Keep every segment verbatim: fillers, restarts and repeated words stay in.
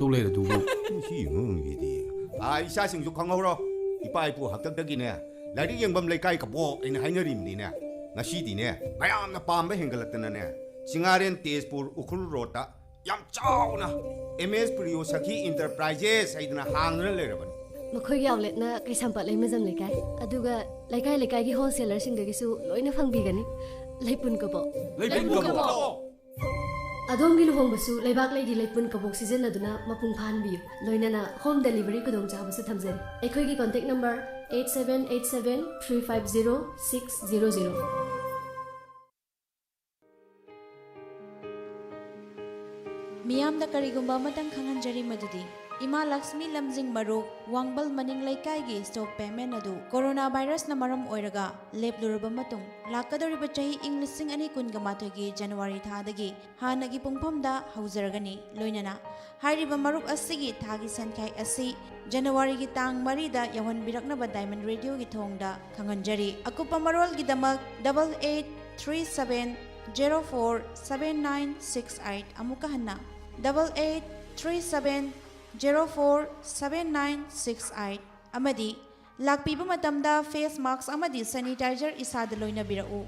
ꯇꯧ ꯂꯩꯔꯗꯨꯕꯨ꯫ ꯃꯁꯤ ꯑꯉꯥꯡꯁꯤꯗꯤ꯫ ꯑꯥ, ꯏꯆꯥꯁꯤꯡꯁꯨ ꯈꯪꯍꯧꯔꯣ꯫ ꯏꯄꯥ ꯏꯄꯨ ꯍꯥꯛꯇꯛꯇꯒꯤꯅꯦ, ꯂꯥꯏꯔꯤꯛ ꯌꯦꯡꯐꯝ ꯂꯩꯀꯥꯏ ꯀꯕꯣꯛ ꯑꯩꯅ ꯍꯥꯏꯅꯔꯤꯕꯅꯤꯅꯦ꯫ ꯉꯁꯤꯗꯤꯅꯦ, ꯃꯌꯥꯝꯅ ꯄꯥꯝꯕ ꯍꯦꯟꯒꯠꯂꯛꯇꯅꯅꯦ, ꯆꯤꯡꯉꯥꯔꯦꯟ ꯇꯦꯖꯄꯨꯔ ꯎꯈ꯭ꯔꯨꯜ ꯔꯣꯗꯇ ꯌꯥꯝ ꯆꯥꯎꯅ ꯑꯦꯝ ꯑꯦꯁ ꯄ꯭ꯔꯤꯌꯣ ꯁꯈꯤ ꯏꯟꯇꯔꯄ꯭ꯔꯥꯏꯖꯦꯁ ꯍꯥꯏꯗꯅ ꯍꯥꯡꯗꯨꯅ ꯂꯩꯔꯕꯅꯤ꯫ ꯃꯈꯣꯏꯒꯤ ꯑꯥꯎꯠꯂꯦꯠꯅ ꯀꯩꯁꯥꯝꯄꯥꯠ ꯂꯩꯃꯖꯝ ꯂꯩꯀꯥꯏ, ꯑꯗꯨꯒ ꯂꯩꯀꯥꯏ ꯂꯩꯀꯥꯏꯒꯤ ꯍꯣꯜꯁꯦꯂꯔꯁꯤꯡꯗꯒꯤꯁꯨ ꯂꯣꯏꯅ ꯐꯪꯕꯤꯒꯅꯤ꯫ ꯂꯩꯄꯨꯟ ꯀꯕꯣꯛ꯫ ꯂꯩꯄꯨꯟ ꯀꯕꯣꯛ꯫ ꯑꯗꯣꯝꯒꯤ ꯂꯨꯍꯣꯡꯕꯁꯨ ꯂꯩꯕꯥꯛ ꯂꯩꯒꯤ ꯂꯩꯄꯨꯟ ꯀꯕꯣꯛ ꯁꯤꯖꯤꯟꯅꯗꯨꯅ ꯃꯄꯨꯡ ꯐꯥꯍꯟꯕꯤꯌꯨ꯫ ꯂꯣꯏꯅꯅ ꯍꯣꯝ ꯗꯦꯂꯤꯚꯔꯤ ꯈꯨꯗꯣꯡꯆꯥꯕꯁꯨ ꯊꯝꯖꯔꯤ꯫ ꯑꯩꯈꯣꯏꯒꯤ contact number eight seven eight seven three five zero six zero zero꯫ ꯃꯤꯌꯥꯝꯗ ꯀꯔꯤꯒꯨꯝꯕ ꯑꯃꯇꯪ ꯈꯪꯍꯟꯖꯔꯤ, ꯃꯗꯨꯗꯤ ꯏꯃꯥ ꯂꯛꯁꯃꯤ ꯂꯝꯖꯤꯡ ꯃꯔꯨꯞ ꯋꯥꯡꯕꯜ ꯃꯅꯤꯡ ꯂꯩꯀꯥꯏꯒꯤ ꯁ꯭ꯇꯣꯛ ꯄꯦꯃꯦꯟ ꯑꯗꯨ ꯀꯣꯔꯣꯅꯥ ꯚꯥꯏꯔꯁꯅ ꯃꯔꯝ ꯑꯣꯏꯔꯒ ꯂꯦꯞꯂꯨꯔꯕ ꯃꯇꯨꯡ, ꯂꯥꯛꯀꯗꯧꯔꯤꯕ ꯆꯍꯤ ꯏꯪ ꯂꯤꯁꯤꯡ ꯑꯅꯤ ꯀꯨꯟꯒ ꯃꯥꯊꯣꯏꯒꯤ ꯖꯅꯋꯥꯔꯤ ꯊꯥꯗꯒꯤ ꯍꯥꯟꯅꯒꯤ ꯄꯨꯡꯐꯝꯗ ꯍꯧꯖꯔꯒꯅꯤ꯫ ꯂꯣꯏꯅꯅ ꯍꯥꯏꯔꯤꯕ ꯃꯔꯨꯞ ꯑꯁꯤꯒꯤ ꯊꯥꯒꯤ ꯁꯦꯟꯈꯥꯏ ꯑꯁꯤ ꯖꯅꯋꯥꯔꯤꯒꯤ ꯇꯥꯡ ꯃꯔꯤꯗ ꯌꯧꯍꯟꯕꯤꯔꯛꯅꯕ ꯗꯥꯏꯃꯟ ꯔꯦꯗꯤꯑꯣꯒꯤ ꯊꯣꯡꯗ ꯈꯪꯍꯟꯖꯔꯤ꯫ ꯑꯀꯨꯞꯄ ꯃꯔꯣꯜꯒꯤꯗꯃꯛ double eight three seven zero four seven nine six eight, ꯑꯃꯨꯛꯀ ꯍꯟꯅ, double eight three seven zero four seven nine six eight, ꯑꯃꯗꯤ ꯂꯥꯛꯄꯤꯕ ꯃꯇꯝꯗ ꯐꯦꯁ ꯃꯥꯁꯛ ꯑꯃꯗꯤ ꯁꯦꯅꯤꯇꯥꯏꯖꯔ ꯏꯁꯥꯗ ꯂꯣꯏꯅꯕꯤꯔꯛꯎ꯫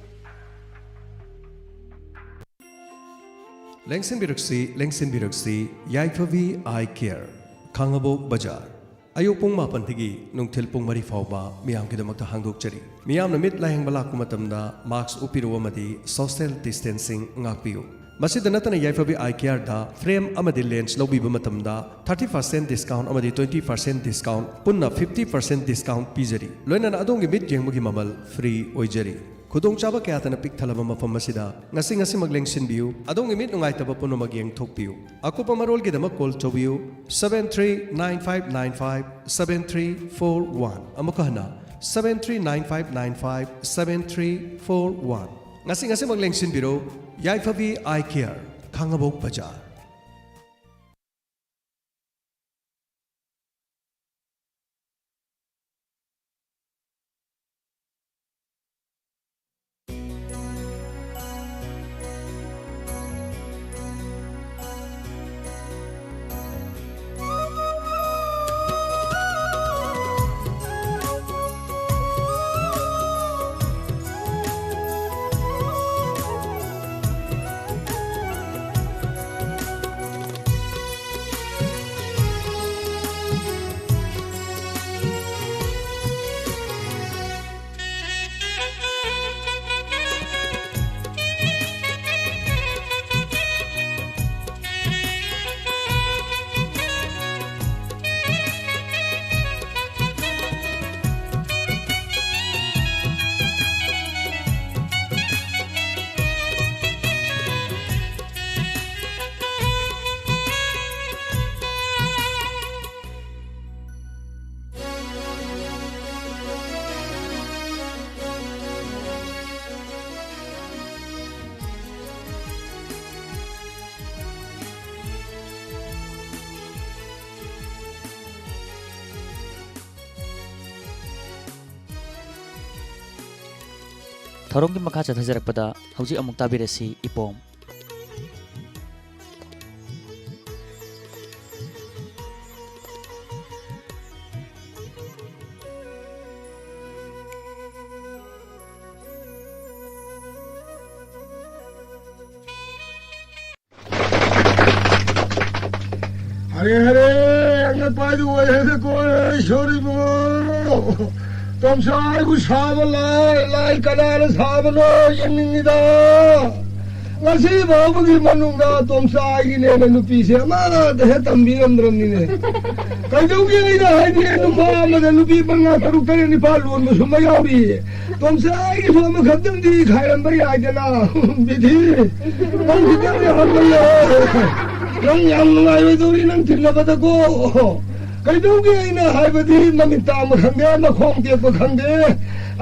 ꯂꯦꯡꯁꯤꯟꯕꯤꯔꯛꯁꯤ, ꯂꯦꯡꯁꯤꯟꯕꯤꯔꯛꯁꯤ, ꯌꯥꯏꯐꯕꯤ ꯑꯥꯏ ꯀꯦꯌꯔ, ꯈꯥꯡꯉꯕꯣꯛ ꯕꯖꯥꯔ꯫ ꯑꯌꯨꯛ ꯄꯨꯡ ꯃꯥꯄꯟꯗꯒꯤ ꯅꯨꯡꯊꯤꯜ ꯄꯨꯡ ꯃꯔꯤ ꯐꯥꯎꯕ ꯃꯤꯌꯥꯝꯒꯤꯗꯃꯛꯇ ꯍꯥꯡꯗꯣꯛꯆꯔꯤ꯫ ꯃꯤꯌꯥꯝꯅ ꯃꯤꯠ ꯂꯥꯌꯦꯡꯕ ꯂꯥꯛꯄ ꯃꯇꯝꯗ ꯃꯥꯁꯛ ꯎꯞꯄꯤꯔꯛꯎ ꯑꯃꯗꯤ ꯁꯣꯁꯤꯌꯦꯜ ꯗꯤꯁꯇꯦꯟꯁꯤꯡ ꯉꯥꯛꯄꯤꯌꯨ꯫ ꯃꯁꯤꯗ ꯅꯠꯇꯅ ꯌꯥꯏꯐꯕꯤ ꯑꯥꯏ ꯀꯦꯌꯔꯗ ꯐ꯭ꯔꯦꯝ ꯑꯃꯗꯤ ꯂꯦꯟꯁ ꯂꯧꯕꯤꯕ ꯃꯇꯝꯗ thirty percent discount ꯑꯃꯗꯤ twenty percent discount, ꯄꯨꯟꯅ fifty percent discount ꯄꯤꯖꯔꯤ꯫ ꯂꯣꯏꯅꯅ ꯑꯗꯣꯝꯒꯤ ꯃꯤꯠ ꯌꯦꯡꯕꯒꯤ ꯃꯃꯜ ꯐ꯭ꯔꯤ ꯑꯣꯏꯖꯔꯤ꯫ ꯈꯨꯗꯣꯡꯆꯥꯕ ꯀꯌꯥꯇꯅ ꯄꯤꯛ ꯊꯜꯂꯕ ꯃꯐꯝ ꯑꯁꯤꯗ ꯉꯁꯤ ꯉꯁꯤꯃꯛ ꯂꯦꯡꯁꯤꯟꯕꯤꯌꯨ꯫ ꯑꯗꯣꯝꯒꯤ ꯃꯤꯠ ꯅꯨꯡꯉꯥꯏꯇꯕ ꯄꯨꯝꯅꯃꯛ ꯌꯦꯡꯊꯣꯛꯄꯤꯌꯨ꯫ ꯑꯀꯨꯞꯄ ꯃꯔꯣꯜꯒꯤꯗꯃꯛ ꯀꯣꯜ ꯇꯧꯕꯤꯌꯨ, seven three nine five nine five seven three four one꯫ ꯑꯃꯨꯛꯀ ꯍꯟꯅ, seven three nine five nine five seven three four one꯫ ꯉꯁꯤ ꯉꯁꯤꯃꯛ ꯂꯦꯡꯁꯤꯟꯕꯤꯔꯣ꯫ ꯌꯥꯏꯐꯕꯤ ꯑꯥꯏ ꯀꯦꯌꯔ, ꯈꯥꯡꯉꯕꯣꯛ ꯕꯖꯥꯔ꯫ ꯊꯧꯔꯝꯒꯤ ꯃꯈꯥ ꯆꯠꯊꯖꯔꯛꯄꯗ ꯍꯧꯖꯤꯛ ꯑꯃꯨꯛ ꯇꯥꯕꯤꯔꯁꯤ ꯏꯄꯣꯝ꯫ ꯍꯔꯦ ꯍꯔꯦ, ꯑꯉꯛꯄ ꯍꯥꯏꯗꯨ ꯑꯣꯏꯔꯦꯗꯀꯣ, ꯏꯁꯣꯔ ꯏꯕꯨꯡꯉꯣ꯫ ꯇꯣꯝꯆꯥ ꯑꯩꯕꯨ ꯁꯥꯕ ꯂꯥꯏ, ꯂꯥꯏ ꯀꯅꯥꯅ ꯁꯥꯕꯅꯣ ꯌꯦꯡꯅꯤꯡꯉꯤꯗ꯫ ꯉꯁꯤ ꯐꯥꯎꯕꯒꯤ ꯃꯅꯨꯡꯗ ꯇꯣꯝꯆꯥ ꯑꯩꯒꯤꯅꯦꯅ ꯅꯨꯄꯤꯁꯦ ꯑꯃꯗ ꯍꯦꯛ ꯇꯝꯕꯤꯔꯝꯗ꯭ꯔꯕꯅꯤꯅꯦ꯫ ꯀꯩꯗꯧꯒꯦ ꯑꯩꯅ ꯍꯥꯏꯗꯤ ꯅꯨꯄꯥ ꯑꯃꯗ ꯅꯨꯄꯤ ꯃꯉꯥ, ꯇꯔꯨꯛ, ꯇꯔꯦꯠ, ꯅꯤꯄꯥꯜ ꯂꯣꯟꯕꯁꯨ ꯑꯃ ꯌꯥꯎꯔꯤ꯫ ꯇꯣꯝꯆꯥ ꯑꯩꯒꯤꯁꯨ ꯑꯃꯈꯛꯇꯪꯗꯤ ꯈꯥꯏꯔꯝꯕ ꯌꯥꯏꯗꯅ꯫ ꯕꯤꯙꯤ, ꯅꯪ ꯈꯤꯇꯪꯗꯤ ꯍꯟꯃꯜꯂꯦ꯫ ꯅꯪ ꯌꯥꯝ ꯅꯨꯡꯉꯥꯏꯔꯣꯏꯗꯧꯔꯤ ꯅꯪ ꯊꯦꯡꯅꯕꯗꯀꯣ꯫ ꯀꯩꯗꯧꯒꯦ ꯑꯩꯅ ꯍꯥꯏꯕꯗꯤ ꯃꯃꯤꯠ ꯇꯥꯡꯕ ꯈꯪꯗꯦ, ꯃꯈꯣꯡ ꯇꯦꯛꯄ ꯈꯪꯗꯦ,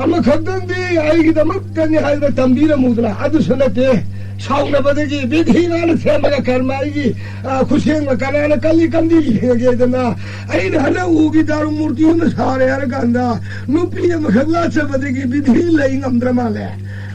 ꯑꯃꯈꯛꯇꯪꯗꯤ ꯑꯩꯒꯤꯗꯃꯛꯇꯅꯤ ꯍꯥꯏꯕ ꯇꯝꯕꯤꯔꯝꯃꯨꯗꯅ꯫ ꯑꯗꯨꯁꯨ ꯅꯠꯇꯦ, ꯁꯥꯎꯅꯕꯗꯒꯤ ꯕꯤꯙꯤꯅ ꯁꯦꯝꯕꯗ ꯀꯔꯃ ꯑꯩꯒꯤ, ꯑ, ꯈꯨꯠꯁꯦꯝꯒ ꯀꯅꯥꯅ ꯀꯜꯂꯤ ꯀꯟꯕꯤꯒꯦꯗꯅ꯫ ꯑꯩꯅ ꯍꯟꯗꯛ ꯎꯒꯤ ꯗꯥꯔꯨ ꯃꯨꯔꯇꯤ ꯑꯃ ꯁꯥꯔꯦ ꯍꯥꯏꯔ ꯀꯥꯟꯗ ꯅꯨꯄꯤ ꯑꯃꯈꯛ ꯂꯥꯠꯆꯕꯗꯒꯤ ꯕꯤꯙꯤ ꯂꯩ ꯉꯝꯗ꯭ꯔ ꯃꯥꯜꯂꯦ꯫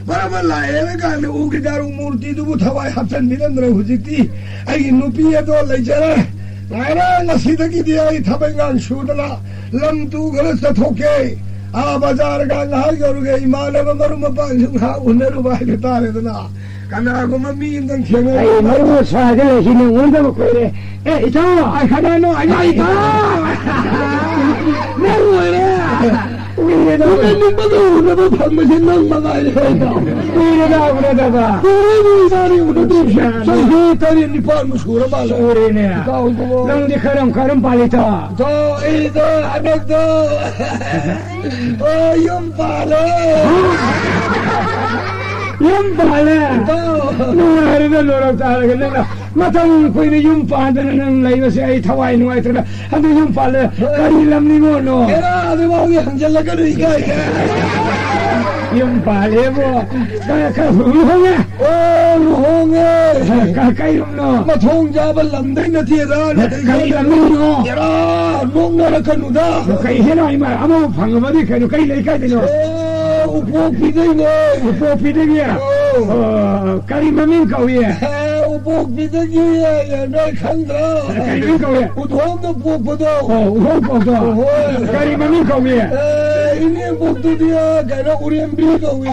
ꯃꯔꯝ ꯑꯃ ꯂꯥꯛꯑꯦ ꯍꯥꯏꯔ ꯀꯥꯟꯗ ꯎꯒꯤ ꯗꯥꯔꯨ ꯃꯨꯔꯇꯤꯗꯨꯕꯨ ꯊꯋꯥꯏ ꯍꯥꯞꯆꯤꯟꯕꯤꯔꯝꯗ꯭ꯔ ꯍꯧꯖꯤꯛꯇꯤ ꯑꯩꯒꯤ ꯅꯨꯄꯤ ꯑꯗꯣ ꯂꯩꯖꯔꯦ꯫ ꯉꯥꯏꯔꯦ, ꯉꯁꯤꯗꯒꯤꯗꯤ ꯑꯩ ꯊꯕꯛ ꯏꯪꯈꯥꯡ ꯁꯨꯗꯅ ꯂꯝ ꯇꯨ ꯈꯔ ꯆꯠꯊꯣꯛꯀꯦ꯫ ꯑꯥ, ꯕꯖꯥꯔꯒ ꯉꯥꯏꯍꯥꯛ ꯌꯧꯔꯨꯒꯦ, ꯏꯃꯥꯟꯅꯕ ꯃꯔꯨꯞ ꯃꯄꯥꯡꯁꯨ ꯉꯥꯏꯍꯥꯛ ꯎꯅꯔꯨꯕ ꯍꯥꯏꯕ ꯇꯥꯔꯦꯗꯅ꯫ ꯀꯅꯥꯒꯨꯝꯕ ꯃꯤ ꯑꯃꯇꯪ ꯊꯦꯡꯅꯔꯦ꯫ ꯑꯩ ꯃꯔꯨꯞ ꯁ꯭ꯋꯥꯏꯗ ꯂꯩꯁꯤ, ꯅꯪ ꯎꯅꯗꯕ ꯀꯨꯏꯔꯦ꯫ ꯑꯦ, ꯏꯇꯥꯎ! ꯑꯥꯏ, ꯀꯅꯥꯅꯣ? ꯑꯥꯏ, ꯏꯇꯥꯎ! ꯅꯪ ꯑꯣꯏꯔꯦ! ꯎꯏꯔꯦꯗ, ꯎꯅꯅꯤꯡꯕꯒ ꯎꯅꯕ ꯐꯪꯕꯁꯦ ꯅꯪ ꯃꯉꯥꯏꯔꯦ ꯀꯩꯅꯣ꯫ ꯎꯏꯔꯦꯗ, ꯎꯅꯗꯕ꯫ ꯀꯨꯏꯔꯦ ꯏꯕꯥꯅꯤ ꯎꯅꯗ꯭ꯔꯤꯁꯦ꯫ ꯆꯍꯤ ꯇꯔꯦꯠ ꯅꯤꯄꯥꯟꯃꯨꯛ ꯁꯨꯔ ꯃꯥꯜꯂꯦ꯫ ꯁꯨꯔꯦꯅꯦ꯫ ꯏꯇꯥꯎ ꯏꯕꯨꯡꯉꯣ꯫ ꯅꯪꯗꯤ ꯀꯔꯝ ꯀꯔꯝ ꯄꯥꯜꯂꯤꯇꯣ? ꯏꯇꯥꯎ, ꯑꯩꯗꯣ ꯍꯟꯗꯛꯇꯣ, ꯑꯣ, ꯌꯨꯝ ꯄꯥꯜꯂꯦ꯫ ꯌꯨꯝ ꯄꯥꯜꯂꯦ? ꯏꯇꯥꯎ꯫ ꯅꯨꯡꯉꯥꯏꯔꯦꯗ, ꯂꯣꯏꯔ ꯇꯥꯔꯒ ꯅꯪꯅ ꯃꯇꯝ ꯀꯨꯏꯅ ꯌꯨꯝ ꯄꯥꯟꯗꯅ ꯅꯪ ꯂꯩꯕꯁꯦ ꯑꯩ ꯊꯋꯥꯏ ꯅꯨꯡꯉꯥꯏꯇ꯭ꯔꯦꯗ꯫ ꯑꯗꯨ ꯌꯨꯝ ꯄꯥꯜꯂꯦ꯫ ꯀꯔꯤ ꯂꯝꯅꯤꯉꯣꯅꯣ? ꯍꯦꯔꯥ, ꯑꯗꯨꯐꯥꯎꯗꯤ ꯍꯪꯖꯜꯂꯛꯀꯅꯨ, ꯏꯀꯥꯏ꯫ ꯌꯨꯝ ꯄꯥꯜꯂꯦꯕꯣ꯫ ꯀ-, ꯀ-, ꯂꯨꯍꯣꯡꯉꯦ? ꯑꯣ, ꯂꯨꯍꯣꯡꯉꯦ꯫ ꯀ-, ꯀꯩ ꯂꯝꯅꯣ? ꯃꯊꯣꯡ ꯆꯥꯕ ꯂꯝꯗꯩ ꯅꯠꯇꯦꯗ, ꯀꯩ ꯂꯝꯗꯩꯅꯣ? ꯍꯦꯔꯥ, ꯅꯣꯛꯅꯔꯛꯀꯅꯨꯗ꯫ ꯀꯩ ꯍꯦꯔꯥ, ꯏꯃꯥ, ꯑꯃꯕꯨ ꯐꯪꯉꯕꯗꯤ ꯀꯩꯅꯣ, ꯀꯩ ꯂꯩꯀꯥꯏꯗꯩꯅꯣ? ꯑꯣ, ꯎꯄꯣꯛꯄꯤꯗꯩꯅꯦ꯫ ꯎꯄꯣꯛꯄꯤꯗꯒꯤ? ꯑꯧ꯫ ꯑꯣ, ꯀꯔꯤ ꯃꯃꯤꯡ ꯀꯧꯏ? ꯑꯦ, ꯎꯄꯣꯛꯄꯤꯗꯒꯤ, ꯑꯦ, ꯅꯣꯏ ꯈꯪꯗ꯭ꯔꯣ? ꯀꯔꯤ ꯃꯃꯤꯡ ꯀꯧꯏ? ꯎꯊꯣꯝꯅ ꯄꯣꯛꯄꯗꯣ꯫ ꯑꯣ, ꯎꯊꯣꯝ ꯄꯣꯛꯇꯣ꯫ ꯍꯣꯏ꯫ ꯀꯔꯤ ꯃꯃꯤꯡ ꯀꯧꯏ? ꯑꯦ, ꯏꯅꯦꯝꯄꯣꯛꯇꯨꯗꯤ, ꯑꯦ, ꯀꯩꯅꯣ, ꯎꯔꯦꯝꯕꯤ ꯀꯧꯏ꯫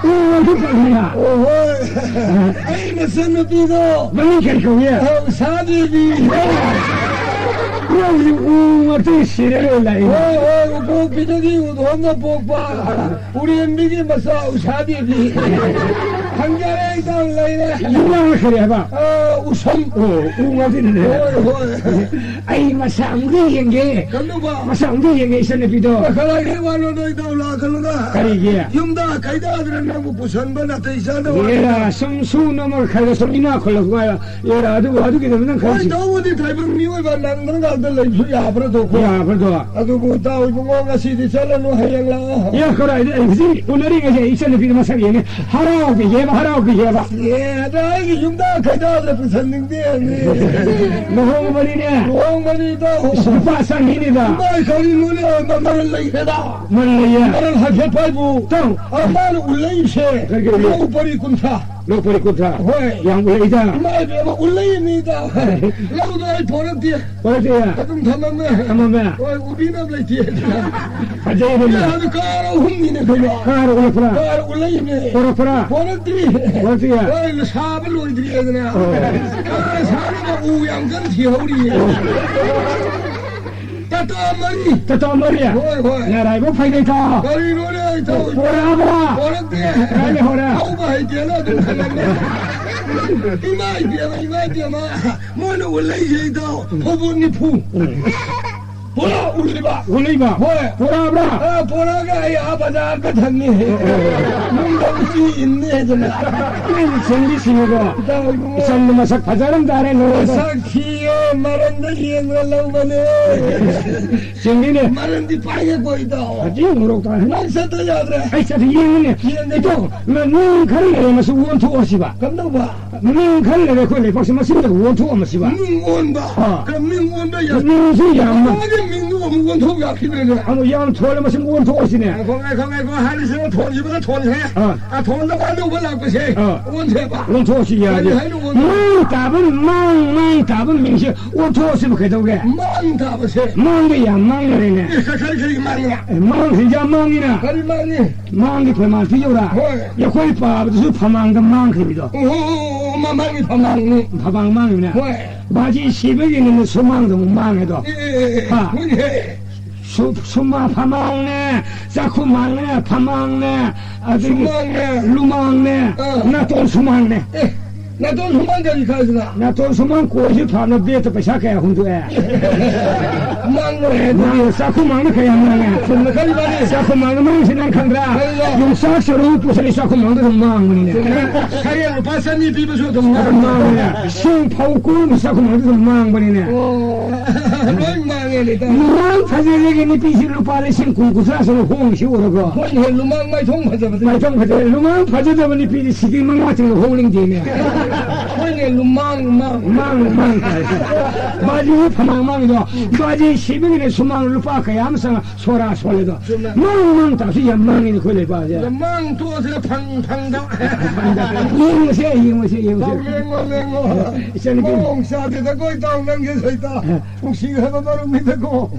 ꯎ ꯑꯗꯨ ꯀꯧꯏ? ꯑꯣ, ꯍꯣꯏ꯫ ꯑꯩ ꯃꯆꯟꯅꯨꯄꯤꯗꯣ꯫ ꯃꯃꯤꯡ ꯀꯔꯤ ꯀꯧꯏ? ꯑꯦ, ꯎꯁꯥꯗꯦꯕꯤ꯫ ꯅꯪꯒꯤ ꯎ ꯉꯥꯛꯇ ꯁꯤꯔ ꯂꯩ꯫ ꯍꯣꯏ, ꯍꯣꯏ, ꯎꯄꯣꯛꯄꯤꯗꯒꯤ ꯎꯊꯣꯝꯅ ꯄꯣꯛꯄ꯫ ꯎꯔꯦꯝꯕꯤꯒꯤ ꯃꯆꯥ ꯎꯁꯥꯕꯤꯕꯤ꯫ ꯈꯪꯖꯔꯦ, ꯏꯇꯥꯎ, ꯂꯩꯔꯦ꯫ ꯌꯨꯝꯅꯥꯛꯅ ꯀꯔꯤ ꯍꯥꯏꯕ? ꯑ, ꯎꯁꯝ꯫ ꯑꯣ, ꯎ ꯉꯥꯛꯇꯅꯤꯅꯦ꯫ ꯍꯣꯏ, ꯍꯣꯏ꯫ ꯑꯩ ꯃꯁꯥ ꯑꯃꯨꯛꯇ ꯌꯦꯡꯒꯦ꯫ ꯀꯩꯅꯣꯕ? ꯃꯁꯥ ꯑꯃꯨꯛꯇ ꯌꯦꯡꯒꯦ, ꯏꯆꯟꯅꯨꯄꯤꯗꯣ꯫ ꯀꯗꯥꯏꯗꯒꯤ ꯋꯥꯅꯣꯗ, ꯏꯇꯥꯎ, ꯂꯥꯛꯀꯅꯨꯗ꯫ ꯀꯔꯤꯒꯤ? ꯌꯨꯝꯗ ꯀꯩꯗꯧꯗꯅ ꯅꯪꯕꯨ ꯄꯨꯁꯟꯕ ꯅꯥꯇꯩ ꯆꯥꯗꯕ ꯋꯥꯅꯤ꯫ ꯑꯦꯔꯥ, ꯁꯨꯝ ꯁꯨ ꯅꯣꯝꯃꯒ ꯈꯔ ꯈꯔ ꯁꯨꯝ ꯏꯅꯥꯛ ꯈꯨꯜꯂꯛꯄ ꯍꯥꯏꯕ꯫ ꯑꯦꯔꯥ, ꯑꯗꯨꯕꯨ ꯑꯗꯨꯒꯤꯗꯃꯛ ꯅꯪ ꯍꯣꯏ, ꯈꯜꯂꯤꯁꯤ꯫ ꯇꯧꯕꯗꯤ ꯊꯥꯏꯕꯪ ꯃꯤꯑꯣꯏꯕ ꯅꯪꯗꯅ ꯉꯥꯛꯇ ꯂꯩꯕꯁꯨ ꯌꯥꯕ꯭ꯔꯗꯣ? ꯌꯥꯕ꯭ꯔꯗꯣ? ꯑꯗꯨꯕꯨ ꯏꯇꯥꯎ ꯏꯕꯨꯡꯉꯣ, ꯉꯁꯤꯗꯤ ꯆꯠꯂꯅꯨ, ꯍꯌꯦꯡ ꯂꯥꯛꯑꯣ꯫ ꯑꯦ, ꯀꯗꯥꯏꯗ? ꯑꯩ ꯍꯧꯖꯤꯛ ꯎꯅꯔꯤꯉꯩꯁꯦ ꯑꯩ ꯏꯆꯟꯅꯨꯄꯤꯗ ꯃꯁꯛ ꯌꯦꯡꯉꯦ, ꯍꯔꯥꯎꯕꯤꯒꯦꯕ, ꯍꯔꯥꯎꯕꯤꯒꯦꯕ꯫ ꯑꯦ, ꯑꯗ ꯑꯩꯒꯤ ꯌꯨꯝꯗ ꯀꯩꯗꯧꯗ ꯄꯨꯁꯟꯅꯤꯡꯗꯦ꯫ ꯂꯨꯍꯣꯡꯕꯅꯤꯅꯦ꯫ ꯂꯨꯍꯣꯡꯕꯅꯤꯗꯣ꯫ ꯏꯁ, ꯅꯨꯄꯥ ꯆꯪꯉꯤꯅꯤꯗ꯫ ꯏꯃꯥ ꯀꯔꯤꯅꯣꯅꯦ, ꯃꯔꯜ ꯂꯩꯈ꯭ꯔꯦꯗ꯫ ꯃꯔꯜ ꯂꯩꯌꯦ꯫ ꯃꯔꯜ ꯍꯥꯏꯐꯦꯠ ꯄꯥꯏꯕꯨ꯫ ꯇꯧ꯫ ꯑ, ꯃꯥꯅ ꯎꯜꯂꯛꯏꯁꯦ꯫ ꯀꯔꯤ, ꯀꯔꯤ, ꯀꯔꯤ? ꯂꯧ ꯄꯔꯤ ꯀꯨꯟꯊ꯭ꯔꯥ꯫ ꯂꯧ ꯄꯔꯤ ꯀꯨꯟꯊ꯭ꯔꯥ꯫ ꯍꯣꯏ꯫ ꯌꯥꯝ ꯎꯜꯂꯛꯏꯗ꯫ ꯏꯃꯥ ꯏꯕꯦꯝꯃ, ꯎꯜꯂꯛꯏꯅꯤꯗ꯫ ꯂꯧꯗꯣ ꯑꯩ ꯄꯣꯔꯛꯇꯦ꯫ ꯄꯣꯔꯛꯇꯦ꯫ ꯑꯗꯨꯝ ꯊꯝꯃꯝꯃꯦ꯫ ꯊꯝꯃꯝꯃꯦ꯫ ꯍꯣꯏ, ꯎꯕꯤꯅꯕ ꯂꯩꯇꯦ꯫ ꯐꯖꯩꯅꯦ꯫ ꯑꯦ, ꯑꯗꯨ ꯀꯥꯔ ꯑꯍꯨꯝꯅꯤꯅꯦ ꯀꯩꯅꯣ꯫ ꯀꯥꯔ ꯎꯜꯂꯛꯄ꯭ꯔꯥ? ꯀꯥꯔ ꯎꯜꯂꯛꯏꯅꯦ꯫ ꯄꯣꯔꯛꯄ꯭ꯔꯥ? ꯄꯣꯔꯛꯇ꯭ꯔꯤ꯫ ꯄꯣꯔꯛꯇ꯭ꯔꯤꯌꯦ꯫ ꯍꯣꯏ, ꯁꯥꯕ ꯂꯣꯏꯗ꯭ꯔꯤꯌꯦꯗꯅ꯫ ꯑꯣ꯫ ꯀꯥꯔ ꯁꯥꯅꯕ ꯎ ꯌꯥꯝ ꯀꯟꯅ ꯊꯤꯍꯧꯔꯤꯌꯦ꯫ ꯇꯥꯇꯥ ꯃꯔꯤ꯫ ꯇꯥꯇꯥ ꯃꯔꯤ? ꯍꯣꯏ, ꯍꯣꯏ꯫ ꯅꯔꯥꯏꯕꯛ ꯐꯩꯗ, ꯏꯇꯥꯎ꯫ ꯀꯔꯤꯅꯣꯅꯦ, ꯏꯇꯥꯎ? ꯄꯣꯔꯛꯑꯕ꯭ꯔꯥ? ꯄꯣꯔꯛꯇꯦ꯫ ꯀꯥꯏ ꯂꯩꯍꯧꯔꯦ? ꯊꯧꯕ ꯍꯩꯇꯦꯅ ꯑꯗꯨꯝ ꯊꯝꯂꯝꯃꯦ꯫ ꯏꯃꯥ ꯏꯕꯦꯝꯃ, ꯏꯃꯥ ꯏꯕꯦꯝꯃ꯫ ꯃꯣꯏꯅ ꯎꯜꯂꯛꯏꯁꯦ, ꯏꯇꯥꯎ, ꯐꯧꯕꯣꯠ ꯅꯤꯐꯨ꯫ ꯎꯝ꯫ ꯄꯨꯔꯥ ꯎꯜꯂꯤꯕ꯫ ꯎꯜꯂꯤꯕ? ꯍꯣꯏ꯫ ꯄꯣꯔꯛꯑꯕ꯭ꯔꯥ? ꯑ, ꯄꯣꯔꯛꯑꯒ ꯑꯩ ꯑꯥ ꯕꯖꯥꯔꯗ ꯊꯝꯃꯤ꯫ ꯑꯣ, ꯑꯣ꯫ ꯌꯨꯝꯗ ꯎꯆꯤ ꯏꯟꯅꯤ ꯍꯥꯏꯗꯅ꯫ ꯅꯪ ꯁꯤꯡꯗꯤ ꯁꯤꯡꯉꯤꯀꯣ꯫ ꯏꯇꯥꯎ ꯏꯕꯨꯡꯉꯣ꯫ ꯏꯆꯟꯗꯣ ꯃꯁꯛ ꯐꯖꯔꯝ ꯇꯥꯔꯦ, ꯂꯣꯏꯔꯦ꯫ ꯃꯁꯛ ꯊꯤꯌꯦ, ꯃꯔꯟꯗ ꯌꯦꯡꯉ ꯂꯧꯕꯅꯦ꯫ ꯆꯨꯝꯃꯤꯅꯦ꯫ ꯃꯔꯟꯗꯤ ꯄꯥꯏꯌꯦꯀꯣ, ꯏꯇꯥꯎ꯫ ꯐꯖꯅ ꯃꯣꯔꯣꯛ ꯇꯥꯏ꯫ ꯅꯪ ꯆꯠꯇ ꯌꯥꯗ꯭ꯔꯦ꯫ ꯑꯩ ꯆꯠꯇ ꯌꯦꯡꯉꯤꯅꯦ꯫ ꯌꯦꯡꯒꯅꯤ꯫ ꯏꯇꯥꯎ, ꯅ-, ꯅꯪ ꯈꯔ ꯂꯩꯔꯦ, ꯃꯁꯤ ꯑꯣꯟꯊꯣꯛꯑꯁꯤꯕ꯫ ꯀꯝꯗꯧꯕ? ꯅꯪ ꯈꯔ ꯂꯩꯔꯦ, ꯑꯩꯈꯣꯏ ꯂꯩꯄꯥꯛꯁꯤ ꯃꯁꯤꯃꯇ ꯑꯣꯟꯊꯣꯛꯑꯝꯃꯁꯤꯕ꯫ ꯃꯤꯡ ꯑꯣꯟꯕ? ꯑꯥ꯫ ꯀꯔꯝ ꯃꯤꯡ ꯑꯣꯟꯕ ꯌꯥ-, ꯃꯤꯡꯁꯤ ꯌꯥꯝꯅ ꯃꯥꯒꯤ ꯃꯤꯡꯗꯨ ꯑꯃꯨꯛ ꯑꯣꯟꯊꯣꯛ ꯌꯥꯈꯤꯗ꯭ꯔꯦꯅꯦ꯫ ꯑꯃꯨꯛ ꯌꯥꯝ ꯊꯣꯜꯂ ꯃꯁꯤꯡ ꯑꯣꯟꯊꯣꯛꯑꯁꯤꯅꯦ꯫ ꯉꯥꯏꯈꯣ, ꯉꯥꯏꯈꯣ, ꯉꯥꯏꯈꯣ, ꯍꯥꯟꯅꯁꯤꯗ ꯊꯣꯟꯈꯤꯕꯅ ꯊꯣꯟꯈ꯭ꯔꯦ꯫ ꯑꯥ꯫ ꯑ, ꯊꯣꯟꯗꯕ ꯑꯅꯧꯕ ꯂꯥꯛꯄꯁꯦ ꯑꯥ꯫ ꯑꯣꯟꯁꯦꯕ꯫ ꯑꯣꯟꯊꯣꯛꯑꯁꯤ ꯌꯥꯏꯌꯦ꯫ ꯀꯔꯤ ꯍꯥꯏꯅ ꯑꯣꯟꯗꯣꯏꯅꯣ? ꯃꯥꯡ ꯇꯥꯕ, ꯃꯥꯡ, ꯃꯥꯡ ꯇꯥꯕ ꯃꯤꯡꯁꯦ ꯑꯣꯟꯊꯣꯛꯑꯁꯤꯕ ꯀꯩꯗꯧꯒꯦ? ꯃꯥꯡ ꯇꯥꯕꯁꯦ꯫ ꯃꯥꯡꯗ ꯌꯥꯝ ꯃꯥꯡꯅꯔꯦꯅꯦ꯫ ꯑꯦ, ꯀꯔꯤ, ꯀꯔꯤ ꯃꯥꯡꯅ? ꯑꯦ, ꯃꯥꯡꯁꯤ ꯌꯥꯝ ꯃꯥꯡꯉꯤꯅ꯫ ꯀꯔꯤ ꯃꯥꯡꯉꯤ? ꯃꯥꯡꯒꯤ ꯐꯃꯥꯡ ꯄꯤꯌꯧꯔꯥ? ꯍꯣꯏ꯫ ꯑꯩꯈꯣꯏ ꯄꯥꯕꯗꯁꯨ ꯐꯃꯥꯡꯗ ꯃꯥꯡꯈ꯭ꯔꯤꯕꯗꯣ꯫ ꯑꯣ, ꯑꯣ, ꯑꯣ, ꯃꯃꯥꯡꯒꯤ ꯐꯃꯥꯡꯅꯤ꯫ ꯐꯃꯥꯡ ꯃꯥꯡꯉꯤꯕꯅꯦ꯫ ꯍꯣꯏ꯫ ꯕꯥꯖꯤ ꯁꯤꯕꯒꯤ ꯅꯨꯃꯤꯠ ꯁꯨꯃꯥꯡꯗ ꯑꯃꯨꯛ ꯃꯥꯡꯉꯦꯗꯣ꯫ ꯑꯦ, ꯑꯦ, ꯑꯦ, ꯑꯦ, ꯍꯥ? ꯍꯣꯏꯅꯦ꯫ ꯁꯨ-, ꯁꯨꯃꯥꯡ ꯐꯃꯥꯡꯅꯦ, ꯆꯥꯛꯈꯨꯃꯥꯡꯅꯦ, ꯐꯃꯥꯡꯅꯦ, ꯑꯗꯒꯤ ꯁꯨꯃꯥꯡꯅꯦ꯫ ꯂꯨꯃꯥꯡꯅꯦ, ꯑꯥ꯫ ꯅꯥꯇꯣꯟ ꯁꯨꯃꯥꯡꯅꯦ꯫ ꯑꯦ, ꯅꯥꯇꯣꯟ ꯁꯨꯃꯥꯡ ꯀꯔꯤ ꯊꯥꯏꯁꯤꯅ? ꯅꯥꯇꯣꯟ ꯁꯨꯃꯥꯡ ꯀꯣꯏꯁꯤ ꯊꯥꯕꯅ ꯕꯦꯠꯇ ꯄꯩꯁꯥ ꯀꯌꯥ ꯍꯨꯟꯗꯣꯛꯑꯦ? ꯃꯥꯡꯂꯣꯏ ꯍꯥꯏꯗꯤ꯫ ꯃꯥꯡꯂꯣꯏ, ꯆꯥꯛꯈꯨꯃꯥꯡꯅ ꯀꯌꯥ ꯃꯥꯡꯉꯦ? ꯆꯨꯝꯅ ꯈꯜꯂꯤꯕꯅꯤ꯫ ꯆꯥꯛꯈꯨꯃꯥꯡꯅ ꯃꯥꯡꯁꯤ ꯅꯪ ꯈꯪꯗ꯭ꯔꯥ? ꯈꯪꯉꯤꯗ꯫ ꯌꯣꯡꯆꯥꯛ ꯆꯔꯨ ꯄꯨꯁꯜꯂꯤ ꯆꯥꯛꯈꯨꯃꯥꯡꯗ ꯑꯗꯨꯝ ꯃꯥꯡꯕꯅꯤꯅꯦ꯫ ꯆꯨꯝꯃꯦ꯫ ꯁꯔꯦꯡ ꯂꯨꯄꯥ ꯆꯅꯤ ꯄꯤꯕꯁꯨ ꯑꯗꯨꯝ ꯑꯗꯨꯝ ꯃꯥꯡꯉꯦ꯫ ꯃꯥꯡꯕꯅꯦ꯫ ꯁꯤꯡ ꯐꯧ ꯀꯣꯏꯕ ꯆꯥꯛꯈꯨꯃꯥꯡꯗ ꯑꯗꯨꯝ ꯃꯥꯡꯕꯅꯤꯅꯦ꯫ ꯑꯣ, ꯂꯣꯏ ꯃꯥꯡꯉꯦꯅꯦ, ꯏꯇꯥꯎ꯫ ꯂꯨꯃꯥꯡ ꯐꯖꯔꯒꯦ ꯅꯨꯄꯤꯁꯤ ꯂꯨꯄꯥ ꯂꯤꯁꯤꯡ ꯀꯨꯟ ꯀꯨꯟꯊ꯭ꯔꯥ ꯁꯨꯅ ꯍꯣꯡꯉꯤꯁꯤ ꯎꯔꯕ꯭ꯔꯣ? ꯍꯣꯏꯅꯦ, ꯂꯨꯃꯥꯡ ꯃꯥꯏꯊꯣꯡ ꯐꯖꯕꯗꯤ꯫ ꯃꯥꯏꯊꯣꯡ ꯐꯖꯔꯦ꯫ ꯂꯨꯃꯥꯡ ꯐꯖꯗꯕ ꯅꯨꯄꯤꯗꯤ ꯁꯤꯀꯤ ꯃꯉꯥ ꯆꯤꯡꯅ ꯍꯣꯡꯅꯤꯡꯗꯦꯅꯦ꯫ ꯍꯣꯏꯅꯦ, ꯂꯨꯃꯥꯡ, ꯂꯨꯃꯥꯡ꯫ ꯃꯥꯡ, ꯃꯥꯡ ꯇꯥꯏ꯫ ꯕꯥꯖꯤ ꯍꯣꯏ ꯐꯃꯥꯡ ꯃꯥꯡꯉꯤꯗꯣ, ꯕꯥꯖꯤ ꯁꯤꯕꯒꯤꯅꯦ ꯁꯨꯃꯥꯡ ꯂꯨꯄꯥ ꯀꯌꯥ ꯑꯃ ꯆꯪꯉ ꯁꯣꯔꯥ ꯁꯣꯜꯂꯦꯗꯣ꯫ ꯆꯨꯝꯃꯦ꯫ ꯃꯥꯡ, ꯃꯥꯡ ꯇꯥꯕꯁꯤ ꯌꯥꯝ ꯃꯥꯡꯉꯤꯅꯦ ꯑꯩꯈꯣꯏ ꯂꯩꯕꯥꯛꯁꯦ꯫ ꯂꯨꯃꯥꯡ ꯇꯣꯛꯑꯁꯤꯔ ꯐꯪ, ꯐꯪꯗ꯫ ꯌꯦꯡꯉꯨꯁꯦ, ꯌꯦꯡꯉꯨꯁꯦ, ꯌꯦꯡꯉꯨꯁꯦ꯫ ꯇꯥꯎ, ꯌꯦꯡꯉꯣ, ꯌꯦꯡꯉꯣ꯫ ꯏꯆꯟꯅꯨꯄꯤ꯫ ꯃꯑꯣꯡ ꯆꯥꯗꯦꯗꯀꯣ, ꯏꯇꯥꯎ ꯅꯪꯒꯤ ꯁꯩꯇ꯫ ꯑ꯫ ꯅꯨꯡꯁꯤ ꯍꯥꯏꯕ ꯃꯔꯨꯞꯅꯤꯗꯀꯣ꯫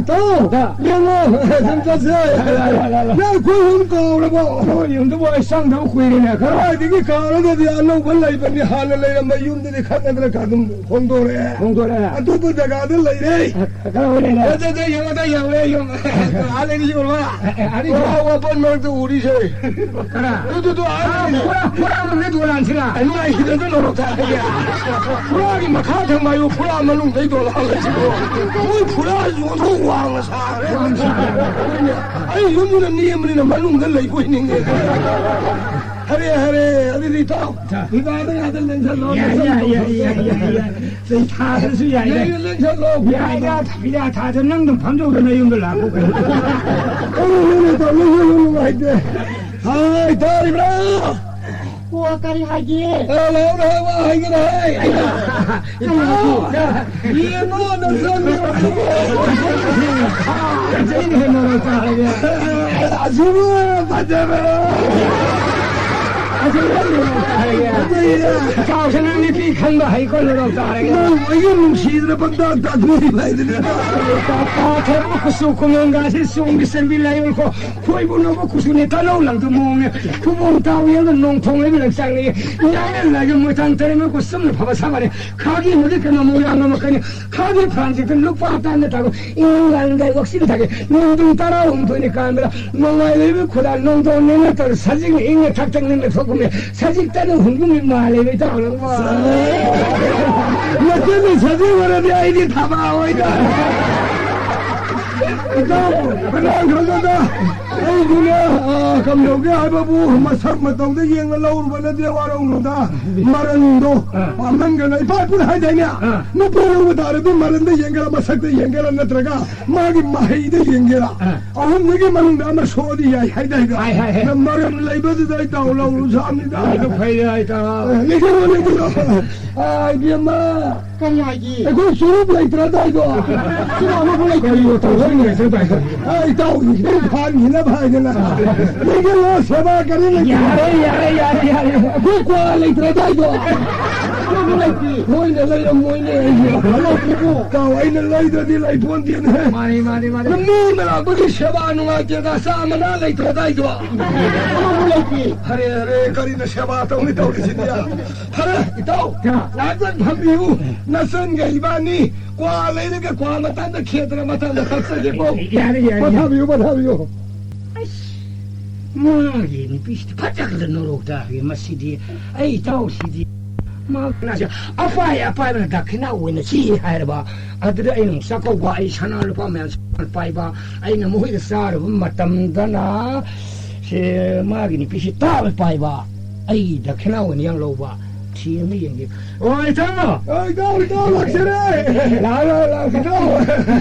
ꯇꯥꯎ, ꯇꯥ꯫ ꯌꯦꯡꯉꯣ, ꯁꯨꯝ ꯆꯠꯁꯦ꯫ ꯂꯥ, ꯂꯥ, ꯂꯥ, ꯂꯥ꯫ ꯅꯪ ꯑꯩꯈꯣꯏ ꯌꯨꯝ ꯀꯥꯎꯔꯕꯣ? ꯑꯩꯈꯣꯏ ꯌꯨꯝꯗꯨꯕꯨ ꯑꯩ ꯆꯪꯗꯕ ꯀꯨꯏꯔꯦꯅꯦ꯫ ꯀꯗꯥꯏꯗꯒꯤ ꯀꯥꯎꯔꯒꯗꯤ ꯑꯅꯧꯕ ꯂꯩꯕꯅꯤ꯫ ꯍꯥꯟꯅ ꯂꯩꯔꯝꯕ ꯌꯨꯝꯗꯨꯗꯤ ꯈꯠꯅꯗꯅ ꯑꯗꯨꯝ ꯍꯣꯡꯗꯣꯔꯛꯑꯦ꯫ ꯍꯣꯡꯗꯣꯔꯛꯑꯦ꯫ ꯑꯇꯣꯞꯄ ꯖꯒꯥꯗ ꯂꯩꯔꯦ꯫ ꯀꯗꯥꯏ ꯂꯩꯔꯦ? ꯑꯗ, ꯑꯗ ꯌꯦꯡꯉꯣ, ꯑꯗ ꯌꯦꯡꯉꯣ, ꯌꯦꯡꯉꯣ꯫ ꯑꯥ, ꯂꯩꯔꯤ ꯌꯦꯡꯉꯣ꯫ ꯑꯦ, ꯑꯦ, ꯑꯅꯤ ꯄꯨꯔꯥ ꯋꯥꯄꯟ ꯃꯔꯛꯇ ꯎꯔꯤꯁꯦ꯫ ꯀꯅꯥ? ꯑꯗꯨꯗꯣ ꯑꯥ, ꯑꯥ, ꯂꯩꯔꯤ꯫ ꯄꯨꯔꯥ, ꯄꯨꯔꯥ ꯃꯅꯨꯡꯗ ꯗꯣꯂꯥꯟꯁꯤꯔ? ꯑꯩ ꯃꯥꯏꯁꯤꯗ ꯑꯗꯨꯝ ꯂꯧꯔꯣ ꯇꯥꯔꯒꯦ꯫ ꯄꯨꯔꯥꯒꯤ ꯃꯈꯥ ꯊꯪꯕ ꯍꯥꯏꯌꯨ, ꯄꯨꯔꯥ ꯃꯅꯨꯡꯗꯩ ꯗꯣꯂꯥꯟ ꯂꯩꯁꯤꯕꯣ꯫ ꯃꯣꯏ ꯐꯨꯔꯥꯁꯨ ꯑꯣꯟꯊꯣꯛ ꯋꯥꯡꯅ ꯁꯥꯈ꯭ꯔꯦ꯫ ꯋꯥꯡꯅ ꯁꯥꯈ꯭ꯔꯦ꯫ ꯑꯩ ꯌꯨꯝꯗꯨꯅ ꯅꯦꯝꯕꯅꯤꯅ ꯃꯅꯨꯡꯗ ꯂꯩꯕꯣꯏ ꯅꯤꯡꯉꯦ꯫ ꯍꯔꯦ, ꯍꯔꯦ, ꯑꯗꯨꯗꯤ ꯏꯇꯥꯎ, ꯏꯇꯥꯎ꯫ ꯍꯤꯗꯥꯛꯇ ꯉꯥꯛꯇ ꯂꯦꯡꯁꯜꯂꯣ, ꯌꯥꯏ, ꯂꯦꯡꯁꯜꯂꯣ꯫ ꯌꯥꯏ, ꯌꯥꯏ, ꯌꯥꯏ, ꯌꯥꯏ꯫ ꯆꯩ ꯊꯥꯗ꯭ꯔꯁꯨ ꯌꯥꯏꯗ꯫ ꯂꯦꯡ-, ꯂꯦꯡꯁꯜꯂꯣ, ꯌꯥꯏꯗ, ꯐꯤꯗꯥ ꯊꯥꯗ ꯅꯪ ꯑꯗꯨꯝ ꯐꯝꯖꯧꯗ ꯅꯌꯨꯝꯗ ꯂꯥꯛꯄ ꯀꯩꯅꯣ꯫ ꯑꯩ ꯌꯨꯝꯗ ꯂꯩꯇꯕ, ꯅꯪ ꯌꯨꯝꯗ ꯅꯨꯡꯉꯥꯏꯇꯦ꯫ ꯍꯥꯏ, ꯇꯥꯔꯤꯕ꯭ꯔꯥ? ꯑꯣ, ꯀꯔꯤ ꯍꯥꯏꯒꯦ? ꯑꯦ, ꯂꯥꯛꯑꯣ, ꯂꯥꯛꯑꯣ, ꯋꯥ ꯍꯥꯏꯒꯦ, ꯍꯥꯏ꯫ ꯏꯇꯥꯎ, ꯌꯦꯡꯉꯣ, ꯅꯆꯟ ꯅꯨꯄꯤꯗꯣ꯫ ꯐꯖꯩꯅꯦ, ꯃꯔꯣꯏ ꯆꯥꯔꯒꯦ꯫ ꯑꯁꯤꯕꯨ ꯐꯖꯕ꯭ꯔꯣ? ꯑꯁꯤꯕꯨ ꯃꯔꯣꯏ ꯆꯥꯔꯒꯦ꯫ ꯐꯖꯩꯌꯦ꯫ ꯏꯇꯥꯎꯁꯦ ꯅꯪ ꯅꯨꯄꯤ ꯈꯟꯕ ꯍꯩꯀꯣ, ꯃꯔꯣꯏ ꯆꯥꯔꯒꯦ꯫ ꯅꯪ ꯑꯩꯒꯤ ꯅꯨꯡꯁꯤꯗꯅ ꯄꯪꯇꯥ ꯇꯥꯟꯊꯣꯛꯏꯕ ꯍꯥꯏꯗꯨꯅꯤ꯫ ꯇꯥꯊꯣꯛꯄ ꯀꯨꯆꯨ ꯀꯨꯃꯦꯟꯒꯥꯁꯤ ꯆꯣꯡꯕꯤ ꯆꯟꯕꯤ ꯂꯩꯔꯣꯏꯀꯣ꯫ ꯈꯣꯏꯕꯨ ꯅꯧꯕ ꯀꯨꯆꯨꯅꯦ ꯇꯥꯅꯧ ꯂꯪꯗꯨ ꯃꯑꯣꯡꯅꯦ꯫ ꯈꯨꯕꯣꯝ ꯇꯥꯎ ꯌꯦꯡꯗ ꯅꯣꯡ ꯊꯣꯡ ꯂꯩꯕ ꯂꯪꯆꯥꯛꯅꯦ꯫ ꯏꯌꯥꯡꯅ ꯂꯥꯏꯒ ꯃꯣꯏꯊꯥꯡ ꯇꯔꯦꯠꯃ ꯀꯨꯆꯨꯝꯅ ꯐꯕ ꯁꯥꯕꯅꯦ꯫ ꯈꯥꯒꯤ ꯃꯗꯤ ꯀꯩꯅꯣ ꯃꯣꯏꯔꯥꯡ ꯑꯃ ꯀꯅꯤ꯫ ꯈꯥꯒꯤ ꯐ꯭ꯔꯥꯟꯁꯤꯇ ꯂꯨꯄꯥ ꯇꯥꯟꯅ ꯇꯥꯔꯣ꯫ ꯏꯪꯂꯥꯟꯗ ꯋꯥꯛꯁꯤꯟ ꯊꯥꯒꯦ꯫ ꯅꯣꯡꯗꯨꯡ ꯇꯔꯥꯍꯨꯝꯗꯣꯏꯅꯤ ꯀꯥꯟꯕꯗ ꯅꯣꯡꯃꯥꯏ ꯂꯩꯕ ꯈꯨꯗꯥ ꯅꯣꯡꯗꯣꯡ ꯅꯦꯅ ꯇꯧꯔ ꯁꯖꯤꯛꯅ ꯏꯪꯅ ꯊꯛ ꯊꯛꯅ ꯊꯣꯛꯄꯅꯦ꯫ ꯁꯖꯤꯛꯇꯅ ꯍꯨꯟꯕꯨꯝꯒꯤ ꯃꯥꯜꯂꯦꯕ ꯏꯇꯥꯎ ꯅꯪꯕꯣ꯫ ꯃꯆꯤꯟꯅ ꯁꯖꯤꯛ ꯑꯣꯏꯔꯗꯤ ꯑꯩꯗꯤ ꯊꯕꯥ ꯑꯣꯏꯗ꯫ ꯏꯇꯥꯎ, ꯀꯅꯥ ꯈꯪꯒꯗ? ꯑꯩꯗꯤꯅꯦ, ꯑ, ꯀꯝꯗꯧꯒꯦ ꯍꯥꯏꯕꯕꯨ ꯃꯁꯛ ꯃꯇꯧꯗ ꯌꯦꯡꯅ ꯂꯧꯔꯨꯕꯅꯗꯤ ꯋꯥꯔꯧꯅꯨꯗ꯫ ꯃꯔꯟꯗꯣ ꯑꯥ꯫ ꯄꯥꯝꯍꯟꯒꯅ ꯏꯄꯥ ꯏꯄꯨꯅ ꯍꯥꯏꯗꯥꯏꯅꯦ? ꯑꯥ꯫ ꯅꯨꯄꯤ ꯂꯧꯕ ꯇꯥꯔꯗꯤ ꯃꯔꯟꯗ ꯌꯦꯡꯒꯦꯔꯥ, ꯃꯁꯛꯇ ꯌꯦꯡꯒꯦꯔꯥ, ꯅꯠꯇ꯭ꯔꯒ ꯃꯥꯒꯤ ꯃꯍꯩꯗ ꯌꯦꯡꯒꯦꯔꯥ? ꯑꯥ꯫ ꯑꯍꯨꯝꯗꯨꯒꯤ ꯃꯅꯨꯡꯗ ꯑꯃ ꯁꯣꯛꯑꯗꯤ ꯌꯥꯏ ꯍꯥꯏꯗꯥꯏꯗ? ꯍꯥꯏ, ꯍꯥꯏ, ꯍꯥꯏ꯫ ꯅ ꯃꯔꯟ ꯂꯩꯕꯗꯨꯗ ꯏꯇꯥꯎ ꯂꯧꯔꯨ ꯁꯥꯕꯅꯤꯗ꯫ ꯑꯗꯨ ꯐꯩ ꯍꯥꯏꯇꯥ꯫ ꯑ, ꯂꯩꯖꯔꯣ, ꯂꯩꯖꯔꯣ꯫ ꯑ, ꯏꯕꯦꯝꯃ꯫ ꯀꯔꯤ ꯍꯥꯏꯒꯦ? ꯑꯩꯈꯣꯏ ꯆꯨꯔꯨꯞ ꯂꯩꯇ꯭ꯔꯗꯥꯏꯗꯣ? ꯆꯨꯔꯨꯞ ꯑꯃꯐꯥꯎ ꯂꯩꯇ꯭ꯔꯦ꯫ ꯀꯔꯤꯅꯣ ꯇꯧꯔꯤꯁꯤꯕꯣ? ꯑ, ꯏꯇꯥꯎ, ꯅꯪ ꯐꯥꯟꯈꯤꯅꯕ ꯍꯥꯏꯗꯅ꯫ ꯂꯩꯖꯔꯣ, ꯁꯦꯕꯥ ꯀꯔꯤ ꯂꯩꯇꯦ? ꯌꯥꯔꯦ, ꯌꯥꯔꯦ, ꯌꯥꯔꯦ, ꯌꯥꯔꯦ꯫ ꯑꯩꯈꯣꯏ ꯀ꯭ꯋꯥ ꯂꯩꯇ꯭ꯔꯗꯥꯏꯗꯣ? ꯆꯨꯔꯨꯞ ꯂꯩꯇꯦ꯫ ꯃꯣꯏꯅ ꯂꯩꯔꯝꯃꯣꯏꯅꯦ ꯑꯩꯁꯦ꯫ ꯂꯩꯇꯦꯀꯣ꯫ ꯏꯇꯥꯎ, ꯑꯩꯅ ꯂꯩꯗ꯭ꯔꯗꯤ ꯂꯩꯄꯣꯟꯇꯦꯅꯦ꯫ ꯃꯥꯅꯤ, ꯃꯥꯅꯤ, ꯃꯥꯅꯤ꯫ ꯅꯪ ꯃꯤ ꯑꯃ ꯂꯥꯛꯄꯒꯤ ꯁꯦꯕꯥ ꯅꯨꯡꯉꯥꯏꯇꯦꯗ, ꯆꯥ ꯃꯅꯥ ꯂꯩꯇ꯭ꯔꯗꯥꯏꯗꯣ? ꯑꯃꯐꯥꯎ ꯂꯩꯇꯦ꯫ ꯍꯔꯦ, ꯍꯔꯦ, ꯀꯔꯤꯅ ꯁꯦꯕꯥ ꯇꯧꯅꯤ ꯇꯧꯔꯤꯁꯤꯗꯤ? ꯐꯔꯦ, ꯏꯇꯥꯎ, ꯀꯌꯥ? ꯉꯥꯏꯍꯥꯛꯇꯪ ꯐꯝꯕꯤꯌꯨ꯫ ꯅꯆꯟꯒ ꯏꯕꯥꯅꯤ ꯀ꯭ꯋꯥ ꯂꯩꯔꯒ ꯀ꯭ꯋꯥ ꯃꯇꯥꯡꯗ ꯈꯦꯗ꯭ꯔ ꯃꯇꯥꯡꯗ ꯀꯛꯆꯒꯦꯀꯣ꯫ ꯌꯥꯔꯦ, ꯌꯥꯔꯦ, ꯌꯥꯔꯦ꯫ ꯄꯣꯊꯥꯕꯤꯌꯨ, ꯄꯣꯊꯥꯕꯤꯌꯨ꯫ ꯑꯁ, ꯃꯥꯒꯤ ꯅꯨꯄꯤꯁꯤꯗꯤ ꯐꯠꯇ꯭ꯔꯒꯗ ꯅꯣꯔꯣꯛ ꯇꯥꯈ꯭ꯔꯦ꯫ ꯃꯁꯤꯗꯤ ꯑꯩ ꯏꯇꯥꯎꯁꯤꯗꯤ ꯃꯥ ꯀꯅꯥꯁꯦ ꯑꯄꯥꯏ ꯑꯄꯥꯏꯕꯅ ꯗꯈꯤꯅꯥ ꯑꯣꯏꯅ ꯆꯤ ꯍꯥꯏꯔꯕ꯫ ꯑꯗꯨꯗ ꯑꯩꯅ ꯑꯃꯨꯛ ꯆꯥꯛꯀꯧꯕ, ꯑꯩ ꯁꯅꯥ ꯂꯨꯄꯥ ꯃꯌꯥꯝ ꯄꯥꯏꯕ, ꯑꯩꯅ ꯃꯈꯣꯏꯗ ꯆꯥꯔꯨꯕ ꯃꯇꯝꯗꯅ ꯁꯦ ꯃꯥꯒꯤ ꯅꯨꯄꯤꯁꯤ ꯇꯥꯕ ꯄꯥꯏꯕ, ꯑꯩꯒꯤ ꯗꯈꯤꯅꯥ ꯑꯣꯏꯅ ꯌꯥꯝ ꯂꯧꯕ꯫ ꯊꯤ ꯑꯃ ꯌꯦꯡꯒꯦ꯫ ꯑꯣ, ꯏꯇꯥꯎ! ꯑꯣ, ꯏꯇꯥꯎ, ꯏꯇꯥꯎ, ꯂꯥꯛꯆꯔꯦ! ꯂꯥꯛꯑꯣ, ꯂꯥꯛꯑꯣ, ꯂꯥꯛꯑꯣ, ꯏꯇꯥꯎ!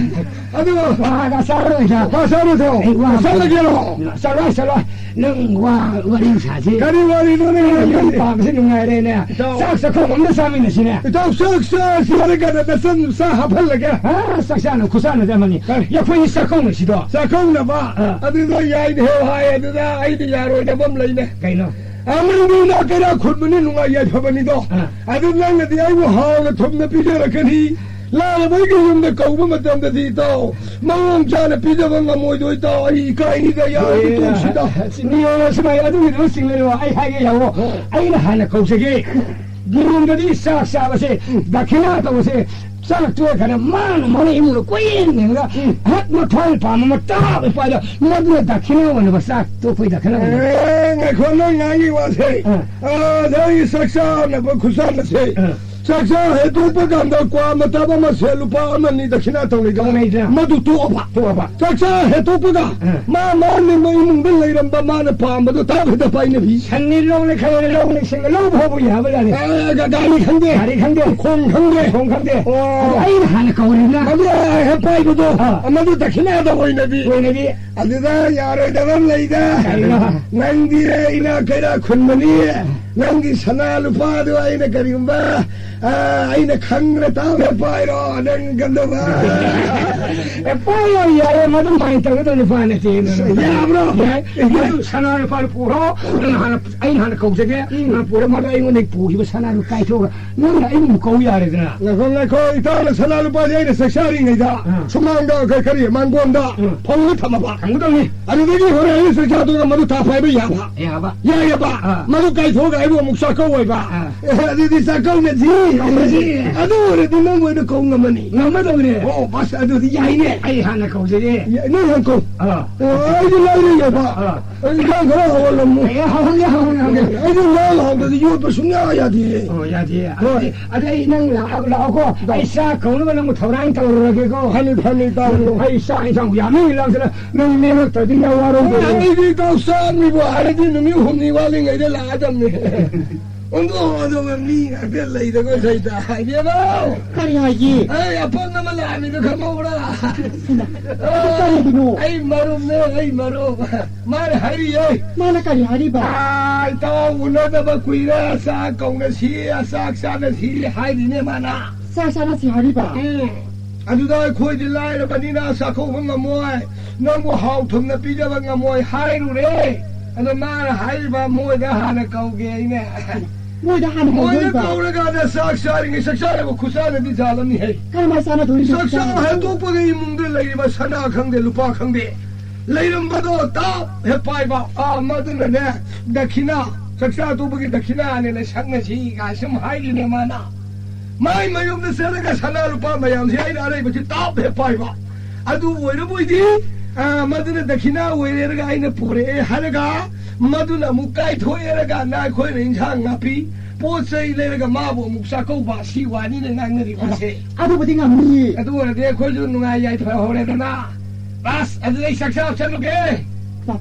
ꯑꯗꯨ ꯋꯥꯒ ꯆꯥꯔꯣꯏꯗ꯫ ꯋꯥ ꯆꯥꯔꯣꯏꯗ꯭ꯔꯣ? ꯑꯩ ꯋꯥ ꯆꯠꯂꯒꯦꯔꯣ? ꯆꯠꯂꯣꯏ, ꯆꯠꯂꯣꯏ꯫ ꯅꯪ ꯋꯥ ꯋꯥꯔꯤ ꯁꯥꯁꯤ꯫ ꯀꯔꯤ ꯋꯥꯔꯤꯅꯣꯅꯦ? ꯅꯪ ꯌꯨꯝ ꯄꯥꯝꯕꯁꯤ ꯅꯨꯡꯉꯥꯏꯔꯦꯅꯦ꯫ ꯏꯇꯥꯎ꯫ ꯆꯥꯛ ꯆꯥꯛꯈꯨꯝ ꯑꯃꯗ ꯆꯥꯃꯤꯟꯅꯁꯤꯅꯦ꯫ ꯏꯇꯥꯎ, ꯆꯥꯛ ꯆꯥꯁꯤ ꯍꯥꯏꯔꯒꯅ ꯅꯆꯟ ꯅꯨꯄꯥ ꯍꯥꯞꯍꯜꯂꯒꯦ꯫ ꯑ, ꯆꯥꯛ ꯆꯥꯅ ꯈꯨꯠꯆꯥꯅꯗꯤ ꯑꯃꯅꯤ꯫ ꯀꯔꯤ? ꯑꯩꯈꯣꯏꯒꯤ ꯆꯥꯛꯀꯧꯅꯁꯤꯗꯣ꯫ ꯆꯥꯛꯀꯧꯅꯕ? ꯑꯥ꯫ ꯑꯗꯨꯗ ꯌꯥꯏꯅꯦ ꯍꯥꯏ, ꯑꯗꯨꯗ ꯑꯩꯗꯤ ꯌꯥꯔꯣꯏꯗꯕ ꯑꯃ ꯂꯩꯅꯦ꯫ ꯀꯩꯅꯣ? ꯑꯃꯅꯤꯅ ꯀꯩꯔꯥꯛ ꯈꯨꯟꯕꯅꯤ ꯅꯨꯡꯉꯥꯏ ꯌꯥꯏꯐꯕꯅꯤꯗꯣ꯫ ꯑꯥ꯫ ꯑꯗꯨ ꯅꯪꯅꯗꯤ ꯑꯩꯕꯨ ꯍꯥꯎꯅ ꯊꯨꯝꯅ ꯄꯤꯖꯔꯛꯀꯅꯤ꯫ ꯂꯥꯏꯔꯕꯒꯤ ꯌꯨꯝꯗ ꯀꯧꯕ ꯃꯇꯝꯗꯗꯤ ꯏꯇꯥꯎ, ꯃꯑꯣꯡ ꯆꯥꯅ ꯄꯤꯖꯕ ꯉꯝꯃꯣꯏꯗꯣ ꯏꯇꯥꯎ, ꯑꯩ ꯏꯀꯥꯏꯅꯤꯗ ꯌꯥꯔꯗꯤ ꯑꯦ, ꯇꯣꯛꯁꯤꯗ꯫ ꯅꯤꯌꯣꯝ ꯑꯁꯨꯃꯥꯏ ꯑꯗꯨꯒꯤꯗꯨ ꯆꯤꯡꯂꯩꯔꯣ, ꯑꯩ ꯍꯥꯏꯒꯦ ꯌꯥꯋꯣ꯫ ꯑꯩꯅ ꯍꯥꯟꯅ ꯀꯧꯖꯒꯦ꯫ ꯅꯤꯌꯣꯝꯗꯗꯤ ꯆꯥꯛ ꯆꯥꯕꯁꯦ, ꯎꯝ꯫ ꯗꯈꯤꯅꯥ ꯇꯧꯕꯁꯦ, ꯆꯥꯛ ꯇꯣꯛꯑꯀꯥꯟꯗ ꯃꯥꯅ ꯃꯥꯅ ꯏꯃꯨꯡꯗ ꯀꯣꯏꯌꯦꯡ ꯌꯦꯡꯉꯒ, ꯎꯝ꯫ ꯍꯦꯛ ꯃꯊ꯭ꯋꯥꯏ ꯄꯥꯝꯕ ꯃꯇꯥ ꯏꯄꯥꯗ ꯃꯗꯨꯅ ꯗꯈꯤꯅꯥ ꯑꯣꯏꯅꯕ ꯆꯥꯛ ꯇꯣꯛꯄꯩ ꯗꯈꯤꯅꯥ ꯑꯣꯏꯅꯕ꯫ ꯑꯦ, ꯉꯥꯏꯈꯣ, ꯅꯪ ꯉꯥꯡꯉꯤ ꯋꯥꯁꯦ꯫ ꯑꯥ꯫ ꯑꯥ, ꯅꯪꯒꯤ ꯆꯥꯛ ꯆꯥꯅꯕ ꯈꯨꯠꯁꯥꯟꯅꯁꯦ꯫ ꯑꯥ꯫ ꯆꯥꯛꯆꯥ ꯍꯦꯛ ꯇꯣꯛꯄ ꯀꯥꯟꯗ ꯀ꯭ꯋꯥ ꯃꯇꯞ ꯑꯃ ꯁꯦ ꯂꯨꯄꯥ ꯑꯃ ꯑꯅꯤ ꯗꯈꯤꯅꯥ ꯇꯧꯅꯩꯗꯅ꯫ ꯇꯧꯅꯩꯗꯅ꯫ ꯃꯗꯨ ꯇꯣꯛꯑꯕ꯫ ꯇꯣꯛꯑꯕ꯫ ꯆꯥꯛꯆꯥ ꯍꯦꯛ ꯇꯣꯛꯄꯒ ꯑ꯫ ꯃꯥ ꯃꯥꯅ ꯃ-, ꯏꯃꯨꯡꯗ ꯂꯩꯔꯝꯕ ꯃꯥꯅ ꯄꯥꯝꯕꯗꯣ ꯇꯥꯕꯗ ꯄꯥꯏꯅꯕꯤ꯫ ꯁꯟꯅꯤ ꯂꯧꯅꯤ ꯈꯪꯗꯦ, ꯂꯧꯅꯤ ꯁꯤꯡꯅ ꯂꯧꯕ ꯐꯥꯎꯕ ꯌꯥꯕ ꯖꯥꯠꯅꯤ꯫ ꯑ, ꯒ-, ꯒꯥꯔꯤ ꯈꯪꯗꯦ꯫ ꯒꯥꯔꯤ ꯈꯪꯗꯦ꯫ ꯈꯣꯡ ꯈꯪꯗꯦ꯫ ꯈꯣꯡ ꯈꯪꯗꯦ꯫ ꯑꯣ꯫ ꯑꯗꯨ ꯑꯩꯅ ꯍꯥꯟꯅ ꯀꯧꯔꯤꯕꯅ꯫ ꯃꯗꯨ ꯍꯦꯛ ꯄꯥꯏꯕꯗꯣ, ꯑ꯫ ꯃꯗꯨ ꯗꯈꯤꯅꯥꯗ ꯑꯣꯏꯅꯕꯤ꯫ ꯑꯣꯏꯅꯕꯤ꯫ ꯑꯗꯨꯗ ꯌꯥꯔꯣꯏꯗꯕ ꯑꯃ ꯂꯩꯗ꯫ ꯀꯩꯅꯣ? ꯅꯪꯗꯤ ꯏꯅꯥꯛ ꯀꯩꯔꯥꯛ ꯈꯨꯟꯕꯅꯤ꯫ ꯅꯪꯒꯤ ꯁꯅꯥ ꯂꯨꯄꯥꯗꯨ ꯑꯩꯅ ꯀꯔꯤꯒꯨꯝꯕ, ꯑ, ꯑꯩꯅ ꯈꯪꯗꯅ ꯇꯥꯕ ꯄꯥꯏꯔꯣ, ꯅꯪ ꯀꯝꯗꯧꯕ? ꯑꯦ, ꯄꯥꯏꯔꯣ, ꯌꯥꯔꯦ, ꯃꯗꯨ ꯃꯥꯏꯅ ꯇꯧꯒꯗꯕ ꯅꯨꯄꯥ ꯅꯠꯇꯦ꯫ ꯌꯥꯕ꯭ꯔꯣ? ꯌꯥꯏ꯫ ꯃꯗꯨ ꯁꯅꯥ ꯂꯨꯄꯥꯗꯨ ꯄꯨꯔꯣ, ꯅꯪ ꯍꯥꯟꯅ, ꯑꯩꯅ ꯍꯥꯟꯅ ꯀꯧꯖꯒꯦ, ꯎꯝ꯫ ꯅꯪ ꯄꯨꯔꯣ, ꯃꯗꯨ ꯑꯩꯉꯣꯟꯗꯒꯤ ꯄꯨꯈꯤꯕ ꯁꯅꯥ ꯂꯨꯄꯥ ꯀꯥꯏꯊꯣꯛꯑꯒ ꯅꯪꯅ ꯑꯩꯕꯨ ꯀꯧ ꯌꯥꯔꯦꯗꯅ꯫ ꯉꯥꯏꯈꯣ, ꯉꯥꯏꯈꯣ, ꯏꯇꯥꯎꯅ ꯁꯅꯥ ꯂꯨꯄꯥꯁꯦ ꯑꯩꯅ ꯆꯥꯛ ꯆꯥꯔꯤꯉꯩꯗ ꯑꯥ꯫ ꯁꯨꯃꯥꯡꯗ ꯀ-, ꯀꯔꯤ, ꯃꯥꯡꯒꯣꯟꯗ ꯑꯥ꯫ ꯐꯧꯔꯒ ꯊꯝꯃꯕ꯫ ꯊꯝꯒꯗꯧꯅꯤ꯫ ꯑꯗꯨꯗꯒꯤ ꯍꯣꯔꯦꯟ ꯑꯩꯅ ꯆꯥꯛ ꯆꯥꯗꯣꯏꯒ ꯃꯗꯨ ꯊꯥ ꯐꯥꯏꯕ ꯌꯥꯕ꯫ ꯌꯥꯕ꯫ ꯌꯥꯏꯌꯦꯕ꯫ ꯑꯥ꯫ ꯃꯗꯨ ꯀꯥꯏꯊꯣꯛꯑꯒ ꯑꯩꯕꯨ ꯑꯃꯨꯛ ꯆꯥꯛꯀꯧ ꯑꯣꯏꯕ꯫ ꯑꯥ꯫ ꯑꯦ, ꯑꯗꯨꯗꯤ ꯆꯥꯛꯀꯧꯅꯁꯤ꯫ ꯀꯧꯅꯁꯤ꯫ ꯑꯗꯨ ꯑꯣꯏꯔꯗꯤ ꯅꯪ ꯑꯣꯏꯅ ꯀꯧ ꯉꯝꯃꯅꯤ꯫ ꯉꯝꯃꯗꯧꯅꯦ꯫ ꯑꯣ, ꯕꯁ, ꯑꯗꯨꯗꯤ ꯌꯥꯏꯅꯦ꯫ ꯑꯩ ꯍꯥꯟꯅ ꯀꯧꯖꯒꯦ꯫ ꯌꯥ-, ꯅꯪ ꯍꯥꯟꯅ ꯀꯧ꯫ ꯑꯥ꯫ ꯑꯣ, ꯑꯩꯗꯤ ꯂꯥꯏꯔꯩꯌꯦꯕ꯫ ꯑꯥ꯫ ꯑꯩ ꯏꯟꯖꯥꯡ ꯈꯔ ꯍꯧꯍꯜꯂꯝꯃꯨ꯫ ꯑꯦ, ꯍꯧꯍꯟꯒꯦ, ꯍꯧꯍꯟꯒꯦ, ꯍꯧꯍꯟꯒꯦ꯫ ꯑꯩꯗꯤ ꯏꯟꯖꯥꯡ ꯍꯥꯎꯗ꯭ꯔꯗꯤ ꯌꯣꯠꯄ ꯁꯨꯡꯌꯥ ꯌꯥꯗꯤꯌꯦ꯫ ꯑꯣ, ꯌꯥꯗꯤꯌꯦ꯫ ꯍꯣꯏ꯫ ꯑꯗꯨꯗꯤ, ꯑꯗꯨꯗꯤ ꯑꯩ ꯅꯪ ꯂꯥꯛ-, ꯂꯥꯛꯑꯣꯀꯣ꯫ ꯂꯥꯛꯑꯣ꯫ ꯑꯩ ꯆꯥꯛ ꯀꯧꯅꯕ ꯅꯪꯕꯨ ꯊꯧꯔꯥꯡ ꯇꯧꯔꯨꯔꯒꯦꯀꯣ꯫ ꯐꯅꯤ, ꯐꯅꯤ, ꯇꯥꯕ꯭ꯔꯣ? ꯑꯩ ꯆꯥꯛ ꯏꯟꯖꯥꯡ ꯌꯥꯝꯃꯤ ꯂꯥꯡꯁꯤꯜꯂ ꯅꯪ ꯅꯦꯝꯃꯛꯇ꯭ꯔꯗꯤ ꯌꯥꯝ ꯋꯥꯔꯧꯗꯣꯏꯅꯦ꯫ ꯑꯩꯗꯤ ꯏꯇꯥꯎ ꯆꯥꯛ ꯃꯤꯕꯨ ꯍꯥꯏꯔꯗꯤ ꯅꯨꯃꯤꯠ ꯍꯨꯝꯅꯤ ꯋꯥꯠꯂꯤꯉꯩꯗ ꯂꯥꯛꯑꯗꯝꯅꯤ꯫ ꯑꯣꯟꯊꯣꯛ ꯑꯣꯟꯊꯣꯛꯄ ꯃꯤ ꯉꯥꯛꯇ ꯂꯩꯗꯀꯣ ꯁꯩꯇ꯫ ꯏꯕꯦꯝꯃ! ꯀꯔꯤ ꯍꯥꯏꯒꯦ? ꯑꯩ ꯑꯄꯪ ꯑꯃ ꯂꯥꯛꯑꯝꯃꯤꯗꯣ ꯈꯪꯍꯧꯕ꯭ꯔꯥ? ꯀꯔꯤꯒꯤꯅꯣ? ꯑꯩ ꯃꯔꯨꯞꯅꯦ, ꯑꯩ ꯃꯔꯨꯞ꯫ ꯃꯥꯅ ꯍꯥꯏꯔꯤꯌꯦ꯫ ꯃꯥꯅ ꯀꯔꯤ ꯍꯥꯏꯔꯤꯕ? "ꯑꯥ, ꯏꯇꯥꯎ ꯎꯅꯗꯕ ꯀꯨꯏꯔꯦ, ꯆꯥꯛ ꯀꯧꯅꯁꯤ, ꯆꯥꯛ ꯆꯥꯅꯁꯤ" ꯍꯥꯏꯔꯤꯅꯦ ꯃꯥꯅ꯫ ꯆꯥꯛ ꯆꯥꯅꯁꯤ ꯍꯥꯏꯔꯤꯕ? ꯎꯝ꯫ ꯑꯗꯨꯗ ꯑꯩꯈꯣꯏꯗꯤ ꯂꯥꯏꯔꯕꯅꯤꯅ ꯆꯥꯛꯀꯧꯕ ꯉꯝꯃꯣꯏ, ꯅꯪꯕꯨ ꯍꯥꯎ ꯊꯨꯝꯅ ꯄꯤꯖꯕ ꯉꯝꯃꯣꯏ ꯍꯥꯏꯔꯨꯔꯦ꯫ ꯑꯗꯣ ꯃꯥꯅ ꯍꯥꯏꯔꯤꯕ, "ꯃꯣꯏꯗ ꯍꯥꯟꯅ ꯀꯧꯒꯦ" ꯑꯩꯅ꯫ ꯃꯣꯏꯗ ꯍꯥꯟꯅ ꯃꯣꯏꯗ ꯀꯧꯗꯣꯏꯕ? ꯀꯧꯔꯀꯥꯟꯗ ꯆꯥꯛ ꯆꯥꯔꯤꯉꯩ, ꯆꯥꯛ ꯆꯥꯔꯕ ꯈꯨꯠꯆꯥꯟꯅꯗꯤ ꯖꯥꯠ ꯑꯃꯅꯤ ꯍꯦ꯫ ꯀꯔꯝꯍꯥꯏꯅ ꯆꯥꯟꯅꯗꯣꯏꯅꯣ? ꯆꯥꯛ ꯆꯥ ꯆꯥꯛ ꯆꯥꯟꯅ- ꯍꯟꯗꯣꯛꯄꯒ ꯏꯃꯨꯡꯗ ꯂꯩꯔꯤꯕ ꯁꯅꯥ ꯈꯪꯗꯦ, ꯂꯨꯄꯥ ꯈꯪꯗꯦ, ꯂꯩꯔꯝꯕꯗꯣ ꯇꯥꯞ ꯍꯦꯛ ꯄꯥꯏꯕ꯫ ꯑꯥ, ꯃꯗꯨꯅꯅꯦ, ꯗꯈꯤꯅꯥ, ꯆꯥꯛꯆꯥ ꯇꯣꯛꯄꯒꯤ ꯗꯈꯤꯅꯥꯅꯦꯅ ꯁꯛꯅꯁꯤ ꯀꯥꯏ ꯁꯨꯝ ꯍꯥꯏꯔꯤꯅꯦ ꯃꯥꯅ꯫ ꯃꯥꯏ ꯃꯌꯨꯝꯗ ꯆꯠꯂꯒ ꯁꯅꯥ ꯂꯨꯄꯥ ꯃꯌꯥꯝꯁꯦ ꯑꯩꯅ ꯑꯔꯩꯕꯁꯤ ꯇꯥꯞ ꯍꯦꯛ ꯄꯥꯏꯕ꯫ ꯑꯗꯨ ꯑꯣꯏꯔꯕꯣꯏꯗꯤ, ꯑꯥ, ꯃꯗꯨꯅ ꯗꯈꯤꯅꯥ ꯑꯣꯏꯔꯦꯔꯒ ꯑꯩꯅ ꯄꯨꯔꯛꯑꯦ ꯍꯥꯏꯔꯒ, ꯃꯗꯨꯅ ꯑꯃꯨꯛ ꯀꯥꯏꯊꯣꯛꯑꯦꯔꯒ ꯑꯩꯈꯣꯏꯅ ꯏꯟꯁꯥꯡ ꯅꯥꯄꯤ, ꯄꯣꯠ ꯆꯩ ꯂꯩꯔꯒ ꯃꯥꯕꯨ ꯑꯃꯨꯛ ꯆꯥꯛꯀꯧꯕ, ꯁꯤ ꯋꯥꯅꯤꯅꯦ ꯉꯥꯡꯅꯔꯤꯕꯁꯦ꯫ ꯑꯗꯨꯕꯨꯗꯤ ꯉꯝꯅꯤꯌꯦ꯫ ꯑꯗꯨ ꯑꯣꯏꯔꯗꯤ ꯑꯩꯈꯣꯏꯁꯨ ꯅꯨꯡꯉꯥꯏ ꯌꯥꯏꯐ ꯍꯧꯔꯦꯗꯅ꯫ ꯑꯁ, ꯑꯗꯨꯗꯤ ꯑꯩ ꯆꯥꯛ ꯆꯥꯕ ꯆꯠꯂꯨꯒꯦ꯫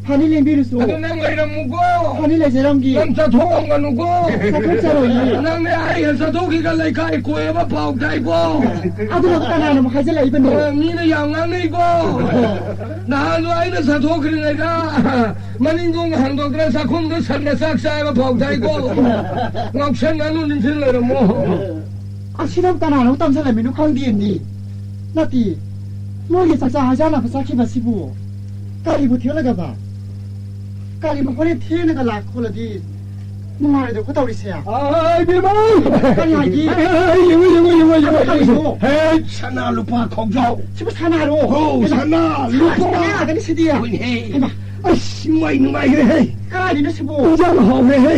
ꯐꯅꯤ, ꯂꯦꯡꯕꯤꯔꯨꯁꯨ꯫ ꯑꯗꯨ ꯅꯪ ꯂꯩꯔꯝꯃꯨꯀꯣ꯫ ꯐꯅꯤ, ꯂꯩꯖꯔꯝꯒꯦ꯫ ꯅꯪ ꯆꯠꯊꯣꯛꯑꯝꯒꯅꯨꯀꯣ꯫ ꯆꯠꯊꯣꯛꯆꯔꯣꯏꯌꯦ꯫ ꯅꯪꯅꯦ ꯑꯩ ꯍꯦꯛ ꯆꯠꯊꯣꯛꯈꯤꯒ ꯂꯩꯀꯥꯏ ꯀꯣꯏꯕ ꯄꯥꯎ ꯇꯥꯏꯀꯣ꯫ ꯑꯗꯨꯅ ꯀꯅꯥꯅ ꯑꯃꯨꯛ ꯍꯥꯏꯖꯤꯜꯂꯛꯏꯕꯅꯣ? ꯑ, ꯃꯤꯅ ꯌꯥꯝ ꯉꯥꯡꯅꯩꯀꯣ꯫ ꯅꯍꯥꯟꯗꯣ ꯑꯩꯅ ꯆꯠꯊꯣꯛꯈ꯭ꯔꯤꯉꯩꯗ ꯃꯅꯤꯡꯗꯣꯡ ꯍꯟꯗꯣꯛꯇꯅ ꯆꯥꯛꯈꯨꯝꯗ ꯁꯟꯅ ꯆꯥꯛ ꯆꯥꯏꯕ ꯄꯥꯎ ꯇꯥꯏꯀꯣ꯫ ꯉꯥꯎꯁꯟꯅꯅꯨ, ꯅꯤꯡꯁꯤꯡ ꯂꯩꯔꯝꯃꯣ꯫ ꯑꯁꯤꯅ ꯀꯅꯥꯅꯣ ꯇꯝꯁꯤꯜꯂꯝꯃꯤꯅꯣ ꯈꯪꯗꯦꯅꯦ꯫ ꯅꯠꯇꯦ, ꯃꯣꯏꯒꯤ ꯆꯥꯛꯆꯥ ꯍꯩꯖꯥꯟꯅꯕ ꯆꯠꯈꯤꯕꯁꯤꯕꯨ ꯀꯔꯤꯕꯨ ꯊꯦꯡꯂꯒꯕ? ꯀꯔꯤꯕꯨ ꯍꯣꯔꯦꯟ ꯊꯦꯡꯅꯒ ꯂꯥꯛ ꯈꯣꯠꯂꯗꯤ ꯅꯨꯡꯉꯥꯏꯔꯣꯏꯗꯕ ꯇꯧꯔꯤꯁꯦ? ꯑꯥꯏ, ꯏꯕꯦꯝꯃ! ꯀꯔꯤ ꯍꯥꯏꯒꯦ? ꯑꯥꯏ, ꯌꯦꯡꯉꯨ, ꯌꯦꯡꯉꯨ, ꯌꯦꯡꯉꯨ, ꯌꯦꯡꯉꯨ, ꯀꯔꯤꯅꯣ? ꯌꯦꯡꯉꯨ꯫ ꯍꯦ, ꯁꯅꯥ ꯂꯨꯄꯥ ꯈꯣꯡꯖꯥꯎ꯫ ꯁꯤꯕꯨ ꯁꯅꯥꯔꯣ? ꯍꯣ, ꯍꯩꯃꯥ, ꯁꯅꯥ ꯁꯅꯥ ꯂꯨꯄꯥ꯫ ꯁꯅꯥ ꯉꯥꯛꯇꯅꯤ ꯁꯤꯗꯤ꯫ ꯍꯣꯏꯅꯦ꯫ ꯍꯩꯃꯥ꯫ ꯑꯁ, ꯃꯩ ꯅꯨꯡꯉꯥꯏꯈ꯭ꯔꯦꯍꯦ꯫ ꯀꯗꯥꯏꯗꯩꯅꯣ ꯁꯤꯕꯨ? ꯏꯟꯖꯥꯡ ꯍꯥꯎꯈ꯭ꯔꯦꯍꯦ꯫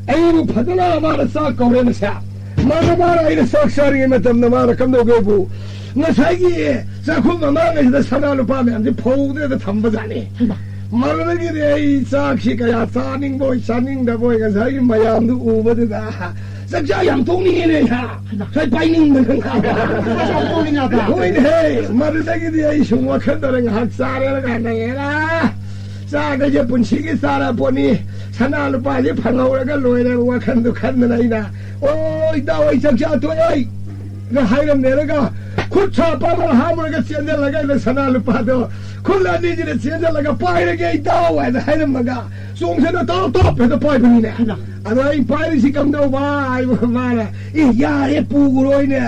ꯑꯩꯕꯨ ꯐꯖꯅ ꯃꯥꯅ ꯆꯥꯛ ꯀꯧꯔꯦ ꯃꯁꯦ꯫ ꯃꯥꯅ, ꯃꯥꯅ ꯑꯩꯅ ꯆꯥꯛ ꯆꯥꯔꯤꯉꯩ ꯃꯇꯝꯗ ꯃꯥꯅ ꯀꯝꯗꯧꯒꯦꯕꯨ, ꯉꯁꯥꯏꯒꯤ ꯆꯥꯛꯈꯨꯝ ꯃꯃꯥꯡꯉꯩꯁꯤꯗ ꯁꯅꯥ ꯂꯨꯄꯥ ꯃꯌꯥꯝꯁꯦ ꯐꯧꯗ꯭ꯔꯦꯗ ꯊꯝꯕꯖꯥꯠꯅꯤ꯫ ꯍꯩꯃꯥ꯫ ꯃꯗꯨꯗꯒꯤꯗꯤ ꯑꯩ ꯆꯥꯛꯁꯤ ꯀꯌꯥ ꯆꯥꯅꯤꯡꯕꯣꯏ ꯆꯥꯅꯤꯡꯗꯕꯣꯏ ꯉꯁꯥꯏꯒꯤ ꯃꯌꯥꯝꯗꯨ ꯎꯕꯗꯨꯗ ꯆꯥꯛꯆꯥ ꯌꯥꯝ ꯇꯣꯛꯅꯤꯡꯉꯦꯅꯦ ꯑꯩꯍꯥꯛ꯫ ꯍꯩꯃꯥ꯫ ꯉꯁꯥꯏ ꯄꯥꯏꯅꯤꯡꯕꯅ꯫ ꯆꯥꯛꯆꯥ ꯌꯥꯝ ꯇꯣꯛꯅꯤꯡꯉꯕ? ꯍꯣꯏꯅꯦ꯫ ꯃꯗꯨꯗꯒꯤꯗꯤ ꯑꯩ ꯁꯨꯝ ꯋꯥꯈꯜꯗꯅ ꯉꯥꯏꯍꯥꯛ ꯆꯥꯔꯦꯅ ꯀꯥꯟꯗ ꯍꯦꯔꯥ꯫ ꯆꯥꯒꯁꯦ ꯄꯨꯟꯁꯤꯒꯤ ꯆꯥꯔ ꯄꯣꯠꯅꯤ, ꯁꯅꯥ ꯂꯨꯄꯥꯁꯦ ꯐꯪꯍꯧꯔꯒ ꯂꯣꯏꯔꯦ ꯋꯥꯈꯟꯗꯣ ꯈꯟꯗꯅ ꯑꯩꯅ, "ꯑꯣ, ꯏꯇꯥꯎ, ꯑꯩ ꯆꯥꯛ ꯆꯥ ꯇꯣꯛꯑꯦ" ꯒ ꯍꯥꯏꯔꯝꯃꯦꯔꯒ, ꯈꯨꯠ ꯁꯥ ꯄꯥꯕ ꯍꯥꯝꯃꯨꯔꯒ ꯆꯦꯟꯖꯜꯂꯒ ꯑꯩꯅ ꯁꯅꯥ ꯂꯨꯄꯥꯗꯣ ꯈꯨꯠ ꯑꯅꯤꯁꯤꯅ ꯆꯦꯟꯖꯜꯂꯒ, "ꯄꯥꯏꯔꯒꯦ ꯏꯇꯥꯎ" ꯍꯥꯏꯅ ꯍꯥꯏꯔꯝꯃꯒ, ꯆꯣꯡꯁꯤꯟꯅ ꯇꯣꯞ ꯇꯣꯞ ꯍꯦꯛꯇ ꯄꯥꯏꯕꯅꯤꯅꯦ꯫ ꯍꯩꯃꯥ꯫ ꯑꯗꯣ ꯑꯩ ꯄꯥꯏꯔꯤꯁꯤ ꯀꯝꯗꯧꯕ ꯍꯥꯏꯕ ꯃꯥꯅ, "ꯑꯦ, ꯌꯥꯔꯦ, ꯄꯨꯈ꯭ꯔꯣꯏꯅꯦ꯫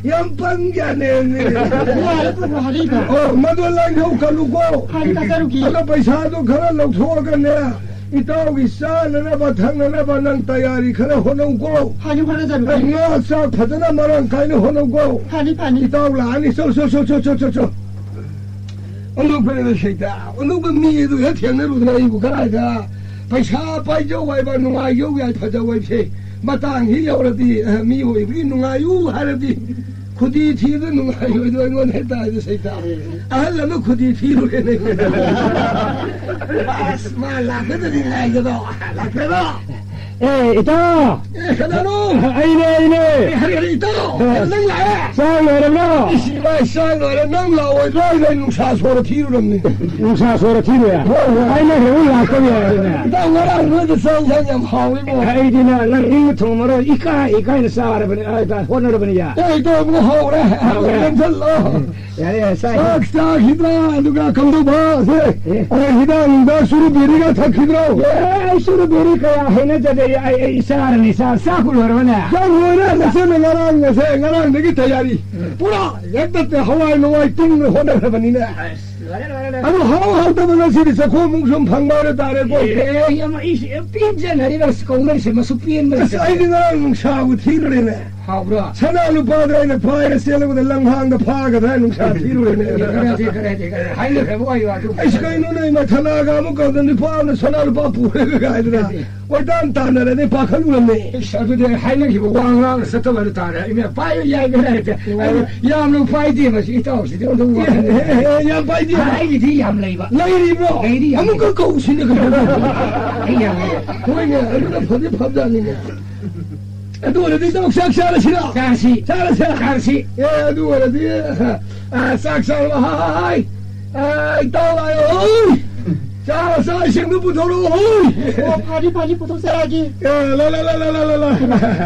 ꯌꯥꯝ ꯄꯪꯖꯥꯠꯅꯦ꯫ ꯌꯥꯔꯦ, ꯄꯨꯈ꯭ꯔꯣ ꯍꯥꯏꯔꯛꯏꯕ꯫ ꯑꯣ, ꯃꯗꯨ ꯂꯪꯊꯣꯛꯀꯅꯨꯀꯣ꯫ ꯍꯥꯏꯗꯤ ꯀꯥꯖꯔꯨꯒꯤ꯫ ꯑꯗꯣ ꯄꯩꯁꯥꯗꯣ ꯈꯔ ꯂꯧꯊꯣꯛꯑꯒꯅꯦ, ꯏꯇꯥꯎꯒꯤ ꯆꯥꯅꯅꯕ ꯊꯛꯅꯅꯕ ꯅꯪ ꯇꯌꯥꯔꯤ ꯈꯔ ꯍꯣꯠꯅꯧꯀꯣ꯫ ꯐꯅꯤ, ꯍꯣꯠꯅꯖꯔꯨꯒꯦ꯫ ꯉꯥ ꯆꯥꯛ ꯐꯖꯅ ꯃꯔꯥꯡ ꯀꯥꯏꯅ ꯍꯣꯠꯅꯧꯀꯣ꯫ ꯐꯅꯤ, ꯐꯅꯤ꯫ ꯏꯇꯥꯎ ꯂꯥꯛꯑꯅꯤ꯫ ꯆꯣ, ꯆꯣ, ꯆꯣ꯫ ꯑꯣꯟꯊꯣꯛꯄꯅꯤꯗ ꯁꯩꯇ꯫ ꯑꯣꯟꯊꯣꯛꯄ ꯃꯤ ꯑꯗꯨ ꯍꯦꯛ ꯊꯦꯡꯅꯔꯨꯗꯅ ꯑꯩꯕꯨ ꯀꯗꯥꯏꯗ ꯄꯩꯁꯥ ꯄꯥꯏꯖꯧ ꯍꯥꯏꯕ, ꯅꯨꯡꯉꯥꯏꯖꯧ ꯍꯥꯏ ꯐꯖꯧ ꯍꯥꯏꯕꯁꯦ ꯃꯇꯥꯡꯁꯤ ꯌꯧꯔꯗꯤ, ꯑ, ꯃꯤꯑꯣꯏꯕꯒꯤ ꯅꯨꯡꯉꯥꯏꯌꯨ ꯍꯥꯏꯔꯗꯤ ꯈꯨꯗꯤ ꯊꯤꯕ ꯅꯨꯡꯉꯥꯏꯔꯣꯏꯗꯣ ꯑꯩꯉꯣꯟꯗ ꯍꯦꯛ ꯇꯥꯏꯗ ꯁꯩꯇ꯫ ꯑꯍꯜ ꯑꯃ ꯈꯨꯗꯤ ꯊꯤꯔꯨꯔꯦꯅꯦ꯫ ꯑꯁ, ꯃꯥ ꯂꯥꯛꯀꯗ꯭ꯔꯗꯤ ꯉꯥꯏꯒꯗꯣ꯫ ꯂꯥꯛꯀꯗ꯭ꯔꯣ? ꯑꯦ, ꯏꯇꯥꯎ! ꯑꯦ, ꯀꯅꯥꯅꯣ? ꯑꯩꯅꯦ, ꯑꯩꯅꯦ! ꯑꯦ, ꯍꯔꯦ, ꯍꯔꯦ, ꯏꯇꯥꯎ! ꯑꯦ, ꯅꯪ ꯂꯥꯛꯑꯦ? ꯆꯥꯛ ꯂꯣꯏꯔꯕ꯭ꯔꯣ? ꯏꯁ, ꯏꯃꯥꯏ, ꯆꯥꯛ ꯂꯣꯏꯔꯦ, ꯅꯪ ꯂꯥꯛꯑꯣꯏꯗ꯭ꯔꯥ ꯍꯥꯏꯅ ꯑꯩ ꯅꯨꯡꯁꯥ ꯁꯣꯔ ꯊꯤꯔꯨꯔꯕꯅꯤ꯫ ꯅꯨꯡꯁꯥ ꯁꯣꯔ ꯊꯤꯔꯨꯔꯦ? ꯍꯣꯏ, ꯍꯣꯏ꯫ ꯑꯩꯅ ꯍꯦꯛ ꯂꯥꯛꯇꯕ ꯌꯥꯔꯦꯅꯦ꯫ ꯏꯇꯥꯎ, ꯉꯔꯥꯡ ꯅꯣꯏꯗ ꯆꯥꯛ ꯏꯟꯁꯥꯡ ꯌꯥꯝ ꯍꯥꯎꯋꯤꯕꯣ꯫ ꯑꯩꯗꯤ ꯅꯪ, ꯅꯪ ꯏꯪꯕ ꯊꯣꯡ ꯃꯔꯣꯏ ꯏꯀꯥꯏ ꯏꯀꯥꯏꯅ ꯆꯥꯔꯕꯅꯤ, ꯑ, ꯍꯣꯠꯅꯔꯕꯅꯤ ꯌꯥ꯫ ꯑꯦ, ꯏꯇꯥꯎ, ꯑꯃꯨꯛ ꯍꯧꯔꯦ꯫ ꯍꯧꯔꯦ꯫ ꯂꯦꯡꯁꯜꯂꯣ꯫ ꯌꯥꯔꯦ, ꯌꯥꯔꯦ, ꯆꯥꯏ꯫ ꯆꯥꯛ ꯆꯥꯈꯤꯗ꯭ꯔꯥ? ꯑꯗꯨꯒ ꯀꯝꯗꯧꯕ? ꯁꯦ, ꯑꯦ꯫ ꯑꯦ, ꯍꯤꯗꯥꯛ ꯅꯨꯡꯗꯥꯛ ꯆꯨꯔꯨ ꯕꯤꯔꯤꯒ ꯊꯛꯈꯤꯗ꯭ꯔꯣ? ꯑꯦ, ꯑꯩ ꯆꯨꯔꯨ ꯕꯤꯔꯤ ꯀꯌꯥ ꯍꯩꯅꯖꯗꯦ꯫ ꯑꯩ, ꯑꯩ ꯆꯥꯔꯅꯤ, ꯆꯥ-, ꯆꯥꯛꯄꯨ ꯂꯣꯏꯔꯕꯅꯦ? ꯆꯥꯛ ꯂꯣꯏꯔꯦ꯫ ꯅꯆꯦꯅ ꯉꯔꯥꯡ, ꯉꯁꯦ, ꯉꯔꯥꯡꯗꯒꯤ ꯇꯌꯥꯔꯤ꯫ ꯎꯝ꯫ ꯄꯨꯔꯥ ꯍꯦꯛꯇ ꯍꯋꯥꯏ ꯅꯨꯡꯋꯥꯏ ꯇꯤꯡꯅ ꯍꯣꯠꯅꯈ꯭ꯔꯕꯅꯤꯅꯦ꯫ ꯑꯁ, ꯂꯣꯏꯔꯦ, ꯂꯣꯏꯔꯦ, ꯂꯣꯏꯔꯦ꯫ ꯑꯗꯣ ꯍꯥꯎ ꯍꯥꯎꯇꯕ ꯉꯁꯤꯗꯤ ꯆꯈꯣꯝꯃꯨꯛ ꯁꯨꯝ ꯐꯪꯕ ꯍꯥꯏꯅ ꯇꯥꯔꯦꯀꯣ꯫ ꯑꯦ, ꯌꯥꯝ, ꯑꯩꯁꯦ ꯌꯥꯝ ꯄꯦꯟꯖꯅꯔꯤꯕ ꯀꯧꯅꯔꯤꯁꯦ, ꯃꯁꯨ ꯄꯦꯟꯕ ꯑꯁ, ꯂꯩꯇꯦ꯫ ꯑꯩꯗꯤ ꯉꯔꯥꯡ ꯅꯨꯡꯁꯥꯕꯨ ꯊꯤꯔꯨꯔꯦꯅꯦ꯫ ꯍꯥꯎꯕ꯭ꯔꯣ? ꯁꯅꯥ ꯂꯨꯄꯥꯗꯣ ꯑꯩꯅ ꯄꯥꯏꯔ ꯆꯦꯜꯂꯕꯗ ꯂꯝꯍꯥꯡꯗ ꯐꯥꯒꯗ꯭ꯔꯥ ꯅꯨꯡꯁꯥ ꯊꯤꯔꯨꯔꯦꯅꯦ꯫ ꯀꯔꯥꯏꯗꯩ, ꯀꯔꯥꯏꯗꯩ, ꯀꯔꯥꯏꯗꯩ? ꯍꯥꯏꯅꯈ꯭ꯔꯕ ꯋꯥꯔꯤꯗꯣ ꯑꯗꯨꯝ ꯑꯩꯁ, ꯀꯩꯅꯣꯅꯦ, ꯃꯊꯅꯥꯒ ꯑꯃꯨꯛ ꯀꯧꯗ ꯅꯨꯄꯥ ꯑꯃꯅ ꯁꯅꯥ ꯂꯨꯄꯥ ꯄꯨꯔꯦꯒ ꯍꯥꯏꯗꯅ ꯀꯣꯏꯇꯥꯟ ꯇꯥꯟꯅꯔꯗꯤ ꯄꯥꯈꯠꯂꯨꯔꯝꯃꯦ꯫ ꯏꯁ, ꯑꯗꯨꯗꯤ ꯍꯥꯏꯅꯈꯤꯕ ꯋꯥ ꯉꯥꯡꯅ ꯆꯠꯇꯕ ꯍꯥꯏꯕ ꯇꯥꯔꯦ꯫ ꯑꯩꯅ ꯄꯥꯏꯕ ꯌꯥꯏꯕ ꯍꯥꯏꯔꯛꯇꯦ꯫ ꯑꯣ꯫ ꯑꯩꯅ ꯌꯥꯝꯅ ꯄꯥꯏꯗꯦ ꯃꯁꯤ ꯏꯇꯥꯎꯁꯤꯗꯤ ꯑꯗꯨꯝ ꯋꯥ ꯑꯦ, ꯑꯦ, ꯑꯦ, ꯌꯥꯝ ꯄꯥꯏꯗꯦ꯫ ꯍꯥꯏꯔꯤꯗꯤ ꯌꯥꯝ ꯂꯩꯕ꯫ ꯂꯩꯔꯤꯕ꯭ꯔꯣ? ꯂꯩꯔꯤ ꯌꯥꯝ ꯑꯃꯨꯛꯀ ꯂꯩ꯫ ꯀꯧꯁꯤꯅꯦ ꯀꯩꯅꯣ꯫ ꯑꯩ ꯌꯥꯝ ꯂꯩ꯫ ꯍꯣꯏꯅꯦ, ꯑꯗꯨꯅ ꯐꯗꯤ ꯐꯕꯖꯥꯠꯅꯤꯅꯦ꯫ ꯑꯗꯨ ꯑꯣꯏꯔꯗꯤ ꯏꯇꯥꯎ ꯆꯥꯛ ꯆꯥꯔꯁꯤꯔ? ꯆꯥꯔꯁꯤ꯫ ꯆꯥꯔꯁꯤꯔ? ꯆꯥꯔꯁꯤ꯫ ꯑꯦ, ꯑꯗꯨ ꯑꯣꯏꯔꯗꯤ, ꯑ, ꯆꯥꯛ ꯆꯥꯔꯕ? ꯍꯥꯏ, ꯍꯥꯏ, ꯍꯥꯏ꯫ ꯑ, ꯏꯇꯥꯎ ꯂꯥꯛꯑꯣ꯫ ꯆꯥꯛ ꯏꯁꯤꯡꯗꯨ ꯄꯨꯊꯣꯔꯛꯑꯣ, ꯍꯣꯏ꯫ ꯑꯣ, ꯐꯅꯤ, ꯐꯅꯤ, ꯄꯨꯊꯣꯛꯆꯔꯛꯑꯒꯦ꯫ ꯑꯦ, ꯂꯥ, ꯂꯥ, ꯂꯥ꯫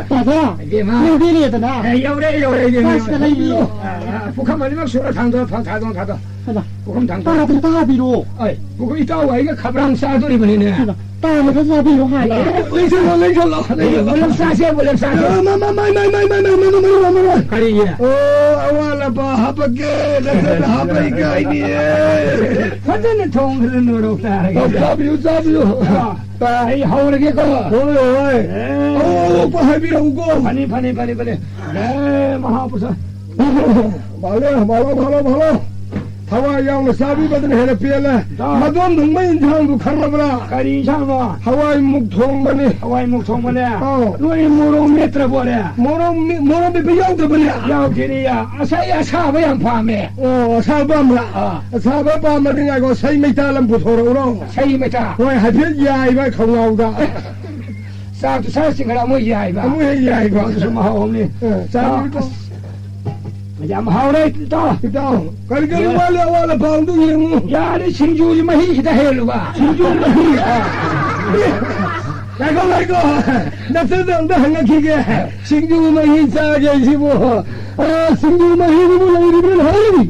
ꯇꯥꯗ, ꯏꯕꯦꯝꯃ꯫ ꯌꯧꯕꯤꯔꯦꯗꯅ꯫ ꯑꯦ, ꯌꯧꯔꯦ, ꯌꯧꯔꯦ, ꯌꯧꯔꯦ, ꯀꯥꯏꯁꯤꯗ ꯌꯧꯔꯦ꯫ ꯂꯩꯔꯤ? ꯑ, ꯑ, ꯄꯨꯈꯝ ꯑꯅꯤꯃꯛ ꯁꯨꯔ ꯊꯥꯡꯗꯣ, ꯊꯥꯡ-, ꯊꯥꯡꯗꯣ, ꯊꯥꯡꯗꯣ꯫ ꯍꯩꯃꯥ, ꯄꯨꯈꯝ ꯊꯥꯡꯗꯣ꯫ ꯇꯥꯗ, ꯇꯥꯕꯤꯔꯣ꯫ ꯑꯩ, ꯄꯨꯈꯝ ꯏꯇꯥꯎ ꯑꯩꯒ ꯈꯕ꯭ꯔꯥꯡ ꯆꯥꯗꯣꯔꯤꯕꯅꯤꯅꯦ꯫ ꯍꯩꯃꯥ, ꯇꯥꯗ ꯆꯥꯕꯤꯔꯣ ꯍꯥꯏ꯫ ꯂꯩꯁꯜꯂꯣ, ꯂꯩꯁꯜꯂꯣ, ꯂꯩꯁꯜꯂꯣ꯫ ꯃꯨꯂꯝ ꯆꯥꯁꯦ, ꯃꯨꯂꯝ ꯆꯥꯁꯦ꯫ ꯑ, ꯃ-, ꯃ-, ꯃ-, ꯃ-, ꯃ-, ꯃ-, ꯃ-, ꯃ-, ꯃ-, ꯃ-, ꯃ-, ꯃ-, ꯃ-, ꯃ-꯫ ꯀꯔꯤꯒꯤ? ꯑꯣ, ꯑꯋꯥꯠ ꯑꯄꯥ ꯍꯥꯞꯄꯛꯀꯦ, ꯅꯠꯇ꯭ꯔꯒ ꯍꯥꯞꯄꯛꯏ ꯀꯥꯏꯅꯤꯌꯦ꯫ ꯐꯖꯅ ꯊꯣꯡꯈ꯭ꯔꯦ ꯅꯣꯔꯣꯛ ꯇꯥꯔꯒ꯫ ꯑꯣ, ꯆꯥꯕꯤꯌꯨ, ꯆꯥꯕꯤꯌꯨ꯫ ꯑꯥ, ꯑꯩ ꯍꯧꯔꯒꯦꯀꯣ꯫ ꯍꯣꯏ, ꯍꯣꯏ꯫ ꯑꯦ꯫ ꯑꯧ, ꯑꯧ, ꯑꯧ, ꯍꯥꯏꯕꯤꯔꯛꯎꯀꯣ꯫ ꯐꯅꯤ, ꯐꯅꯤ, ꯐꯅꯤ, ꯐꯅꯤ꯫ ꯑꯦ, ꯃꯍꯥꯄꯨꯔꯨꯁ꯫ ꯃꯥꯜꯂꯦ, ꯃꯥꯜꯂꯣ, ꯃꯥꯜꯂꯣ, ꯃꯥꯜꯂꯣ꯫ ꯊꯋꯥꯏ ꯌꯥꯎꯅ ꯆꯥꯕꯤꯕꯗꯨꯅ ꯍꯦꯟꯅ ꯄꯦꯜꯂꯦ꯫ ꯇꯥꯎ꯫ ꯃꯗꯣꯝ ꯊꯣꯡꯕ ꯏꯟꯁꯥꯡꯗꯨ ꯈꯪꯂꯕ꯭ꯔꯥ? ꯀꯔꯤ ꯏꯟꯁꯥꯡꯅꯣ? ꯍꯋꯥꯏ ꯃꯨꯛ ꯊꯣꯡꯕꯅꯤ꯫ ꯍꯋꯥꯏ ꯃꯨꯛ ꯊꯣꯡꯕꯅꯦ? ꯑꯧ꯫ ꯅꯣꯏ ꯃꯣꯔꯣꯛ ꯃꯦꯠꯇ꯭ꯔꯕꯣꯅꯦ? ꯃꯣꯔꯣꯛ ꯃꯦ-, ꯃꯣꯔꯣꯛ ꯃꯦꯠꯄ ꯌꯥꯎꯗꯕꯅꯦ? ꯌꯥꯎꯗꯦꯅꯦ, ꯌꯥ-, ꯉꯁꯥꯏ ꯑꯁꯥꯕ ꯌꯥꯝ ꯄꯥꯝꯃꯦ꯫ ꯑꯣ, ꯑꯁꯥꯕ ꯄꯥꯝꯕ꯭ꯔꯥ? ꯑꯥ꯫ ꯑꯁꯥꯕ ꯄꯥꯝꯃꯗꯤ ꯉꯥꯏꯈꯣ, ꯁꯩ ꯃꯩꯇꯥꯜ ꯑꯃ ꯄꯨꯊꯣꯔꯛꯎꯔꯣ? ꯁꯩ ꯃꯩꯇꯥꯜ? ꯍꯣꯏ, ꯍꯥꯏꯐꯦꯠ ꯌꯥꯏꯕ ꯈꯧꯅꯥꯎꯗ꯫ ꯆꯥꯛꯇꯨ ꯁꯠ ꯆꯤꯡꯈꯠꯂ ꯑꯃꯨꯛ ꯌꯥꯏꯕ꯫ ꯑꯃꯨꯛ ꯍꯦꯛ ꯌꯥꯏꯕ꯫ ꯑꯗꯨꯁꯨ ꯃꯍꯥꯎ ꯑꯃꯅꯤ꯫ ꯑ, ꯆꯥꯕꯤꯌꯨ꯫ ꯑꯁ, ꯌꯥꯝ ꯍꯥꯎꯔꯦ, ꯏꯇꯥꯎ꯫ ꯏꯇꯥꯎ, ꯀꯔꯤ ꯀꯔꯤ ꯌꯥ-, ꯋꯥꯠꯂꯤ? ꯑꯋꯥꯠ ꯑꯄꯥ ꯑꯝꯇ ꯌꯦꯡꯉꯨ꯫ ꯌꯥꯔꯦ, ꯁꯤꯡꯖꯨꯁꯤ ꯃꯍꯤ ꯈꯤꯇ ꯍꯦꯜꯂꯨꯕ꯫ ꯁꯤꯡꯖꯨ ꯃꯍꯤ? ꯑ꯫ ꯉꯥꯏꯈꯣ, ꯉꯥꯏꯈꯣ꯫ ꯅꯠꯇꯦꯗ, ꯑꯝꯇ ꯍꯪꯉꯛꯈꯤꯒꯦ꯫ ꯁꯤꯡꯖꯨ ꯃꯍꯤ ꯆꯥꯒꯦ ꯁꯤꯕꯨ꯫ ꯑ, ꯁꯤꯡꯖꯨ ꯃꯍꯤꯗꯨꯕꯨ ꯂꯩꯔꯤꯕ꯭ꯔꯥ ꯍꯥꯏꯔꯤ?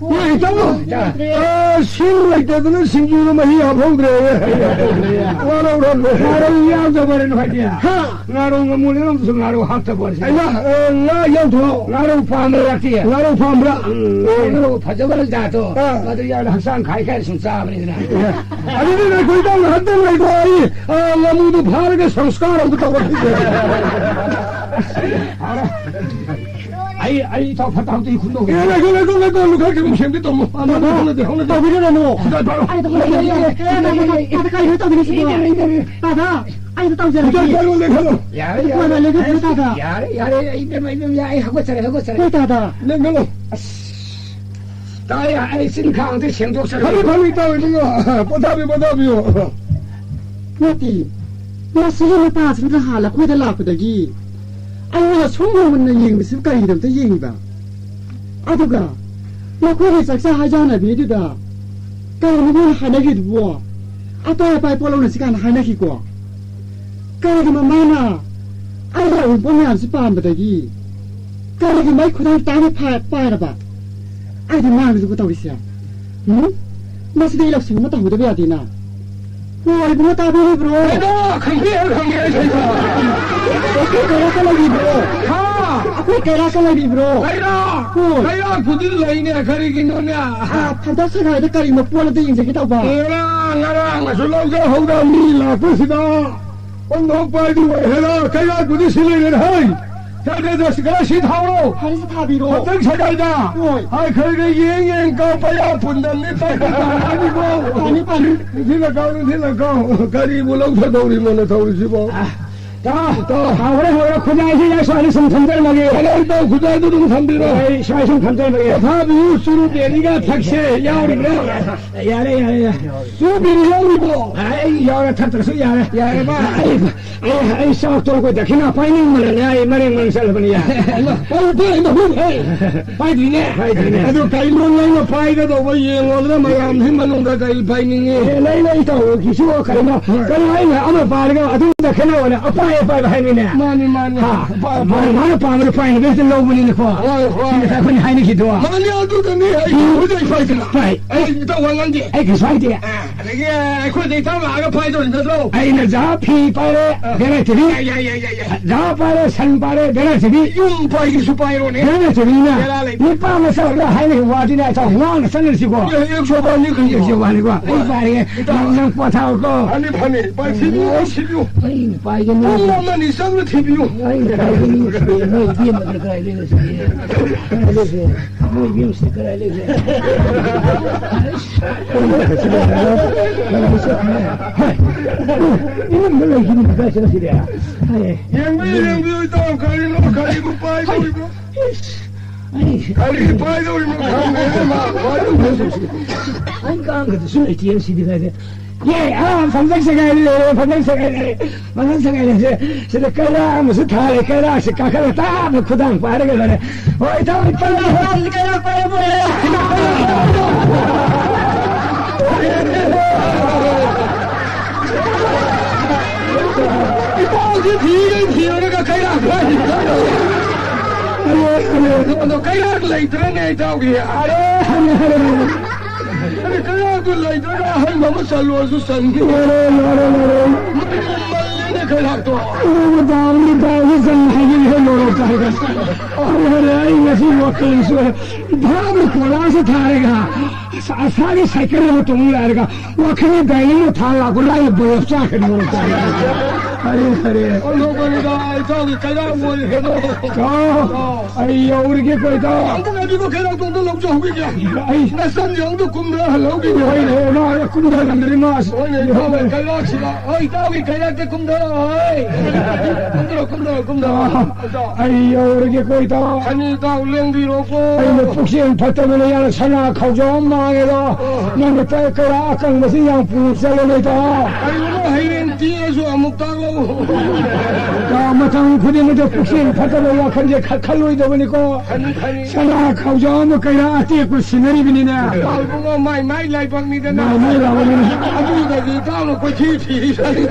ꯍꯣꯏ, ꯏꯇꯥꯎ꯫ ꯌꯥ-, ꯑ, ꯁꯤꯡ ꯂꯩꯇꯗꯅ ꯁꯤꯡꯖꯨꯗ ꯃꯍꯤ ꯍꯥꯞꯍꯧꯗ꯭ꯔꯦ꯫ ꯋꯥꯔꯧꯔꯝꯃꯦ꯫ ꯉꯥꯔꯧ ꯌꯥꯎꯗꯕꯔ ꯅꯈꯣꯏꯗꯤ? ꯍꯥ? ꯉꯥꯔꯧ ꯉꯥꯃꯨ ꯂꯩꯔꯝꯗꯁꯨ ꯉꯥꯔꯧ ꯍꯥꯞꯇꯕꯔ ꯁꯤꯗꯤ? ꯑꯩꯃ, ꯑ, ꯉꯥ ꯌꯥꯎꯗ꯭ꯔꯣ? ꯉꯥꯔꯧ ꯄꯥꯝꯕ꯭ꯔꯥ ꯂꯥꯛꯇꯦ? ꯉꯥꯔꯧ ꯄꯥꯝꯕ꯭ꯔꯥ? ꯎꯝ, ꯑꯣ꯫ ꯉꯥꯔꯧ ꯐꯖꯕ ꯖꯥꯠꯇꯣ꯫ ꯑꯥ꯫ ꯃꯗꯨ ꯌꯥꯎꯔ ꯍꯛꯆꯥꯡ ꯈꯥꯏ ꯈꯥꯏ ꯁꯨꯝ ꯆꯥꯕꯅꯤꯗꯅ꯫ ꯑꯦ, ꯑꯗꯨꯗꯤ ꯅꯈꯣꯏ ꯏꯇꯥꯎ ꯉꯥꯏꯍꯥꯛꯇꯪ ꯂꯩꯀꯣ, ꯑꯩ, ꯑ, ꯉꯥꯃꯨꯗꯨ ꯐꯥꯔꯒ ꯁꯪꯁꯀꯥꯔ ꯑꯝꯇ ꯇꯧꯔꯛꯈꯤꯒꯦ꯫ ꯑꯩ, ꯑꯩ ꯏꯇꯥꯎ ꯐꯠꯇ ꯍꯥꯎꯗꯤ ꯈꯨꯟꯗꯣꯛꯀꯦ꯫ ꯑꯦ, ꯂꯩꯀꯣ, ꯂꯩꯀꯣ, ꯂꯩꯀꯣ, ꯂꯨꯈꯥꯛ ꯆꯒꯨꯝ ꯁꯦꯝꯒꯦ ꯇꯧꯃꯣ꯫ ꯑ, ꯂꯩꯀꯣ, ꯂꯩꯀꯣ, ꯂꯩꯀꯣ, ꯂꯩꯀꯣ꯫ ꯇꯧꯕꯤꯔꯨꯔꯅꯨ꯫ ꯁꯤꯗ ꯇꯧꯔꯣ꯫ ꯑꯩ ꯇꯧꯕꯤꯔꯒꯦ꯫ ꯑꯦ, ꯇꯥꯗ, ꯇꯥꯗ, ꯀꯔꯤꯅꯣ ꯇꯧꯕꯤꯔꯤꯁꯤꯕꯣ? ꯇꯥꯗ, ꯑꯩ ꯑꯝꯇ ꯇꯧꯖꯔꯒꯦ꯫ ꯂꯨꯈꯥꯛ ꯆꯒꯨꯝ ꯂꯦꯡꯈꯠꯂꯣ꯫ ꯌꯥꯔꯦ, ꯌꯥꯔꯦ꯫ ꯇꯥꯗ, ꯂꯦꯡꯈꯠꯄꯤꯌꯨ, ꯇꯥꯗ꯫ ꯌꯥꯔꯦ, ꯌꯥꯔꯦ, ꯑꯩ ꯏꯕꯦꯝꯃ, ꯏꯕꯦꯝꯃ, ꯑꯩ ꯍꯧꯒꯠꯆꯔꯦ, ꯍꯧꯒꯠꯆꯔꯦ꯫ ꯍꯣꯏ, ꯇꯥꯗ꯫ ꯂꯦꯡꯈꯠꯂꯣ꯫ ꯑꯁ, ꯇꯥꯏ, ꯑꯩ ꯆꯤꯟ ꯈꯥꯡꯗ ꯁꯦꯡꯗꯣꯛꯆꯔꯒꯦ꯫ ꯐꯅꯤ, ꯐꯅꯤ, ꯇꯧꯔꯤꯗꯨ꯫ ꯄꯣꯊꯥꯕꯤꯌꯨ, ꯄꯣꯊꯥꯕꯤꯌꯨ꯫ ꯅꯠꯇꯦ, ꯃꯁꯤꯒꯤ ꯅꯨꯄꯥꯁꯤꯅ ꯅꯍꯥꯟ ꯑꯩꯈꯣꯏꯗ ꯂꯥꯛꯄꯗꯒꯤ ꯑꯩꯉꯣꯟꯗ ꯁꯨꯝ ꯃꯨꯟꯅ ꯌꯦꯡꯕꯁꯤꯕꯨ ꯀꯔꯤꯒꯤꯅꯣ ꯑꯝꯇ ꯌꯦꯡꯉꯤꯕ? ꯑꯗꯨꯒ ꯃꯈꯣꯏꯒꯤ ꯆꯥꯛꯆꯥ ꯍꯩꯖꯥꯟꯅꯕꯤꯗꯨꯗ ꯀꯔꯤꯅꯣ ꯃꯣꯏꯅ ꯍꯥꯏꯅꯈꯤꯗꯨꯕꯣ? ꯑꯄꯥꯏ ꯑꯄꯥꯏ ꯄꯣꯠ ꯂꯧꯅꯁꯤ ꯀꯥꯏꯅ ꯍꯥꯏꯅꯈꯤꯀꯣ꯫ ꯀꯔꯤꯒꯨꯝꯕ ꯃꯥꯅ ꯑꯩꯒꯤ ꯑꯎꯟꯄꯣꯠ ꯃꯌꯥꯝꯁꯤ ꯄꯥꯝꯕꯗꯒꯤ ꯀꯔꯤꯒꯨꯝꯕ ꯑꯩ ꯈꯨꯗꯥꯡ ꯇꯥꯅ ꯐꯥ-, ꯄꯥꯏꯔꯕ, ꯑꯩꯗꯤ ꯃꯥꯡꯗꯕ ꯇꯧꯔꯤꯁꯦ꯫ ꯎꯝ? ꯃꯁꯤꯗꯤ ꯑꯩ ꯂꯧꯁꯤꯡ ꯑꯃ ꯇꯧꯍꯧꯗꯕ ꯌꯥꯗꯦꯅ꯫ ꯍꯣ, ꯏꯕꯨꯡꯉꯣ ꯇꯥꯕꯤꯔꯤꯕ꯭ꯔꯣ? ꯀꯩꯅꯣ? ꯈꯪꯕꯤꯔꯦ, ꯈꯪꯕꯤꯔꯦ, ꯀꯩꯅꯣ? ꯑꯩꯈꯣꯏ ꯀꯩꯔꯥꯛꯀ ꯂꯩꯕꯤꯕ꯭ꯔꯣ? ꯍꯥ? ꯑꯩꯈꯣꯏ ꯀꯩꯔꯥꯛꯀ ꯂꯩꯕꯤꯕ꯭ꯔꯣ? ꯀꯩꯔꯥꯛ? ꯍꯣꯏ꯫ ꯀꯩꯔꯥꯛꯄꯨꯗꯤ ꯂꯩꯅꯦ, ꯀꯔꯤꯒꯤꯅꯣꯅꯦ? ꯑꯥ, ꯐꯝꯗꯧ ꯁꯒꯥꯏꯗ ꯀꯔꯤ ꯃꯄꯣꯠ ꯑꯗ ꯌꯦꯡꯖꯒꯦ ꯇꯧꯕ꯫ ꯉꯔꯥꯡ, ꯉꯔꯥꯡꯅꯁꯨ ꯂꯧꯖꯍꯧꯗ ꯃꯤ ꯂꯥꯛꯄꯁꯤꯗ꯫ ꯑꯣꯟꯊꯣꯛꯄ ꯍꯥꯏꯗꯨ ꯑꯣꯏꯍꯦꯔꯥ, ꯀꯩꯔꯥꯛꯄꯨꯗꯤ ꯁꯤ ꯂꯩꯔꯦ, ꯍꯩ! ꯆꯠꯂꯦꯗ, ꯁꯤꯒꯥꯏ ꯁꯤ ꯊꯥꯎꯔꯣ! ꯐꯔꯦꯁꯦ, ꯊꯥꯕꯤꯔꯣ꯫ ꯃꯊꯪ ꯁꯒꯥꯏꯗ! ꯍꯣꯏ꯫ ꯍꯥꯏ, ꯈꯔ ꯈꯔ ꯌꯦꯡ ꯌꯦꯡ ꯀꯥꯎ, ꯄꯩꯌꯥ ꯄꯨꯟꯗꯝꯅꯤ, ꯇꯥꯏ ꯇꯥꯏ ꯇꯥꯏ ꯍꯥꯏꯅꯤꯀꯣ꯫ ꯐꯅꯤ, ꯐꯅꯤ꯫ ꯅꯤꯡꯁꯤꯜꯂ ꯀꯥꯎ, ꯅꯤꯡꯁꯤꯜꯂ ꯀꯥꯎ꯫ ꯀꯔꯤꯕꯨ ꯂꯧꯊꯗꯧꯔꯤꯃꯣꯅ ꯇꯧꯔꯤꯁꯤꯕꯣ? ꯑ, ꯇꯥꯎ, ꯇꯥꯎ꯫ ꯍꯥꯎꯔꯦ, ꯍꯥꯎꯔꯦ, ꯈꯨꯖꯥꯏꯁꯤ ꯌꯥꯏ, ꯁ꯭ꯋꯥꯏꯗ ꯁꯨꯝ ꯊꯝꯖꯔꯝꯃꯒꯦ꯫ ꯐꯔꯦ, ꯇꯥꯎ, ꯈꯨꯖꯥꯏꯗꯨ ꯑꯗꯨꯝ ꯊꯝꯕꯤꯔꯣ꯫ ꯑꯩ ꯁ꯭ꯋꯥꯏ ꯁꯨꯝ ꯊꯝꯖꯔꯝꯃꯒꯦ꯫ ꯄꯣꯊꯥꯕꯤꯌꯨ, ꯆꯨꯔꯨꯞ ꯕꯦꯔꯤꯒ ꯊꯛꯁꯦ, ꯌꯥꯎꯔꯤꯕ꯭ꯔꯥ? ꯌꯥꯔꯦ, ꯌꯥꯔꯦ, ꯌꯥꯔꯦ꯫ ꯆꯨꯔꯨꯞ ꯕꯦꯔꯤ ꯌꯥꯎꯔꯤꯕꯣ? ꯑꯩ ꯌꯥꯎꯔꯦ, ꯊꯛꯇ꯭ꯔꯁꯨ ꯌꯥꯔꯦ꯫ ꯌꯥꯔꯦꯕ? ꯑꯩ, ꯑꯩ, ꯑꯩ ꯆꯥꯛ ꯇꯣꯛꯂꯛꯄ ꯗꯈꯤꯅ ꯄꯥꯏꯅꯤꯡꯕꯅꯅꯦ, ꯑꯩ ꯃꯔꯦꯡ ꯃꯔꯦꯡ ꯆꯠꯂꯕꯅꯤ, ꯌꯥꯔꯦ꯫ ꯄꯥꯏ, ꯄꯥꯏ, ꯄꯥꯏ, ꯄꯥꯏ꯫ ꯄꯥꯏꯗ꯭ꯔꯤꯅꯦ꯫ ꯄꯥꯏꯗ꯭ꯔꯤꯅꯦ꯫ ꯑꯗꯨ ꯀꯩꯅꯣ ꯅꯪꯅ ꯄꯥꯏꯒꯗꯧꯕ ꯌꯦꯡꯉꯣꯗꯅ ꯃꯌꯥꯝꯁꯤ ꯃꯅꯨꯡꯗ ꯀꯔꯤ ꯄꯥꯏꯅꯤꯡꯉꯤ? ꯑꯦ, ꯂꯩ, ꯂꯩ, ꯇꯧꯔꯣ, ꯀꯩꯁꯨ ꯀꯩꯅꯣ, ꯍꯣꯏ꯫ ꯀꯩꯅꯣ ꯑꯩꯅ ꯑꯃ ꯄꯥꯏꯔꯒ ꯑꯗꯨꯝ ꯗꯈꯤꯅ ꯑꯣꯏꯅ ꯑꯄꯥꯏ ꯑꯄꯥꯏꯕ ꯍꯥꯏꯕꯅꯤꯅꯦ꯫ ꯃꯥꯅꯤ, ꯃꯥꯅꯤ꯫ ꯍꯥ? ꯑꯄꯥꯏ, ꯑꯄꯥꯏ꯫ ꯃꯥꯅ, ꯃꯥꯅ ꯄꯥꯝꯕꯗꯣ ꯄꯥꯏꯅꯕ ꯍꯦꯛꯇ ꯂꯧꯕꯅꯤꯅꯦꯀꯣ꯫ ꯍꯣꯏ, ꯍꯣꯏ꯫ ꯁꯤꯅ ꯑꯩꯈꯣꯏꯅ ꯍꯥꯏꯅꯈꯤꯗꯣ꯫ ꯃꯥꯅꯤ, ꯑꯗꯨꯗꯅꯤ ꯑꯩ ꯎꯝ꯫ ꯍꯧꯖꯤꯛ ꯄꯥꯏꯗꯅ꯫ ꯄꯥꯏ꯫ ꯑꯩ ꯏꯇꯥꯎ ꯋꯥ ꯉꯥꯡꯗꯦ꯫ ꯑꯩ ꯀꯩꯁꯨ ꯍꯥꯏꯗꯦ꯫ ꯑ, ꯑꯗꯒꯤ ꯑꯩꯈꯣꯏꯗ ꯏꯇꯥꯎ ꯂꯥꯛꯑꯒ ꯄꯥꯏꯗꯧꯔꯤ ꯅꯠꯇ꯭ꯔꯣ? ꯑꯩꯅ ꯖꯥ ꯐꯤ ꯄꯥꯏꯔꯦ, ꯑ꯫ ꯕꯦꯔꯥ ꯇꯤꯚꯤ꯫ ꯌꯥꯏ, ꯌꯥꯏ, ꯌꯥꯏ, ꯌꯥꯏ, ꯌꯥꯏ꯫ ꯖꯥ ꯄꯥꯏꯔꯦ, ꯁꯟ ꯄꯥꯏꯔꯦ, ꯕꯦꯔꯥ ꯇꯤꯚꯤ꯫ ꯌꯨꯝ ꯄꯥꯏꯒꯦꯁꯨ ꯄꯥꯏꯔꯣꯅꯦ꯫ ꯕꯦꯔꯥ ꯇꯤꯚꯤꯅ ꯕꯦꯔꯥ ꯂꯩꯇꯦ꯫ ꯅꯨꯄꯥ ꯃꯆꯥ ꯑꯃꯗ ꯍꯥꯏꯅꯒꯤ ꯋꯥꯗꯤꯅꯦ, ꯏꯇꯥꯎ ꯉꯥꯡꯅ ꯆꯠꯅꯔꯁꯤꯀꯣ꯫ ꯑꯦ, ꯑꯦ, ꯁꯣꯕꯥꯅꯤ ꯀꯩꯅꯣ꯫ ꯑꯦ, ꯁꯣꯕꯥꯅꯤꯀꯣ꯫ ꯑꯩ ꯄꯥꯏꯔꯒꯦ꯫ ꯏꯇꯥꯎ꯫ ꯅꯪ, ꯅꯪ ꯄꯣꯊꯥꯎꯀꯣ꯫ ꯐꯅꯤ, ꯐꯅꯤ꯫ ꯄꯥꯏ, ꯊꯤꯕꯤꯌꯨ, ꯊꯤꯕꯤꯌꯨ꯫ ꯑꯩ ꯄꯥꯏꯒꯅꯤ꯫ ꯄꯨꯡ ꯑꯃ ꯑꯅꯤ ꯆꯪꯅ ꯊꯤꯕꯤꯌꯨ꯫ ꯑꯩ ꯄꯥꯏꯒꯅꯤ꯫ ꯃꯣꯏ ꯏꯕꯦꯝꯃꯗꯤ ꯀꯗꯥꯏ ꯂꯩꯔꯤꯁꯤꯒꯦ? ꯀꯗꯥꯏ ꯂꯩꯒꯦ? ꯃꯣꯏ ꯏꯕꯦꯝꯁꯤꯗꯤ ꯀꯗꯥꯏ ꯂꯩꯒꯦ? ꯍꯣꯏ꯫ ꯏꯃꯨꯡꯗ ꯂꯩꯈꯤꯕꯅꯤ ꯀꯗꯥꯏ ꯆꯠꯈ꯭ꯔꯤꯒꯦ? ꯍꯥꯏ꯫ ꯌꯦꯡꯕꯤꯌꯨ, ꯌꯦꯡꯕꯤꯌꯨ, ꯏꯇꯥꯎ, ꯀꯔꯤꯅꯣ, ꯀꯔꯤꯕꯨ ꯄꯥꯏꯗꯧꯔꯤꯕꯅꯣ? ꯏꯁ! ꯑꯩ ꯀꯔꯤ ꯄꯥꯏꯗꯧꯔꯤꯕꯅꯣ ꯈꯪꯗꯦ, ꯃꯥ ꯄꯥꯏꯗꯧꯔꯤꯕꯅꯣ꯫ ꯑꯩ ꯀꯥꯡꯒꯗꯁꯨ ꯂꯩꯇꯦ ꯁꯤꯗꯤ ꯀꯥꯏꯗ꯫ ꯌꯦ, ꯑꯥ, ꯐꯝꯖꯪ ꯁꯦꯒꯥꯏ ꯂꯩꯔꯦ, ꯐꯝꯖꯪ ꯁꯦꯒꯥꯏ ꯂꯩꯔꯦ, ꯐꯝꯖꯪ ꯁꯦꯒꯥꯏ ꯂꯩꯔꯦ꯫ ꯁꯤꯗ ꯀꯩꯔꯥꯛ ꯑꯃꯁꯨ ꯊꯥꯔꯦ, ꯀꯩꯔꯥꯛꯁꯦ ꯀꯥꯈꯠꯂ ꯇꯥꯞꯅ ꯈꯨꯗꯥꯡ ꯄꯥꯏꯔꯒ ꯂꯣꯏꯔꯦ꯫ ꯍꯣꯏ, ꯏꯇꯥꯎ, ꯏꯇꯥꯎ꯫ ꯀꯩꯔꯥꯛ ꯄꯥꯏꯔꯦ, ꯄꯥꯏꯔꯦ, ꯄꯥꯏꯔꯦ꯫ ꯏꯇꯥꯎꯁꯤ ꯊꯤꯒꯩ ꯊꯤꯔꯨꯔꯒ ꯀꯩꯔꯥꯛ ꯀꯥꯏ꯫ ꯑꯗꯣ ꯀꯩꯔꯥꯛ ꯂꯩꯇ꯭ꯔꯦꯅꯦ ꯏꯇꯥꯎꯒꯤ꯫ ꯑꯔꯦ, ꯑꯔꯦ, ꯑꯔꯦ꯫ ꯑꯔꯦ, ꯀꯩꯔꯥꯛꯇꯨ ꯂꯩꯇ꯭ꯔꯒ ꯑꯍꯟꯕ ꯑꯃ ꯆꯜꯂꯨꯔꯁꯨ ꯆꯟꯗꯦ꯫ ꯂꯣꯏꯔꯦ, ꯂꯣꯏꯔꯦ, ꯂꯣꯏꯔꯦ꯫ ꯃꯇꯨ ꯃꯜꯂꯦꯅꯦ ꯀꯩꯔꯥꯛꯇꯣ꯫ ꯑꯣ, ꯗꯥꯎꯅꯤ, ꯗꯥꯎꯅꯤ, ꯆꯟ ꯍꯥꯏꯕꯤꯔꯦ, ꯂꯣꯏꯔꯦ, ꯇꯥꯔꯦ꯫ ꯑꯔꯦ, ꯑꯔꯦ, ꯑꯩ ꯉꯁꯤ ꯋꯥꯈꯜꯁꯨ ꯚꯥꯞꯅ ꯀꯣꯂꯥꯁꯦ ꯊꯥꯔꯒ ꯑꯁꯥꯒꯤ ꯁꯥꯏꯀꯜ ꯑꯃ ꯇꯣꯡ ꯂꯥꯛꯑꯒ ꯋꯥꯈꯜꯒꯤ ꯗꯥꯏꯅꯃꯣ ꯊꯥ ꯂꯥꯛꯄ ꯂꯥꯏꯅ ꯕꯣꯜ ꯆꯥꯛꯀꯅꯤ ꯃꯔꯨꯞ ꯇꯥꯏ꯫ ꯑꯔꯦ, ꯑꯔꯦ꯫ ꯑꯣꯟꯊꯣꯛꯄꯅꯤꯗ, ꯏꯇꯥꯎꯒꯤ ꯀꯩꯔꯥꯛ ꯑꯣꯏꯔꯦꯗꯣ꯫ ꯏꯇꯥꯎ, ꯑꯩ ꯌꯧꯔꯒꯦꯀꯣ, ꯏꯇꯥꯎ꯫ ꯑꯝꯇ ꯉꯥꯏꯕꯤꯈꯣ, ꯀꯩꯔꯥꯛꯇꯣ ꯑꯝꯇ ꯂꯧꯖꯍꯧꯈꯤꯒꯦ꯫ ꯑꯩ ꯅꯆꯟꯁꯦ ꯑꯝꯇ ꯀꯨꯝꯊꯍꯜꯍꯧꯈꯤꯒꯦ꯫ ꯍꯣꯏꯅꯦ, ꯃꯥ ꯀꯨꯝꯊꯍꯜꯂꯝꯗ꯭ꯔꯤ ꯃꯥꯁꯦ꯫ ꯍꯣꯏꯅꯦ, ꯏꯇꯥꯎꯒꯤ ꯀꯩꯔꯥꯛꯁꯤꯗ꯫ ꯍꯣꯏ, ꯏꯇꯥꯎꯒꯤ ꯀꯩꯔꯥꯛꯇ ꯀꯨꯝꯊꯔꯛꯑꯣ, ꯍꯣꯏ꯫ ꯀꯨꯝꯊꯔꯛꯑꯣ, ꯀꯨꯝꯊꯔꯛꯑꯣ, ꯀꯨꯝꯊꯔꯛꯑꯣ꯫ ꯑꯩ ꯌꯧꯔꯒꯦꯀꯣ, ꯏꯇꯥꯎ꯫ ꯈꯅꯤ ꯏꯇꯥꯎ, ꯂꯦꯡꯕꯤꯔꯣꯀꯣ꯫ ꯑꯩꯅ ꯄꯨꯛꯆꯦꯜ ꯐꯠꯇꯕꯅ ꯌꯥꯅ ꯁꯅꯥ ꯈꯧꯖꯥꯎ ꯑꯃ ꯃꯥꯡꯉꯦꯗꯣ꯫ ꯑꯣ꯫ ꯅꯪꯅ ꯇ-, ꯀꯩꯔꯥꯛ ꯑꯀꯪꯕꯁꯤ ꯌꯥꯝ ꯄꯨ ꯆꯠꯂꯣꯅꯦ, ꯏꯇꯥꯎ꯫ ꯀꯔꯤꯒꯨꯝꯕ ꯍꯌꯦꯡ ꯇꯦꯛꯑꯁꯨ ꯑꯃꯨꯛ ꯇꯥꯛꯂꯛꯎ꯫ ꯏꯇꯥꯎ, ꯃꯇꯝ ꯈꯨꯗꯤꯡꯃꯛꯇ ꯄꯨꯛꯆꯦꯜ ꯐꯠꯇꯕ ꯋꯥꯈꯜꯁꯦ ꯈ-, ꯈꯜꯂꯣꯏꯗꯕꯅꯤꯀꯣ꯫ ꯈꯅꯤ, ꯈꯅꯤ꯫ ꯁꯅꯥ ꯈꯧꯖꯥꯎ ꯑꯃ ꯀꯩꯔꯥꯛ ꯑꯇꯦꯛꯄ ꯁꯤꯟꯅꯔꯤꯕꯅꯤꯅꯦ꯫ ꯏꯇꯥꯎ ꯏꯕꯨꯡꯉꯣ, ꯃꯥꯏ ꯃꯥꯏ ꯂꯥꯏꯕꯛꯅꯤꯗꯅ꯫ ꯃꯥꯏ ꯃꯥꯏ ꯂꯥꯏꯕꯛꯅꯤꯅꯦ꯫ ꯑꯗꯨꯗꯗꯤ ꯏꯇꯥꯎꯅ ꯀꯣꯏꯊꯤ ꯊꯤꯔꯤꯕꯅꯤ꯫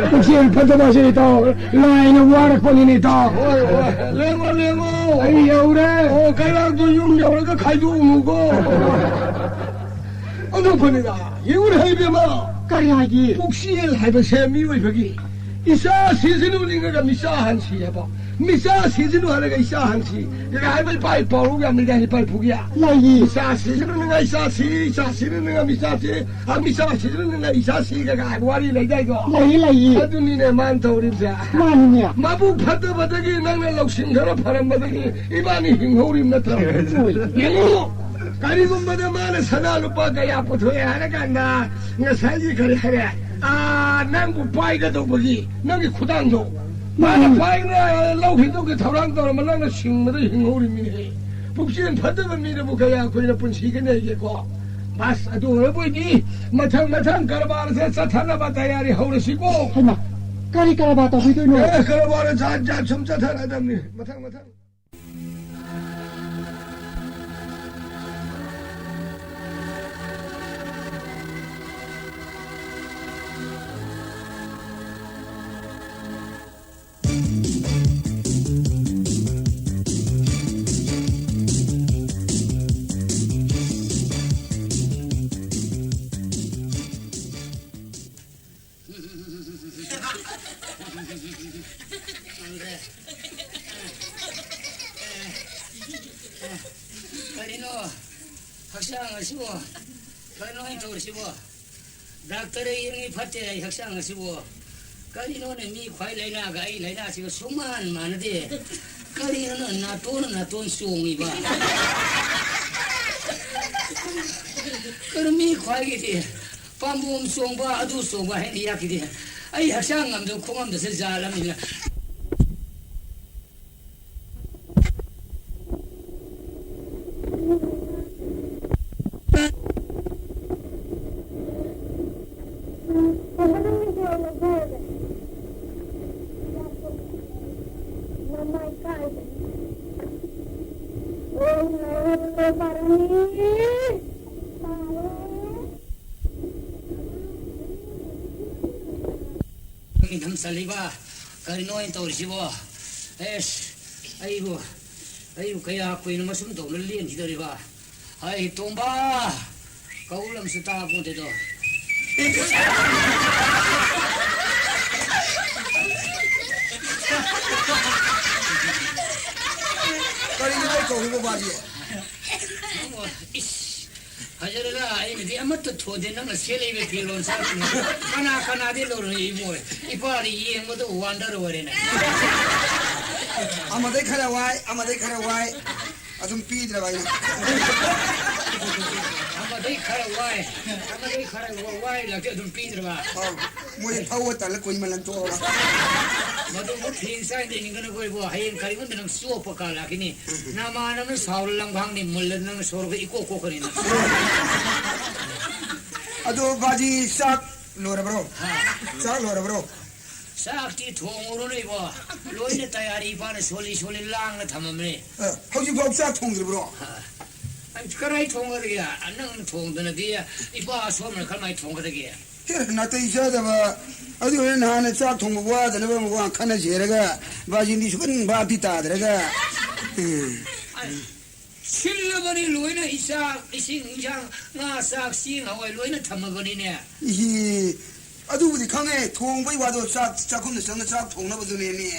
ꯄꯨꯛꯆꯦꯜ ꯐꯠꯇꯕꯁꯦ, ꯏꯇꯥꯎ꯫ ꯂꯥꯏꯅ ꯋꯥꯔꯛꯄꯅꯤꯅꯦ, ꯏꯇꯥꯎ꯫ ꯍꯣꯏ, ꯍꯣꯏ꯫ ꯂꯦꯡꯉꯣ, ꯂꯦꯡꯉꯣ꯫ ꯑꯩ ꯌꯧꯔꯦ꯫ ꯑꯣ, ꯀꯩꯔꯥꯛꯇꯨ ꯌꯨꯝ ꯌꯧꯔꯒ ꯈꯥꯏꯗꯣꯛꯎꯅꯨꯀꯣ꯫ ꯑꯗꯨ ꯐꯅꯤꯗ, ꯌꯦꯡꯉꯨꯅꯦ, ꯍꯩꯕꯦꯝꯃ꯫ ꯀꯔꯤ ꯍꯥꯏꯒꯦ? ꯄꯨꯛꯆꯦꯜ ꯍꯥꯏꯕꯁꯦ ꯃꯤꯑꯣꯏꯕꯒꯤ ꯏꯆꯥ ꯁꯤꯁꯅꯨ ꯅꯤꯡꯉꯒ ꯃꯤꯆꯥ ꯍꯟꯁꯤ ꯍꯥꯏꯕ꯫ ꯃꯤꯆꯥ ꯁꯤꯁꯅꯨ ꯍꯥꯏꯔꯒ ꯏꯆꯥ ꯍꯟꯁꯤ꯫ ꯀꯩꯀꯥ ꯍꯥꯏꯕ ꯏꯄꯥ ꯏꯄꯥꯎꯔꯧ ꯌꯥꯝ ꯂꯩꯗꯥꯏꯅꯦ, ꯏꯄꯥ ꯏꯄꯨꯒꯤ? ꯂꯩꯌꯦ꯫ ꯏꯆꯥ ꯁꯤꯁꯅꯨ ꯅꯤꯡꯉ ꯏꯆꯥ ꯁꯤ, ꯏꯆꯥ ꯁꯤꯁꯅꯨ ꯅꯤꯡꯉ ꯃꯤꯆꯥ ꯁꯤ꯫ ꯑ, ꯃꯤꯆꯥ ꯁꯤꯁꯅꯨ ꯅꯤꯡꯉ ꯏꯆꯥ ꯁꯤ ꯀꯩꯀꯥ ꯍꯥꯏꯕ ꯋꯥꯔꯤ ꯂꯩꯗꯥꯏꯗꯣ? ꯂꯩꯌꯦ, ꯂꯩꯌꯦ꯫ ꯑꯗꯨꯅꯤꯅꯦ ꯃꯥꯅ ꯇꯧꯔꯤꯕꯁꯦ꯫ ꯃꯥꯅꯤꯅꯦ꯫ ꯃꯕꯨꯛ ꯐꯠꯇꯕꯗꯒꯤ ꯅꯪꯅ ꯂꯧꯁꯤꯡ ꯈꯔ ꯐꯔꯝꯕꯗꯒꯤ ꯏꯕꯥꯅꯤ ꯍꯤꯡꯍꯧꯔꯤꯕ ꯅꯠꯇ꯭ꯔꯣ? ꯍꯣꯏ꯫ ꯌꯦꯡꯉꯨ, ꯀꯔꯤꯒꯨꯝꯕꯗ ꯃꯥꯅ ꯁꯅꯥ ꯂꯨꯄꯥ ꯀꯌꯥ ꯄꯨꯊꯣꯛꯑꯦ ꯍꯥꯏꯔ ꯀꯥꯟꯗ, ꯉꯁꯥꯏꯒꯤ ꯀꯔꯤ ꯍꯥꯏꯔꯦ? ꯑꯥ, ꯅꯪꯕꯨ ꯄꯥꯏꯒꯗꯧꯕꯒꯤ ꯅꯪꯒꯤ ꯈꯨꯗꯥꯡꯗꯣ ꯃꯥꯅ ꯎꯝ꯫ ꯄꯥꯏꯅ ꯂꯧꯈꯤꯗꯧꯒꯤ ꯊꯧꯔꯥꯡ ꯇꯧꯔꯝꯕ, ꯅꯪꯅ ꯁꯤꯡꯕꯗ ꯍꯤꯡꯍꯧꯔꯤꯃꯤꯅꯦ꯫ ꯄꯨꯛꯆꯦꯜ ꯐꯠꯇꯕ ꯃꯤꯅꯕꯨ ꯀꯌꯥ ꯀꯨꯏꯅ ꯄꯨꯟꯁꯤꯒꯅꯤ ꯍꯥꯏꯒꯦꯀꯣ? ꯕꯁ, ꯑꯗꯨ ꯑꯣꯏꯔꯕꯣꯏꯗꯤ ꯃꯊꯪ ꯃꯊꯪ ꯀꯔꯕꯥꯔꯁꯦ ꯆꯠꯊꯅꯕ ꯇꯌꯥꯔꯤ ꯍꯧꯔꯁꯤꯀꯣ꯫ ꯍꯩꯃꯥ, ꯀꯔꯤ ꯀꯔꯕꯥꯔ ꯇꯧꯕꯤꯗꯣꯏꯅꯣ? ꯑꯦ, ꯀꯔꯕꯥꯔ ꯖꯥꯠ ꯖꯥꯠ ꯁꯨꯝ ꯆꯠꯊꯔꯗꯕꯅꯤ꯫ ꯃꯊꯪ ꯃꯊꯪ꯫ ꯍꯛꯆꯥꯡ ꯑꯁꯤꯕꯨ ꯀꯩꯅꯣ ꯑꯩꯅ ꯇꯧꯔꯤꯁꯤꯕꯨ? ꯗꯥꯛꯇꯔ ꯌꯦꯡꯉꯤ ꯐꯠꯇꯦ ꯑꯩ ꯍꯛꯆꯥꯡ ꯑꯁꯤꯕꯨ꯫ ꯀꯔꯤꯅꯣꯅꯦ, ꯃꯤ ꯈ꯭ꯋꯥꯏ ꯂꯥꯏꯅꯥꯒ ꯑꯩ ꯂꯥꯏꯅꯥꯁꯤꯒ ꯁꯨꯡꯃꯥꯟ ꯃꯥꯟꯅꯗꯦ꯫ ꯀꯔꯤꯅꯣ ꯅꯥꯇꯣꯟ ꯅꯥꯇꯣꯟ ꯆꯣꯡꯉꯤꯕ? ꯀꯔꯤ ꯃꯤ ꯈ꯭ꯋꯥꯏꯒꯤꯗꯤ ꯄꯥꯝꯕꯣꯝ ꯆꯣꯡꯕ, ꯑꯗꯨ ꯆꯣꯡꯕ ꯍꯥꯏꯅ ꯌꯥꯈꯤꯗꯦ꯫ ꯑꯩ ꯍꯛꯆꯥꯡ ꯉꯝꯗꯕ ꯈꯣꯡꯉꯝꯗꯁꯦ ꯖꯥꯠ ꯑꯃꯅꯤꯅ꯫ ꯏꯪꯊꯝ ꯆꯜꯂꯤꯕ? ꯀꯔꯤꯅꯣ ꯑꯩꯅ ꯇꯧꯔꯤꯁꯤꯕꯣ? ꯑꯦꯁ, ꯑꯩꯕꯨ, ꯑꯩꯕꯨ ꯀꯌꯥ ꯀꯨꯏꯅ ꯃꯁꯨꯝ ꯇꯧꯅ ꯂꯦꯟꯈꯤꯗꯧꯔꯤꯕ? ꯍꯩ, ꯇꯣꯝꯕ! ꯀꯧꯔꯝꯁꯨ ꯇꯥꯄꯣꯟꯇꯦꯗꯣ꯫ ꯀꯔꯤꯅꯣ ꯑꯩ ꯀꯧꯔꯤꯕ ꯕꯥꯖꯤ? ꯏꯁ! ꯐꯖꯔꯒ ꯑꯩꯅꯗꯤ ꯑꯃꯠꯇ ꯊꯣꯟꯗꯦ, ꯅꯪꯅ ꯁꯦꯠꯂꯛꯏꯕ ꯐꯤꯔꯣꯜ ꯁꯥꯁꯤꯡꯗꯣ ꯀꯅꯥ ꯀꯅꯥꯗꯤ ꯂꯧꯔꯛꯏ ꯃꯣꯏ? ꯏꯄꯥꯗꯤ ꯌꯦꯡꯕꯗ ꯋꯥꯟꯗꯔ ꯑꯣꯏꯔꯦꯅꯦ꯫ ꯑꯃꯗꯩ ꯈꯔ ꯋꯥꯏ, ꯑꯃꯗꯩ ꯈꯔ ꯋꯥꯏ, ꯑꯗꯨꯝ ꯄꯤꯗ꯭ꯔꯕ ꯑꯩꯅ꯫ ꯑꯃꯗꯩ ꯈꯔ ꯋꯥꯏ, ꯑꯃꯗꯩ ꯈꯔ ꯋꯥꯏ ꯂꯥꯛꯇꯦ, ꯑꯗꯨꯝ ꯄꯤꯗ꯭ꯔꯕ? ꯑꯧ, ꯃꯣꯏ ꯊꯧꯕ ꯇꯜꯂ ꯀꯨꯏꯃꯜꯂꯟ ꯇꯣꯛꯑꯕ꯫ ꯃꯗꯨꯕꯨ ꯐꯦꯟ ꯁꯥꯏꯗ ꯏꯪꯒꯅꯨꯀꯣ ꯏꯕꯣ, ꯍꯌꯦꯡ ꯀꯔꯤꯒꯨꯝꯕ ꯅꯪ ꯆꯣꯞꯄ ꯀꯥ ꯂꯥꯛꯈꯤꯅꯤ꯫ ꯅꯃꯥꯟꯅꯕꯅ ꯁꯥꯎꯔ ꯂꯝꯈꯥꯡꯅꯤ ꯃꯨꯜꯂ ꯅꯪꯅ ꯁꯣꯔꯒ ꯏꯀꯣꯛ ꯀꯣꯛꯈ꯭ꯔꯅꯤ ꯅꯪ꯫ ꯑꯗꯣ ꯕꯥꯖꯤ, ꯆꯥꯛ ꯂꯣꯏꯔꯕ꯭ꯔꯣ? ꯍꯥ? ꯆꯥꯛ ꯂꯣꯏꯔꯕ꯭ꯔꯣ? ꯆꯥꯛꯇꯤ ꯊꯣꯡꯉꯨꯔꯣꯅꯦ ꯏꯕꯣ꯫ ꯂꯣꯏꯅ ꯇꯌꯥꯔꯤ ꯏꯄꯥꯅ ꯁꯣꯜꯂꯤ ꯁꯣꯜꯂꯤ ꯂꯥꯡꯅ ꯊꯝꯃꯝꯃꯦ꯫ ꯑ, ꯍꯧꯖꯤꯛꯐꯥꯎ ꯆꯥꯛ ꯊꯣꯡꯗ꯭ꯔꯤꯕ꯭ꯔꯣ? ꯍꯥ? ꯑꯩ ꯀꯔꯥꯏ ꯊꯣꯡꯒꯗꯒꯦ? ꯅꯪ ꯊꯣꯡꯗꯅꯗꯤ ꯏꯄꯥ ꯑꯁꯣꯝꯅ ꯀꯔꯝꯍꯥꯏ ꯊꯣꯡꯒꯗꯒꯦ? ꯍꯦ, ꯅꯥꯇꯩ ꯆꯥꯗꯕ꯫ ꯑꯗꯨ ꯑꯣꯏꯔꯗꯤ ꯅꯍꯥꯟꯅ ꯆꯥꯛ ꯊꯣꯡꯕ ꯋꯥꯗꯅꯕ ꯑꯃ ꯋꯥ ꯈꯟꯅꯁꯦ ꯍꯥꯏꯔꯒ ꯕꯥꯖꯤꯟꯗꯤ ꯁꯨꯀꯟ ꯚꯥꯞꯇꯤ ꯇꯥꯗ꯭ꯔꯒ꯫ ꯎꯝ꯫ ꯑꯩ ꯁꯤꯜꯂꯕꯅꯤ ꯂꯣꯏꯅ, ꯏꯆꯥꯛ, ꯏꯁꯤꯡ, ꯏꯟꯁꯥꯡ, ꯉꯥ, ꯆꯥꯛ, ꯆꯦꯡ, ꯍꯋꯥꯏ ꯂꯣꯏꯅ ꯊꯝꯃꯕꯅꯤꯅꯦ꯫ ꯏꯍꯤ, ꯑꯗꯨꯕꯨꯗꯤ ꯈꯪꯉꯦ, ꯊꯣꯡꯕꯩ ꯋꯥꯗꯣ ꯆꯥꯛ ꯆꯥꯛꯈꯨꯝꯗ ꯆꯪꯉ ꯆꯥꯛ ꯊꯣꯡꯅꯕꯗꯨꯅꯦꯃꯤ꯫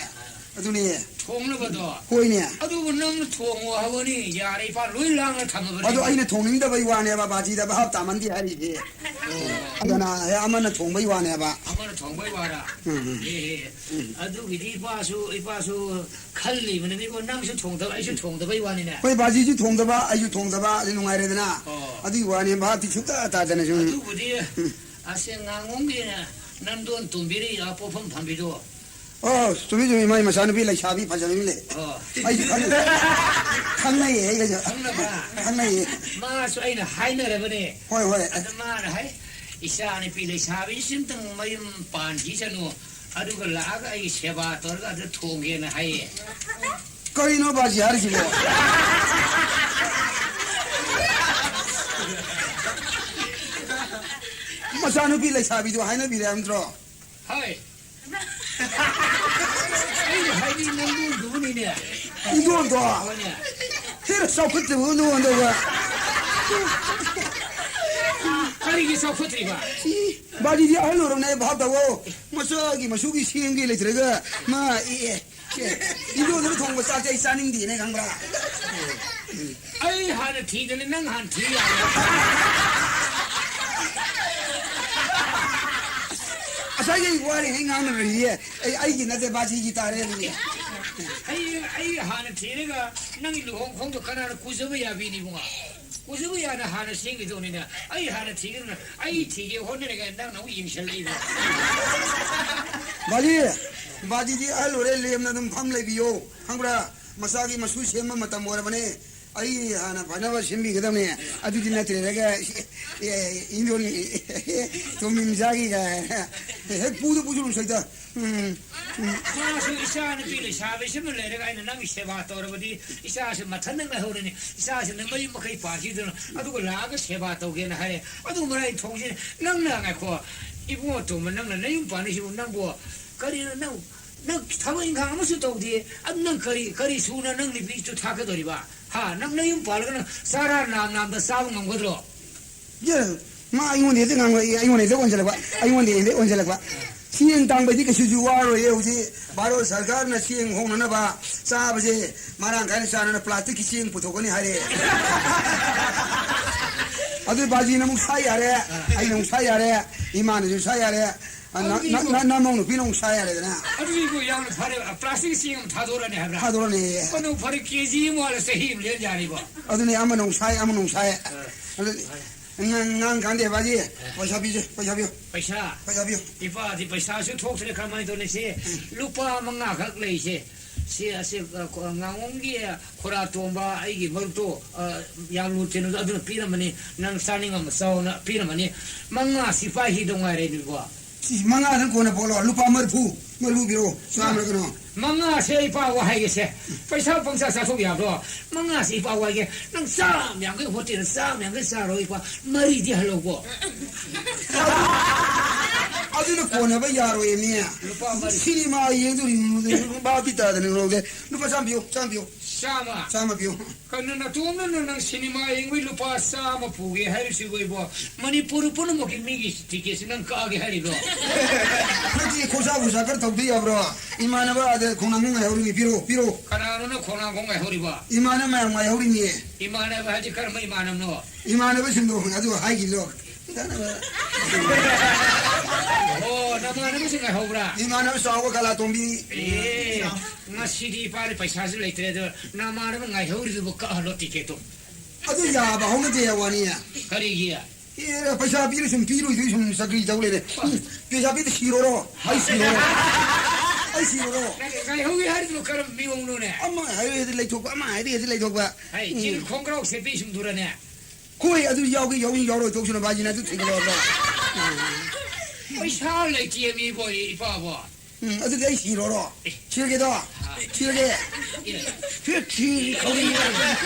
ꯑꯗꯨꯅꯦ꯫ ꯊꯣꯡꯅꯕꯗꯣ? ꯍꯣꯏꯅꯦ꯫ ꯑꯗꯨꯕꯨ ꯅꯪꯅ ꯊꯣꯡꯉꯣ ꯍꯥꯏꯕꯅꯤ, ꯌꯥꯔꯦ, ꯏꯄꯥ ꯂꯣꯏ ꯂꯥꯡꯅ ꯊꯝꯃꯕꯅꯤ꯫ ꯑꯗꯣ ꯑꯩꯅ ꯊꯣꯡꯅꯤꯡꯗꯕꯩ ꯋꯥꯅꯦꯕ, ꯕꯥꯖꯤꯗ ꯚꯥꯞ ꯇꯥꯃꯟꯗꯦ ꯍꯥꯏꯔꯤꯁꯦ꯫ ꯑꯗꯨꯅ ꯍꯦꯛ ꯑꯃꯅ ꯊꯣꯡꯕꯩ ꯋꯥꯅꯦꯕ꯫ ꯑꯃꯅ ꯊꯣꯡꯕꯩ ꯋꯥꯔ? ꯎꯝ, ꯎꯝ꯫ ꯑꯦ, ꯑꯦ, ꯑꯦ꯫ ꯎꯝ꯫ ꯑꯗꯨꯒꯤꯗꯤ ꯏꯄꯥꯁꯨ, ꯏꯄꯥꯁꯨ ꯈꯜꯂꯤꯕꯅꯤꯀꯣ, ꯅꯪꯁꯨ ꯊꯣꯡꯗꯕ, ꯑꯩꯁꯨ ꯊꯣꯡꯗꯕꯩ ꯋꯥꯅꯤꯅꯦ꯫ ꯍꯣꯏ, ꯕꯥꯖꯤꯁꯨ ꯊꯣꯡꯗꯕ, ꯑꯩꯁꯨ ꯊꯣꯡꯗꯕ, ꯑꯗꯨ ꯅꯨꯡꯉꯥꯏꯔꯦꯗꯅ꯫ ꯑꯣ꯫ ꯑꯗꯨꯒꯤ ꯋꯥꯅꯦ, ꯚꯥꯞꯇꯤ ꯁꯨꯡꯇꯥ ꯇꯥꯗꯅ ꯁꯨꯝ꯫ ꯑꯗꯨꯕꯨꯗꯤ ꯎꯝ꯫ ꯑꯁꯦ ꯉꯥꯉꯣꯝꯒꯤꯅ ꯅꯝꯗꯣꯟ ꯇꯨꯝꯕꯤꯔꯤ, ꯑ, ꯄꯣꯠꯐꯝ ꯐꯝꯕꯤꯗꯣ꯫ ꯑꯣ, ꯆꯨꯝꯃꯤ, ꯆꯨꯝꯃꯤ, ꯃꯥꯏ ꯃꯆꯥꯅꯨꯄꯤ ꯂꯩꯁꯥꯕꯤ ꯐꯖꯕꯤ ꯑꯃ ꯂꯩ꯫ ꯑꯣ꯫ ꯑꯩꯁꯨ ꯈꯪ-, ꯈꯪꯅꯩꯌꯦ, ꯑꯩꯒꯁꯨ꯫ ꯈꯪꯅꯕ? ꯈꯪꯅꯩꯌꯦ꯫ ꯃꯥꯁꯨ ꯑꯩꯅ ꯍꯥꯏꯅꯔꯕꯅꯦ꯫ ꯍꯣꯏ, ꯍꯣꯏ꯫ ꯑꯗ ꯃꯥꯅ ꯍꯥꯏ, "ꯏꯆꯥ ꯅꯨꯄꯤ ꯂꯩꯁꯥꯕꯤꯁꯤꯝꯇꯪ ꯃꯌꯨꯝ ꯄꯥꯟꯈꯤꯁꯅꯨ, ꯑꯗꯨꯒ ꯂꯥꯛꯑꯒ ꯑꯩ ꯁꯦꯕꯥ ꯇꯧꯔꯒ ꯑꯗꯨ ꯊꯣꯡꯒꯦꯅ" ꯍꯥꯏꯌꯦ꯫ ꯀꯔꯤꯅꯣ ꯕꯥꯖꯤ ꯍꯥꯏꯔꯤꯁꯤꯕꯣ? ꯃꯆꯥꯅꯨꯄꯤ ꯂꯩꯁꯥꯕꯤꯗꯣ ꯍꯥꯏꯅꯕꯤꯔꯦ ꯍꯥꯏꯕ ꯅꯠꯇ꯭ꯔꯣ? ꯍꯣꯏ꯫ ꯑꯩꯅ ꯍꯥꯏꯗꯤ ꯅꯪꯉꯣꯟꯗꯨꯕꯨꯅꯤꯅꯦ꯫ ꯏꯟꯗꯣꯟꯗꯣ? ꯍꯣꯏꯅꯦ꯫ ꯍꯦꯟꯅ ꯆꯥꯎꯈꯠꯇ꯭ꯔꯤꯕ ꯅꯉꯣꯟꯗꯕ꯫ ꯀꯔꯤꯒꯤ ꯆꯥꯎꯈꯠꯇ꯭ꯔꯤꯕ? ꯏ, ꯕꯥꯖꯤꯗꯤ ꯑꯍꯜ ꯑꯣꯏꯔꯕꯅꯦ, ꯚꯥꯞ ꯇꯧꯋꯣ꯫ ꯃꯆꯥꯒꯤ ꯃꯁꯨꯒꯤ ꯁꯦꯝꯒꯦ ꯂꯩꯇ꯭ꯔꯒ ꯃꯥ, ꯑꯦ, ꯑꯦ, ꯁꯦ, ꯏꯟꯗꯣꯟꯗꯨꯅ ꯊꯣꯡꯕ ꯆꯥꯛꯁꯦ ꯑꯩ ꯆꯥꯅꯤꯡꯗꯦꯅꯦ, ꯈꯪꯕ꯭ꯔꯥ? ꯑꯩ ꯍꯥꯟꯅ ꯊꯤꯗꯅ ꯅꯪ ꯍꯥꯟꯅ ꯊꯤ ꯌꯥꯕ꯭ꯔꯥ? ꯉꯁꯥꯏꯒꯤ ꯋꯥꯔꯤꯉꯩ ꯉꯥꯡꯅꯔꯤꯌꯦ꯫ ꯑꯩ, ꯑꯩꯒꯤ ꯅꯠꯇꯦ, ꯕꯥꯖꯤꯒꯤ ꯇꯥꯔꯦ ꯑꯗꯨꯗꯤ꯫ ꯑꯩ, ꯑꯩ ꯍꯥꯟꯅ ꯊꯤꯔꯒ ꯅꯪꯒꯤ ꯂꯨꯍꯣꯡ ꯈꯣꯡꯗꯣ ꯀꯅꯥꯅ ꯀꯨꯖꯕ ꯌꯥꯕꯤꯅꯤ, ꯏꯕꯨꯡꯉꯣ? ꯀꯨꯖꯕ ꯌꯥꯅ ꯍꯥꯟꯅ ꯁꯦꯝꯈꯤꯗꯧꯅꯤꯅ ꯑꯩ ꯍꯥꯟꯅ ꯊꯤꯗꯅ ꯑꯩ ꯊꯤꯒꯦ ꯍꯣꯠꯅꯔꯒ ꯅꯪꯅ ꯑꯃꯨꯛ ꯌꯦꯡꯁꯜꯂꯛꯏꯕ꯫ ꯕꯥꯖꯤ, ꯕꯥꯖꯤꯗꯤ ꯑꯍꯜ ꯑꯣꯏꯔꯦ, ꯂꯦꯝꯅ ꯑꯗꯨꯝ ꯐꯝ ꯂꯩꯕꯤꯌꯣ, ꯈꯪꯕ꯭ꯔꯥ? ꯃꯆꯥꯒꯤ ꯃꯁꯨ ꯁꯦꯝꯕ ꯃꯇꯝ ꯑꯣꯏꯔꯕꯅꯦ꯫ ꯑꯩ ꯍꯥꯟꯅ ꯐꯅꯕ ꯁꯦꯝꯕꯤꯒꯗꯕꯅꯦ꯫ ꯑꯗꯨꯗꯤ ꯅꯠꯇ꯭ꯔꯦꯗꯒ, ꯑꯦ, ꯏꯟꯗꯣꯟ ꯇꯣꯝꯕꯤ ꯃꯆꯥꯒꯤꯒ ꯍꯦꯛ ꯄꯨꯗ ꯄꯨꯁꯨ ꯁꯣꯏꯗ꯫ ꯎꯝ, ꯎꯝ꯫ ꯃꯥꯁꯨ ꯏꯆꯥ ꯅꯨꯄꯤ ꯂꯩꯁꯥꯕꯤꯁꯤꯃ ꯂꯩꯔꯒ ꯑꯩꯅ ꯅꯪꯒꯤ ꯁꯦꯕꯥ ꯇꯧꯔꯕꯗꯤ ꯏꯆꯥꯁꯤ ꯃꯊꯟꯇ ꯉꯥꯏꯍꯧꯔꯅꯤ꯫ ꯏꯆꯥꯁꯤꯅ ꯃꯌꯨꯝ ꯃꯀꯩ ꯄꯥꯟꯈꯤꯗꯅ ꯑꯗꯨꯒ ꯂꯥꯛꯑꯒ ꯁꯦꯕꯥ ꯇꯧꯒꯦꯅ ꯍꯥꯏꯔꯦ꯫ ꯑꯗꯨꯒ ꯃꯔꯥꯏ ꯊꯣꯡꯁꯤ ꯅꯪꯅ ꯉꯥꯏꯈꯣ꯫ ꯏꯕꯨꯡꯉꯣ ꯇꯣꯝꯕ, ꯅꯪꯅ ꯅꯌꯨꯝ ꯄꯥꯟꯅꯤꯁꯤꯕꯨ ꯅꯪꯕꯨ ꯀꯔꯤꯅꯣ? ꯅꯪ, ꯅꯪ ꯊꯕꯛ ꯏꯪꯈꯥꯡ ꯑꯃꯁꯨ ꯇꯧꯗꯦ꯫ ꯑꯗꯨ ꯅꯪ ꯀꯔꯤ, ꯀꯔꯤ ꯁꯨꯅ ꯅꯪ ꯅꯨꯄꯤꯁꯨ ꯊꯥꯛꯀꯗꯧꯔꯤꯕ? ꯍꯥ? ꯅꯪ ꯅꯌꯨꯝ ꯄꯥꯜꯂꯒ ꯅꯪ ꯆꯥꯔꯥ ꯅꯥꯝ ꯅꯥꯝꯗ ꯆꯥꯕ ꯉꯝꯒꯗ꯭ꯔꯣ? ꯌꯦ, ꯃꯥ ꯑꯩꯉꯣꯟꯗ ꯍꯦꯛꯇ ꯉꯥꯡꯕ, ꯑꯩꯉꯣꯟꯗ ꯍꯦꯛꯇ ꯑꯣꯟꯁꯤꯜꯂꯛꯄ, ꯑꯩꯉꯣꯟꯗ ꯍꯦꯛꯇ ꯑꯣꯟꯁꯤꯜꯂꯛꯄ꯫ ꯆꯦꯡ ꯇꯥꯡꯕꯗꯤ ꯀꯩꯁꯨꯁꯨ ꯋꯥꯔꯣꯏꯌꯦ꯫ ꯍꯧꯖꯤꯛ ꯚꯥꯔꯠ ꯁꯔꯀꯥꯔꯅ ꯆꯦꯡ ꯍꯣꯡꯅꯅꯕ, ꯆꯥꯕꯁꯦ ꯃꯔꯥꯡ ꯀꯥꯏꯅ ꯆꯥꯅꯅ ꯄ꯭ꯂꯥꯁꯇꯤꯛꯀꯤ ꯆꯦꯡ ꯄꯨꯊꯣꯛꯀꯅꯤ ꯍꯥꯏꯔꯦ꯫ ꯑꯗꯨ ꯕꯥꯖꯤꯅ ꯑꯃꯨꯛ ꯁꯥ ꯌꯥꯔꯦ, ꯑꯩꯅ ꯑꯃꯨꯛ ꯁꯥ ꯌꯥꯔꯦ, ꯏꯃꯥꯅꯁꯨ ꯁꯥ ꯌꯥꯔꯦ, ꯅ-, ꯅ-, ꯅ-, ꯅꯃꯧ ꯅꯨꯄꯤꯅ ꯑꯃꯨꯛ ꯁꯥ ꯌꯥꯔꯦꯗꯅ꯫ ꯑꯗꯨꯗꯤ ꯏꯕꯣ, ꯌꯥꯝꯅ ꯐꯔꯦ꯫ ꯄ꯭ꯂꯥꯁꯇꯤꯛꯀꯤ ꯆꯦꯡ ꯑꯃ ꯊꯥꯗꯣꯔꯛꯑꯅꯤ ꯍꯥꯏꯕ꯭ꯔꯥ? ꯊꯥꯗꯣꯔꯛꯑꯅꯦꯌꯦ꯫ ꯐꯅ ꯐꯔꯦ, ꯀꯦ ꯖꯤ ꯑꯃ ꯋꯥꯠꯂ ꯆꯍꯤ ꯑꯃ ꯂꯦꯟ ꯌꯥꯔꯤꯕꯣ꯫ ꯑꯗꯨꯅꯦ, ꯑꯃꯅ ꯑꯃꯨꯛ ꯁꯥꯏ, ꯑꯃꯅ ꯑꯃꯨꯛ ꯁꯥꯏ꯫ ꯑꯗꯨ ꯉꯥꯡ-, ꯉꯥꯡ ꯀꯥꯟꯗꯦ ꯕꯥꯖꯤ, ꯄꯩꯁꯥ ꯄꯤꯁꯦ, ꯄꯩꯁꯥ ꯄꯤꯌꯨ꯫ ꯄꯩꯁꯥ? ꯄꯩꯁꯥ ꯄꯤꯌꯨ꯫ ꯏꯄꯥꯗꯤ ꯄꯩꯁꯥꯁꯨ ꯊꯣꯛꯇ꯭ꯔꯦ, ꯀꯃꯥꯏꯅ ꯇꯧꯅꯤ? ꯁꯤ ꯂꯨꯄꯥ ꯃꯉꯥꯈꯛ ꯂꯩꯁꯦ꯫ ꯁꯤ, ꯑꯁꯤ, ꯑ, ꯈꯣ-, ꯉꯥꯉꯣꯝꯒꯤ, ꯑ, ꯈꯣꯔꯥ ꯇꯣꯝꯕ, ꯑꯩꯒꯤ ꯃꯔꯨꯞꯇꯣ, ꯑ, ꯌꯥꯝ ꯂꯨ ꯇꯤꯟꯅꯗꯣ, ꯑꯗꯨꯅ ꯄꯤꯔꯝꯃꯅꯤ꯫ ꯅꯪ ꯆꯥꯅꯤꯡꯉꯝꯕ ꯆꯥꯎꯅ ꯄꯤꯔꯝꯃꯅꯤ꯫ ꯃꯉꯥ ꯁꯤꯐꯥꯏ ꯍꯤꯗꯧ ꯉꯥꯏꯔꯦ, ꯏꯕꯣ꯫ ꯁꯤ ꯃꯉꯥꯗꯪ ꯀꯣꯟꯅ ꯄꯣꯛꯂꯣ, ꯂꯨꯄꯥ ꯃꯔꯤꯐꯨ, ꯃꯔꯤꯐꯨ ꯄꯤꯔꯛꯑꯣ, ꯆꯥꯝꯃꯔ ꯀꯩꯅꯣ꯫ ꯃꯉꯥꯁꯦ ꯏꯄꯥ ꯋꯥ ꯍꯥꯏꯒꯦꯁꯦ, ꯄꯩꯁꯥ ꯄꯪꯆꯥ ꯆꯥꯊꯣꯛ ꯌꯥꯕ꯭ꯔꯣ? ꯃꯉꯥꯁꯦ ꯏꯄꯥ ꯋꯥ ꯍꯥꯏꯒꯦ, ꯅꯪ ꯆꯥꯝꯃ ꯌꯥꯡꯈꯩ ꯍꯣꯇꯦꯜꯗ ꯆꯥꯝꯃ ꯌꯥꯡꯈꯩ ꯆꯥꯔꯣ ꯏꯄꯥ, ꯃꯔꯤꯗꯤ ꯍꯜꯂꯧꯀꯣ꯫ ꯑꯗꯨꯅ ꯀꯣꯟꯅꯕ ꯌꯥꯔꯣꯏ ꯃꯤ꯫ ꯂꯨꯄꯥ ꯃꯔꯤ꯫ ꯁꯤꯅꯦꯃꯥ ꯌꯦꯡꯗꯣꯔꯤ, ꯕꯥ ꯄꯤ ꯇꯥꯗꯅ ꯂꯧꯒꯦ꯫ ꯂꯨꯄꯥ ꯆꯥꯝꯃ ꯄꯤꯌꯨ, ꯆꯥꯝꯃ ꯄꯤꯌꯨ꯫ ꯆꯥꯝꯃ? ꯆꯥꯝꯃ ꯄꯤꯌꯨ꯫ ꯀꯩꯅꯣ, ꯅꯇꯣꯝꯗꯅ ꯅꯪ ꯁꯤꯅꯦꯃꯥ ꯌꯦꯡꯕꯩ ꯂꯨꯄꯥ ꯆꯥꯝꯃ ꯄꯨꯒꯦ ꯍꯥꯏꯔꯤꯁꯤꯕꯨ ꯏꯕꯣ? ꯃꯅꯤꯄꯨꯔ ꯄꯨꯝꯅꯃꯛꯀꯤ ꯃꯤꯒꯤ ꯇꯤꯀꯦꯠꯁꯦ ꯅꯪ ꯀꯛꯑꯒꯦ ꯍꯥꯏꯔꯤꯕ꯭ꯔꯣ? ꯅꯠꯇꯦ, ꯈꯣꯔꯁꯥ ꯈꯣꯔꯁꯥ ꯈꯔ ꯇꯧꯗ ꯌꯥꯕ꯭ꯔꯣ? ꯏꯃꯥꯟꯅꯕ ꯑꯗ ꯈꯣꯡꯅꯥꯡ ꯉꯥꯏꯍꯧꯔꯤꯅꯤ, ꯄꯤꯔꯣ, ꯄꯤꯔꯣ꯫ ꯀꯅꯥꯅꯣ ꯅꯪ ꯈꯣꯡꯅꯥꯡꯈꯣꯡ ꯉꯥꯏꯍꯧꯔꯤꯕꯣ? ꯏꯃꯥꯟꯅꯕ ꯃꯌꯥꯝ ꯉꯥꯏꯍꯧꯔꯤꯅꯤ꯫ ꯏꯃꯥꯟꯅꯕ ꯍꯥꯏꯗꯤ ꯀꯔꯝꯕ ꯏꯃꯥꯟꯅꯕꯅꯣ? ꯏꯃꯥꯟꯅꯕꯁꯤꯡꯗꯣ ꯑꯗꯨ ꯍꯥꯏꯈꯤꯕꯗꯣ꯫ ꯑꯣ, ꯅꯃꯥꯟꯅꯕꯁꯤꯡ ꯉꯥꯏꯍꯧꯕ꯭ꯔꯥ? ꯏꯃꯥꯟꯅꯕ ꯆꯥꯎꯕ ꯀꯂꯥꯇꯣꯝꯕꯤ꯫ ꯑꯦ, ꯉꯁꯤꯗꯤ ꯏꯄꯥꯗꯤ ꯄꯩꯁꯥꯁꯨ ꯂꯩꯇ꯭ꯔꯦ, ꯑꯗꯣ ꯅꯃꯥꯟꯅꯕ ꯉꯥꯏꯍꯧꯔꯤꯗꯨꯕꯨ ꯀꯛꯍꯜꯂꯣ ꯇꯤꯀꯦꯠꯇꯣ꯫ ꯑꯗꯨ ꯌꯥꯕ ꯍꯧꯅꯗꯦ ꯋꯥꯅꯤ꯫ ꯀꯔꯤꯒꯤ? ꯑꯦ, ꯄꯩꯁꯥ ꯄꯤꯔ ꯁꯨꯝ ꯄꯤꯔꯣꯏꯗꯣꯏ ꯁꯨꯝ ꯆꯀ꯭ꯔꯤ ꯇꯧ ꯂꯩꯔꯦ꯫ ꯎꯝ, ꯄꯩꯁꯥ ꯄꯤꯗ ꯁꯤꯔꯣꯔꯣ? ꯑꯩ ꯁꯤꯔꯣꯔꯣ? ꯑꯩ ꯁꯤꯔꯣꯔꯣ? ꯉꯥꯏꯍꯧꯏ ꯍꯥꯏꯔꯤꯗꯨ ꯀꯔꯝꯕ ꯃꯤꯑꯣꯡꯅꯣꯅꯦ? ꯑꯃ ꯍꯥꯏꯔꯦꯗꯤ ꯂꯩꯊꯣꯛꯄ, ꯑꯃ ꯍꯥꯏꯔꯦꯗꯤ ꯂꯩꯊꯣꯛꯄ꯫ ꯍꯩ, ꯎꯝ꯫ ꯖꯤꯟ ꯈꯣꯡꯒ꯭ꯔꯥꯎ ꯁꯦꯠꯄꯤ ꯁꯨꯝ ꯊꯨꯔꯅꯦ? ꯍꯣꯏ, ꯑꯗꯨ ꯌꯥꯎꯒꯦ, ꯌꯥꯎꯅꯤꯡ ꯌꯥꯎꯔꯣꯏ ꯇꯣꯛꯁꯅꯨ, ꯕꯥꯖꯤꯅ ꯑꯗꯨ ꯊꯤꯡꯒꯠꯂꯛꯑꯣ꯫ ꯄꯩꯁꯥ ꯂꯩꯇꯦ ꯃꯤꯕꯣ, ꯏꯄꯥꯕꯣ꯫ ꯎꯝ, ꯑꯗꯨꯗꯤ ꯑꯩ ꯁꯤꯔꯣꯔꯣ? ꯁꯤꯔꯒꯦꯗꯣ? ꯁꯤꯔꯒꯦ? ꯁꯤ, ꯁꯤ, ꯈꯧꯔꯤ,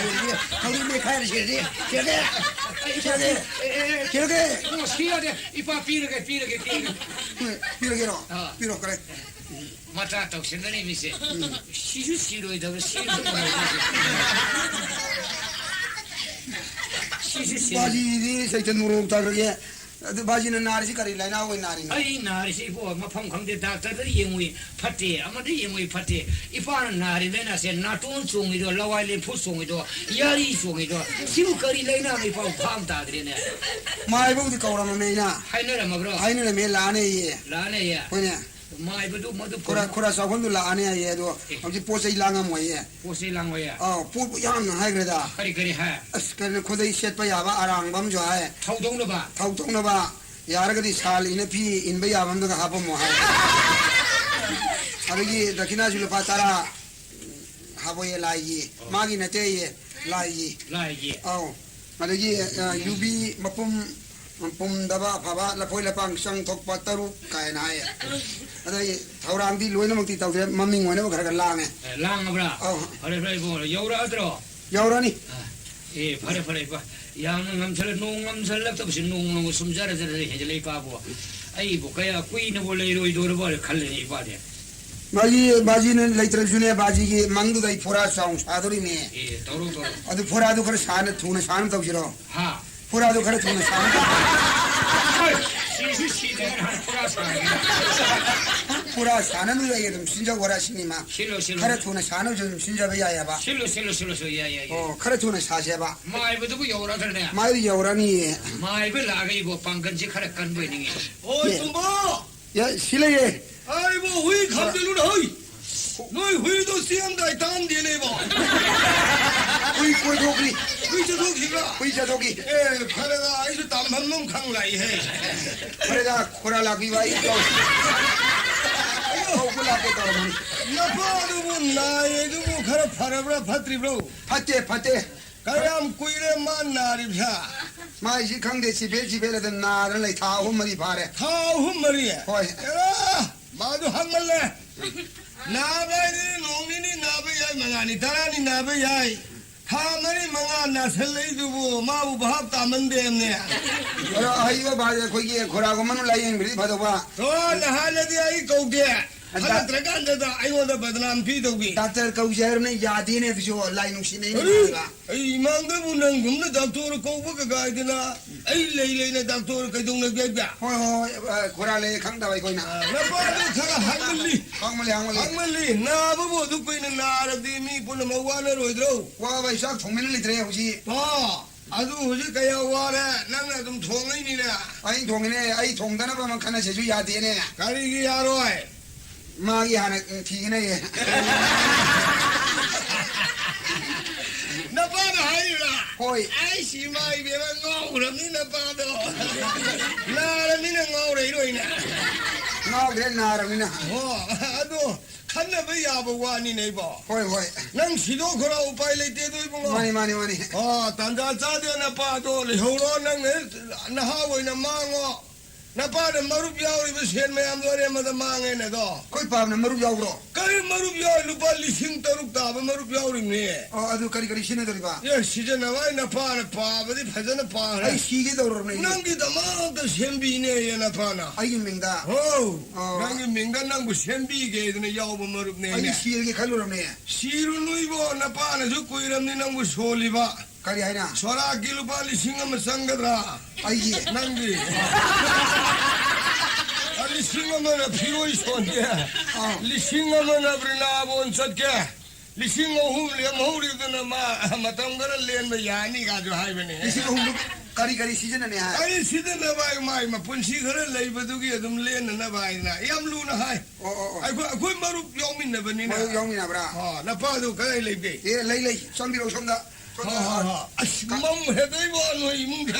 ꯈꯧꯔꯤ ꯃꯦꯠꯈꯥꯏꯔ ꯁꯤꯔꯗꯤ? ꯁꯤꯔꯒꯦ? ꯁꯤꯔꯒꯦ? ꯁꯤꯔꯒꯦ? ꯏꯕꯨꯡꯉꯣ, ꯁꯤ ꯌꯥꯗꯦ꯫ ꯏꯄꯥ, ꯄꯤꯔꯒꯦ, ꯄꯤꯔꯒꯦ, ꯄꯤꯔꯒꯦ꯫ ꯎꯝ, ꯄꯤꯔꯒꯦꯔꯣ? ꯑꯥ꯫ ꯄꯤꯔꯣ, ꯀꯔꯦ꯫ ꯃꯇꯥ ꯇꯧꯁꯤꯟꯅꯔꯤ ꯃꯤꯁꯦ꯫ ꯎꯝ꯫ ꯁꯤꯁꯨ ꯁꯤꯔꯣꯏꯗꯕ, ꯁꯤꯁꯨ ꯁꯤꯔꯣꯏꯗꯕ꯫ ꯁꯤꯁꯨ ꯁꯤꯔꯣꯏ꯫ ꯕꯥꯖꯤꯗꯤ ꯁꯩꯇ ꯅꯣꯔꯣꯛ ꯇꯥꯈ꯭ꯔꯒꯦ꯫ ꯑꯗꯨ ꯕꯥꯖꯤꯅ ꯅꯥꯔꯤꯁꯤ ꯀꯔꯤ ꯂꯥꯏꯅꯥ ꯑꯣꯏ ꯅꯥꯔꯤꯅꯣ? ꯑꯩ ꯅꯥꯔꯤꯁꯤ ꯏꯕꯣ, ꯃꯐꯝ ꯈꯪꯗꯦ, ꯗꯥꯛꯇꯔꯗ ꯌꯦꯡꯉꯨꯏ ꯐꯠꯇꯦ, ꯑꯃꯗ ꯌꯦꯡꯉꯨꯏ ꯐꯠꯇꯦ꯫ ꯏꯄꯥꯅ ꯅꯥꯔꯤ ꯂꯥꯏꯅꯥꯁꯦ ꯅꯥꯇꯣꯟ ꯆꯣꯡꯉꯤꯗꯣ, ꯂꯋꯥꯏ ꯂꯦꯝꯐꯨ ꯆꯣꯡꯉꯤꯗꯣ, ꯌꯥꯔꯤ ꯆꯣꯡꯉꯤꯗꯣ, ꯁꯤꯕꯨ ꯀꯔꯤ ꯂꯥꯏꯅꯥꯅꯣ ꯏꯄꯥ ꯚꯥꯞ ꯇꯥꯗ꯭ꯔꯦꯅꯦ꯫ ꯃꯥꯏꯕꯧꯗꯤ ꯀꯧꯔꯝꯃꯕꯅꯦ ꯑꯩꯅ꯫ ꯍꯥꯏꯅꯔꯝꯃꯕ꯭ꯔꯣ? ꯍꯥꯏꯅꯔꯝꯃꯦ, ꯂꯥꯛꯑꯅꯦꯌꯦ꯫ ꯂꯥꯛꯑꯅꯦꯌꯦ? ꯍꯣꯏꯅꯦ꯫ ꯃꯥꯏꯕꯗꯨ ꯃꯗꯨ ꯈꯨꯔꯥ, ꯈꯨꯔꯥ ꯆꯥꯎꯐꯝꯗꯨ ꯂꯥꯛꯑꯅꯤ ꯍꯥꯏꯌꯦ, ꯑꯗꯣ ꯑꯦ꯫ ꯍꯧꯖꯤꯛ ꯄꯣꯠ ꯆꯩ ꯂꯥꯡꯉꯝꯃꯣꯏꯌꯦ꯫ ꯄꯣꯠ ꯆꯩ ꯂꯥꯡꯉꯣꯏꯌꯦ? ꯑꯥꯎ, ꯄꯣꯠꯄꯨ ꯌꯥꯝꯅ ꯍꯥꯏꯈ꯭ꯔꯦꯗ꯫ ꯀꯔꯤ ꯀꯔꯤ ꯍꯥꯏ? ꯑꯁ, ꯀꯩꯅꯣ, ꯈꯨꯗꯩ ꯁꯦꯠꯄ ꯌꯥꯕ ꯑꯔꯥꯡꯕ ꯑꯃꯁꯨ ꯍꯥꯏ꯫ ꯊꯧꯗꯧꯅꯕ? ꯊꯧꯗꯧꯅꯕ, ꯌꯥꯔꯒꯗꯤ ꯁꯥꯜ ꯏꯅ ꯐꯤ ꯏꯟꯕ ꯌꯥꯕ ꯑꯃꯗꯒ ꯍꯥꯞꯄꯝꯃꯣ ꯍꯥꯏ꯫ ꯑꯗꯒꯤ ꯗꯈꯤꯅꯥꯁꯨ ꯂꯨꯄꯥ ꯇꯔꯥ ꯍꯥꯞꯄꯣꯌꯦ ꯂꯥꯏꯒꯤ꯫ ꯑꯣ꯫ ꯃꯥꯒꯤ ꯅꯠꯇꯦꯌꯦ, ꯂꯥꯏꯒꯤ꯫ ꯂꯥꯏꯒꯤ꯫ ꯑꯧ꯫ ꯑꯗꯒꯤ, ꯑ, ꯌꯨꯕꯤ ꯃꯄꯨꯝ ꯄꯨꯝꯗꯕ ꯑꯐꯕ ꯂꯐꯣꯏ ꯂꯄꯥꯡ ꯆꯪ ꯊꯣꯛꯄ ꯇꯔꯨꯛ ꯀꯥꯏꯅ ꯍꯥꯏꯌꯦ꯫ ꯑꯗꯩ ꯊꯧꯔꯥꯡꯗꯤ ꯂꯣꯏꯅꯃꯛꯇꯤ ꯇꯧꯗ꯭ꯔꯦ, ꯃꯃꯤꯡ ꯑꯣꯏꯅꯕ ꯈꯔ ꯈꯔ ꯂꯥꯡꯉꯦ꯫ ꯑꯦ, ꯂꯥꯡꯉꯕ꯭ꯔꯥ? ꯑꯧ꯫ ꯐꯔꯦ, ꯐꯔꯦ, ꯏꯕꯨꯡꯉꯣ, ꯌꯧꯔꯛꯑꯗ꯭ꯔꯣ? ꯌꯧꯔꯅꯤ꯫ ꯑ, ꯑꯦ, ꯐꯔꯦ, ꯐꯔꯦ, ꯏꯄꯥ꯫ ꯌꯥꯝꯅ ꯉꯝꯁꯜꯂ-, ꯅꯣꯡ ꯉꯝꯁꯜꯂꯛꯇꯕꯁꯤ ꯅꯣꯡ ꯅꯣꯡꯃ ꯁꯨꯝ ꯖꯔ ꯖꯔ ꯍꯦꯟꯖꯜꯂꯛꯏ, ꯏꯄꯥꯕꯨ꯫ ꯑꯩꯕꯨ ꯀꯌꯥ ꯀꯨꯏꯅꯕꯨ ꯂꯩꯔꯣꯏꯗꯧꯔꯕ ꯈꯜꯂꯦꯅꯦ, ꯏꯄꯥꯗꯤ꯫ ꯕꯥꯖꯤ, ꯕꯥꯖꯤꯅ ꯂꯩꯇ꯭ꯔꯁꯨꯅꯦ, ꯕꯥꯖꯤꯒꯤ ꯃꯪꯗꯨꯗ ꯑꯩ ꯐꯣꯔꯥ ꯆꯥꯎ ꯁꯥꯗꯣꯔꯤꯅꯦ꯫ ꯑꯦ, ꯇꯧꯔꯣ, ꯇꯧꯔꯣ꯫ ꯑꯗꯨ ꯐꯣꯔꯥꯗꯨ ꯈꯔ ꯁꯥꯅ, ꯊꯨꯅ ꯁꯥꯅ ꯇꯧꯁꯤꯔꯣ? ꯍꯥ? ꯐꯣꯔꯥꯗꯨ ꯈꯔ ꯊꯨꯅ ꯁꯥꯅ ꯇꯧꯁꯤꯔꯣ? ꯍꯣꯏ, ꯁꯤꯁꯨ ꯁꯤꯗꯦ, ꯅꯍꯥꯟ ꯐꯣꯔꯥ ꯁꯥꯔꯒꯦ꯫ ꯐꯣꯔꯥ ꯁꯥꯅꯕꯗꯨ ꯑꯩ ꯑꯗꯨꯝ ꯁꯤꯟꯖꯧ, ꯋꯥꯔꯥ ꯁꯤꯅꯤꯃ꯫ ꯁꯤꯜꯂꯣ, ꯁꯤꯜꯂꯣ꯫ ꯈꯔ ꯊꯨꯅ ꯁꯥꯅꯕꯁꯨ ꯑꯗꯨꯝ ꯁꯤꯟꯖꯕ ꯌꯥꯏꯑꯕ꯫ ꯁꯤꯜꯂꯣ, ꯁꯤꯜꯂꯣ, ꯁꯤꯜꯂꯣ, ꯁꯤꯜꯂꯣ, ꯌꯥꯏ, ꯌꯥꯏ, ꯌꯥꯏ꯫ ꯑꯣ, ꯈꯔ ꯊꯨꯅ ꯁꯥꯁꯦꯕ꯫ ꯃꯥꯏꯕꯗꯨꯕꯨ ꯌꯧꯔꯛꯑꯗ꯭ꯔꯅꯦ? ꯃꯥꯏꯕ ꯌꯧꯔꯛꯑꯅꯤꯌꯦ꯫ ꯃꯥꯏꯕ ꯂꯥꯛꯑꯒ ꯏꯕꯣ ꯄꯥꯡꯒꯜꯁꯦ ꯈꯔ ꯀꯟꯕ ꯑꯣꯏꯅꯤꯡꯉꯤ꯫ ꯍꯣꯏ, ꯑꯦ꯫ ꯆꯨꯝꯕ꯫ ꯌꯥ, ꯁꯤ ꯂꯩꯌꯦ꯫ ꯑꯩꯕꯨ ꯍꯨꯏ ꯈꯥꯝꯖꯤꯜꯂꯨꯅ ꯍꯣꯏ꯫ ꯅꯣꯏ ꯍꯨꯏꯗꯣ ꯆꯦꯟꯗꯥꯏ ꯇꯥꯟꯗꯦꯅꯦꯕꯣ꯫ ꯍꯨꯏ ꯀꯣꯏꯊꯣꯛꯈ꯭ꯔꯤ꯫ ꯍꯨꯏ ꯆꯠꯊꯣꯛꯈꯤꯕ꯭ꯔꯥ? ꯍꯨꯏ ꯆꯠꯊꯣꯛꯈꯤ꯫ ꯑꯦ, ꯐꯔꯦꯗ, ꯑꯩꯁꯨ ꯇꯥꯟꯐꯝ ꯑꯃ ꯈꯪ ꯂꯥꯛꯏꯍꯦ꯫ ꯐꯔꯦꯗ, ꯈꯣꯔꯥ ꯂꯥꯛꯄꯤꯕ ꯑꯩ ꯀꯧ-, ꯀꯧꯕ ꯂꯥꯛꯀꯦ ꯇꯧꯔꯝꯕꯅꯤ꯫ ꯅꯄꯥꯗꯨꯕꯨ ꯅꯥꯏ ꯑꯗꯨꯕꯨ ꯈꯔ ꯐꯔꯕ꯭ꯔꯥ ꯐꯠꯇ꯭ꯔꯤꯕ꯭ꯔꯣ? ꯐꯠꯇꯦ, ꯐꯠꯇꯦ꯫ ꯀꯌꯥꯝ ꯀꯨꯏꯔꯦ ꯃꯥ ꯅꯥꯔꯤꯕꯁꯦ? ꯃꯥꯏꯁꯤ ꯈꯪꯗꯦ, ꯆꯤꯐꯦꯠ ꯆꯤꯐꯦꯠ ꯑꯗꯨꯝ ꯅꯥꯗꯅ ꯂꯩ, ꯊꯥ ꯑꯍꯨꯝ ꯃꯔꯤ ꯐꯥꯔꯦ꯫ ꯊꯥ ꯑꯍꯨꯝ ꯃꯔꯤ? ꯍꯣꯏ꯫ ꯑꯦꯔꯥ, ꯃꯥꯗꯨ ꯍꯪꯃꯜꯂꯦ꯫ ꯅꯥꯕ ꯍꯥꯏꯗꯤ ꯅꯣꯡ ꯅꯤꯅꯤ ꯅꯥꯕ ꯌꯥꯏ, ꯃꯉꯥꯅꯤ, ꯇꯔꯥꯅꯤ ꯅꯥꯕ ꯌꯥꯏ, ꯊꯥ ꯃꯔꯤ ꯃꯉꯥ ꯅꯥꯁꯜꯂꯛꯏꯗꯨꯕꯨ ꯃꯥꯕꯨ ꯚꯥꯞ ꯇꯥꯃꯟꯗꯦꯝꯅꯦ꯫ ꯑꯗꯣ ꯑꯍꯩꯕ ꯚꯥꯏ, ꯑꯩꯈꯣꯏꯒꯤ ꯈꯣꯔꯥꯒꯨꯝꯕꯅ ꯂꯥꯏꯌꯦꯡꯕꯤꯔꯗꯤ ꯐꯗꯧꯕ꯫ ꯑꯣ, ꯅꯍꯥꯟꯅꯗꯤ ꯑꯩ ꯀꯧꯗꯦ꯫ ꯐꯒꯠꯇ꯭ꯔꯀꯥꯟꯗꯗ ꯑꯩꯉꯣꯟꯗ ꯕꯗꯅꯥꯝ ꯄꯤꯗꯧꯒꯤ꯫ ꯗꯥꯛꯇꯔ ꯀꯧꯁꯦ ꯍꯥꯏꯔꯕꯅ ꯌꯥꯗꯦꯅꯦ, ꯑꯗꯨꯁꯨ ꯂꯥꯏ ꯅꯨꯡꯁꯤꯠꯅꯩꯅꯦ ꯑꯔꯦ, ꯍꯥꯏꯕ꯫ ꯑꯩ ꯏꯃꯥꯡꯗꯕꯨ ꯅꯪꯒꯨꯝꯅ ꯗꯥꯛꯇꯣꯔ ꯀꯧꯕꯒ ꯀꯥꯏꯗꯅ, ꯑꯩ ꯂꯩ ꯂꯩꯅ ꯗꯥꯛꯇꯣꯔ ꯀꯩꯗꯧꯅꯒꯦ ꯍꯥꯏꯕ? ꯍꯣꯏ, ꯍꯣꯏ, ꯍꯣꯏ, ꯑ, ꯈꯣꯔꯥ ꯂꯩ ꯈꯪꯗꯕ ꯑꯩꯈꯣꯏꯅ꯫ ꯑ, ꯅꯄꯥꯗꯣ ꯈꯔ ꯍꯥꯡꯃꯜꯂꯤ꯫ ꯍꯥꯡꯃꯜꯂꯤ, ꯍꯥꯡꯃꯜꯂꯤ꯫ ꯍꯥꯡꯃꯜꯂꯤ꯫ ꯅꯥꯕꯕꯨ ꯑꯗꯨꯛ ꯀꯨꯏꯅ ꯅꯥꯔꯗꯤ ꯃꯤ ꯄꯨꯝꯅꯃꯛ ꯋꯥꯅꯔꯣꯏꯗ꯭ꯔꯣ? ꯋꯥꯕ ꯑꯩ ꯆꯥꯛ ꯊꯣꯡꯕꯤꯅ ꯂꯩꯇ꯭ꯔꯦ ꯍꯧꯖꯤꯛ꯫ ꯄꯥ, ꯑꯗꯨ ꯍꯧꯖꯤꯛ ꯀꯌꯥ ꯋꯥꯔꯦ, ꯅꯪꯅ ꯑꯗꯨꯝ ꯊꯣꯡꯉꯩꯅꯤꯅꯦ꯫ ꯑꯩ ꯊꯣꯡꯉꯤꯅꯦ, ꯑꯩ ꯊꯣꯡꯗꯅꯕ ꯑꯃ ꯈꯟꯅꯁꯦꯁꯨ ꯌꯥꯗꯦꯅꯦ꯫ ꯀꯔꯤꯒꯤ ꯌꯥꯔꯣꯏ? ꯃꯥꯒꯤ ꯍꯥꯟꯅ ꯊꯤꯒꯅꯦꯌꯦ꯫ ꯅꯄꯥꯅ ꯍꯥꯏꯔꯤꯔꯥ? ꯍꯣꯏ꯫ ꯑꯩꯁꯤ ꯏꯃꯥ ꯏꯕꯦꯝꯃ ꯉꯥꯎꯈ꯭ꯔꯕꯅꯤ ꯅꯄꯥꯗꯣ꯫ ꯅꯥꯔꯕꯅꯤꯅ ꯉꯥꯎꯔꯛꯏꯔꯣꯏꯅꯦ꯫ ꯉꯥꯎꯗ꯭ꯔꯦ, ꯅꯥꯔꯕꯅꯤꯅ꯫ ꯑꯣ, ꯑꯗꯣ ꯈꯟꯅꯕ ꯌꯥꯕ ꯋꯥꯅꯤꯅꯦ ꯏꯕꯣ꯫ ꯍꯣꯏ, ꯍꯣꯏ꯫ ꯅꯪ ꯁꯤꯗꯣꯛꯈ꯭ꯔꯣ, ꯎꯄꯥꯏ ꯂꯩꯇꯦ ꯑꯗꯣ ꯏꯕꯨꯡꯉꯣ꯫ ꯃꯥꯅꯤ, ꯃꯥꯅꯤ, ꯃꯥꯅꯤ꯫ ꯑꯣ, ꯇꯥꯟꯖꯥ ꯆꯥꯗꯦ ꯅꯄꯥꯗꯣ ꯂꯩꯍꯧꯔꯣ, ꯅꯪꯅ ꯅꯍꯥ ꯑꯣꯏꯅ ꯃꯥꯡꯉꯣ꯫ ꯅꯄꯥꯅ ꯃꯔꯨꯞ ꯌꯥꯎꯔꯤꯕ ꯁꯦꯟ ꯃꯌꯥꯝꯗꯣ ꯑꯔꯦꯝꯕꯗ ꯃꯥꯡꯉꯦꯅꯦ ꯑꯗꯣ꯫ ꯑꯩꯈꯣꯏ ꯄꯥꯕꯅ ꯃꯔꯨꯞ ꯌꯥꯎꯕ꯭ꯔꯣ? ꯀꯔꯤ ꯃꯔꯨꯞ ꯌꯥꯎꯔꯤ? ꯂꯨꯄꯥ ꯂꯤꯁꯤꯡ ꯇꯔꯨꯛ ꯇꯥꯕ ꯃꯔꯨꯞ ꯌꯥꯎꯔꯤꯕꯅꯦ꯫ ꯑꯣ, ꯑꯗꯨ ꯀꯔꯤ ꯀꯔꯤ ꯁꯤꯖꯤꯟꯅꯗꯣꯔꯤꯕ? ꯑꯦ, ꯁꯤꯖꯤꯟꯅꯕ ꯑꯩ ꯅꯄꯥꯅ ꯄꯥꯕꯗꯤ ꯐꯖꯅ ꯄꯥꯈ꯭ꯔꯦ꯫ ꯑꯩ ꯁꯤꯒꯦ ꯇꯧꯔꯕꯅꯦ ꯑꯩꯗꯤ꯫ ꯅꯪꯒꯤꯗꯃꯛꯇ ꯁꯦꯝꯕꯤꯅꯦꯌꯦ ꯅꯄꯥꯅ꯫ ꯑꯩꯒꯤ ꯃꯤꯡꯗ? ꯍꯣ, ꯑꯣ꯫ ꯅꯪꯒꯤ ꯃꯤꯡꯗ ꯅꯪꯕꯨ ꯁꯦꯝꯕꯤꯒꯦꯗꯅ ꯌꯥꯎꯕ ꯃꯔꯨꯞꯅꯦꯅꯦ꯫ ꯑꯩꯗꯤ ꯁꯤꯔꯒꯦ ꯈꯜꯂꯨꯔꯕꯅꯦ꯫ ꯁꯤꯔꯨꯅꯨ ꯏꯕꯣ, ꯅꯄꯥꯅꯁꯨ ꯀꯨꯏꯔꯕꯅꯤ ꯅꯪꯕꯨ ꯁꯣꯜꯂꯤꯕ꯫ ꯀꯔꯤ ꯍꯥꯏꯅ? ꯁꯣꯔꯥꯛꯀꯤ ꯂꯨꯄꯥ ꯂꯤꯁꯤꯡ ꯑꯃ ꯆꯪꯒꯗ꯭ꯔꯥ? ꯑꯩꯒꯤ? ꯅꯪꯒꯤ꯫ ꯂꯤꯁꯤꯡ ꯑꯃꯅ ꯐꯤꯔꯣꯏ ꯁꯣꯟꯒꯦ, ꯑꯥ꯫ ꯂꯤꯁꯤꯡ ꯑꯃꯅ ꯕ꯭ꯔꯤꯟꯗꯥꯕꯣꯟ ꯆꯠꯀꯦ, ꯂꯤꯁꯤꯡ ꯑꯍꯨꯝ ꯂꯦꯝꯍꯧꯔꯤꯗꯨꯅ ꯃꯥ ꯃꯇꯝ ꯈꯔ ꯂꯦꯟꯕ ꯌꯥꯅꯤ ꯀꯥꯏꯁꯨ ꯍꯥꯏꯕꯅꯦ꯫ ꯂꯤꯁꯤꯡ ꯑꯍꯨꯝꯗꯨ ꯀꯔꯤ ꯀꯔꯤ ꯁꯤꯖꯤꯟꯅꯅꯤ ꯍꯥꯏ? ꯀꯔꯤ ꯁꯤꯖꯤꯟꯅꯕ ꯍꯥꯏ? ꯃꯥꯏ ꯃꯄꯨꯟꯁꯤ ꯈꯔ ꯂꯩꯕꯗꯨꯒꯤ ꯑꯗꯨꯝ ꯂꯦꯟꯅꯅꯕ ꯍꯥꯏꯅ ꯌꯥꯝ ꯂꯨꯅ ꯍꯥꯏ꯫ ꯑꯣ, ꯑꯣ, ꯑꯣ꯫ ꯑꯩꯈꯣꯏ, ꯑꯩꯈꯣꯏ ꯃꯔꯨꯞ ꯌꯥꯎꯃꯤꯟꯅꯕꯅꯤꯅ꯫ ꯃꯔꯨꯞ ꯌꯥꯎꯃꯤꯟꯅꯕ꯭ꯔꯥ? ꯑꯣ, ꯅꯄꯥꯗꯨ ꯀꯗꯥꯏ ꯂꯩꯒꯦ? ꯑꯦ, ꯂꯩ, ꯂꯩ꯫ ꯆꯪꯕꯤꯔꯛꯑꯣ ꯁꯣꯝꯗ꯫ ꯍꯣ, ꯍꯣ, ꯍꯣ꯫ ꯑꯁ, ꯃꯝ ꯍꯦꯗꯩꯕꯣ ꯅꯣꯏ ꯏꯃꯨꯡꯗ꯫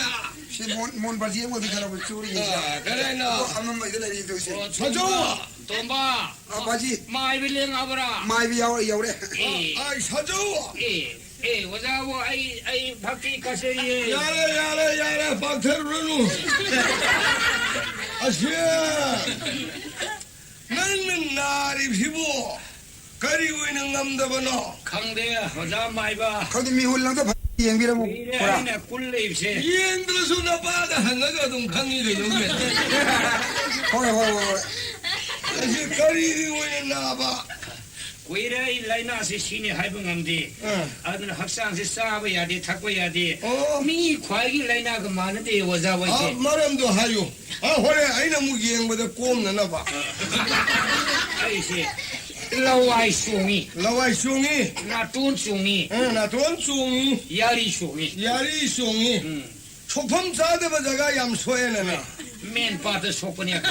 ꯁꯤ ꯃꯣꯟ, ꯃꯣꯟ ꯕꯥꯜꯇꯤ ꯑꯃꯒꯗꯤ ꯈꯔ ꯆꯨꯔꯤ꯫ ꯑꯥ, ꯀꯔꯥꯏꯅ? ꯑꯣ, ꯑꯃꯝꯕꯩꯗ ꯂꯩꯔꯤ ꯇꯧꯁꯦ꯫ ꯁꯖꯧ! ꯇꯣꯝꯕ! ꯑꯥ, ꯕꯥꯖꯤ꯫ ꯃꯥꯏꯕꯤ ꯂꯦꯡꯉꯕ꯭ꯔꯥ? ꯃꯥꯏꯕꯤ ꯌꯥꯎꯔꯦ, ꯌꯧꯔꯦ꯫ ꯑꯦ꯫ ꯑꯥ, ꯁꯖꯧ! ꯑꯦ, ꯑꯦ, ꯑꯣꯖꯥꯕꯨ ꯑꯩ, ꯑꯩ ꯚꯛꯇꯤ ꯀꯠꯆꯩꯌꯦ꯫ ꯌꯥꯔꯦ, ꯌꯥꯔꯦ, ꯌꯥꯔꯦ, ꯄꯥꯛꯊꯔꯨꯔꯅꯨ꯫ ꯑꯁꯤ ꯅꯪꯅ ꯅꯥꯔꯤꯕꯁꯤꯕꯨ ꯀꯔꯤ ꯑꯣꯏꯅ ꯉꯝꯗꯕꯅꯣ? ꯈꯪꯗꯦ, ꯑꯣꯖꯥ ꯃꯥꯏꯕ꯫ ꯈꯪꯗꯦ, ꯃꯤꯍꯨꯜ ꯑꯝꯇ ꯐꯖꯅ ꯌꯦꯡꯕꯤꯔꯝꯃꯨ꯫ ꯀꯨꯏꯔꯦ ꯄꯨꯔꯥ꯫ ꯑꯩꯅ ꯀꯨꯜ ꯂꯩꯕꯁꯦ꯫ ꯌꯦꯡꯗ꯭ꯔꯁꯨ ꯅꯄꯥꯗ ꯍꯪꯉꯒ ꯑꯗꯨꯝ ꯈꯪꯉꯤ ꯀꯩꯅꯣꯅꯦ꯫ ꯍꯣꯏ, ꯍꯣꯏ, ꯍꯣꯏ, ꯍꯣꯏ꯫ ꯑꯁꯤ ꯀꯔꯤꯒꯤ ꯑꯣꯏꯅ ꯅꯥꯕ? ꯀꯨꯏꯔꯦ ꯑꯩ ꯂꯥꯏꯅꯥꯁꯤ ꯁꯤꯅꯤ ꯍꯥꯏꯕ ꯉꯝꯗꯦ꯫ ꯑꯥ꯫ ꯑꯗꯨꯅ ꯍꯛꯆꯥꯡꯁꯤ ꯆꯥꯕ ꯌꯥꯗꯦ, ꯊꯛꯄ ꯌꯥꯗꯦ꯫ ꯑꯣ꯫ ꯃꯤ ꯈ꯭ꯋꯥꯏꯒꯤ ꯂꯥꯏꯅꯥꯒ ꯃꯥꯟꯅꯗꯦ, ꯑꯣꯖꯥ ꯍꯣꯏꯁꯦ꯫ ꯑꯥ, ꯃꯔꯝꯗꯣ ꯍꯥꯏꯌꯨ꯫ ꯑꯥ, ꯍꯣꯔꯦꯟ ꯑꯩꯅ ꯑꯃꯨꯛ ꯌꯦꯡꯕꯗ ꯀꯣꯝꯅꯅꯕ꯫ ꯑꯩꯁꯦ ꯂꯋꯥꯏ ꯆꯣꯡꯉꯤ꯫ ꯂꯋꯥꯏ ꯆꯣꯡꯉꯤ꯫ ꯅꯥꯇꯣꯟ ꯆꯣꯡꯉꯤ꯫ ꯑꯥ, ꯅꯥꯇꯣꯟ ꯆꯣꯡꯉꯤ꯫ ꯌꯥꯔꯤ ꯆꯣꯡꯉꯤ꯫ ꯌꯥꯔꯤ ꯆꯣꯡꯉꯤ꯫ ꯎꯝ꯫ ꯁꯣꯛꯐꯝ ꯆꯥꯗꯕ ꯖꯒꯥ ꯌꯥꯝ ꯁꯣꯛꯑꯦꯅꯦ ꯅꯪ꯫ ꯃꯦꯟ ꯄꯥꯠꯇ ꯁꯣꯛꯄꯅꯦ꯫ ꯑꯣ꯫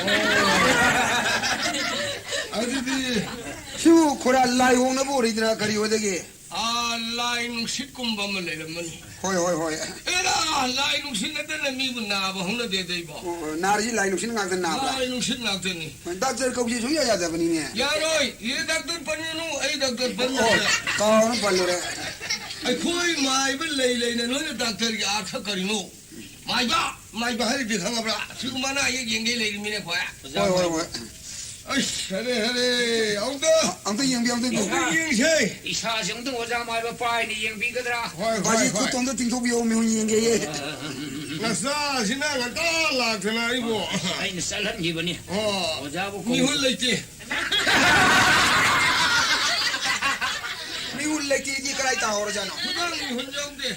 ꯑꯗꯨꯗꯤ ꯁꯤꯕꯨ ꯈꯨꯔꯥ ꯂꯥꯏ ꯍꯣꯡꯅꯕ ꯑꯣꯏꯔꯤꯗꯅ ꯀꯔꯤ ꯑꯣꯏꯗꯒꯦ? ꯑꯥ, ꯂꯥꯏ ꯅꯨꯡꯁꯤꯠꯀꯨꯝꯕ ꯑꯃ ꯂꯩꯔꯝꯃꯅꯤ꯫ ꯍꯣꯏ, ꯍꯣꯏ, ꯍꯣꯏ꯫ ꯑꯦꯔꯥ, ꯂꯥꯏ ꯅꯨꯡꯁꯤꯠ ꯅꯠꯇꯅ ꯃꯤꯕꯨ ꯅꯥꯕ ꯍꯧꯅꯗꯦꯗ ꯏꯕꯣ꯫ ꯑꯣ, ꯑꯣ, ꯅꯥꯔꯤꯁꯤ ꯂꯥꯏ ꯅꯨꯡꯁꯤꯠ ꯉꯥꯛꯇ ꯅꯥꯕ꯭ꯔꯥ? ꯂꯥꯏ ꯅꯨꯡꯁꯤꯠ ꯉꯥꯛꯇꯅꯤ꯫ ꯗꯥꯛꯇꯔ ꯀꯧꯁꯤ ꯁꯨꯡꯌꯥ ꯌꯥꯗꯕꯅꯤꯅꯦ꯫ ꯌꯥꯔꯣꯏ, ꯏꯔꯦ ꯗꯥꯛꯇꯔ ꯄꯟꯒꯅꯨ, ꯑꯩ ꯗꯥꯛꯇꯔ ꯑꯣ, ꯄꯟꯒꯅꯨ꯫ ꯀꯥꯎꯅ ꯄꯜꯂꯨꯔꯦ꯫ ꯑꯩꯈꯣꯏ ꯃꯥꯏꯕ ꯂꯩ ꯂꯩꯅ ꯅꯣꯏꯅ ꯗꯥꯛꯇꯔꯒꯤ ꯑꯥꯔꯊ ꯀꯔꯤꯅꯣ? ꯃꯥꯏꯕ, ꯃꯥꯏꯕ ꯍꯥꯏꯔꯤꯗꯤ ꯈꯪꯉꯕ꯭ꯔꯥ? ꯁꯤꯒꯨꯝꯕ ꯑꯅꯥ ꯑꯌꯦꯛ ꯌꯦꯡꯒꯦ ꯂꯩꯔꯤꯃꯤꯅꯦ ꯑꯩꯈꯣꯏ꯫ ꯍꯣꯏ, ꯍꯣꯏ, ꯍꯣꯏ꯫ ꯑꯩꯁ, ꯍꯔꯦ, ꯍꯔꯦ, ꯑꯃꯨꯛꯇ ꯑꯝꯇ ꯌꯦꯡꯕꯤꯌꯨ, ꯑꯝꯇ ꯌꯦꯡꯕꯤꯌꯨ꯫ ꯑꯃꯨꯛꯇ ꯌꯦꯡꯁꯦ꯫ ꯏꯁꯥꯁꯦ ꯑꯃꯨꯛꯇꯪ ꯑꯣꯖꯥ ꯃꯥꯏꯕ ꯄꯥꯏꯅ ꯌꯦꯡꯕꯤꯒꯗ꯭ꯔꯥ? ꯍꯣꯏ, ꯍꯣꯏ, ꯕꯥꯖꯤ ꯍꯣꯏ꯫ ꯈꯨꯠꯇꯣ ꯑꯝꯇ ꯇꯤꯡꯊꯣꯛꯄꯤꯌꯣ, ꯃꯤꯍꯨꯟ ꯌꯦꯡꯒꯦꯌꯦ꯫ ꯅꯆꯥꯁꯤꯅ ꯉꯟꯇꯥ ꯂꯥꯛꯇꯅ ꯑꯩꯕꯨ꯫ ꯑꯩꯅ ꯆꯠꯍꯟꯈꯤꯕꯅꯤ꯫ ꯑꯣ꯫ ꯑꯣꯖꯥꯕꯨ ꯀꯧ- ꯃꯤꯍꯨꯟ ꯂꯩꯇꯦ꯫ ꯃꯤꯍꯨꯟ ꯂꯩꯇꯦꯗꯤ ꯀꯗꯥꯏ ꯇꯥꯍꯧꯔꯖꯥꯠꯅꯣ? ꯈꯨꯗꯥꯡ ꯃꯤꯍꯨꯟ ꯌꯥꯎꯗꯦ꯫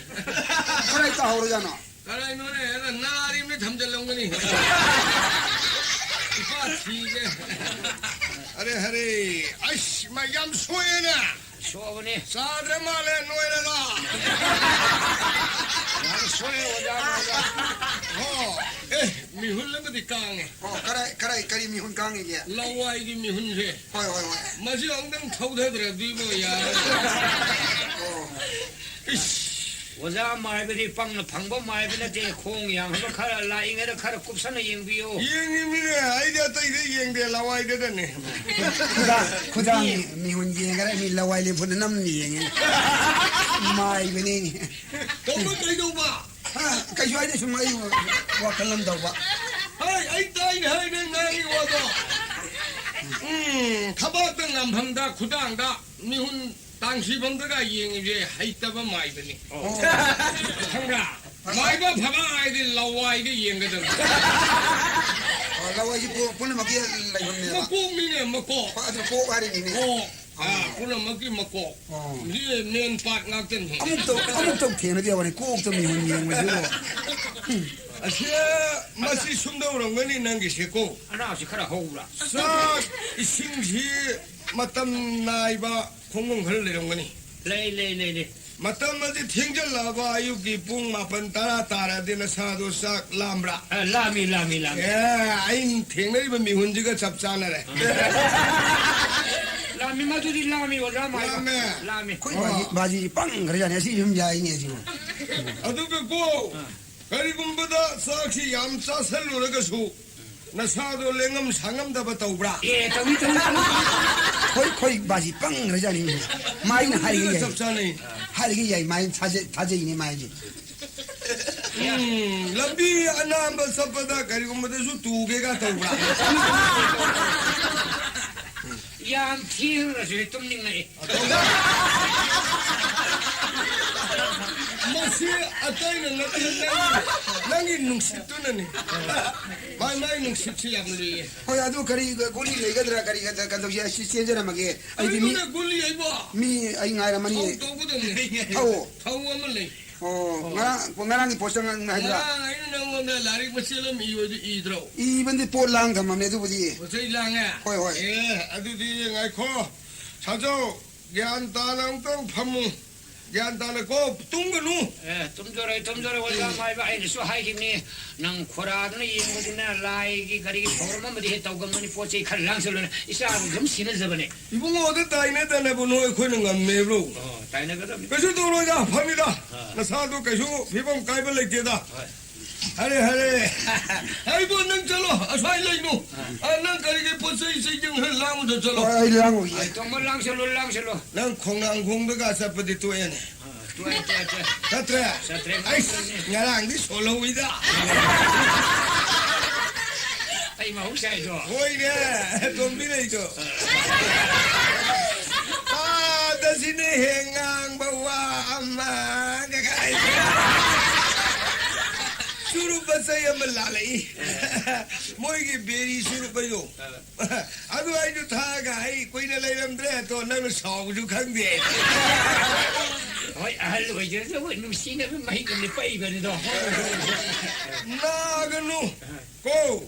ꯀꯗꯥꯏ ꯇꯥꯍꯧꯔꯖꯥꯠꯅꯣ? ꯀꯔꯥꯏꯅꯣꯅꯦ? ꯑꯗ ꯅꯥꯔꯤꯕꯅꯤ ꯊꯝꯖꯤꯜꯂꯝꯒꯅꯤ꯫ ꯏꯄꯥ ꯊꯤꯒꯦ꯫ ꯑꯔꯦ ꯍꯔꯦ꯫ ꯑꯩꯁ, ꯃꯥ ꯌꯥꯝ ꯁꯣꯛꯑꯦꯅꯦ꯫ ꯁꯣꯛꯑꯕꯅꯤ꯫ ꯆꯥꯗ꯭ꯔ ꯃꯥꯜꯂꯦ, ꯅꯣꯏꯔꯒ꯫ ꯌꯥꯝ ꯁꯣꯛꯑꯦ, ꯑꯣꯖꯥ, ꯑꯣꯖꯥ꯫ ꯍꯣ꯫ ꯑꯦ, ꯃꯤꯍꯨꯜ ꯑꯃꯗꯤ ꯀꯥꯡꯉꯦ꯫ ꯑꯣ, ꯀꯔꯥꯏ, ꯀꯔꯥꯏ, ꯀꯔꯤ ꯃꯤꯍꯨꯟ ꯀꯥꯡꯉꯤꯒꯦ? ꯂꯋꯥꯏꯒꯤ ꯃꯤꯍꯨꯟꯁꯦ꯫ ꯍꯣꯏ, ꯍꯣꯏ, ꯍꯣꯏ꯫ ꯃꯁꯤ ꯑꯃꯨꯛꯇꯪ ꯊꯧꯊꯗ꯭ꯔꯗꯤꯕꯣ, ꯌꯥꯔꯣꯏ꯫ ꯑꯣ꯫ ꯏꯁ꯫ ꯑꯣꯖꯥ ꯃꯥꯏꯕꯗꯤ ꯄꯪꯅ ꯐꯪꯕ ꯃꯥꯏꯕ ꯅꯠꯇꯦ, ꯈꯣꯡ ꯌꯥꯡꯕ ꯈꯔ ꯂꯥꯛꯏꯉꯩꯗ ꯈꯔ ꯀꯨꯞꯁꯟꯅ ꯌꯦꯡꯕꯤꯌꯨ꯫ ꯌꯦꯡꯉꯤꯃꯤꯅꯦ, ꯑꯩꯗꯤ ꯑꯇꯩꯗ ꯌꯦꯡꯗꯦ, ꯂꯋꯥꯏꯗꯗꯅꯦ꯫ ꯈꯨꯗꯥꯡ, ꯈꯨꯗꯥꯡ ꯃꯤ ꯃꯤꯍꯨꯟ ꯌꯦꯡꯈꯔꯦ, ꯃꯤ ꯂꯋꯥꯏ ꯂꯦꯝꯐꯨꯗ ꯅꯝꯅ ꯌꯦꯡꯉꯤ꯫ ꯃꯥꯏꯕꯅꯤ꯫ ꯇꯧꯕ ꯀꯩꯗꯧꯕ? ꯍꯥ, ꯀꯩꯁꯨ ꯍꯥꯏꯗꯦ, ꯁꯨꯝ ꯑꯩ ꯋꯥꯈꯜ ꯑꯃ ꯇꯧꯕ꯫ ꯍꯩ, ꯑꯩ ꯇꯥꯏꯅꯦ ꯍꯥꯏ ꯅꯪ ꯉꯥꯡꯉꯤ ꯋꯥꯗꯣ꯫ ꯎꯝ, ꯊꯕꯥꯛꯇ ꯅꯝꯐꯝꯗ, ꯈꯨꯗꯥꯡꯗ, ꯃꯤꯍꯨꯟ ꯇꯥꯡꯁꯤꯐꯝꯗꯒ ꯌꯦꯡꯉꯤꯁꯦ ꯍꯩꯇꯕ ꯃꯥꯏꯕꯅꯤ꯫ ꯑꯣ꯫ ꯈꯪꯕ꯭ꯔꯥ? ꯃꯥꯏꯕ ꯐꯕ ꯍꯥꯏꯗꯤ ꯂꯋꯥꯏꯗ ꯌꯦꯡꯒꯗꯕꯅꯤ꯫ ꯑꯣ, ꯂꯋꯥꯏꯁꯤ ꯄꯨ-, ꯄꯨꯝꯅꯃꯛꯀꯤ ꯂꯩꯐꯝꯅꯦꯕ꯫ ꯃꯀꯣꯛꯅꯤꯅꯦ, ꯃꯀꯣꯛ꯫ ꯍꯣꯏ, ꯑꯗꯨ ꯀꯣꯛ ꯍꯥꯏꯔꯤꯅꯤꯅꯦ꯫ ꯀꯣꯛ꯫ ꯑꯥ, ꯑꯥ꯫ ꯄꯨꯝꯅꯃꯛꯀꯤ ꯃꯀꯣꯛ꯫ ꯑꯣ꯫ ꯁꯤ ꯃꯦꯟ ꯄꯥꯠ ꯉꯥꯛꯇꯅꯤ꯫ ꯑꯃꯨꯛꯇ, ꯑꯃꯨꯛꯇ ꯊꯦꯡꯅꯗꯦ ꯍꯥꯏꯕꯅꯤ, ꯀꯣꯛꯇ ꯃꯤꯍꯨꯟ ꯌꯦꯡꯕꯁꯤꯕꯨ꯫ ꯑꯁꯤ, ꯃꯁꯤ ꯁꯨꯝꯗꯧꯔꯝꯒꯅꯤ ꯅꯪꯒꯤꯁꯦꯀꯣ꯫ ꯑꯅꯥꯁꯤ ꯈꯔ ꯍꯧꯕ꯭ꯔꯥ? ꯆꯥꯛ ꯏꯁꯤꯡꯁꯤ ꯃꯇꯝ ꯅꯥꯏꯕ ꯈꯣꯡꯐꯝ ꯈꯔ ꯂꯩꯔꯝꯒꯅꯤ꯫ ꯂꯩ, ꯂꯩ, ꯂꯩ, ꯂꯩ꯫ ꯃꯇꯝ ꯑꯁꯤ ꯊꯦꯡꯖꯤꯜꯂꯛꯑꯕ ꯑꯌꯨꯛꯀꯤ ꯄꯨꯡ ꯃꯥꯄꯟ ꯇꯔꯥ ꯇꯥꯔꯗꯤ ꯅꯁꯥꯗꯣ ꯆꯥꯛ ꯂꯥꯝꯕ꯭ꯔꯥ? ꯑ, ꯂꯥꯝꯃꯤ, ꯂꯥꯝꯃꯤ, ꯂꯥꯝꯃꯤ꯫ ꯑꯦ, ꯑꯩꯅ ꯊꯦꯡꯅꯔꯤꯕ ꯃꯤꯍꯨꯟꯁꯤꯒ ꯆꯞ ꯆꯥꯅꯔꯦ꯫ ꯂꯥꯝꯃꯤ, ꯃꯗꯨꯗꯤ ꯂꯥꯝꯃꯤ, ꯑꯣꯖꯥ ꯃꯥꯏꯕ꯫ ꯂꯥꯝꯃꯦ꯫ ꯂꯥꯝꯃꯤ꯫ ꯑꯩꯈꯣꯏ ꯑꯣ꯫ ꯕꯥꯖꯤ, ꯕꯥꯖꯤꯁꯤ ꯄꯪꯈ꯭ꯔꯖꯥꯠꯅꯤ, ꯑꯁꯤ ꯁꯨꯝ ꯌꯥꯏꯅꯦ ꯁꯤꯕꯨ꯫ ꯑꯗꯨꯒꯀꯣ, ꯑ꯫ ꯀꯔꯤꯒꯨꯝꯕꯗ ꯆꯥꯛꯁꯤ ꯌꯥꯝ ꯆꯥꯁꯜꯂꯨꯔꯒꯁꯨ ꯅꯁꯥꯗꯣ ꯂꯦꯡꯉꯝ ꯁꯥꯉꯝꯗꯕ ꯇꯧꯕ꯭ꯔꯥ? ꯑꯦ, ꯇꯧꯏ, ꯇꯧꯏ, ꯇꯧꯏ꯫ ꯈꯣꯏ, ꯈꯣꯏ ꯕꯥꯖꯤ ꯄꯪꯈ꯭ꯔꯖꯥꯠꯅꯤ꯫ ꯃꯥꯏꯅ ꯍꯥꯏꯔꯤꯒꯩ ꯌꯥꯏ꯫ ꯆꯞ ꯆꯥꯅꯩ꯫ ꯍꯥꯏꯔꯤꯒꯩ ꯌꯥꯏ, ꯃꯥꯏꯅ ꯊꯥꯖꯩ, ꯊꯥꯖꯩꯅꯦ ꯃꯥꯏꯁꯦ꯫ ꯎꯝ, ꯂꯝꯕꯤ ꯑꯅꯥꯟꯕ ꯆꯠꯄꯗ ꯀꯔꯤꯒꯨꯝꯕꯗꯁꯨ ꯇꯨꯒꯦꯒ ꯇꯧꯕ꯭ꯔꯥ? ꯌꯥꯝ ꯊꯦꯡꯉꯒꯁꯨ ꯍꯦꯛ ꯇꯨꯝꯅꯤꯡꯉꯛꯏ꯫ ꯃꯁꯤ ꯑꯇꯩꯅ ꯅꯠꯇꯦ, ꯅꯪꯒꯤ, ꯅꯪꯒꯤ ꯅꯨꯡꯁꯤꯠꯇꯨꯅꯅꯤ꯫ ꯃꯥꯏ, ꯃꯥꯏ ꯅꯨꯡꯁꯤꯠꯁꯤ ꯌꯥꯝ ꯂꯨꯏꯌꯦ꯫ ꯍꯣꯏ, ꯑꯗꯨ ꯀꯔꯤ ꯒꯨꯂꯤ ꯂꯩꯒꯗ꯭ꯔꯥ? ꯀꯔꯤ ꯀ-, ꯀ-, ꯀꯩꯗꯧꯁꯤ? ꯑꯩ ꯁꯤ ꯆꯦꯟꯖꯔꯝꯃꯒꯦ꯫ ꯑꯩꯗꯤ ꯃꯤ, ꯀꯔꯤꯅꯣꯅꯦ ꯒꯨꯂꯤ ꯍꯥꯏꯕꯣ? ꯃꯤ ꯑꯩ ꯉꯥꯏꯔꯝꯃꯅꯤ꯫ ꯊꯧ ꯇꯧꯒꯗꯕꯅꯤ꯫ ꯊꯧꯑꯣ꯫ ꯊꯧ ꯑꯃ ꯂꯩ꯫ ꯑꯣ, ꯉꯔꯥꯡ, ꯉꯔꯥꯡꯒꯤ ꯄꯣꯠ ꯆꯪꯉꯛ ꯍꯥꯏꯗ꯭ꯔꯥ? ꯉꯔꯥꯡ ꯑꯩꯅ ꯅꯪꯉꯣꯟꯗ ꯂꯥꯏꯔꯤꯛ ꯃꯆꯦꯠ ꯑꯃ ꯏꯌꯣꯗꯤ ꯏꯗ꯭ꯔꯣ? ꯏꯕꯗꯤ ꯄꯣꯠ ꯂꯥꯡ ꯊꯝꯃꯝꯅꯦ ꯑꯗꯨꯕꯨꯗꯤ꯫ ꯄꯣꯠ ꯆꯩ ꯂꯥꯡꯉꯦ? ꯍꯣꯏ, ꯍꯣꯏ꯫ ꯑꯦ, ꯑꯗꯨꯗꯤ ꯉꯥꯏꯈꯣ꯫ ꯁꯥꯖꯧ, ꯒ꯭ꯌꯥꯟ ꯇꯥꯅ ꯑꯃꯨꯛꯇꯪ ꯐꯝꯃꯨ꯫ ꯒ꯭ꯌꯥꯟ ꯇꯥꯅꯀꯣ, ꯇꯨꯝꯒꯅꯨ꯫ ꯑꯦ, ꯇꯨꯝꯖꯔꯣꯏ, ꯇꯨꯝꯖꯔꯣꯏ, ꯑꯣꯖꯥ ꯃꯥꯏꯕ꯫ ꯑꯩꯅꯁꯨ ꯍꯥꯏꯈꯤꯕꯅꯤ, ꯅꯪ ꯈꯣꯔꯥꯗꯨꯅ ꯌꯦꯡꯕꯗꯨꯅ ꯂꯥꯏꯒꯤ ꯀꯔꯤꯒꯤ ꯊꯧꯔꯝ ꯑꯃꯗꯤ ꯍꯦꯛ ꯇꯧꯒꯟꯕꯅꯤ, ꯄꯣꯠ ꯆꯩ ꯈꯔ ꯂꯥꯡꯁꯤꯜꯂꯨꯅꯦ, ꯏꯆꯥꯕꯨ ꯑꯗꯨꯝ ꯁꯤꯟꯅꯖꯕꯅꯦ꯫ ꯏꯕꯨꯡꯉꯣꯗ ꯇꯥꯏꯅꯗꯅꯕ ꯅꯣꯏ ꯑꯩꯈꯣꯏꯅ ꯉꯝꯃꯦꯕ꯭ꯔꯣ? ꯑꯣ, ꯇꯥꯏꯅꯒꯗꯕꯅꯤ꯫ ꯀꯩꯁꯨ ꯇꯧꯔꯣꯏꯗ, ꯐꯝꯃꯤꯗ꯫ ꯑꯥ꯫ ꯅꯁꯥꯗꯣ ꯀꯩꯁꯨ ꯐꯤꯕꯝ ꯀꯥꯏꯕ ꯂꯩꯇꯦꯗ꯫ ꯍꯣꯏ꯫ ꯍꯔꯦ, ꯍꯔꯦ꯫ ꯑꯩꯕꯨ ꯅꯪ ꯆꯠꯂꯣ, ꯑꯁ꯭ꯋꯥꯏ ꯂꯩꯅꯨ꯫ ꯑꯥ꯫ ꯑꯥ, ꯅꯪ ꯀꯔꯤꯒꯤ ꯄꯣꯠ ꯆꯩ ꯆꯩ ꯌꯦꯡꯍꯜ ꯂꯥꯡꯕꯗ ꯆꯠꯂꯣ꯫ ꯍꯣꯏ, ꯑꯩ ꯂꯥꯡꯉꯨꯒꯦ꯫ ꯑꯥꯏ, ꯇꯣꯝꯕ, ꯂꯥꯡꯁꯜꯂꯨ, ꯂꯥꯡꯁꯜꯂꯨ꯫ ꯅꯪ ꯈꯣꯡꯅꯥꯡ ꯈꯣꯡꯗꯒ ꯆꯠꯄꯗꯤ ꯇꯣꯛꯑꯦꯅꯦ꯫ ꯑꯥ, ꯇꯣꯛꯑꯦ, ꯇꯣꯛꯑꯦ, ꯇꯣꯛꯑꯦ꯫ ꯆꯠꯇ꯭ꯔꯦ? ꯆꯠꯇ꯭ꯔꯦ, ꯑꯩꯁ, ꯉꯔꯥꯡꯗꯤ꯫ ꯉꯔꯥꯡꯗꯤ ꯁꯣꯜꯍꯧꯋꯤꯗ꯫ ꯑꯩ ꯃꯍꯧꯁꯥꯏꯗꯣ꯫ ꯍꯣꯏꯅꯦ, ꯇꯣꯝꯕꯤ ꯂꯩꯗꯣ꯫ ꯑꯥ꯫ ꯇꯥꯗꯁꯤꯅꯦ ꯍꯦ ꯉꯥꯡꯕ ꯋꯥ ꯑꯃ꯫ ꯄꯣꯠ ꯆꯩ ꯑꯃ ꯂꯥꯜꯂꯛꯏ꯫ ꯃꯣꯏꯒꯤ ꯕꯦꯔꯤ ꯆꯨꯔꯨꯞ ꯍꯥꯏꯗꯣ꯫ ꯑꯗꯨ ꯑꯩꯁꯨ ꯊꯛꯑꯒ ꯑꯩ ꯀꯨꯏꯅ ꯂꯩꯔꯝꯗ꯭ꯔꯦ꯫ ꯑꯗꯣ ꯅꯪꯅ ꯁꯥꯎꯕꯁꯨ ꯈꯪꯗꯦ꯫ ꯍꯣꯏ, ꯑꯍꯜ ꯑꯣꯏꯖꯔꯁꯨ ꯑꯩꯈꯣꯏ ꯅꯨꯡꯁꯤꯅꯕ ꯃꯍꯤꯛ ꯑꯃ ꯄꯛꯏꯕꯅꯤꯗꯣ꯫ ꯅꯥꯒꯅꯨ꯫ ꯀꯣ,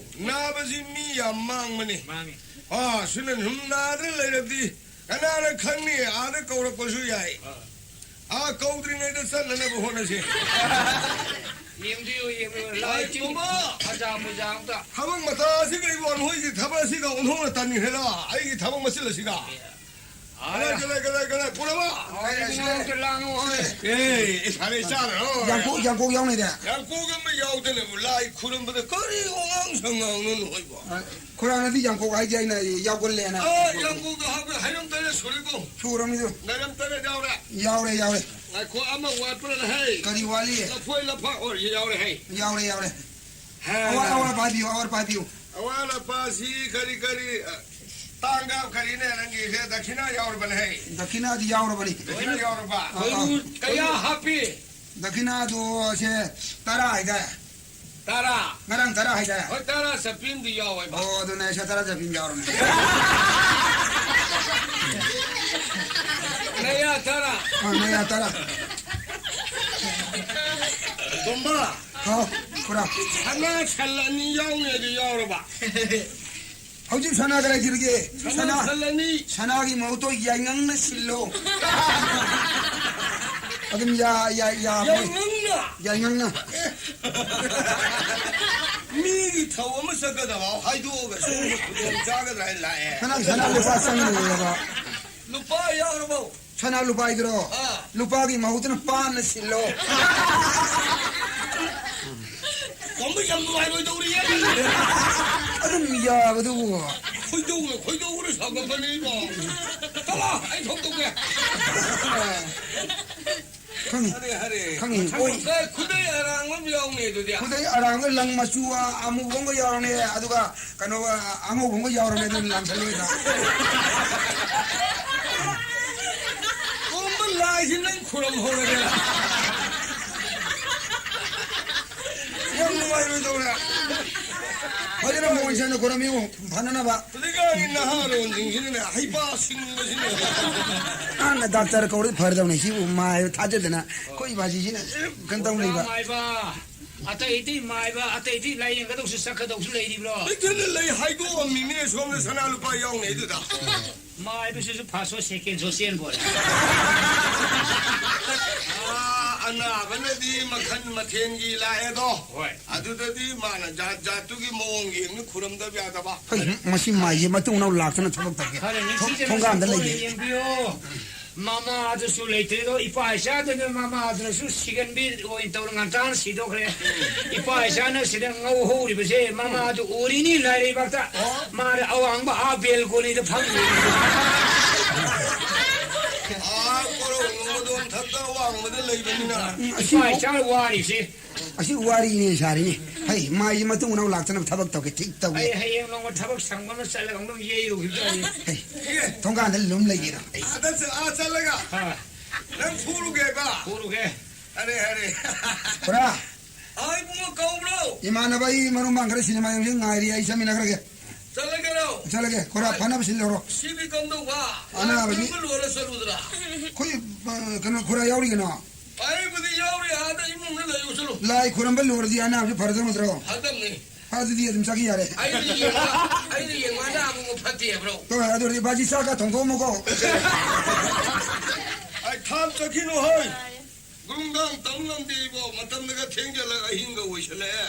ꯅꯥꯕꯁꯤ ꯃꯤ ꯌꯥꯝ ꯃꯥꯡꯕꯅꯤ꯫ ꯃꯥꯡꯉꯤ꯫ ꯑꯥ, ꯁꯨꯅ ꯁꯨꯝ ꯅꯥꯗꯅ ꯂꯩꯔꯕꯗꯤ ꯀꯅꯥꯅ ꯈꯪꯅꯤ? ꯑꯥꯗ ꯀꯧꯔꯛꯄꯁꯨ ꯌꯥꯏ꯫ ꯑꯥ꯫ ꯑꯥ, ꯀꯧꯗ꯭ꯔꯤꯉꯩꯗ ꯆꯠꯅꯅꯕ ꯍꯣꯠꯅꯁꯤ꯫ ꯌꯦꯡꯕꯤꯌꯨ, ꯌꯦꯡꯕꯤꯌꯨ꯫ ꯂꯥꯏ ꯇꯤꯟ ꯇꯨꯝꯃꯣ꯫ ꯐꯖꯥ ꯃꯨꯖꯥ ꯑꯝꯇ꯫ ꯊꯕꯛ ꯃꯇꯥ ꯑꯁꯤꯒ ꯏꯕꯣ, ꯅꯈꯣꯏꯒꯤ ꯊꯕꯛ ꯑꯁꯤꯒ ꯑꯣꯟꯊꯣꯛꯅ ꯇꯟꯈ꯭ꯔꯦꯗ꯫ ꯑꯩꯒꯤ ꯊꯕꯛ ꯃꯆꯤꯜ ꯑꯁꯤꯒ꯫ ꯑꯥ꯫ ꯀꯗꯥꯏ, ꯀꯗꯥꯏ, ꯀꯗꯥꯏ, ꯀꯗꯥꯏ? ꯄꯨꯔꯕ? ꯑꯥ, ꯏꯕꯨꯡꯉꯣ, ꯑꯝꯇ ꯂꯥꯡꯉꯣ, ꯍꯣꯏ꯫ ꯑꯦ, ꯏꯁꯥꯅ ꯏꯆꯥꯅ, ꯍꯣꯏ꯫ ꯌꯥꯡꯀꯣꯛ, ꯌꯥꯡꯀꯣꯛ ꯌꯥꯎꯅꯤꯗ꯫ ꯌꯥꯡꯀꯣꯛ ꯑꯃ ꯌꯥꯎꯗꯅꯕꯨ ꯂꯥꯏ ꯈꯨꯔꯨꯝꯕꯗ ꯀꯔꯤ ꯋꯥꯉꯥꯡ ꯁꯉꯥꯡꯅꯣ ꯅꯈꯣꯏꯕꯣ? ꯑꯥ, ꯈꯨꯔꯥꯡꯅꯗꯤ ꯌꯥꯡꯀꯣꯛ ꯍꯥꯏꯁꯦ ꯑꯩꯅ ꯌꯥꯎꯒꯜꯂꯦꯅ꯫ ꯑꯥ, ꯌꯥꯡꯀꯣꯛꯇ ꯍꯥꯞꯄꯦ, ꯍꯩꯔꯝ ꯇꯔꯦꯠ ꯁꯨꯔꯦꯀꯣ꯫ ꯁꯨꯔꯝꯅꯤꯗꯣ꯫ ꯂꯩꯔꯝ ꯇꯔꯦꯠ ꯌꯥꯎꯔꯦ꯫ ꯌꯥꯎꯔꯦ, ꯌꯥꯎꯔꯦ꯫ ꯉꯥꯏꯈꯣ, ꯑꯃ ꯋꯥꯠꯄ꯭ꯔꯥ ꯍꯩ? ꯀꯔꯤ ꯋꯥꯠꯂꯤ? ꯂꯐꯣꯏ ꯂꯐꯥ ꯑꯣꯏꯔꯁꯨ ꯌꯥꯎꯔꯦ ꯍꯩ꯫ ꯌꯥꯎꯔꯦ, ꯌꯥꯎꯔꯦ꯫ ꯍꯥ꯫ ꯑꯋꯥ-, ꯑꯋꯥꯠ ꯑꯄꯥ ꯍꯥꯏꯕꯤꯌꯨ, ꯑꯋꯥꯠ ꯑꯄꯥ ꯍꯥꯏꯕꯤꯌꯨ꯫ ꯑꯋꯥꯠ ꯑꯄꯥꯁꯤ ꯀꯔꯤ ꯀꯔꯤ, ꯑ, ꯇꯥꯡꯒ ꯀꯔꯤꯅꯦ ꯅꯪꯒꯤꯁꯦ? ꯗꯈꯤꯅꯥ ꯌꯥꯎꯔꯕꯅꯦ ꯍꯩ꯫ ꯗꯈꯤꯅꯥꯗꯤ ꯌꯥꯎꯔꯕꯅꯤ꯫ ꯗꯈꯤꯅꯥ ꯌꯥꯎꯔꯕ? ꯑꯥ, ꯑꯥ꯫ ꯀꯌꯥ ꯍꯥꯞꯄꯤ? ꯗꯈꯤꯅꯥꯗꯣ ꯁꯦ ꯇꯔꯥ ꯍꯥꯏꯗꯥꯏ? ꯇꯔꯥ꯫ ꯉꯔꯥꯡ ꯇꯔꯥ ꯍꯥꯏꯗꯥꯏ? ꯍꯣꯏ, ꯇꯔꯥ ꯆꯠꯄꯤ ꯑꯃꯗꯤ ꯌꯥꯎꯋꯦꯕ꯫ ꯑꯣ, ꯑꯗꯨꯅꯦ ꯑꯩꯁꯦ ꯇꯔꯥ ꯆꯠꯄꯤ ꯑꯃ ꯌꯥꯎꯔꯝꯃꯦ꯫ ꯅꯌꯥ ꯇꯔꯥ꯫ ꯑ, ꯅꯌꯥ ꯇꯔꯥ꯫ ꯇꯣꯝꯕ꯫ ꯍꯥꯎ, ꯈꯨꯔꯥ꯫ ꯁꯅꯥ ꯁꯟ ꯑꯅꯤ ꯌꯥꯎꯅꯤ ꯑꯗꯨ ꯌꯥꯎꯔꯕ? ꯍꯧꯖꯤꯛ ꯁꯅꯥ ꯀꯗꯥꯏ ꯊꯤꯔꯤꯒꯦ? ꯁꯅꯥ ꯁꯟ ꯑꯅꯤ꯫ ꯁꯅꯥꯒꯤ ꯃꯍꯨꯠꯇꯣ ꯌꯥꯏꯉꯪꯅ ꯁꯤꯜꯂꯣ꯫ ꯑꯗꯨꯝ ꯌꯥ-, ꯌꯥ-, ꯌꯥ-, ꯌꯥꯏꯉꯪꯅ? ꯌꯥꯏꯉꯪꯅ꯫ ꯃꯤꯒꯤ ꯊꯧ ꯑꯃ ꯆꯠꯀꯗꯕ ꯍꯥꯏꯗꯣꯛꯑꯒ ꯁꯣꯝꯗ ꯈꯨꯗꯣꯡ ꯆꯥꯒꯗ꯭ꯔꯥ ꯍꯥꯏꯅ ꯂꯥꯛꯑꯦ꯫ ꯁꯅꯥ, ꯁꯅꯥ ꯂꯨꯄꯥ ꯆꯪꯉꯣꯏꯕ꯫ ꯂꯨꯄꯥ ꯌꯥꯎꯔꯕꯣ? ꯁꯅꯥ ꯂꯨꯄꯥ ꯍꯥꯏꯗꯨꯔꯣ? ꯑꯥ꯫ ꯂꯨꯄꯥꯒꯤ ꯃꯍꯨꯠꯇꯅ ꯄꯥꯟꯅ ꯁꯤꯜꯂꯣ꯫ ꯇꯝꯕ ꯌꯥꯝ ꯅꯨꯡꯉꯥꯏꯔꯣꯏꯗꯧꯔꯤꯌꯦ꯫ ꯑꯗꯨꯝ ꯌꯥꯕꯗꯨꯕꯨ꯫ ꯈꯣꯏꯗꯧꯅ, ꯈꯣꯏꯗꯧꯅ ꯁꯥꯎꯒꯠꯄꯅꯤꯀꯣ꯫ ꯆꯠꯂꯣ, ꯑꯩ ꯊꯣꯛ ꯇꯧꯒꯦ꯫ ꯈꯪꯉꯤ꯫ ꯍꯔꯦ, ꯍꯔꯦ꯫ ꯈꯪꯉꯤ꯫ ꯑꯣꯏ꯫ ꯑꯦ, ꯈꯨꯗꯩ ꯑꯔꯥꯡꯕ ꯑꯃ ꯌꯥꯎꯅꯤ ꯑꯗꯨꯗꯤ꯫ ꯈꯨꯗꯩ ꯑꯔꯥꯡꯕ ꯂꯪ ꯃꯆꯨ ꯑꯃꯨꯕ ꯑꯃꯒ ꯌꯥꯎꯔꯅꯤ, ꯑꯗꯨꯒ ꯀꯩꯅꯣ, ꯑꯉꯧꯕ ꯑꯃꯒ ꯌꯥꯎꯔꯅꯤ, ꯑꯗꯨ ꯂꯪꯁꯜꯂꯣꯏꯗ꯫ ꯀꯔꯝꯕ ꯂꯥꯏꯁꯤ ꯅꯪ ꯈꯨꯔꯨꯝꯍꯧꯔꯒꯦ? ꯌꯥꯝ ꯅꯨꯡꯉꯥꯏ꯫ ꯏꯁꯥꯅ ꯈꯣꯏꯔꯝꯃꯤꯉꯣ, ꯐꯅꯅꯕ꯫ ꯍꯧꯖꯤꯛꯀꯥꯟꯒꯤ ꯅꯍꯥꯔꯣꯟꯁꯤꯡꯁꯤꯅꯅꯦ, ꯍꯩꯄꯥ ꯁꯤꯡꯕꯁꯤꯅ꯫ ꯍꯥꯟꯅ ꯗꯥꯛꯇꯔ ꯀꯧꯔꯗꯤ ꯐꯔꯗꯕꯅꯤ, ꯁꯤꯕꯨ ꯃꯥꯏ ꯊꯥꯖꯗꯅ ꯑꯩꯈꯣꯏ ꯏꯕꯥꯁꯤꯁꯤꯅ ꯀꯩꯅꯣ ꯇꯧ ꯂꯩꯕ꯫ ꯃꯥꯏꯕ, ꯑꯇꯩꯗꯤ ꯃꯥꯏꯕ, ꯑꯇꯩꯗꯤ ꯂꯥꯏꯌꯦꯡꯒꯗꯧꯁꯨ ꯆꯠꯀꯗꯧꯁꯨ ꯂꯩꯔꯤꯕ꯭ꯔꯣ? ꯂꯩꯇꯅ ꯂꯩ ꯍꯥꯏꯗꯣꯛꯑꯝꯃꯤꯅꯦ, ꯁꯣꯝꯗ ꯁꯅꯥ ꯂꯨꯄꯥ ꯌꯥꯎꯅꯩꯗꯨꯗ꯫ ꯃꯥꯏꯕꯁꯤꯁꯨ first show, second show ꯆꯦꯟꯕ ꯑꯣꯏꯔꯦ꯫ ꯑꯥ, ꯑꯅꯥꯕꯅꯗꯤ ꯃꯈꯜ ꯃꯊꯦꯜꯒꯤ ꯂꯥꯛꯑꯦꯗꯣ꯫ ꯍꯣꯏ꯫ ꯑꯗꯨꯗꯗꯤ ꯃꯥꯅ ꯖꯥꯠ ꯖꯥꯠꯇꯨꯒꯤ ꯃꯑꯣꯡ ꯌꯦꯡꯅ ꯈꯨꯔꯝꯗꯕ ꯌꯥꯗꯕ꯫ ꯍꯣꯏ, ꯃꯁꯤ ꯃꯥꯏꯁꯦ ꯃꯇꯨꯡ ꯃꯅꯥꯎ ꯂꯥꯛꯇꯅ ꯊꯕꯛ ꯇꯧꯒꯦ꯫ ꯈꯔ ꯊꯣꯡ-, ꯅꯤꯡꯊꯤꯖꯅ ꯊꯣꯡꯒꯥꯟꯗ ꯁꯦꯡꯗꯣꯛꯅ ꯂꯩꯌꯦ꯫ ꯌꯦꯡꯕꯤꯌꯣ꯫ ꯃꯃꯥꯗꯨꯁꯨ ꯂꯩꯇ꯭ꯔꯦꯗꯣ, ꯏꯄꯥ ꯏꯆꯥꯗꯨꯅ ꯃꯃꯥꯗꯨꯅꯁꯨ ꯁꯤꯒꯟꯕꯤ ꯑꯣꯏꯅ ꯇꯧꯔ ꯉꯟꯇꯥꯅ ꯁꯤꯗꯣꯛꯈ꯭ꯔꯦ꯫ ꯏꯄꯥ ꯏꯆꯥꯅ ꯁꯤꯗ ꯉꯧꯍꯧꯔꯤꯕꯁꯦ ꯃꯃꯥꯗꯨ ꯎꯔꯤꯅꯤ ꯂꯥꯏꯔꯩꯕꯥꯛꯇ꯫ ꯑꯣ꯫ ꯃꯥꯅ ꯑꯋꯥꯡꯕ ꯑꯥ ꯕꯦꯜꯀꯣꯅꯤꯗ ꯐꯝꯃꯤ꯫ ꯑꯥ, ꯀꯣꯔꯧ ꯅꯣꯡꯃꯗꯣꯟ ꯊꯛꯇ ꯑꯋꯥꯡꯕꯗ ꯂꯩꯕꯅꯤꯅ꯫ ꯎꯝ, ꯑꯁꯤ ꯏꯄꯥ ꯏꯆꯥꯅ ꯋꯥꯔꯤꯁꯦ꯫ ꯑꯁꯤ ꯋꯥꯔꯤꯅꯦ ꯁꯥꯔꯤꯅꯦ꯫ ꯍꯩ, ꯃꯥꯏꯁꯤ ꯃꯇꯨꯡ ꯃꯅꯥꯎ ꯂꯥꯛꯇꯅꯕ ꯊꯕꯛ ꯇꯧꯒꯦ, ꯊꯤꯛ ꯇꯧꯒꯦ꯫ ꯑꯩ ꯍꯌꯦꯡ ꯅꯣꯡꯃ ꯊꯕꯛ ꯁꯪꯕ ꯑꯃ ꯆꯠꯂꯒ ꯑꯃꯨꯛ ꯌꯩꯔꯨꯈꯤꯕ ꯇꯥꯔꯦ꯫ ꯍꯩ, ꯊꯣꯡꯒꯥꯟꯗ ꯂꯨꯝ ꯂꯩꯒꯦꯔꯣ? ꯑꯩ ꯑꯥꯗ ꯆꯠ-, ꯑꯥ ꯆꯠꯂꯒ ꯑꯥ꯫ ꯅꯪ ꯐꯨꯔꯨꯒꯦꯕ? ꯐꯨꯔꯨꯒꯦ꯫ ꯑꯔꯦ, ꯑꯔꯦ꯫ ꯈꯨꯔꯥ꯫ ꯑꯥ, ꯏꯕꯨꯡꯉꯣ ꯀꯧꯕ꯭ꯔꯣ? ꯏꯃꯥꯟꯅꯕ, ꯑꯩ ꯃꯔꯨ ꯃꯔꯥꯡ ꯈꯔ ꯁꯤꯅꯦꯃꯥ ꯌꯦꯡꯁꯤ ꯉꯥꯏꯔꯤ, ꯑꯩ ꯆꯠꯃꯤꯟꯅꯈ꯭ꯔꯒꯦ꯫ ꯆꯠꯂꯒꯦꯔꯣ? ꯆꯠꯂꯒꯦ꯫ ꯈꯨꯔꯥ, ꯍꯣꯏ꯫ ꯐꯅꯕ ꯁꯤꯜꯂꯧꯔꯣ꯫ ꯁꯤꯗꯤ ꯀꯝꯗꯧꯕ? ꯑꯅꯥꯕꯒꯤ꯫ ꯈꯨꯟꯕ ꯂꯣꯏꯔ ꯆꯠꯂꯨꯗ꯭ꯔꯥ? ꯑꯩꯈꯣꯏ, ꯑ, ꯀꯩꯅꯣ, ꯈꯨꯔꯥ ꯌꯥꯎꯔꯤ ꯀꯩꯅꯣ? ꯑꯩꯕꯨꯗꯤ ꯌꯥꯎꯔꯤ, ꯑꯥꯗ ꯏꯃꯨꯡꯗ ꯂꯩꯌꯨ ꯆꯠꯂꯨ꯫ ꯂꯥꯏ ꯈꯨꯔꯝꯕ ꯂꯣꯏꯔꯗꯤ ꯑꯅꯥꯕꯁꯨ ꯐꯔꯗꯧ ꯅꯠꯇ꯭ꯔꯣ? ꯐꯗꯝꯅꯤ꯫ ꯑꯗꯨꯗꯤ ꯑꯗꯨꯝ ꯆꯠꯈꯤ ꯌꯥꯔꯦ꯫ ꯑꯩꯅ ꯌꯦꯡꯉ-, ꯑꯩꯅ ꯌꯦꯡꯉ ꯑꯅꯥꯕꯕꯨ ꯐꯠꯇꯦ ꯍꯥꯏꯕ꯭ꯔꯣ? ꯍꯣꯏ, ꯑꯗꯨ ꯑꯣꯏꯔꯗꯤ ꯕꯥꯖꯤ ꯆꯥꯛꯀ ꯊꯣꯡꯗꯣꯛꯑꯝꯃꯨꯀꯣ꯫ ꯑꯩ ꯊꯥꯞ ꯆꯠꯈꯤꯅꯨ ꯍꯣꯏ꯫ ꯒꯨꯡꯒꯥꯡ ꯇꯧ ꯉꯝꯗꯦ ꯏꯕꯣ, ꯃꯇꯝꯗꯒ ꯊꯦꯡꯖꯜꯂꯒ ꯑꯍꯤꯡꯒ ꯑꯣꯏꯁꯜꯂꯛꯑꯦ꯫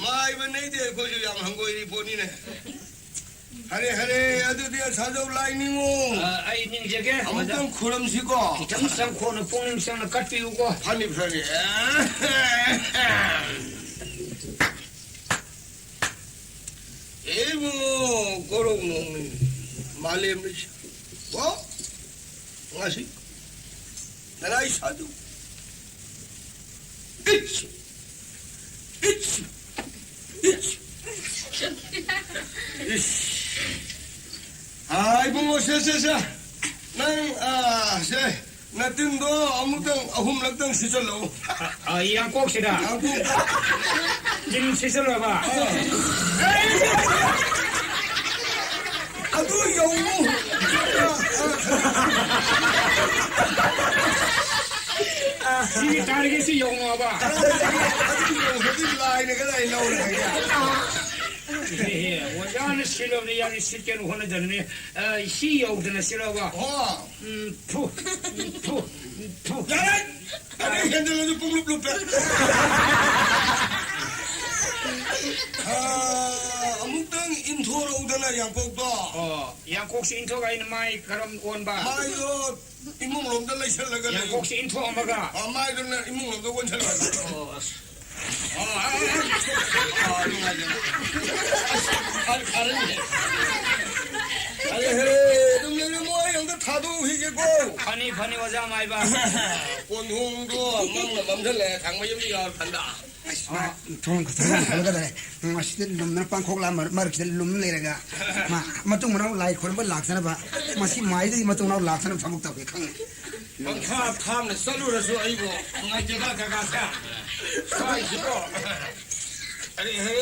ꯃꯥꯏꯕ ꯅꯩꯗꯦ ꯑꯩꯈꯣꯏꯁꯨ ꯌꯥꯝ ꯍꯪꯒꯣꯏꯔꯤ ꯄꯣꯠꯅꯤꯅꯦ꯫ ꯍꯔꯦ, ꯍꯔꯦ, ꯑꯗꯨꯗꯤ ꯑꯁꯥꯖꯧ ꯂꯥꯏ ꯅꯤꯡꯉꯣ꯫ ꯑ, ꯑꯩ ꯅꯤꯡꯖꯒꯦ, ꯑꯣꯖꯥ꯫ ꯑꯃꯨꯛꯇꯪ ꯈꯨꯔꯝꯁꯤꯀꯣ꯫ ꯈꯤꯇꯪ ꯆꯪꯈꯣꯅ ꯄꯨꯛꯅꯤꯡ ꯆꯪꯅ ꯀꯠꯄꯤꯌꯨꯀꯣ꯫ ꯐꯅꯤ, ꯐꯅꯤ꯫ ꯑꯦ ꯏꯕꯨꯡꯉꯣ, ꯀꯣꯔꯧ ꯅꯣꯡꯃꯩ ꯃꯥꯂꯦꯝꯗ ꯁꯤ-, ꯀꯣ? ꯉꯁꯤ ꯅꯔꯥꯏ ꯁꯥꯗꯨ꯫ ꯏꯠꯁ! ꯏꯠꯁ! ꯏꯠꯁ! ꯏꯁ! ꯑꯥ, ꯏꯕꯨꯡꯉꯣ, ꯁꯦ, ꯁꯦ, ꯁꯦ꯫ ꯅꯪ, ꯑꯥ, ꯁꯦ꯫ ꯅꯇꯤꯟꯗꯣ ꯑꯃꯨꯛꯇꯪ, ꯑꯍꯨꯝꯂꯛꯇꯪ ꯁꯤꯠꯆꯜꯂꯛꯎ꯫ ꯑ, ꯑ, ꯌꯥꯡꯀꯣꯛꯁꯤꯗ? ꯌꯥꯡꯀꯣꯛꯇ꯫ ꯆꯤꯟ ꯁꯤꯠꯆꯜꯂꯕ? ꯑꯗꯨ ꯌꯧꯅꯨ꯫ ꯁꯤꯒꯤ ꯇꯥꯔꯒꯦꯠꯁꯤ ꯌꯧꯅꯕ꯫ ꯑꯗꯨ ꯌꯧꯈ꯭ꯔꯗꯤ ꯂꯥꯏꯅ ꯀꯗꯥꯏ ꯂꯧꯔꯒꯦ? ꯑꯦ, ꯑꯣꯖꯥꯅ ꯁꯤꯜꯂꯕꯅꯤ, ꯌꯥꯝꯅ ꯁꯤꯠꯀꯦꯅ ꯍꯣꯠꯅꯖꯕꯅꯤ꯫ ꯑ, ꯁꯤ ꯌꯧꯗꯅ ꯁꯤꯜꯂꯕ? ꯍꯣ꯫ ꯎꯝ, ꯊꯨ, ꯎꯝ, ꯊꯨ, ꯎꯝ, ꯊꯨ꯫ ꯌꯥꯔꯦ! ꯑꯗꯩ ꯍꯦꯟꯖꯜꯂꯁꯨ ꯄꯨꯡꯂꯨꯞ ꯂꯨꯞꯄꯦ꯫ ꯑꯥ, ꯑꯃꯨꯛꯇꯪ ꯏꯟꯊꯣꯔꯛꯎꯗꯅ ꯌꯥꯡꯀꯣꯛꯇꯣ꯫ ꯑꯣ, ꯌꯥꯡꯀꯣꯛꯁꯤ ꯏꯟꯊꯣꯛꯑꯒ ꯑꯩꯅ ꯃꯥꯏ ꯀꯔꯝ ꯑꯣꯟꯕ? ꯃꯥꯏꯗꯣ ꯏꯃꯨꯡ ꯂꯣꯝꯗ ꯂꯩꯁꯜꯂꯒ ꯂꯩ꯫ ꯌꯥꯡꯀꯣꯛꯁꯤ ꯏꯟꯊꯣꯛꯑꯝꯃꯒ? ꯑꯥ, ꯃꯥꯏꯗꯨꯅ ꯏꯃꯨꯡ ꯂꯣꯝꯗ ꯑꯣꯟꯁꯜꯂꯒ꯫ ꯑꯣ, ꯑꯁ꯫ ꯑꯥ, ꯑꯥ, ꯑꯥ, ꯑꯥ, ꯅꯨꯡꯉꯥꯏꯖꯔꯦ꯫ ꯑꯁ, ꯐꯔꯦ, ꯐꯔꯦꯅꯦ꯫ ꯑꯔꯦ, ꯍꯦ, ꯑꯗꯨꯝ ꯂꯩꯔꯝꯃꯣ, ꯑꯩ ꯑꯝꯇ ꯊꯥꯗꯣꯛꯎꯈꯤꯒꯦꯀꯣ꯫ ꯐꯅꯤ, ꯐꯅꯤ, ꯑꯣꯖꯥ ꯃꯥꯏꯕ꯫ ꯀꯣꯟꯊꯣꯡꯗꯣ ꯃꯝꯅ ꯃꯝꯁꯤꯜꯂꯛꯑꯦ, ꯊꯥꯡꯃꯩꯕꯟꯗꯤ ꯌꯥꯎꯔꯀꯥꯟꯗ꯫ ꯑꯁ, ꯃꯥ ꯊꯣꯡ ꯈꯛꯇ ꯍꯥꯡꯗꯣꯛꯑꯒ ꯂꯩꯔꯦ꯫ ꯃꯁꯤꯗ ꯂꯨꯝꯗꯅ ꯄꯥꯡꯈꯣꯛ ꯂꯥꯝ ꯃꯔꯛ-, ꯃꯔꯛꯁꯤꯗ ꯂꯨꯝ ꯂꯩꯔꯒ ꯃꯥ ꯃꯇꯨꯡ ꯃꯅꯥꯎ ꯂꯥꯏ ꯈꯨꯔꯨꯝꯕ ꯂꯥꯛꯇꯅꯕ, ꯃꯁꯤ ꯃꯥꯏꯗꯒꯤ ꯃꯇꯨꯡ ꯃꯅꯥꯎ ꯂꯥꯛꯇꯅꯕ ꯊꯕꯛ ꯇꯧꯒꯦ ꯈꯪꯉꯦ꯫ ꯄꯪꯈꯥ ꯈꯥꯝꯅ ꯆꯠꯂꯨꯔꯁꯨ ꯑꯩꯕꯨ ꯅꯨꯡꯉꯥꯏꯇꯦꯗ ꯖꯒꯥꯁꯦ꯫ ꯁ꯭ꯋꯥꯏꯁꯤꯕꯣ꯫ ꯑꯔꯦ ꯍꯦ꯫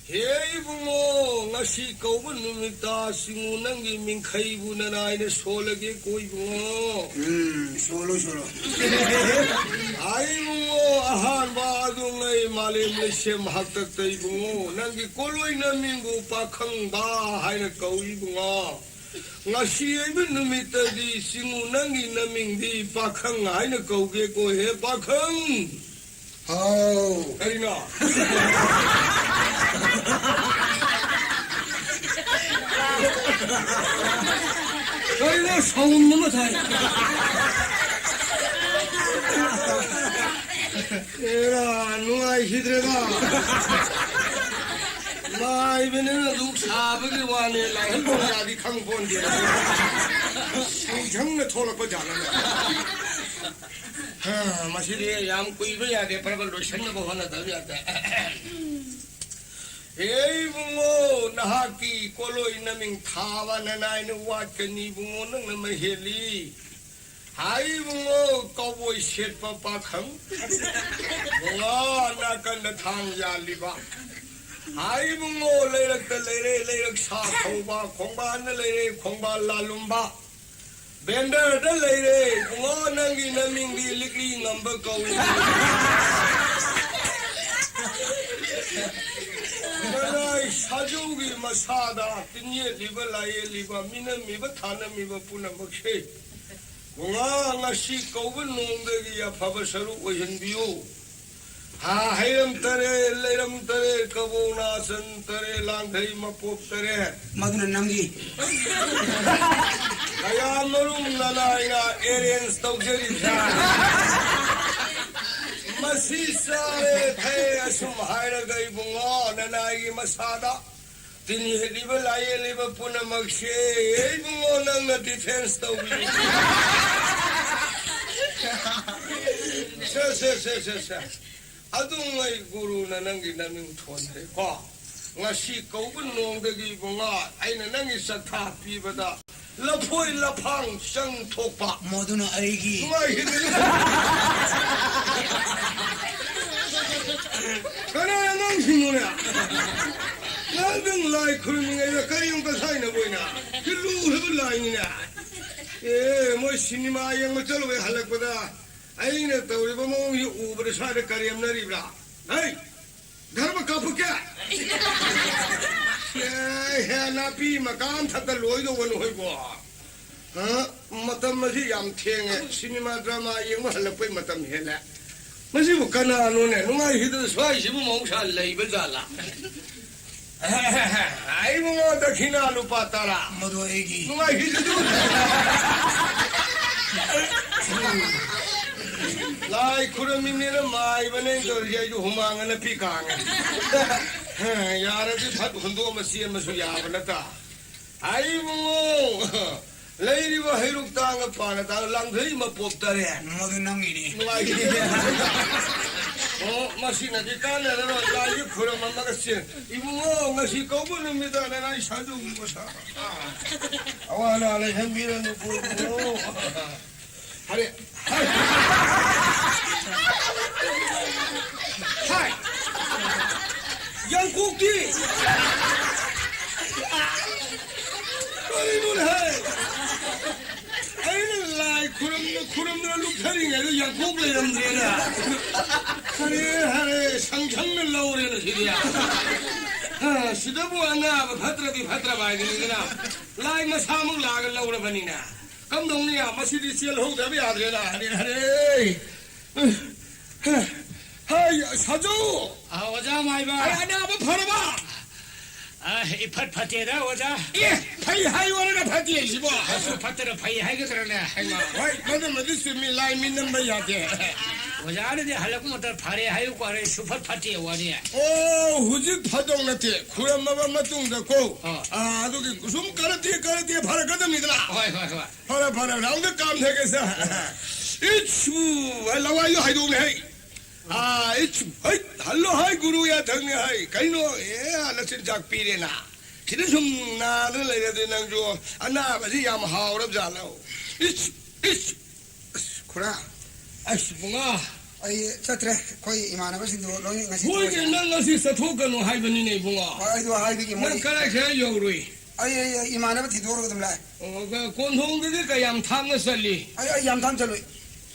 ꯍꯦ ꯏꯕꯨꯡꯉꯣ, ꯉꯁꯤ ꯀꯧꯕ ꯅꯨꯃꯤꯠꯇ ꯁꯤꯡꯉꯨ ꯅꯪꯒꯤ ꯃꯤꯡꯈꯩꯕꯨ ꯅꯅꯥꯏꯅ ꯁꯣꯜꯂꯒꯦ ꯀꯣ ꯏꯕꯨꯡꯉꯣ꯫ ꯎꯝ, ꯁꯣꯜꯂꯣ, ꯁꯣꯜꯂꯣ꯫ ꯑꯥꯏ ꯏꯕꯨꯡꯉꯣ, ꯑꯍꯥꯟꯕ ꯑꯗꯨꯉꯩ ꯃꯥꯂꯦꯝ ꯂꯩꯁꯦꯝ ꯍꯥꯛꯇꯛꯇ ꯏꯕꯨꯡꯉꯣ, ꯅꯪꯒꯤ ꯀꯣꯂꯣꯏ ꯅꯃꯤꯡꯕꯨ ꯄꯥꯈꯪꯕ ꯍꯥꯏꯅ ꯀꯧꯏ ꯏꯕꯨꯡꯉꯣ꯫ ꯉꯁꯤ ꯑꯣꯏꯕ ꯅꯨꯃꯤꯠꯇꯗꯤ ꯁꯤꯡꯉꯨ ꯅꯪꯒꯤ ꯅꯃꯤꯡꯗꯤ ꯄꯥꯈꯪ ꯍꯥꯏꯅ ꯀꯧꯒꯦꯀꯣ ꯍꯦ ꯄꯥꯈꯪ꯫ ꯍꯥꯎ꯫ ꯀꯔꯤꯅꯣ? ꯀꯔꯤꯅꯣ ꯁꯥꯎꯟ ꯑꯃ ꯊꯥꯏ? ꯑꯦꯔꯥ, ꯅꯨꯡꯉꯥꯏꯈꯤꯗ꯭ꯔꯦꯗ꯫ ꯃꯥꯏꯕꯅꯤꯅ ꯗꯨꯛ ꯁꯥꯕꯒꯤ ꯋꯥꯅꯤ, ꯂꯥꯏꯍꯟ ꯄꯨꯡꯖꯥꯗꯤ ꯈꯪ ꯄꯣꯟꯗꯦ꯫ ꯁꯪꯁꯪꯅ ꯊꯣꯛꯂꯛꯄ ꯖꯥꯠꯂꯅꯦ꯫ ꯍꯥ, ꯃꯁꯤꯗꯤ ꯌꯥꯝ ꯀꯨꯏꯕ ꯌꯥꯗꯦ, ꯄ꯭ꯔꯕ ꯂꯣꯏꯁꯟꯅꯕ ꯍꯣꯠꯅꯗꯕ ꯌꯥꯗꯦ꯫ ꯍꯦ ꯏꯕꯨꯡꯉꯣ, ꯅꯍꯥꯛꯀꯤ ꯀꯣꯂꯣꯏ ꯅꯃꯤꯡ ꯊꯥꯕ ꯅꯅꯥꯏꯅ ꯋꯥꯠꯀꯅꯤ ꯏꯕꯨꯡꯉꯣ, ꯅꯪꯅ ꯃꯍꯦꯜꯂꯤ꯫ ꯍꯥꯏ ꯏꯕꯨꯡꯉꯣ, ꯀꯧꯕꯣꯏ ꯁꯦꯠꯄ ꯄꯥꯈꯪ꯫ ꯕꯨꯡꯉꯣ, ꯅꯥꯀꯟꯗ ꯊꯥꯡ ꯌꯥꯜꯂꯤꯕ꯫ ꯍꯥꯏ ꯏꯕꯨꯡꯉꯣ, ꯂꯩꯔꯛꯇ ꯂꯩꯔꯦ, ꯂꯩꯔꯛ ꯁꯥ ꯊꯧꯕ, ꯈꯣꯡꯕꯥꯟꯗ ꯂꯩꯔꯦ, ꯈꯣꯡꯕꯥꯟ ꯂꯥꯂꯨꯝꯕ꯫ ꯕꯦꯟꯗꯔꯗ ꯂꯩꯔꯦ꯫ ꯕꯨꯡꯉꯣ, ꯅꯪꯒꯤ ꯅꯃꯤꯡꯗꯤ ꯂꯤꯛꯂꯤ ꯉꯝꯕ ꯀꯧꯏ꯫ ꯀꯅꯥꯏ ꯁꯥꯖꯧꯒꯤ ꯃꯁꯥꯗ ꯇꯤꯟꯌꯦꯠꯂꯤꯕ, ꯂꯥꯏꯌꯦꯠꯂꯤꯕ, ꯃꯤꯅꯝꯃꯤꯕ, ꯊꯥꯅꯝꯃꯤꯕ ꯄꯨꯝꯅꯃꯛꯁꯦ ꯕꯨꯡꯉꯣ, ꯉꯁꯤ ꯀꯧꯕ ꯅꯣꯡꯗꯒꯤ ꯑꯐꯕ ꯁꯔꯨꯛ ꯑꯣꯏꯍꯟꯕꯤꯌꯨ꯫ ꯍꯥ, ꯍꯩꯔꯝ ꯇꯔꯦꯠ, ꯂꯩꯔꯝ ꯇꯔꯦꯠ, ꯀꯕꯣꯛ ꯅꯥꯆꯟ ꯇꯔꯦꯠ, ꯂꯥꯡꯊꯩ ꯃꯄꯣꯞ ꯇꯔꯦꯠ꯫ ꯃꯗꯨꯅ ꯅꯪꯒꯤ꯫ ꯀꯌꯥꯃꯔꯨꯝ ꯅꯅꯥꯏꯅ arrange ꯇꯧꯖꯔꯤꯕ꯭ꯔꯥ? ꯃꯁꯤ ꯆꯥꯔꯦ ꯊꯛꯑꯦ ꯑꯁꯨꯝ ꯍꯥꯏꯔꯒ ꯏꯕꯨꯡꯉꯣ, ꯅꯅꯥꯏꯒꯤ ꯃꯁꯥꯗ ꯇꯤꯟ ꯌꯦꯠꯂꯤꯕ, ꯂꯥꯏ ꯌꯦꯠꯂꯤꯕ ꯄꯨꯝꯅꯃꯛꯁꯦ, ꯏꯕꯨꯡꯉꯣ, ꯅꯪꯅ defence ꯇꯧꯕꯤꯌꯨ꯫ ꯁꯦ, ꯁꯦ, ꯁꯦ, ꯁꯦ, ꯁꯦ꯫ ꯑꯗꯨꯉꯩ ꯒꯨꯔꯨꯅ ꯅꯪꯒꯤ ꯅꯃꯤꯡ ꯊꯣꯟꯈ꯭ꯔꯦꯀꯣ꯫ ꯉꯁꯤ ꯀꯧꯕ ꯅꯣꯡꯗꯒꯤ ꯏꯕꯨꯡꯉꯣ, ꯑꯩꯅ ꯅꯪꯒꯤ ꯆꯠꯊꯥ ꯄꯤꯕꯗ ꯂꯐꯣꯏ ꯂꯐꯥꯡ ꯆꯪ ꯊꯣꯛꯄ꯫ ꯃꯗꯨꯅ ꯑꯩꯒꯤ꯫ ꯅꯨꯡꯉꯥꯏꯈꯤꯗ꯭ꯔꯦ꯫ ꯀꯅꯥ ꯑꯉꯥꯡꯁꯤꯡꯅꯣꯅꯦ? ꯉꯥꯏꯍꯥꯛꯇꯪ ꯂꯥꯏ ꯈꯨꯔꯨꯝꯃꯤꯉꯩꯗ ꯀꯔꯤ ꯑꯃꯨꯛꯀ ꯁꯥꯏꯅꯕ ꯑꯣꯏꯅ? ꯁꯤ ꯂꯨꯈ꯭ꯔꯕ ꯂꯥꯏꯅꯤꯅꯦ꯫ ꯑꯦ, ꯃꯣꯏ ꯁꯤꯅꯦꯃꯥ ꯌꯦꯡꯕ ꯆꯠꯂꯨꯕꯩ ꯍꯜꯂꯛꯄꯗ ꯑꯩꯅ ꯇꯧꯔꯤꯕ ꯃꯑꯣꯡꯁꯤ ꯎꯕꯗ ꯁ꯭ꯋꯥꯏꯗ ꯀꯔꯦꯝꯅꯔꯤꯕ꯭ꯔꯥ? ꯍꯩ! ꯙꯔꯃ ꯀꯥꯞꯄꯨꯀꯦ? ꯑꯦ, ꯍꯦ, ꯅꯥꯄꯤ ꯃꯀꯥ ꯑꯃꯊꯛꯇ ꯂꯣꯏꯗꯧꯕ ꯅꯈꯣꯏꯕꯣ꯫ ꯍꯥ? ꯃꯇꯝ ꯑꯁꯤ ꯌꯥꯝ ꯊꯦꯡꯉꯦ꯫ ꯁꯤꯅꯦꯃꯥ ꯗ꯭ꯔꯃꯥ ꯌꯦꯡꯕ ꯍꯜꯂꯛꯄꯩ ꯃꯇꯝ ꯍꯦꯜꯂꯦ꯫ ꯃꯁꯤꯕꯨ ꯀꯅꯥꯅꯣꯅꯦ? ꯅꯨꯡꯉꯥꯏꯈꯤꯗꯅ ꯁ꯭ꯋꯥꯏꯁꯤꯕꯨ ꯃꯍꯧꯁꯥ ꯂꯩꯕ ꯖꯥꯠꯂꯥ? ꯏꯕꯨꯡꯉꯣ, ꯗꯈꯤꯅꯥ ꯂꯨꯄꯥ ꯇꯔꯥ꯫ ꯃꯗꯨ ꯑꯩꯒꯤ꯫ ꯅꯨꯡꯉꯥꯏꯈꯤꯗꯨ꯫ ꯂꯥꯏ ꯈꯨꯔꯝꯃꯤꯅꯦꯅ ꯃꯥꯏꯕꯅꯦ ꯇꯧꯔꯤꯁꯦ, ꯑꯩꯁꯨ ꯍꯨꯃꯥꯡ ꯑꯅꯞꯄꯤ ꯀꯥꯡꯉꯦ꯫ ꯌꯥꯔꯗꯤ ꯐꯠ ꯍꯨꯟꯗꯣꯛꯑꯃ ꯆꯦꯟꯕꯁꯨ ꯌꯥꯕ ꯅꯠꯇ꯫ ꯏꯕꯨꯡꯉꯣ, ꯂꯩꯔꯤꯕ ꯍꯩꯔꯨꯛ ꯇꯥꯡꯒ ꯄꯥꯅ ꯇꯥꯡꯒ ꯂꯥꯡꯊꯩ ꯃꯄꯣꯞ ꯇꯔꯦꯠ꯫ ꯃꯗꯨ ꯅꯪꯒꯤꯅꯤ꯫ ꯅꯨꯡꯉꯥꯏꯈꯤꯗꯦ꯫ ꯑꯣ, ꯃꯁꯤꯅꯗꯤ ꯀꯥꯟꯅꯔꯔꯣꯏ꯫ ꯂꯥꯏꯒꯤ ꯈꯨꯔꯨꯝꯃꯝꯃꯒ ꯆꯦꯟ꯫ ꯏꯕꯨꯡꯉꯣ, ꯉꯁꯤ ꯀꯧꯕ ꯅꯨꯃꯤꯠꯇ ꯅꯅꯥꯏ ꯁꯥꯗꯧꯕ ꯁꯥ꯫ ꯑꯋꯥ ꯑꯅꯥ ꯂꯩꯍꯟꯕꯤꯔꯅꯨꯀꯣ, ꯏꯕꯨꯡꯉꯣ꯫ ꯐꯔꯦ꯫ ꯍꯥꯏ꯫ ꯍꯥꯏ꯫ ꯌꯥꯡꯀꯣꯛꯇꯤ꯫ ꯀꯔꯤꯅꯣꯅꯦ ꯍꯥꯏ? ꯑꯩꯅ ꯂꯥꯏ ꯈꯨꯔꯨꯝꯅ ꯈꯨꯔꯨꯝꯗꯅ ꯂꯨꯞꯊꯔꯤꯉꯩꯗ ꯌꯥꯡꯀꯣꯛ ꯂꯩꯔꯝꯗ꯭ꯔꯦꯅꯦ꯫ ꯍꯔꯦ, ꯍꯔꯦ, ꯁꯪꯁꯪꯅ ꯂꯧꯔꯦꯅ ꯁꯤꯗꯤ꯫ ꯑ, ꯁꯤꯗꯕꯨ ꯑꯅꯥꯕ ꯐꯠꯇ꯭ꯔꯗꯤ ꯐꯠꯇ꯭ꯔꯕ ꯍꯥꯏꯗꯨꯅꯤꯗꯅ꯫ ꯂꯥꯏ ꯃꯁꯥꯃꯛ ꯂꯥꯛꯑꯒ ꯂꯧꯔꯕꯅꯤꯅ꯫ ꯀꯝꯗꯧꯅꯤ? ꯃꯁꯤꯗꯤ ꯆꯦꯜꯍꯧꯗꯕ ꯌꯥꯗ꯭ꯔꯦꯗ꯫ ꯍꯔꯦ, ꯍꯔꯦ꯫ ꯍꯥꯏ, ꯁꯥꯖꯧ꯫ ꯑ, ꯑꯣꯖꯥ ꯃꯥꯏꯕ꯫ ꯑꯩ ꯑꯅꯥꯕ ꯐꯔꯕ? ꯑ, ꯏꯐꯠ ꯐꯠꯇꯦꯗ, ꯑꯣꯖꯥ꯫ ꯑꯦ, ꯐꯩ ꯍꯥꯏꯌꯣꯔꯒ ꯐꯠꯇꯦ ꯍꯥꯏꯁꯤꯕꯣ? ꯑꯁꯨ ꯐꯠꯇꯅ ꯐꯩ ꯍꯥꯏꯒꯗ꯭ꯔꯅꯦ? ꯍꯩꯃꯥ꯫ ꯍꯣꯏ, ꯃꯗꯨꯃꯗꯤ ꯆꯨꯝꯃꯤ, ꯂꯥꯏ ꯃꯤ ꯅꯝꯕ ꯌꯥꯗꯦ꯫ ꯑꯣꯖꯥꯅꯗꯤ ꯍꯜꯂꯛꯄ ꯃꯇꯝꯗ ꯐꯔꯦ ꯍꯥꯏꯌꯨ ꯀꯣ, ꯑꯗꯩ ꯁꯨꯐꯠ ꯐꯠꯇꯦ ꯋꯥꯅꯤ꯫ ꯑꯣ, ꯍꯧꯖꯤꯛ ꯐꯗꯧ ꯅꯠꯇꯦ, ꯈꯨꯔꯝꯃꯕ ꯃꯇꯨꯡꯗ ꯀꯣ꯫ ꯑ꯫ ꯑ, ꯑꯗꯨꯒꯤ ꯁꯨꯝ ꯀꯔꯠꯇꯦ, ꯀꯔꯠꯇꯦ ꯐꯔꯛꯀꯗꯕꯅꯤꯗꯅ꯫ ꯍꯣꯏ, ꯍꯣꯏ, ꯍꯣꯏ꯫ ꯐꯔꯦ, ꯐꯔꯦ, ꯔꯥꯎꯟꯗ ꯀꯥꯝꯊꯒꯦꯁꯦ꯫ ꯏꯠꯁꯨ, ꯂꯋꯥꯏꯗꯣ ꯍꯥꯏꯗꯣꯛꯅꯦ ꯍꯩ꯫ ꯑꯥ, ꯏꯠꯁꯨ, ꯍꯩ, ꯍꯜꯂꯣ ꯍꯥꯏ, ꯒꯨꯔꯨ ꯌꯥꯊꯪꯅꯦ ꯍꯥꯏ꯫ ꯀꯩꯅꯣ, ꯑꯦ, ꯅꯆꯤꯟꯖꯥꯛ ꯄꯤꯔꯦꯅ꯫ ꯁꯤꯗ ꯁꯨꯝ ꯅꯥꯗꯅ ꯂꯩꯔꯗꯤ ꯅꯪꯁꯨ ꯑꯅꯥꯕꯁꯤ ꯌꯥꯝ ꯍꯥꯎꯔꯕ ꯖꯥꯠꯂꯣ? ꯏꯠꯁꯨ, ꯏꯠꯁꯨ꯫ ꯑꯁ, ꯈꯨꯔꯥ꯫ ꯑꯁ, ꯏꯕꯨꯡꯉꯣ꯫ ꯑꯩ ꯆꯠꯇ꯭ꯔꯦ꯫ ꯑꯩꯈꯣꯏ ꯏꯃꯥꯟꯅꯕꯁꯤꯡꯗꯣ ꯂꯣꯏ ꯉꯁꯤ ꯍꯣꯏꯅꯦ, ꯊꯣꯛꯑꯦ꯫ ꯅꯪ ꯉꯁꯤ ꯆꯠꯊꯣꯛꯀꯅꯨ ꯍꯥꯏꯕꯅꯤꯅꯦ, ꯏꯕꯨꯡꯉꯣ꯫ ꯍꯣꯏ, ꯑꯩꯗꯣ ꯍꯥꯏꯕꯒꯤ ꯅꯪ ꯃꯣꯏ ꯀꯔꯥꯏ ꯀꯔꯥꯏ ꯌꯧꯔꯨꯏ? ꯑꯩ, ꯑꯩ, ꯑꯩ ꯏꯃꯥꯟꯅꯕ ꯊꯤꯗꯣꯛꯑꯒ ꯑꯗꯨꯝ ꯂꯥꯛꯑꯦ꯫ ꯑꯣ, ꯀ-, ꯀꯣꯟꯊꯣꯡꯗꯒꯤ ꯀꯌꯥꯝ ꯊꯥꯞꯅ ꯆꯠꯂꯤ? ꯑꯩ, ꯑꯩ ꯌꯥꯝ ꯊꯥꯞꯅ ꯆꯠꯂꯨꯏ꯫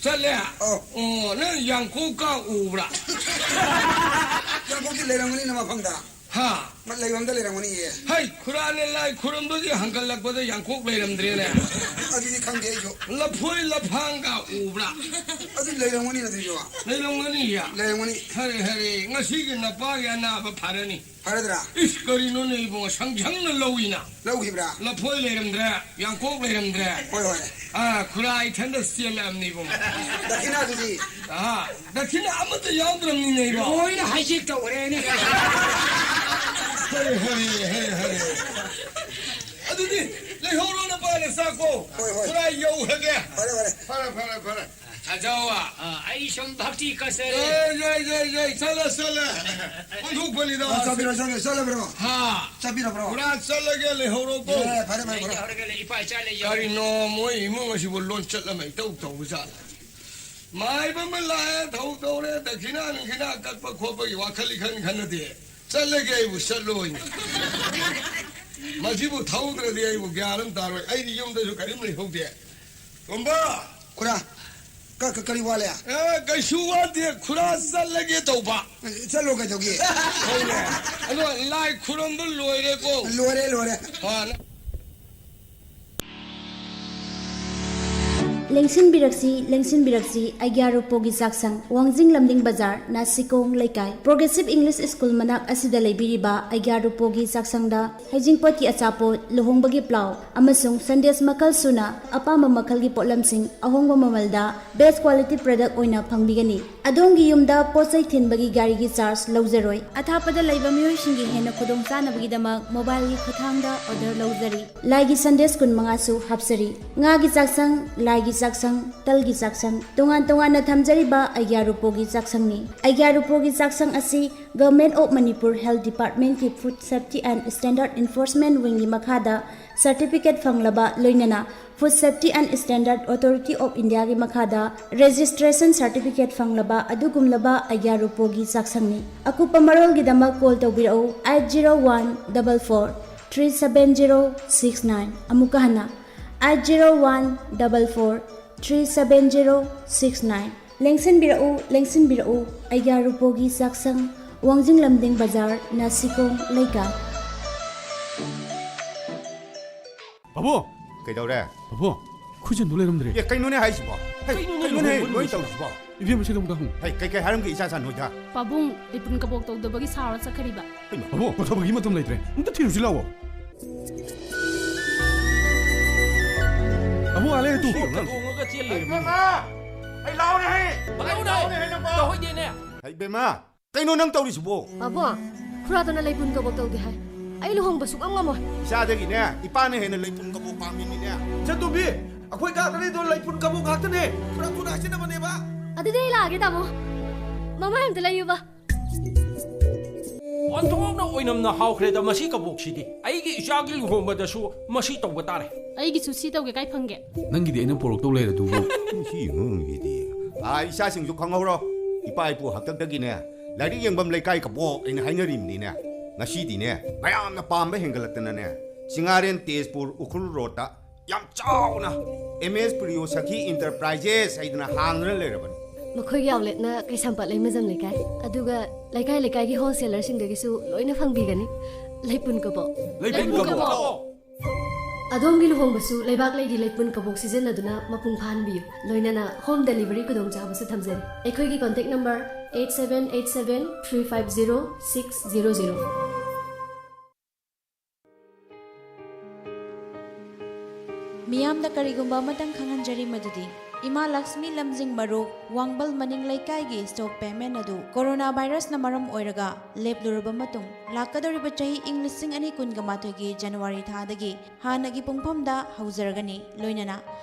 ꯆꯠꯂꯦ? ꯑꯧ꯫ ꯑꯣ, ꯅꯪ ꯌꯥꯡꯀꯣꯛꯀ ꯎꯕ꯭ꯔꯥ? ꯌꯥꯡꯀꯣꯛꯇꯤ ꯂꯩꯔꯝꯒꯅꯤꯅ ꯃꯐꯝꯗ꯫ ꯍꯥ? ꯃ-, ꯂꯩꯐꯝꯗ ꯂꯩꯔꯝꯒꯅꯤꯌꯦ꯫ ꯍꯩ, ꯈꯨꯔꯥꯅꯦ ꯂꯥꯏ ꯈꯨꯔꯨꯝꯕꯒꯤ ꯍꯟꯒꯠꯂꯛꯄꯗ ꯌꯥꯡꯀꯣꯛ ꯂꯩꯔꯝꯗ꯭ꯔꯦꯅꯦ꯫ ꯑꯗꯨꯗꯤ ꯈꯪꯗꯦ ꯑꯩꯁꯨ꯫ ꯂꯐꯣꯏ ꯂꯐꯥꯡꯒ ꯎꯕ꯭ꯔꯥ? ꯑꯗꯨ ꯂꯩꯔꯝꯒꯅꯤ ꯑꯗꯨꯁꯨ꯫ ꯂꯩꯔꯝꯒꯅꯤꯌꯦ? ꯂꯩꯔꯝꯒꯅꯤ꯫ ꯍꯔꯦ, ꯍꯔꯦ, ꯉꯁꯤꯒꯤ ꯅꯄꯥꯒꯤ ꯑꯅꯥꯕ ꯐꯔꯅꯤ꯫ ꯐꯔꯗ꯭ꯔꯥ? ꯏꯁ, ꯀꯔꯤꯅꯣꯅꯦ ꯏꯕꯨꯡꯉꯣ, ꯁꯪꯁꯪꯅ ꯂꯧꯏꯅ꯫ ꯂꯧꯈꯤꯕ꯭ꯔꯥ? ꯂꯐꯣꯏ ꯂꯩꯔꯝꯗ꯭ꯔꯦ, ꯌꯥꯡꯀꯣꯛ ꯂꯩꯔꯝꯗ꯭ꯔꯦ꯫ ꯍꯣꯏ, ꯍꯣꯏ꯫ ꯑꯥ, ꯈꯨꯔꯥ ꯏꯊꯟꯗ ꯆꯦꯜꯂꯛꯑꯕꯅꯤ ꯏꯕꯨꯡꯉꯣ꯫ ꯗꯈꯤꯅꯥꯗꯨꯗꯤ? ꯑꯥ, ꯗꯈꯤꯅꯥ ꯑꯃꯠꯇ ꯌꯥꯎꯗ꯭ꯔꯕꯅꯤꯅꯦ ꯏꯕꯣ꯫ ꯂꯣꯏꯅ ꯍꯥꯏꯖꯦꯛ ꯇꯧꯈ꯭ꯔꯦꯅꯦ꯫ ꯍꯔꯦ, ꯍꯔꯦ, ꯍꯔꯦ, ꯍꯔꯦ꯫ ꯑꯗꯨꯗꯤ ꯂꯩꯍꯧꯔꯣ ꯅꯄꯥꯅ ꯆꯥꯛꯀꯣ꯫ ꯍꯣꯏ, ꯍꯣꯏ꯫ ꯈꯨꯔꯥ ꯌꯧꯈ꯭ꯔꯒꯦ꯫ ꯐꯔꯦ, ꯐꯔꯦ꯫ ꯐꯔꯦ, ꯐꯔꯦ, ꯐꯔꯦ꯫ ꯊꯥꯖꯧ꯫ ꯑ, ꯑꯩ ꯁꯨꯝ ꯚꯛꯇꯤ ꯀꯠꯆꯔꯦ꯫ ꯑꯦ, ꯌꯥꯏ, ꯌꯥꯏ, ꯌꯥꯏ, ꯆꯠꯂꯣ, ꯆꯠꯂꯣ꯫ ꯑꯣꯟꯊꯣꯛꯄꯅꯤꯗ꯫ ꯑ, ꯆꯠꯄꯤꯔꯣ, ꯆꯠꯄꯤꯔꯣ, ꯆꯠꯂꯕ꯭ꯔꯣ? ꯍꯥ꯫ ꯆꯠꯄꯤꯔꯕ꯭ꯔꯣ? ꯄꯨꯔꯥ ꯆꯠꯂꯒꯦ, ꯂꯩꯍꯧꯔꯣꯀꯣ꯫ ꯑꯦ, ꯐꯔꯦ, ꯐꯔꯦ, ꯐꯔꯦ꯫ ꯂꯩꯍꯧꯔꯒꯦ, ꯂꯩ-, ꯏꯄꯥ ꯏꯆꯥ ꯂꯩꯍꯧꯔꯦ꯫ ꯀꯔꯤꯅꯣ ꯃꯣꯏ ꯏꯃꯨꯡ ꯑꯁꯤꯕꯨ ꯂꯣꯟ ꯆꯠ ꯑꯃ ꯏꯇꯧ ꯇꯧꯕ ꯖꯥꯠꯂ? ꯃꯥꯏꯕ ꯑꯃ ꯂꯥꯛꯑꯦ, ꯊꯧ ꯇꯧꯔꯦ, ꯗꯈꯤꯅꯥ ꯅꯨꯡꯈꯤꯅꯥ ꯀꯠꯄ ꯈꯣꯠꯄꯒꯤ ꯋꯥꯈꯜ ꯏꯈꯟ ꯈꯟꯅꯗꯦ꯫ ꯆꯠꯂꯒꯦ ꯑꯩꯕꯨ ꯆꯠꯂꯣꯏꯅꯦ꯫ ꯃꯁꯤꯕꯨ ꯊꯧꯗ꯭ꯔꯗꯤ ꯑꯩꯕꯨ ꯒ꯭ꯌꯥꯟ ꯑꯃ ꯇꯥꯔꯣꯏ꯫ ꯑꯩꯗꯤ ꯌꯨꯝꯗꯁꯨ ꯀꯔꯤꯝ ꯂꯩꯍꯧꯗꯦ꯫ ꯇꯣꯝꯕ! ꯈꯨꯔꯥ, ꯀ-, ꯀ-, ꯀꯔꯤ ꯋꯥꯠꯂꯦ? ꯑꯦ, ꯀꯩꯁꯨ ꯋꯥꯠꯇꯦ, ꯈꯨꯔꯥ ꯆꯠꯂꯒꯦ ꯇꯧꯕ꯫ ꯆꯠꯂꯣ ꯀꯩꯗꯧꯒꯦ? ꯍꯣꯏꯅꯦ꯫ ꯑꯗꯣ ꯂꯥꯏ ꯈꯨꯔꯨꯝꯕ ꯂꯣꯏꯔꯦꯀꯣ? ꯂꯣꯏꯔꯦ, ꯂꯣꯏꯔꯦ꯫ ꯑ, ꯅ- ꯂꯦꯡꯁꯤꯟꯕꯤꯔꯛꯁꯤ, ꯂꯦꯡꯁꯤꯟꯕꯤꯔꯛꯁꯤ, ꯑꯩꯒ꯭ꯌꯥ ꯔꯨꯄꯣꯒꯤ ꯆꯥꯛꯁꯪ, ꯋꯥꯡꯖꯤꯡ ꯂꯝꯗꯤꯡ ꯕꯖꯥꯔ, ꯅꯥꯁꯤꯀꯣꯡ ꯂꯩꯀꯥꯏ, ꯄ꯭ꯔꯣꯒ꯭ꯔꯦꯁꯤꯞ ꯏꯪꯂꯤꯁ ꯁ꯭ꯀꯨꯜ ꯃꯅꯥꯛ ꯑꯁꯤꯗ ꯂꯩꯕꯤꯔꯤꯕ ꯑꯩꯒ꯭ꯌꯥ ꯔꯨꯄꯣꯒꯤ ꯆꯥꯛꯁꯪꯗ ꯍꯩꯖꯤꯡꯄꯣꯠꯀꯤ ꯑꯆꯥꯄꯣꯠ, ꯂꯨꯍꯣꯡꯕꯒꯤ ꯄ꯭ꯂꯥꯎ ꯑꯃꯁꯨꯡ ꯁꯟꯗꯦꯁ ꯃꯈꯜ ꯁꯨꯅ ꯑꯄꯥꯝꯕ ꯃꯈꯜꯒꯤ ꯄꯣꯠꯂꯝꯁꯤꯡ ꯑꯍꯣꯡꯕ ꯃꯃꯜꯗ best quality product ꯑꯣꯏꯅ ꯐꯪꯕꯤꯒꯅꯤ꯫ ꯑꯗꯣꯝꯒꯤ ꯌꯨꯝꯗ ꯄꯣꯠ ꯆꯩ ꯊꯤꯟꯕꯒꯤ ꯒꯥꯔꯤꯒꯤ ꯆꯥꯔꯖ ꯂꯧꯖꯔꯣꯏ꯫ ꯑꯊꯥꯞꯄꯗ ꯂꯩꯕ ꯃꯤꯑꯣꯏꯁꯤꯡꯒꯤ ꯍꯦꯟꯅ ꯈꯨꯗꯣꯡꯆꯥꯅꯕꯒꯤꯗꯃꯛ ꯃꯣꯕꯥꯏꯜꯒꯤ ꯈꯨꯠꯊꯥꯡꯗ ꯑꯣꯔꯗꯔ ꯂꯧꯖꯔꯤ꯫ ꯂꯥꯏꯒꯤ ꯁꯟꯗꯦꯁ ꯀꯨꯟꯃꯉꯥꯁꯨ ꯍꯥꯞꯆꯔꯤ꯫ ꯉꯥꯒꯤ ꯆꯥꯛꯁꯪ, ꯂꯥꯏꯒꯤ ꯆꯥꯛꯁꯪ, ꯇꯜꯒꯤ ꯆꯥꯛꯁꯪ, ꯇꯣꯉꯥꯟ ꯇꯣꯉꯥꯟꯅ ꯊꯝꯖꯔꯤꯕ ꯑꯩꯒ꯭ꯌꯥ ꯔꯨꯄꯣꯒꯤ ꯆꯥꯛꯁꯪꯅꯤ꯫ ꯑꯩꯒ꯭ꯌꯥ ꯔꯨꯄꯣꯒꯤ ꯆꯥꯛꯁꯪ ꯑꯁꯤ Government of Manipur Health Departmentꯀꯤ Food Safety and Standard Enforcement Wingꯒꯤ ꯃꯈꯥꯗ certificate ꯐꯪꯂꯕ, ꯂꯣꯏꯅꯅ Food Safety and Standard Authority of Indiaꯒꯤ ꯃꯈꯥꯗ registration certificate ꯐꯪꯂꯕ ꯑꯗꯨꯒꯨꯝꯂꯕ ꯑꯩꯒ꯭ꯌꯥ ꯔꯨꯄꯣꯒꯤ ꯆꯥꯛꯁꯪꯅꯤ꯫ ꯑꯀꯨꯞꯄ ꯃꯔꯣꯜꯒꯤꯗꯃꯛ call ꯇꯧꯕꯤꯔꯛꯎ, eight zero one double four three seven zero six nine꯫ ꯑꯃꯨꯛꯀ ꯍꯟꯅ, eight zero one double four three seven zero six nine꯫ ꯂꯦꯡꯁꯤꯟꯕꯤꯔꯛꯎ, ꯂꯦꯡꯁꯤꯟꯕꯤꯔꯛꯎ, ꯑꯩꯒ꯭ꯌꯥ ꯔꯨꯄꯣꯒꯤ ꯆꯥꯛꯁꯪ, ꯋꯥꯡꯖꯤꯡ ꯂꯝꯗꯤꯡ ꯕꯖꯥꯔ, ꯅꯥꯁꯤꯀꯣꯡ ꯂꯩꯀꯥꯏ꯫ ꯄꯥꯕꯨꯡ! ꯀꯩꯗꯧꯔꯦ? ꯄꯥꯕꯨꯡ, ꯈꯨꯖꯤꯟꯗꯨ ꯂꯩꯔꯝꯗ꯭ꯔꯦ꯫ ꯑꯦ, ꯀꯩꯅꯣꯅꯦ ꯍꯥꯏꯁꯤꯕꯣ? ꯍꯩ, ꯀꯩꯅꯣꯅꯦ ꯀꯩꯅꯣꯅꯦ ꯂꯣꯏ ꯂꯣꯏ ꯇꯧꯔꯤꯁꯤꯕꯣ? ꯇꯧꯔꯤꯁꯤꯕꯣ? ꯏꯕꯦꯝꯃ, ꯁꯤꯗ ꯑꯝꯇ ꯍꯪꯉꯨ꯫ ꯍꯩ, ꯀꯩ, ꯀꯩ ꯍꯥꯏꯔꯝꯒꯦ ꯏꯆꯥ ꯏꯆꯥ ꯅꯣꯏꯗ? ꯄꯥꯕꯨꯡ, ꯂꯩꯄꯨꯟ ꯀꯕꯣꯛ ꯇꯧꯗꯕꯒꯤ ꯁꯥꯎꯔ ꯆꯠꯈ꯭ꯔꯤꯕ꯫ ꯍꯩꯃꯥ, ꯄꯥꯕꯨꯡ, ꯄꯣꯊꯥꯕꯒꯤ ꯃꯇꯝ ꯂꯩꯇ꯭ꯔꯦ꯫ ꯑꯝꯇ ꯊꯤꯔꯨꯁꯤ ꯂꯥꯛꯑꯣ꯫ ꯄꯥꯕꯨꯡ, ꯑꯥ ꯂꯩꯔꯦ ꯇꯨ꯫ ꯈꯣꯡꯒ ꯇꯣꯡꯉꯒ ꯆꯦꯜ ꯂꯩꯔꯝꯃꯤ꯫ ꯏꯕꯦꯝꯃ! ꯑꯩ ꯂꯥꯎꯔꯦ ꯍꯩ! ꯂꯥꯎꯔꯦ! ꯂꯥꯎꯔꯦ ꯍꯩ ꯅꯪꯕꯣ! ꯇꯧꯍꯣꯏꯗꯦꯅꯦ꯫ ꯍꯩ, ꯏꯕꯦꯝꯃ! ꯀꯩꯅꯣ ꯅꯪ ꯇꯧꯔꯤꯁꯤꯕꯣ? ꯄꯥꯕꯨꯡ, ꯈꯨꯔꯥꯗꯨꯅ ꯂꯩꯄꯨꯟ ꯀꯕꯣꯛ ꯇꯧꯗꯦ ꯍꯥꯏ꯫ ꯑꯩ ꯂꯨꯍꯣꯡꯕ ꯁꯨꯛꯉꯝ ꯉꯝꯃꯣꯏ꯫ ꯏꯆꯥꯗꯒꯤꯅꯦ ꯏꯄꯥꯅ ꯍꯦꯟꯅ ꯂꯩꯐꯝ ꯀꯕꯣꯛ ꯄꯥꯝꯃꯤꯅꯤꯅꯦ꯫ ꯏꯆꯟꯇꯣꯝꯕꯤ, ꯑꯩꯈꯣꯏ ꯀꯥꯗ ꯂꯩꯗꯣ ꯂꯩꯐꯝ ꯀꯕꯣꯛ ꯉꯥꯛꯇꯅꯦ꯫ ꯊꯨꯅ ꯊꯨꯅ ꯍꯥꯏꯖꯤꯟꯅꯕꯅꯦꯕ꯫ ꯑꯗꯨꯗꯤ ꯑꯩ ꯂꯥꯛꯑꯒꯦ, ꯇꯥꯃꯣ꯫ ꯃꯃꯥꯏ ꯑꯝꯇ ꯂꯩꯌꯨꯕ꯫ ꯑꯣꯟꯊꯣꯛꯅ ꯑꯣꯏꯅꯝꯅ ꯍꯥꯎꯈ꯭ꯔꯦꯗ ꯃꯁꯤ ꯀꯕꯣꯛꯁꯤꯗꯤ꯫ ꯑꯩꯒꯤ ꯏꯆꯥꯒꯤ ꯂꯨꯍꯣꯡꯕꯗꯁꯨ ꯃꯁꯤ ꯇꯧꯕ ꯇꯥꯔꯦ꯫ ꯑꯩꯒꯤꯁꯨ ꯁꯤ ꯇꯧꯒꯦ, ꯀꯥꯏ ꯐꯪꯒꯦ? ꯅꯪꯒꯤꯗꯤ ꯑꯩꯅ ꯄꯣꯔꯛꯇꯧ ꯂꯩꯔꯗꯨꯕꯨ꯫ ꯁꯤ ꯑꯉꯥꯡꯁꯤꯗꯤ꯫ ꯑꯥ, ꯏꯆꯥꯁꯤꯡꯁꯨ ꯈꯪꯍꯧꯔꯣ꯫ ꯏꯄꯥ ꯏꯄꯨ ꯍꯥꯛꯇꯛꯇꯒꯤꯅꯦ ꯂꯥꯏꯔꯤꯛ ꯌꯦꯡꯐꯝ ꯂꯩꯀꯥꯏ ꯀꯕꯣꯛ ꯑꯩꯅ ꯍꯥꯏꯅꯔꯤꯕꯅꯤꯅꯦ꯫ ꯉꯁꯤꯗꯤꯅꯦ ꯃꯌꯥꯝꯅ ꯄꯥꯝꯕ ꯍꯦꯟꯒꯠꯂꯛꯇꯅꯅꯦ, ꯆꯤꯡꯉꯥꯔꯦꯟ ꯇꯦꯖꯄꯨꯔ ꯎꯈ꯭ꯔꯨꯜ ꯔꯣꯗꯇ ꯌꯥꯝ ꯆꯥꯎꯅ ꯑꯦꯝ ꯑꯦꯁ ꯄ꯭ꯔꯤꯌꯣ ꯁꯈꯤ ꯏꯟꯇꯔꯄ꯭ꯔꯥꯏꯖꯦꯁ ꯍꯥꯏꯗꯅ ꯍꯥꯡꯗꯨꯅ ꯂꯩꯔꯕꯅꯤ꯫ ꯃꯈꯣꯏꯒꯤ ꯑꯥꯎꯠꯂꯦꯠꯅ ꯀꯩꯁꯥꯝꯄꯥꯠ ꯂꯩꯃꯖꯝ ꯂꯩꯀꯥꯏ, ꯑꯗꯨꯒ ꯂꯩꯀꯥꯏ ꯂꯩꯀꯥꯏꯒꯤ ꯍꯣꯜꯁꯦꯂꯔꯁꯤꯡꯗꯒꯤꯁꯨ ꯂꯣꯏꯅ ꯐꯪꯕꯤꯒꯅꯤ꯫ ꯂꯩꯄꯨꯟ ꯀꯕꯣꯛ꯫ ꯂꯩꯄꯨꯟ ꯀꯕꯣꯛ꯫ ꯑꯗꯣꯝꯒꯤ ꯂꯨꯍꯣꯡꯕꯁꯨ ꯂꯩꯕꯥꯛ ꯂꯩꯒꯤ ꯂꯩꯄꯨꯟ ꯀꯕꯣꯛ ꯁꯤꯖꯤꯟꯅꯗꯨꯅ ꯃꯄꯨꯡ ꯐꯥꯍꯟꯕꯤꯌꯨ꯫ ꯂꯣꯏꯅꯅ ꯍꯣꯝ ꯗꯦꯂꯤꯚꯔꯤ ꯈꯨꯗꯣꯡꯆꯥꯕꯁꯨ ꯊꯝꯖꯔꯤ꯫ ꯑꯩꯈꯣꯏꯒꯤ contact number eight seven eight seven three five zero six zero zero꯫ ꯃꯤꯌꯥꯝꯗ ꯀꯔꯤꯒꯨꯝꯕ ꯑꯃꯇꯪ ꯈꯪꯍꯟꯖꯔꯤ, ꯃꯗꯨꯗꯤ ꯏꯃꯥ ꯂꯛꯁꯃꯤ ꯂꯝꯖꯤꯡ ꯃꯔꯨꯞ, ꯋꯥꯡꯕꯜ ꯃꯅꯤꯡ ꯂꯩꯀꯥꯏꯒꯤ ꯁ꯭ꯇꯣꯛ ꯄꯦꯃꯦꯟ ꯑꯗꯨ ꯀꯣꯔꯣꯅꯥ ꯚꯥꯏꯔꯁꯅ ꯃꯔꯝ ꯑꯣꯏꯔꯒ ꯂꯦꯞꯂꯨꯔꯕ ꯃꯇꯨꯡ, ꯂꯥꯛꯀꯗꯧꯔꯤꯕ ꯆꯍꯤ ꯏꯪ ꯂꯤꯁꯤꯡ ꯑꯅꯤ ꯀꯨꯟꯒ ꯃꯥꯊꯣꯏꯒꯤ ꯖꯅꯋꯥꯔꯤ ꯊꯥꯗꯒꯤ ꯍꯥꯟꯅꯒꯤ ꯄꯨꯡꯐꯝꯗ ꯍꯧꯖꯔꯒꯅꯤ꯫ ꯂꯣꯏꯅꯅ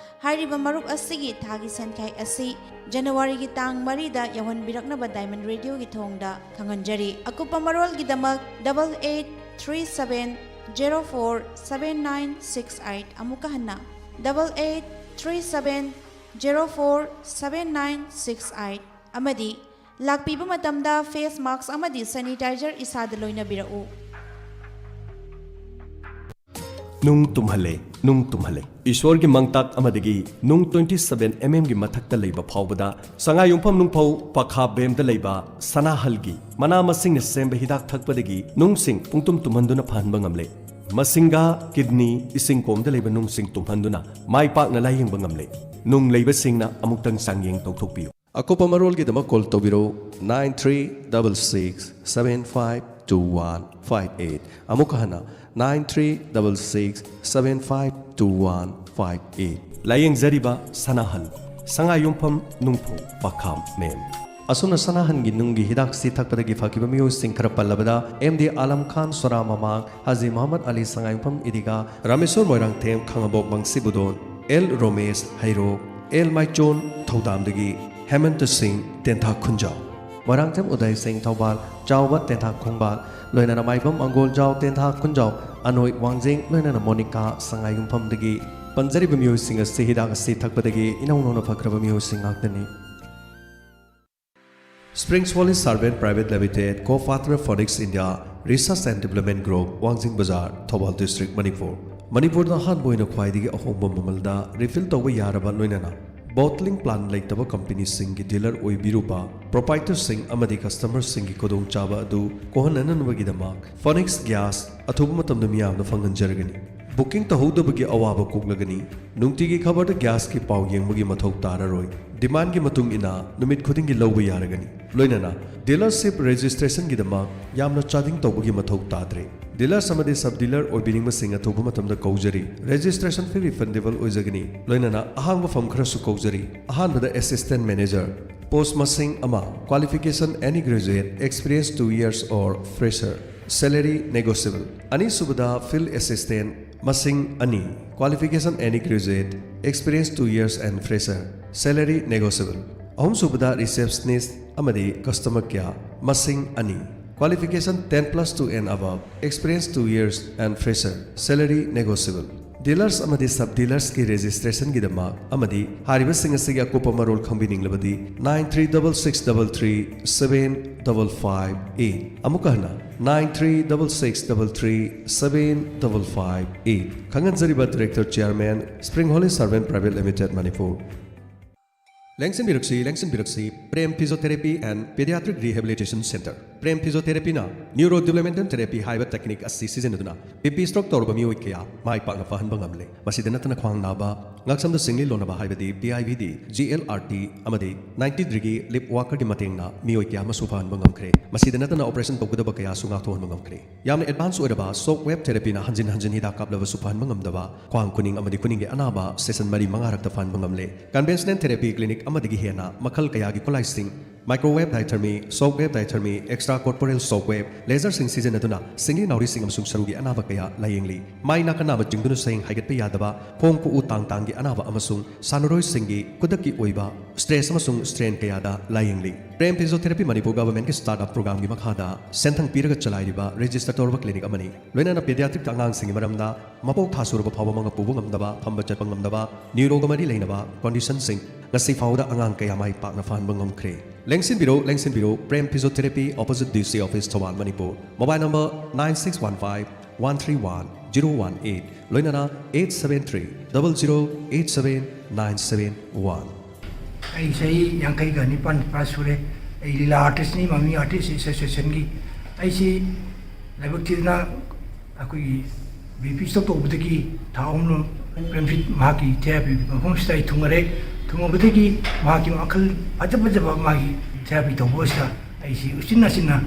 ꯍꯥꯏꯔꯤꯕ ꯃꯔꯨꯞ ꯑꯁꯤꯒꯤ ꯊꯥꯒꯤ ꯁꯦꯟꯈꯥꯏ ꯑꯁꯤ ꯖꯅꯋꯥꯔꯤꯒꯤ ꯇꯥꯡ ꯃꯔꯤꯗ ꯌꯧꯍꯟꯕꯤꯔꯛꯅꯕ ꯗꯥꯏꯃꯟ ꯔꯦꯗꯤꯑꯣꯒꯤ ꯊꯣꯡꯗ ꯈꯪꯍꯟꯖꯔꯤ꯫ ꯑꯀꯨꯞꯄ ꯃꯔꯣꯜꯒꯤꯗꯃꯛ double eight three seven zero four seven nine six eight, ꯑꯃꯨꯛꯀ ꯍꯟꯅ, double eight three seven zero four seven nine six eight, ꯑꯃꯗꯤ ꯂꯥꯛꯄꯤꯕ ꯃꯇꯝꯗ ꯐꯦꯁ ꯃꯥꯁꯛ ꯑꯃꯗꯤ ꯁꯦꯅꯤꯇꯥꯏꯖꯔ ꯏꯁꯥꯗ ꯂꯣꯏꯅꯕꯤꯔꯛꯎ꯫ ꯅꯨꯡ ꯇꯨꯝꯍꯜꯂꯦ, ꯅꯨꯡ ꯇꯨꯝꯍꯜꯂꯦ꯫ ꯏꯁꯣꯔꯒꯤ ꯃꯪꯇꯥꯛ ꯑꯃꯗꯒꯤ ꯅꯨꯡ twenty seven mm ꯒꯤ ꯃꯊꯛꯇ ꯂꯩꯕ ꯐꯥꯎꯕꯗ ꯁꯉꯥꯏꯌꯨꯝꯐꯝ ꯅꯨꯡꯐꯧ ꯄꯈꯥ ꯕꯦꯝꯗ ꯂꯩꯕ ꯁꯅꯥꯍꯜꯒꯤ ꯃꯅꯥ ꯃꯁꯤꯡꯅ ꯁꯦꯝꯕ ꯍꯤꯗꯥꯛ ꯊꯛꯄꯗꯒꯤ ꯅꯨꯡꯁꯤꯡ ꯄꯨꯡꯇꯨꯝ ꯇꯨꯝꯍꯟꯗꯨꯅ ꯐꯍꯟꯕ ꯉꯝꯂꯦ꯫ ꯃꯁꯤꯡꯒꯥ, ꯀꯤꯗꯅꯤ, ꯏꯁꯤꯡ ꯀꯣꯝꯗ ꯂꯩꯕ ꯅꯨꯡꯁꯤꯡ ꯇꯨꯝꯍꯟꯗꯨꯅ ꯃꯥꯏ ꯄꯥꯛꯅ ꯂꯥꯌꯦꯡꯕ ꯉꯝꯂꯦ꯫ ꯅꯨꯡ ꯂꯩꯕꯁꯤꯡꯅ ꯑꯃꯨꯛꯇꯪ ꯆꯥꯡꯌꯦꯡ ꯇꯧꯊꯣꯛꯄꯤꯌꯨ꯫ ꯑꯀꯨꯞꯄ ꯃꯔꯣꯜꯒꯤꯗꯃꯛ ꯀꯣꯜ ꯇꯧꯕꯤꯔꯛꯎ, nine three double six seven five two one five eight꯫ ꯑꯃꯨꯛꯀ ꯍꯟꯅ, nine three double six seven five two one five eight꯫ ꯂꯥꯌꯦꯡꯖꯔꯤꯕ ꯁꯅꯥꯍꯜ, ꯁꯉꯥꯏꯌꯨꯝꯐꯝ ꯅꯨꯡꯐꯧ ꯄꯈꯥꯝ ꯃꯦꯝ꯫ ꯑꯁꯨꯝꯅ ꯁꯅꯥꯍꯟꯒꯤ ꯅꯨꯡꯒꯤ ꯍꯤꯗꯥꯛꯁꯤ ꯊꯛꯄꯗꯒꯤ ꯐꯈꯤꯕ ꯃꯤꯑꯣꯏꯁꯤꯡ ꯈꯔ ꯄꯜꯂꯕꯗ, ꯑꯦꯝ ꯗꯤ ꯑꯥꯂꯝ ꯈꯥꯟ, ꯁꯣꯔꯥ ꯃꯃꯥꯡ, ꯍꯥꯖꯤ ꯃꯨꯍꯝꯃꯗ ꯑꯂꯤ, ꯁꯉꯥꯏꯌꯨꯝꯐꯝ ꯏꯗꯤꯒꯥ, ꯔꯥꯃꯦꯁꯣꯔ ꯃꯣꯏꯔꯥꯡꯊꯦꯝ, ꯈꯥꯉꯕꯣꯛ ꯃꯪꯁꯤꯕꯨꯗꯣꯟ, ꯑꯦꯜ ꯔꯣꯃꯦꯁ, ꯍꯩꯔꯣꯛ, ꯑꯦꯜ ꯃꯥꯏꯆꯣꯟ, ꯊꯧꯗꯥꯝꯗꯒꯤ ꯍꯦꯃꯟꯇ ꯁꯤꯡ, ꯇꯦꯟꯊꯥ ꯈꯨꯟꯖꯥꯎ, ꯃꯣꯏꯔꯥꯡꯊꯦꯝ ꯎꯗꯥꯏ ꯁꯤꯡ, ꯊꯧꯕꯥꯜ, ꯆꯥꯎꯕ, ꯇꯦꯟꯊꯥ ꯈꯣꯡꯕꯥꯜ, ꯂꯣꯏꯅꯅ ꯃꯥꯏꯕꯝ ꯑꯪꯒꯣꯜꯖꯥꯎ, ꯇꯦꯟꯊꯥ ꯈꯨꯟꯖꯥꯎ, ꯑꯅꯣꯏ ꯋꯥꯡꯖꯤꯡ, ꯂꯣꯏꯅꯅ ꯃꯣꯅꯤꯀꯥ, ꯁꯉꯥꯏꯌꯨꯝꯐꯝꯗꯒꯤ꯫ ꯄꯟꯖꯔꯤꯕ ꯃꯤꯑꯣꯏꯁꯤꯡ ꯑꯁꯤ ꯍꯤꯗꯥꯛ ꯑꯁꯤ ꯊꯛꯄꯗꯒꯤ ꯏꯅꯧ ꯅꯧꯅ ꯐꯈ꯭ꯔꯕ ꯃꯤꯑꯣꯏꯁꯤꯡ ꯉꯥꯛꯇꯅꯤ꯫ Springs Holy Servant Private Limited, co-partner Phoenix India, Research and Development Group, ꯋꯥꯡꯖꯤꯡ ꯕꯖꯥꯔ, ꯊꯧꯕꯥꯜ District, ꯃꯅꯤꯄꯨꯔ꯫ ꯃꯅꯤꯄꯨꯔꯗ ꯑꯍꯥꯟꯕ ꯑꯣꯏꯅ ꯈ꯭ꯋꯥꯏꯗꯒꯤ ꯑꯍꯣꯡꯕ ꯃꯃꯜꯗ refill ꯇꯧꯕ ꯌꯥꯔꯕ, ꯂꯣꯏꯅꯅ bottling plant ꯂꯩꯇꯕ ꯀꯝꯄꯅꯤꯁꯤꯡꯒꯤ dealer ꯑꯣꯏꯕꯤꯔꯨꯕ proprietorꯁꯤꯡ ꯑꯃꯗꯤ customerꯁꯤꯡꯒꯤ ꯈꯨꯗꯣꯡꯆꯥꯕ ꯑꯗꯨ ꯀꯣꯛꯍꯟꯅꯅꯕꯒꯤꯗꯃꯛ Phoenix Gas ꯑꯊꯨꯕ ꯃꯇꯝꯗ ꯃꯤꯌꯥꯝꯗ ꯐꯪꯍꯟꯖꯔꯒꯅꯤ꯫ Booking ꯇꯧꯍꯧꯗꯕꯒꯤ ꯑꯋꯥꯕ ꯀꯣꯛꯂꯒꯅꯤ꯫ ꯅꯨꯡꯇꯤꯒꯤ ꯈꯕꯔꯗ gasꯀꯤ ꯄꯥꯎ ꯌꯦꯡꯕꯒꯤ ꯃꯊꯧ ꯇꯥꯔꯔꯣꯏ꯫ Demandꯒꯤ ꯃꯇꯨꯡ ꯏꯟꯅ ꯅꯨꯃꯤꯠ ꯈꯨꯗꯤꯡꯒꯤ ꯂꯧꯕ ꯌꯥꯔꯒꯅꯤ꯫ ꯂꯣꯏꯅꯅ dealership registrationꯒꯤꯗꯃꯛ ꯌꯥꯝꯅ ꯆꯥꯗꯤꯡ ꯇꯧꯕꯒꯤ ꯃꯊꯧ ꯇꯥꯗ꯭ꯔꯦ꯫ Dealers ꯑꯃꯗꯤ sub dealer ꯑꯣꯏꯕꯤꯅꯤꯡꯕꯁꯤꯡ ꯑꯊꯨꯕ ꯃꯇꯝꯗ ꯀꯧꯖꯔꯤ꯫ Registration fee refundable ꯑꯣꯏꯖꯒꯅꯤ꯫ ꯂꯣꯏꯅꯅ ꯑꯍꯥꯡꯕ ꯐꯝ ꯈꯔꯁꯨ ꯀꯧꯖꯔꯤ꯫ ꯑꯍꯥꯟꯕꯗ assistant manager, post ꯃꯁꯤꯡ ꯑꯃ, qualification any graduate, experience two years or fresher, salary negotiable꯫ ꯑꯅꯤꯁꯨꯕꯗ field assistant, ꯃꯁꯤꯡ ꯑꯅꯤ, qualification any graduate, experience two years and fresher, salary negotiable꯫ ꯑꯍꯨꯝꯁꯨꯕꯗ receptionist ꯑꯃꯗꯤ customer care, ꯃꯁꯤꯡ ꯑꯅꯤ, qualification ten plus two and above, experience two years and fresher, salary negotiable꯫ Dealers ꯑꯃꯗꯤ sub dealersꯀꯤ registrationꯒꯤꯗꯃꯛ ꯑꯃꯗꯤ ꯍꯥꯏꯔꯤꯕꯁꯤꯡ ꯑꯁꯤꯒꯤ ꯑꯀꯨꯞꯄ ꯃꯔꯣꯜ ꯈꯪꯕꯤꯅꯤꯡꯂꯕꯗꯤ nine three double six double three seven double five eight꯫ ꯑꯃꯨꯛꯀ ꯍꯟꯅ, nine three double six double three seven double five eight꯫ ꯈꯪꯍꯟꯖꯔꯤꯕ Director Chairman, Spring Holy Servant Private Limited, Manipur. ꯂꯦꯡꯁꯤꯟꯕꯤꯔꯛꯁꯤ, ꯂꯦꯡꯁꯤꯟꯕꯤꯔꯛꯁꯤ, Prem Physiotherapy and Pediatric Rehabilitation Center꯫ Prem Physiotherapyꯅ neurodevelopmental therapy ꯍꯥꯏꯕ technique ꯑꯁꯤ ꯁꯤꯖꯤꯟꯅꯗꯨꯅ B P stroke ꯇꯧꯔꯕ ꯃꯤꯑꯣꯏ ꯀꯌꯥ ꯃꯥꯏ ꯄꯥꯛꯅ ꯐꯍꯟꯕ ꯉꯝꯂꯦ꯫ ꯃꯁꯤꯗ ꯅꯠꯇꯅ ꯈ꯭ꯋꯥꯡ ꯅꯥꯕ, ꯉꯛꯁꯝꯗ ꯁꯤꯡꯂꯤ ꯂꯣꯟꯅꯕ ꯍꯥꯏꯕꯗꯤ P I V D, G L R T ꯑꯃꯗꯤ ninety degreeꯒꯤ lip walkerꯒꯤ ꯃꯇꯦꯡꯅ ꯃꯤꯑꯣꯏ ꯀꯌꯥ ꯑꯃꯁꯨ ꯐꯍꯟꯕ ꯉꯝꯈ꯭ꯔꯦ꯫ ꯃꯁꯤꯗ ꯅꯠꯇꯅ operation ꯇꯧꯒꯗꯕ ꯀꯌꯥꯁꯨ ꯉꯥꯛꯊꯣꯛꯍꯟꯕ ꯉꯝꯈ꯭ꯔꯦ꯫ ꯌꯥꯝꯅ advance ꯑꯣꯏꯔꯕ shock wave therapyꯅ ꯍꯟꯖꯤꯟ ꯍꯟꯖꯤꯟ ꯍꯤꯗꯥꯛ ꯀꯥꯞꯂꯕꯁꯨ ꯐꯍꯟꯕ ꯉꯝꯗꯕ ꯈ꯭ꯋꯥꯡ ꯈꯨꯅꯤꯡ ꯑꯃꯗꯤ ꯈꯨꯅꯤꯡꯒꯤ ꯑꯅꯥꯕ session ꯃꯔꯤ ꯃꯉꯥꯔꯛꯇ ꯐꯍꯟꯕ ꯉꯝꯂꯦ꯫ Conventional therapy clinic ꯑꯃꯗꯒꯤ ꯍꯦꯟꯅ ꯃꯈꯜ ꯀꯌꯥꯒꯤ ꯈꯨꯠꯂꯥꯏꯁꯤꯡ Microwave diathermy, shock wave diathermy, extracorporeal shock wave, laserꯁꯤꯡ ꯁꯤꯖꯤꯟꯅꯗꯨꯅ ꯁꯤꯡꯂꯤ ꯅꯥꯎꯔꯤꯁꯤꯡ ꯑꯃꯁꯨꯡ ꯁꯔꯨꯒꯤ ꯑꯅꯥꯕ ꯀꯌꯥ ꯂꯥꯌꯦꯡꯂꯤ꯫ ꯃꯥꯏ ꯅꯥꯀꯟ ꯅꯥꯕ ꯆꯤꯡꯗꯨꯅ ꯁꯌꯦꯡ ꯍꯥꯏꯒꯠꯄ ꯌꯥꯗꯕ, ꯈꯣꯡ ꯈꯨꯎ ꯇꯥꯡ ꯇꯥꯡꯒꯤ ꯑꯅꯥꯕ ꯑꯃꯁꯨꯡ ꯁꯥꯟꯅꯔꯣꯏꯁꯤꯡꯒꯤ ꯈꯨꯗꯛꯀꯤ ꯑꯣꯏꯕ stress ꯑꯃꯁꯨꯡ strain ꯀꯌꯥꯗ ꯂꯥꯌꯦꯡꯂꯤ꯫ Prem Physiotherapy Manipur Governmentꯀꯤ startup programꯒꯤ ꯃꯈꯥꯗ ꯁꯦꯟꯊꯪ ꯄꯤꯔꯒ ꯆꯂꯥꯏꯔꯤꯕ register ꯇꯧꯔꯕ clinic ꯑꯃꯅꯤ꯫ ꯂꯣꯏꯅꯅ pediatricꯇ ꯑꯉꯥꯡꯁꯤꯡꯒꯤ ꯃꯔꯝꯗ ꯃꯄꯣꯛ ꯊꯥ ꯁꯨꯔꯕ ꯐꯥꯎꯕ ꯃꯉꯛ ꯄꯨꯕ ꯉꯝꯗꯕ, ꯐꯝꯕ ꯆꯠꯄ ꯉꯝꯗꯕ, neuro ꯒ ꯃꯔꯤ ꯂꯩꯅꯕ condition ꯁꯤꯡ ꯉꯁꯤ ꯐꯥꯎꯕꯗ ꯑꯉꯥꯡ ꯀꯌꯥ ꯃꯥꯏ ꯄꯥꯛꯅ ꯐꯍꯟꯕ ꯉꯝꯈ꯭ꯔꯦ꯫ ꯂꯦꯡꯁꯤꯟꯕꯤꯔꯣ, ꯂꯦꯡꯁꯤꯟꯕꯤꯔꯣ, Prem Physiotherapy, opposite D C office, Thoubal, Manipur. Mobile number nine six one five one three one zero one eight, ꯂꯣꯏꯅꯅ eight seven three double zero eight seven nine seven one꯫ ꯑꯩ ꯆꯍꯤ ꯌꯥꯡꯈꯩꯒ ꯅꯤꯄꯥꯟ ꯄ꯭ꯂꯁ ꯁꯨꯔꯦ꯫ ꯑꯩ ꯂꯤꯂꯥ ꯑꯥꯔꯇꯤꯁꯅꯤ, ꯃꯃꯤ ꯑꯥꯔꯇꯤꯁ ꯑꯦꯁꯣꯁꯤꯌꯦꯁꯟꯒꯤ꯫ ꯑꯩꯁꯤ ꯂꯥꯏꯕꯛ ꯊꯤꯗꯅ ꯑꯩꯈꯣꯏꯒꯤ ꯕꯤ ꯄꯤ ꯁ꯭ꯇꯣꯛ ꯇꯧꯕꯗꯒꯤ ꯊꯥ ꯑꯍꯨꯝ ꯄ꯭ꯔꯦꯝꯖꯤꯠ ꯃꯍꯥꯛꯀꯤ ꯊꯦꯔꯥꯄꯤ ꯃꯐꯝꯁꯤꯗ ꯑꯩ ꯊꯨꯡꯉꯔꯦ꯫ ꯊꯨꯡꯉꯕꯗꯒꯤ ꯃꯍꯥꯛꯀꯤ ꯃꯈꯜ ꯐꯖ ꯐꯖꯕ ꯃꯥꯒꯤ ꯊꯦꯔꯥꯄꯤ ꯇꯧꯕ ꯑꯁꯤꯗ ꯑꯩꯁꯤ ꯎꯆꯤꯟ ꯅꯥꯆꯤꯟꯅ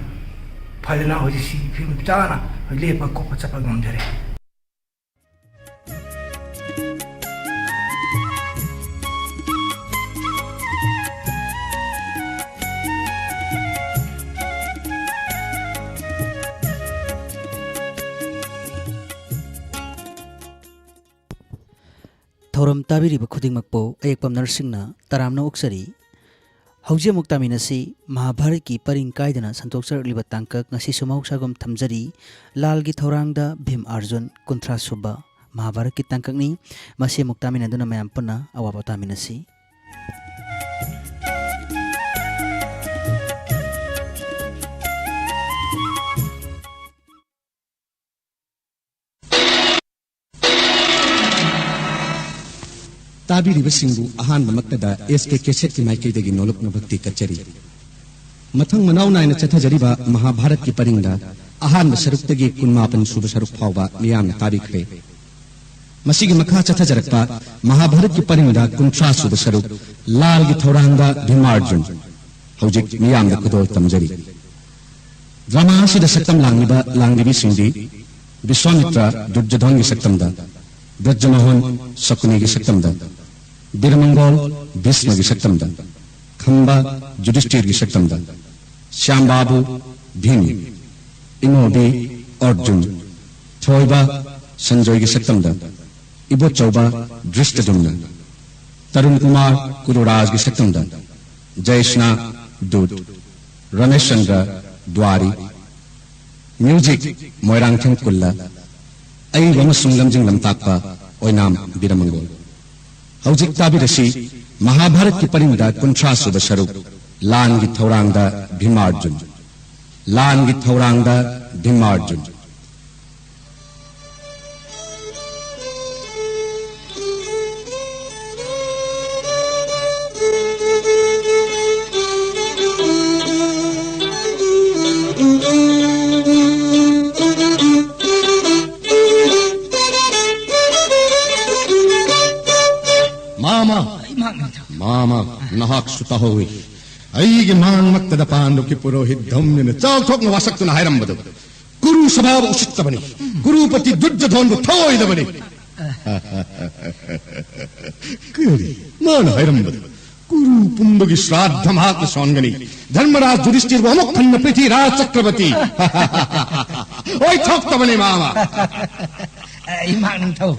ꯐꯗꯅ ꯍꯧꯖꯤꯛꯁꯤ ꯐꯤꯕꯝ ꯆꯥꯅ ꯂꯦꯞꯄ ꯈꯣꯠꯄ ꯆꯠꯄ ꯉꯝꯖꯔꯦ꯫ ꯊꯧꯔꯝ ꯇꯥꯕꯤꯔꯤꯕ ꯈꯨꯗꯤꯡꯃꯛꯄꯨ ꯑꯌꯦꯛꯄꯝ ꯅꯔꯁꯤꯡꯅ ꯇꯔꯥꯝꯅ ꯑꯣꯛꯆꯔꯤ꯫ ꯍꯧꯖꯤꯛ ꯑꯃꯨꯛ ꯇꯥꯃꯤꯟꯅꯁꯤ ꯃꯍꯥꯚꯥꯔꯠꯀꯤ ꯄꯔꯤꯡ ꯀꯥꯏꯗꯅ ꯁꯟꯗꯣꯛꯆꯔꯛꯂꯤꯕ ꯇꯥꯡꯀꯛ, ꯉꯁꯤꯁꯨ ꯃꯍꯧꯁꯥꯒꯨꯝ ꯊꯝꯖꯔꯤ, ꯂꯥꯜꯒꯤ ꯊꯧꯔꯥꯡꯗ ꯚꯤꯝ ꯑꯥꯔꯖꯨꯟ, ꯀꯨꯟꯊ꯭ꯔꯥ ꯁꯨꯕ ꯃꯍꯥꯚꯥꯔꯠꯀꯤ ꯇꯥꯡꯀꯛꯅꯤ꯫ ꯃꯁꯤ ꯑꯃꯨꯛ ꯇꯥꯃꯤꯟꯅꯗꯨꯅ ꯃꯌꯥꯝ ꯄꯨꯟꯅ ꯑꯋꯥꯕ ꯇꯥꯃꯤꯟꯅꯁꯤ꯫ ꯇꯥꯕꯤꯔꯤꯕꯁꯤꯡꯕꯨ ꯑꯍꯥꯟꯕꯃꯛꯇꯗ S K Cassette ꯀꯤ ꯃꯥꯏꯀꯩꯗꯒꯤ ꯅꯣꯂꯨꯛꯅ ꯚꯛꯇꯤ ꯀꯠꯆꯔꯤ꯫ ꯃꯊꯪ ꯃꯅꯥꯎ ꯅꯥꯏꯅ ꯆꯠꯊꯖꯔꯤꯕ ꯃꯍꯥꯚꯥꯔꯠꯀꯤ ꯄꯔꯤꯡꯗ ꯑꯍꯥꯟꯕ ꯁꯔꯨꯛꯇꯒꯤ ꯀꯨꯟꯃꯥꯄꯟ ꯁꯨꯕ ꯁꯔꯨꯛ ꯐꯥꯎꯕ ꯃꯤꯌꯥꯝꯅ ꯇꯥꯕꯤꯈ꯭ꯔꯦ꯫ ꯃꯁꯤꯒꯤ ꯃꯈꯥ ꯆꯠꯊꯖꯔꯛꯄ ꯃꯍꯥꯚꯥꯔꯠꯀꯤ ꯄꯔꯤꯡꯗ ꯀꯨꯟꯊ꯭ꯔꯥ ꯁꯨꯕ ꯁꯔꯨꯛ, ꯂꯥꯜꯒꯤ ꯊꯧꯔꯥꯡꯗ ꯚꯤꯃꯥꯔꯖꯨꯟ, ꯍꯧꯖꯤꯛ ꯃꯤꯌꯥꯝꯗ ꯈꯨꯗꯣꯜ ꯇꯝꯖꯔꯤ꯫ ꯗ꯭ꯔꯃꯥ ꯑꯁꯤꯗ ꯁꯛꯇꯝ ꯂꯥꯡꯂꯤꯕ ꯂꯥꯡꯂꯤꯕꯤꯁꯤꯡꯗꯤ ꯕꯤꯁ꯭ꯋꯥꯃꯤꯇ꯭ꯔ ꯗꯨꯔꯖꯣꯙꯟꯒꯤ ꯁꯛꯇꯝꯗ, ꯕ꯭ꯔꯖꯃꯣꯍꯟ ꯁꯀꯨꯅꯤꯒꯤ ꯁꯛꯇꯝꯗ, ꯕꯤꯔꯃꯪꯒꯣꯜ ꯚꯤꯁꯃꯒꯤ ꯁꯛꯇꯝꯗ, ꯈꯝꯕ ꯖꯨꯗꯤꯁꯇꯤꯔꯒꯤ ꯁꯛꯇꯝꯗ, ꯁ꯭ꯌꯥꯝꯕꯥꯕꯨ ꯚꯤꯝ, ꯏꯃꯣꯕꯤ ꯑꯔꯖꯨꯟ, ꯊꯣꯏꯕ ꯁꯟꯖꯣꯏꯒꯤ ꯁꯛꯇꯝꯗ, ꯏꯕꯣꯆꯧꯕ ꯗ꯭ꯔꯤꯁꯇꯗꯨꯝꯅ, ꯇꯔꯨꯟ ꯀꯨꯃꯥꯔ ꯀꯨꯔꯨꯔꯥꯖꯒꯤ ꯁꯛꯇꯝꯗ, ꯖꯌꯁꯅꯥ ꯗꯨꯠ, ꯔꯃꯦꯁ ꯆꯟꯗ꯭ꯔ ꯗ꯭ꯋꯥꯔꯤ, ꯃ꯭ꯌꯨꯖꯤꯛ ꯃꯣꯏꯔꯥꯡꯊꯦꯝ ꯀꯨꯜꯂ, ꯑꯏꯕ ꯑꯃꯁꯨꯡ ꯂꯝꯖꯤꯡ ꯂꯝꯇꯥꯛꯄ ꯑꯣꯏꯅꯥꯝ ꯕꯤꯔꯃꯪꯒꯣꯜ꯫ ꯍꯧꯖꯤꯛ ꯇꯥꯕꯤꯔꯁꯤ ꯃꯍꯥꯚꯥꯔꯠꯀꯤ ꯄꯔꯤꯡꯗ ꯀꯨꯟꯊ꯭ꯔꯥ ꯁꯨꯕ ꯁꯔꯨꯛ, ꯂꯥꯟꯒꯤ ꯊꯧꯔꯥꯡꯗ ꯚꯤꯃꯥꯔꯖꯨꯟ꯫ ꯂꯥꯟꯒꯤ ꯊꯧꯔꯥꯡꯗ ꯚꯤꯃꯥꯔꯖꯨꯟ꯫ ꯃꯥꯃ! ꯏꯃꯥ ꯅꯤꯡꯊꯧ꯫ ꯃꯥꯃ, ꯅꯍꯥꯛꯁꯨ ꯇꯥꯍꯧꯏ꯫ ꯑꯩꯒꯤ ꯃꯥꯡꯃꯛꯇꯗ ꯄꯥꯟꯗꯨꯀꯤ ꯄꯨꯔꯣꯍꯤꯠ ꯙꯧꯝꯌꯅ ꯆꯥꯎꯊꯣꯛꯅ ꯋꯥꯁꯛꯇꯨꯅ ꯍꯥꯏꯔꯝꯕꯗꯨ꯫ ꯀꯨꯔꯨ ꯁꯚꯥꯕꯨ ꯎꯁꯤꯠꯇꯕꯅꯤ꯫ ꯀꯨꯔꯨꯄꯇꯤ ꯗꯨꯔꯖꯣꯙꯣꯟꯕꯨ ꯊꯧꯑꯣꯏꯗꯕꯅꯤ꯫ ꯀꯔꯤ? ꯃꯥꯅ ꯍꯥꯏꯔꯝꯕꯗꯨ꯫ ꯀꯨꯔꯨ ꯄꯨꯝꯕꯒꯤ ꯁ꯭ꯔꯥꯗꯙ ꯃꯍꯥꯛꯅ ꯁꯣꯟꯒꯅꯤ꯫ ꯙꯔꯃꯔꯥꯖ ꯌꯨꯙꯤꯁꯇꯤꯔꯕꯨ ꯑꯃꯨꯛ ꯍꯟꯅ ꯄ꯭ꯔꯤꯊꯤꯔꯥꯖ ꯆꯀ꯭ꯔꯕꯔꯇꯤ꯫ ꯑꯣꯏꯊꯣꯛꯇꯕꯅꯤ, ꯃꯥꯃ꯫ ꯑ, ꯏꯃꯥ ꯅꯤꯡꯊꯧ,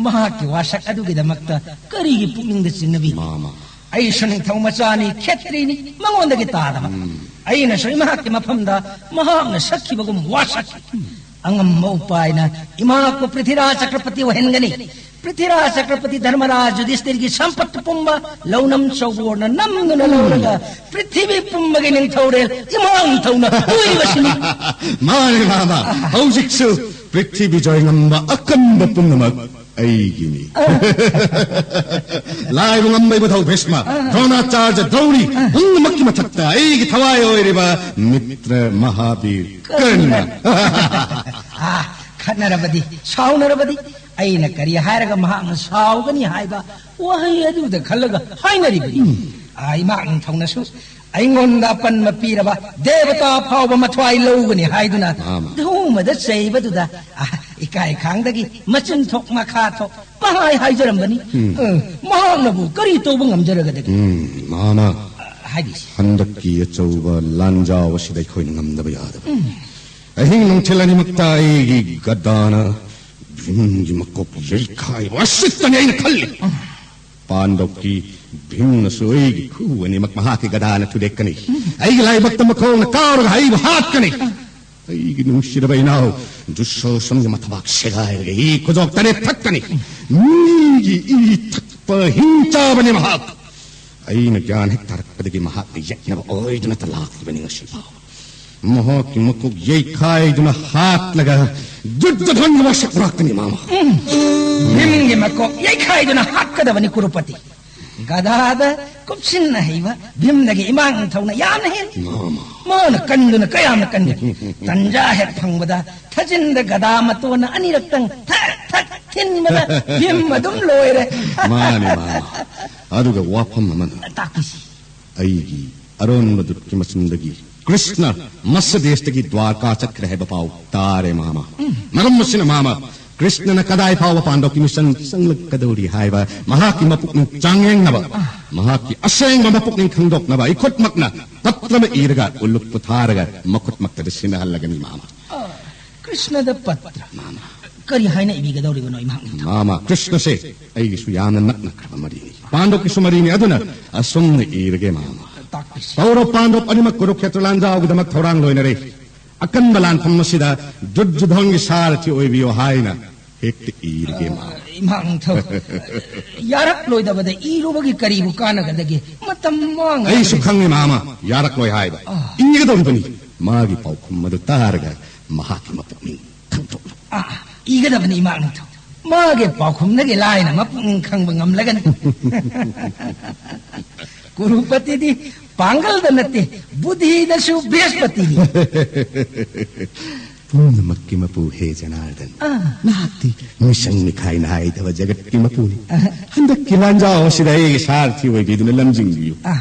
ꯃꯍꯥꯛꯀꯤ ꯋꯥꯁꯛ ꯑꯗꯨꯒꯤꯗꯃꯛꯇ ꯀꯔꯤꯒꯤ ꯄꯨꯛꯅꯤꯡꯗ ꯆꯤꯡꯅꯕꯤ? ꯃꯥꯃ꯫ ꯑꯩꯁꯨ ꯅꯤꯡꯊꯧ ꯃꯆꯥꯅꯤ, ꯈꯦꯇ꯭ꯔꯤꯅꯤ, ꯃꯉꯣꯟꯗꯒꯤ ꯇꯥꯗꯕ꯫ ꯎꯝ꯫ ꯑꯩꯅꯁꯨ ꯏꯃꯥꯒꯤ ꯃꯐꯝꯗ ꯃꯍꯥꯛꯅ ꯁꯛꯈꯤꯕꯒꯨꯝ ꯋꯥꯁꯛꯈꯤ꯫ ꯑꯉꯝꯕ ꯎꯄꯥꯏꯅ ꯏꯃꯥꯕꯨ ꯄ꯭ꯔꯤꯊꯤꯔꯥꯖ ꯆꯀ꯭ꯔꯄꯇꯤ ꯑꯣꯏꯍꯟꯒꯅꯤ꯫ ꯄ꯭ꯔꯤꯊꯤꯔꯥꯖ ꯆꯀ꯭ꯔꯄꯇꯤ ꯙꯔꯃꯔꯥꯖ ꯌꯨꯙꯤꯁꯇꯤꯔꯒꯤ ꯁꯝꯄꯠꯇꯨ ꯄꯨꯝꯕ ꯂꯧꯅꯝ ꯆꯧꯕꯣꯔꯅ ꯅꯝꯗꯨꯅ ꯂꯧꯔꯒ ꯄ꯭ꯔꯤꯊꯤꯕꯤ ꯄꯨꯝꯕꯒꯤ ꯅꯤꯡꯊꯧꯔꯦꯜ ꯏꯃꯥ ꯅꯤꯡꯊꯧꯅ ꯑꯣꯏꯔꯤꯕꯁꯤꯅꯤ꯫ ꯃꯥꯅꯦ, ꯃꯥꯃ꯫ ꯍꯧꯖꯤꯛꯁꯨ ꯄ꯭ꯔꯤꯊꯤꯕꯤ ꯖꯣꯏ ꯉꯝꯕ ꯑꯀꯟꯕ ꯄꯨꯝꯅꯃꯛ ꯑꯩꯒꯤꯅꯤ꯫ ꯂꯥꯏꯕꯨ ꯉꯝꯕ ꯏꯕꯨꯙꯧ ꯚꯤꯁꯃ, ꯑꯥ꯫ ꯗ꯭ꯔꯣꯅꯥꯆꯥꯔꯖ ꯗ꯭ꯔꯧꯔꯤ, ꯑꯥ꯫ ꯄꯨꯝꯅꯃꯛꯀꯤ ꯃꯊꯛꯇ ꯑꯩꯒꯤ ꯊꯋꯥꯏ ꯑꯣꯏꯔꯤꯕ ꯃꯤꯇ꯭ꯔ ꯃꯍꯥꯕꯤꯔ ꯀꯔꯅ꯫ ꯑꯥ, ꯈꯠꯅꯔꯕꯗꯤ, ꯁꯥꯎꯅꯔꯕꯗꯤ, ꯑꯩꯅ ꯀꯔꯤ ꯍꯥꯏꯔꯒ ꯃꯍꯥꯛꯅ ꯁꯥꯎꯒꯅꯤ ꯍꯥꯏꯕ ꯋꯥꯍꯩ ꯑꯗꯨꯗ ꯈꯜꯂꯒ ꯍꯥꯏꯅꯔꯤꯕꯅꯤ꯫ ꯎꯝ꯫ ꯑꯥ, ꯏꯃꯥ ꯅꯤꯡꯊꯧꯅꯁꯨ ꯑꯩꯉꯣꯟꯗ ꯑꯄꯟꯕ ꯄꯤꯔꯕ ꯗꯦꯕꯇꯥ ꯐꯥꯎꯕ ꯃꯊ꯭ꯋꯥꯏ ꯂꯧꯒꯅꯤ ꯍꯥꯏꯗꯨꯅ ꯃꯥꯃ꯫ ꯙꯧꯃꯗ ꯆꯩꯕꯗꯨꯗ, ꯑꯥ, ꯏꯀꯥꯏ ꯈꯥꯡꯗꯒꯤ ꯃꯆꯤꯟ ꯊꯣꯛ ꯃꯈꯥ ꯊꯣꯛ ꯄꯍꯥꯏ ꯍꯥꯏꯖꯔꯝꯕꯅꯤ꯫ ꯎꯝ꯫ ꯑ, ꯃꯍꯥꯛꯅꯕꯨ ꯀꯔꯤ ꯇꯧꯕ ꯉꯝꯖꯔꯒꯗꯒꯦ? ꯎꯝ, ꯃꯥꯃ꯫ ꯍꯥꯏꯕꯤꯁꯤ꯫ ꯍꯟꯗꯛꯀꯤ ꯑꯆꯧꯕ ꯂꯥꯟꯖꯥꯎ ꯑꯁꯤꯗ ꯑꯩꯈꯣꯏꯅ ꯉꯝꯗꯕ ꯌꯥꯗꯕ꯫ ꯑꯍꯤꯡ ꯅꯨꯡꯊꯤꯜ ꯑꯅꯤꯃꯛꯇ ꯑꯩꯒꯤ ꯒꯗꯥꯅ ꯚꯤꯝꯒꯤ ꯃꯀꯣꯛ ꯌꯩꯈꯥꯏꯕ ꯑꯁꯤꯇꯅꯤ ꯑꯩꯅ ꯈꯜꯂꯤ꯫ ꯄꯥꯟꯗꯣꯞꯀꯤ ꯚꯤꯝꯅꯁꯨ ꯑꯩꯒꯤ ꯈꯨ ꯑꯅꯤꯃꯛ ꯃꯍꯥꯛꯀꯤ ꯒꯗꯥꯅ ꯊꯨꯗꯦꯛꯀꯅꯤ꯫ ꯑꯩꯒꯤ ꯂꯥꯏꯕꯛꯇ ꯃꯈꯣꯡꯅ ꯀꯥꯎꯔꯒ ꯑꯩꯕꯨ ꯍꯥꯠꯀꯅꯤ꯫ ꯑꯩꯒꯤ ꯅꯨꯡꯁꯤꯔꯕ ꯏꯅꯥꯎ ꯗꯨꯁꯣꯁꯟꯒꯤ ꯃꯊꯕꯥꯛ ꯁꯦꯒꯥꯏꯔꯒ ꯏ ꯈꯨꯖꯣꯛ ꯇꯔꯦꯠ ꯊꯛꯀꯅꯤ꯫ ꯃꯤꯒꯤ ꯏ ꯊꯛꯄ ꯍꯤꯡ ꯆꯥꯕꯅꯤ ꯃꯍꯥꯛ꯫ ꯑꯩꯅ ꯒ꯭ꯌꯥꯟ ꯍꯦꯛ ꯇꯥꯔꯛꯄꯗꯒꯤ ꯃꯍꯥꯛꯅ ꯌꯦꯠꯅꯕ ꯑꯣꯏꯗꯨꯅꯇ ꯂꯥꯛꯂꯤꯕꯅꯤ ꯉꯁꯤ ꯐꯥꯎꯕ꯫ ꯃꯍꯥꯛꯀꯤ ꯃꯀꯣꯛ ꯌꯩꯈꯥꯏꯗꯨꯅ ꯍꯥꯠꯂꯒ ꯗꯨꯔꯖꯣꯙꯟꯒꯤ ꯋꯥꯁꯛ ꯄꯨꯔꯛꯀꯅꯤ ꯃꯥꯃ꯫ ꯚꯤꯝꯒꯤ ꯃꯀꯣꯛ ꯌꯩꯈꯥꯏꯗꯨꯅ ꯍꯥꯠꯀꯗꯕꯅꯤ ꯀꯨꯔꯨꯄꯇꯤ꯫ ꯒꯗꯥꯗ ꯀꯨꯞꯁꯤꯟꯅ ꯍꯩꯕ ꯚꯤꯝꯗꯒꯤ ꯏꯃꯥ ꯅꯤꯡꯊꯧꯅ ꯌꯥꯝꯅ ꯍꯦꯜꯂꯤ꯫ ꯃꯥꯃ꯫ ꯃꯥꯅ ꯀꯟꯗꯨꯅ ꯀꯌꯥꯝꯅ ꯀꯟꯒꯅꯤ꯫ ꯇꯟꯖꯥ ꯍꯦꯛ ꯐꯪꯕꯗ ꯊꯥꯖꯤꯟꯗ ꯒꯗꯥ ꯃꯇꯣꯟꯅ ꯑꯅꯤꯔꯛꯇꯪ ꯊꯛ ꯊꯛ ꯊꯤꯟꯕꯗ ꯚꯤꯝ ꯑꯗꯨꯝ ꯂꯣꯏꯔꯦ꯫ ꯃꯥꯅꯤ ꯃꯥꯃ꯫ ꯑꯗꯨꯒ ꯋꯥꯐꯝ ꯑꯃꯅ ꯇꯥꯛꯄꯤꯁꯤ꯫ ꯑꯩꯒꯤ ꯑꯔꯣꯟꯕ ꯗꯨꯠꯀꯤ ꯃꯆꯤꯟꯗꯒꯤ ꯀ꯭ꯔꯤꯁꯅ ꯃꯁ ꯗꯦꯁꯇꯒꯤ ꯗ꯭ꯋꯥꯔꯀꯥ ꯆꯠꯈ꯭ꯔꯦ ꯍꯥꯏꯕ ꯄꯥꯎ ꯇꯥꯔꯦ ꯃꯥꯃ꯫ ꯃꯔꯝ ꯑꯁꯤꯅ ꯃꯥꯃ, ꯀ꯭ꯔꯤꯁꯅꯅ ꯀꯗꯥꯏ ꯐꯥꯎꯕ ꯄꯥꯟꯗꯣꯞꯀꯤ ꯃꯤꯁꯟ ꯆꯪꯂꯛꯀꯗꯧꯔꯤ ꯍꯥꯏꯕ ꯃꯍꯥꯛꯀꯤ ꯃꯄꯨꯛꯅꯤꯡ ꯆꯥꯡꯌꯦꯡꯅꯕ, ꯃꯍꯥꯛꯀꯤ ꯑꯁꯦꯡꯕ ꯃꯄꯨꯛꯅꯤꯡ ꯈꯪꯗꯣꯛꯅꯕ ꯑꯩ ꯈꯨꯠꯃꯛꯅ ꯄꯠꯇ꯭ꯔ ꯑꯃ ꯏꯔꯒ ꯎꯂꯨꯛꯄꯨ ꯊꯥꯔꯒ ꯃꯈꯨꯠꯃꯛꯇꯗ ꯁꯤꯟꯅꯍꯜꯂꯒꯅꯤ ꯃꯥꯃ꯫ ꯀ꯭ꯔꯤꯁꯅꯗ ꯄꯠꯇ꯭ꯔ꯫ ꯃꯥꯃ꯫ ꯀꯔꯤ ꯍꯥꯏꯅ ꯏꯕꯤꯒꯗꯧꯔꯤꯕꯅꯣ ꯏꯃꯥ ꯅꯤꯡꯊꯧ? ꯃꯥꯃ, ꯀ꯭ꯔꯤꯁꯅꯁꯦ ꯑꯩꯒꯤꯁꯨ ꯌꯥꯝꯅ ꯅꯛꯅꯈ꯭ꯔꯕ ꯃꯔꯤꯅꯤ꯫ ꯄꯥꯟꯗꯣꯞꯀꯤꯁꯨ ꯃꯔꯤꯅꯤ꯫ ꯑꯗꯨꯅ ꯑꯁꯨꯝꯅ ꯏꯔꯒꯦ ꯃꯥꯃ꯫ ꯇꯥꯛꯄꯤꯁꯤ꯫ ꯀꯧꯔꯕ ꯄꯥꯟꯗꯣꯞ ꯑꯅꯤꯃꯛ ꯀꯨꯔꯨꯛꯈꯦꯇ꯭ꯔ ꯂꯥꯟꯖꯥꯎꯒꯤꯗꯃꯛ ꯊꯧꯔꯥꯡ ꯂꯣꯏꯅꯔꯦ꯫ ꯑꯀꯟꯕ ꯂꯥꯟꯐꯝ ꯑꯁꯤꯗ ꯗꯨꯔꯖꯣꯙꯟꯒꯤ ꯁꯥꯔꯊꯤ ꯑꯣꯏꯕꯤꯌꯨ ꯍꯥꯏꯅ ꯍꯦꯛꯇ ꯏꯔꯒꯦ ꯃꯥꯃ꯫ ꯏꯃꯥ ꯅꯤꯡꯊꯧ, ꯌꯥꯔꯛꯂꯣꯏꯗꯕꯗ ꯏꯔꯨꯕꯒꯤ ꯀꯔꯤꯕꯨ ꯀꯥꯟꯅꯒꯗꯒꯦ? ꯃꯇꯝ ꯃꯥꯡꯉ ꯑꯩꯁꯨ ꯈꯪꯉꯤ ꯃꯥꯃ, ꯌꯥꯔꯛꯂꯣꯏ ꯍꯥꯏꯕ꯫ ꯑꯥ꯫ ꯏꯒꯗꯧꯔꯤꯕꯅꯤ꯫ ꯃꯥꯒꯤ ꯄꯥꯎꯈꯨꯝ ꯑꯗꯨ ꯇꯥꯔꯒ ꯃꯍꯥꯛꯀꯤ ꯃꯄꯨꯛꯅꯤꯡ ꯈꯪꯗꯣꯛꯅꯕ꯫ ꯑꯥ, ꯏꯒꯗꯕꯅꯤ ꯏꯃꯥ ꯅꯤꯡꯊꯧ꯫ ꯃꯥꯒꯤ ꯄꯥꯎꯈꯨꯝꯗꯒꯤ ꯂꯥꯏꯅ ꯃꯄꯨꯛꯅꯤꯡ ꯈꯪꯕ ꯉꯝꯂꯒꯅꯤ꯫ ꯀꯨꯔꯨꯄꯇꯤꯗꯤ ꯄꯥꯡꯒꯜꯗ ꯅꯠꯇꯦ, ꯕꯨꯙꯤꯗꯁꯨ ꯕ꯭ꯔꯍꯁꯄꯇꯤꯅꯤ꯫ ꯄꯨꯝꯅꯃꯛꯀꯤ ꯃꯄꯨ ꯍꯦ ꯖꯅꯥꯔꯗꯟ꯫ ꯑꯥ꯫ ꯅꯍꯥꯛꯇꯤ ꯃꯤꯁꯪ ꯃꯤꯈꯥꯏ ꯅꯥꯏꯗꯕ ꯖꯒꯠꯀꯤ ꯃꯄꯨꯅꯤ꯫ ꯑꯥ꯫ ꯍꯟꯗꯛꯀꯤ ꯂꯥꯟꯖꯥꯎ ꯑꯁꯤꯗ ꯑꯩꯒꯤ ꯁꯥꯔꯊꯤ ꯑꯣꯏꯕꯤꯗꯨꯅ ꯂꯝꯖꯤꯡꯕꯤꯌꯨ꯫ ꯑꯥ꯫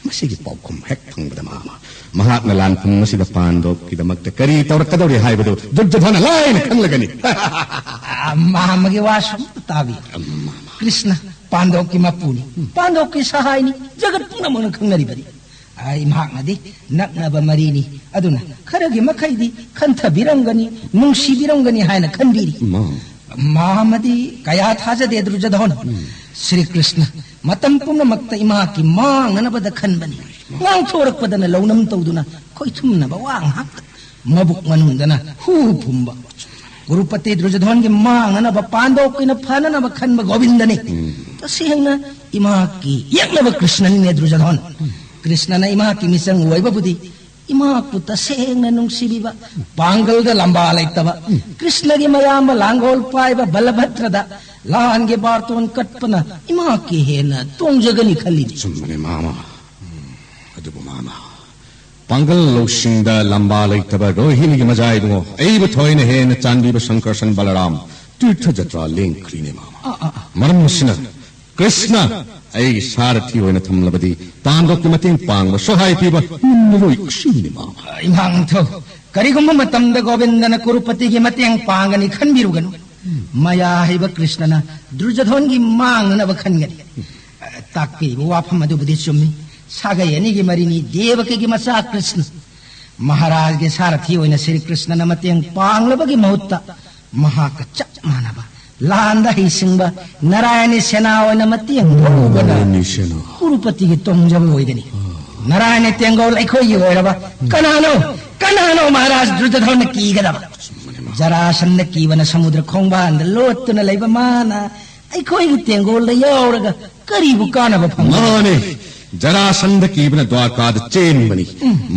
ꯃꯁꯤꯒꯤ ꯄꯥꯎꯈꯨꯝ ꯍꯦꯛ ꯐꯪꯕꯗ ꯃꯥꯃ, ꯃꯍꯥꯛꯅ ꯂꯥꯟꯐꯝ ꯑꯁꯤꯗ ꯄꯥꯟꯗꯣꯞꯀꯤꯗꯃꯛꯇ ꯀꯔꯤ ꯇꯧꯔꯛꯀꯗꯧꯔꯤ ꯍꯥꯏꯕꯗꯨ ꯗꯨꯔꯖꯣꯙꯅ ꯂꯥꯏꯅ ꯈꯪꯂꯒꯅꯤ꯫ ꯃꯥꯃꯒꯤ ꯋꯥꯁꯨ ꯑꯝꯇ ꯇꯥꯕꯤꯌꯨ꯫ ꯃꯥꯃ꯫ ꯀ꯭ꯔꯤꯁꯅ, ꯄꯥꯟꯗꯣꯞꯀꯤ ꯃꯄꯨꯅꯤ, ꯄꯥꯟꯗꯣꯞꯀꯤ ꯁꯍꯥꯏꯅꯤ, ꯖꯒꯠ ꯄꯨꯝꯅꯃꯛꯅ ꯈꯪꯅꯔꯤꯕꯅꯤ꯫ ꯑꯩ ꯃꯍꯥꯛꯅꯗꯤ ꯅꯛꯅꯕ ꯃꯔꯤꯅꯤ, ꯑꯗꯨꯅ ꯈꯔꯒꯤ ꯃꯈꯩꯗꯤ ꯈꯟꯊꯕꯤꯔꯝꯒꯅꯤ, ꯅꯨꯡꯁꯤꯕꯤꯔꯝꯒꯅꯤ ꯍꯥꯏꯅ ꯈꯟꯕꯤꯔꯤ꯫ ꯃꯥ ꯑꯃꯗꯤ ꯀꯌꯥ ꯊꯥꯖꯗꯦ, ꯗꯨꯔꯖꯣꯙꯣꯟ꯫ ꯁ꯭ꯔꯤ ꯀ꯭ꯔꯤꯁꯅ ꯃꯇꯝ ꯄꯨꯝꯅꯃꯛꯇ ꯏꯃꯥꯀꯤ ꯃꯥꯡꯅꯅꯕꯗ ꯈꯟꯕꯅꯤ꯫ ꯉꯥꯡꯊꯣꯔꯛꯄꯗꯅ ꯂꯧꯅꯝ ꯇꯧꯗꯨꯅ ꯈꯣꯏꯊꯨꯝꯅꯕ ꯋꯥ ꯉꯥꯛꯇ, ꯃꯕꯨꯛ ꯃꯅꯨꯡꯗꯅ ꯍꯨ ꯐꯨꯝꯕ꯫ ꯀꯨꯔꯨꯄꯇꯤ ꯗꯨꯔꯖꯣꯙꯣꯟꯒꯤ ꯃꯥꯡꯅꯅꯕ, ꯄꯥꯟꯗꯣꯞꯀꯤꯅ ꯐꯅꯅꯕ ꯈꯟꯕ ꯒꯣꯕꯤꯟꯗꯅꯤ꯫ ꯇꯁꯦꯡꯅ ꯏꯃꯥꯀꯤ ꯌꯦꯛꯅꯕ ꯀ꯭ꯔꯤꯁꯅꯅꯤꯅꯦ, ꯗꯨꯔꯖꯣꯙꯣꯟ꯫ ꯀ꯭ꯔꯤꯁꯅꯅ ꯏꯃꯥꯀꯤ ꯃꯤꯆꯪ ꯑꯣꯏꯕꯕꯨꯗꯤ ꯏꯃꯥꯕꯨ ꯇꯁꯦꯡꯅ ꯅꯨꯡꯁꯤꯕꯤꯕ, ꯄꯥꯡꯒꯜꯗ ꯂꯝꯕꯥ ꯂꯩꯇꯕ, ꯀ꯭ꯔꯤꯁꯅꯒꯤ ꯃꯌꯥꯝꯕ ꯂꯥꯡꯒꯣꯜ ꯄꯥꯏꯕ ꯕꯂꯚꯗ꯭ꯔꯗ ꯂꯥꯟꯒꯤ ꯕꯥꯔꯇꯣꯟ ꯀꯠꯄꯅ ꯏꯃꯥꯀꯤ ꯍꯦꯟꯅ ꯇꯣꯡꯖꯒꯅꯤ ꯈꯜꯂꯤꯅꯤ꯫ ꯆꯨꯝꯕꯅꯦ, ꯃꯥꯃ꯫ ꯎꯝ, ꯑꯗꯨꯕꯨ ꯃꯥꯃ, ꯄꯥꯡꯒꯜ ꯂꯧꯁꯤꯡꯗ ꯂꯝꯕꯥ ꯂꯩꯇꯕ ꯔꯣꯍꯤꯅꯤꯒꯤ ꯃꯖꯥ ꯏꯕꯨꯡꯉꯣ, ꯑꯩꯕꯨ ꯊꯣꯏꯅ ꯍꯦꯟꯅ ꯆꯥꯟꯕꯤꯕ ꯁꯪꯀꯔꯁꯟ ꯕꯂꯔꯥꯝ ꯇꯤꯔꯊ ꯖꯇ꯭ꯔꯥ ꯂꯦꯡꯈ꯭ꯔꯤꯅꯦ, ꯃꯥꯃ꯫ ꯑꯥ, ꯑꯥ, ꯑꯥ꯫ ꯃꯔꯝ ꯑꯁꯤꯅ ꯀ꯭ꯔꯤꯁꯅ ꯑꯩꯒꯤ ꯁꯥꯔꯊꯤ ꯑꯣꯏꯅ ꯊꯝꯂꯕꯗꯤ ꯄꯥꯟꯗꯣꯞꯀꯤ ꯃꯇꯦꯡ ꯄꯥꯡꯕ, ꯁꯍꯥꯏ ꯄꯤꯕ ꯉꯝꯂꯔꯣꯏ꯫ ꯑꯁꯤꯅꯤ, ꯃꯥꯃ꯫ ꯏꯃꯥ ꯅꯤꯡꯊꯧ, ꯀꯔꯤꯒꯨꯝꯕ ꯃꯇꯝꯗ ꯒꯣꯕꯤꯟꯗꯅ ꯀꯨꯔꯨꯄꯇꯤꯒꯤ ꯃꯇꯦꯡ ꯄꯥꯡꯒꯅꯤ ꯈꯟꯕꯤꯔꯨꯒꯅꯨ꯫ ꯃꯌꯥ ꯍꯩꯕ ꯀ꯭ꯔꯤꯁꯅꯅ ꯗꯨꯔꯖꯣꯙꯣꯟꯒꯤ ꯃꯥꯡꯅꯅꯕ ꯈꯟꯒꯅꯤ꯫ ꯇꯥꯛꯄꯤꯔꯤꯕ ꯋꯥꯐꯝ ꯑꯗꯨꯕꯨꯗꯤ ꯆꯨꯝꯃꯤ꯫ ꯁꯥꯒꯩ ꯑꯅꯤꯒꯤ ꯃꯔꯤꯅꯤ, ꯗꯦꯕꯀꯤꯒꯤ ꯃꯆꯥ ꯀ꯭ꯔꯤꯁꯅ꯫ ꯃꯍꯥꯔꯥꯖꯒꯤ ꯁꯥꯔꯊꯤ ꯑꯣꯏꯅ ꯁ꯭ꯔꯤ ꯀ꯭ꯔꯤꯁꯅꯅ ꯃꯇꯦꯡ ꯄꯥꯡꯂꯕꯒꯤ ꯃꯍꯨꯠꯇ ꯃꯍꯥꯛꯀ ꯆꯞ ꯃꯥꯟꯅꯕ ꯂꯥꯟꯗ ꯍꯩꯁꯤꯡꯕ ꯅꯥꯔꯥꯌꯅꯤ ꯁꯦꯅꯥ ꯑꯣꯏꯅ ꯃꯇꯦꯡ ꯂꯧꯕꯅ ꯅꯥꯔꯥꯌꯅꯤ ꯁꯦꯅꯥ꯫ ꯀꯨꯔꯨꯄꯇꯤꯒꯤ ꯇꯣꯡꯖꯕ ꯑꯣꯏꯒꯅꯤ꯫ ꯅꯥꯔꯥꯌꯅꯤ ꯇꯦꯡꯒꯣꯜ ꯑꯩꯈꯣꯏꯒꯤ ꯑꯣꯏꯔꯕ ꯀꯅꯥꯅꯣ, ꯀꯅꯥꯅꯣ ꯃꯍꯥꯔꯥꯖ ꯗꯨꯔꯖꯣꯙꯅ ꯀꯤꯒꯗꯕ? ꯖꯔꯥꯁꯟꯗ ꯀꯤꯕꯅ ꯁꯃꯨꯗ꯭ꯔ ꯈꯣꯡꯕꯥꯟꯗ ꯂꯣꯠꯇꯨꯅ ꯂꯩꯕ ꯃꯥꯅ ꯑꯩꯈꯣꯏꯒꯤ ꯇꯦꯡꯒꯣꯜꯗ ꯌꯥꯎꯔꯒ ꯀꯔꯤꯕꯨ ꯀꯥꯟꯅꯕ ꯐꯪꯒꯅꯤ? ꯃꯥꯅꯦ, ꯖꯔꯥꯁꯟꯗ ꯀꯤꯕꯅ ꯗ꯭ꯋꯥꯔꯀꯥꯗ ꯆꯦꯟꯕꯅꯤ꯫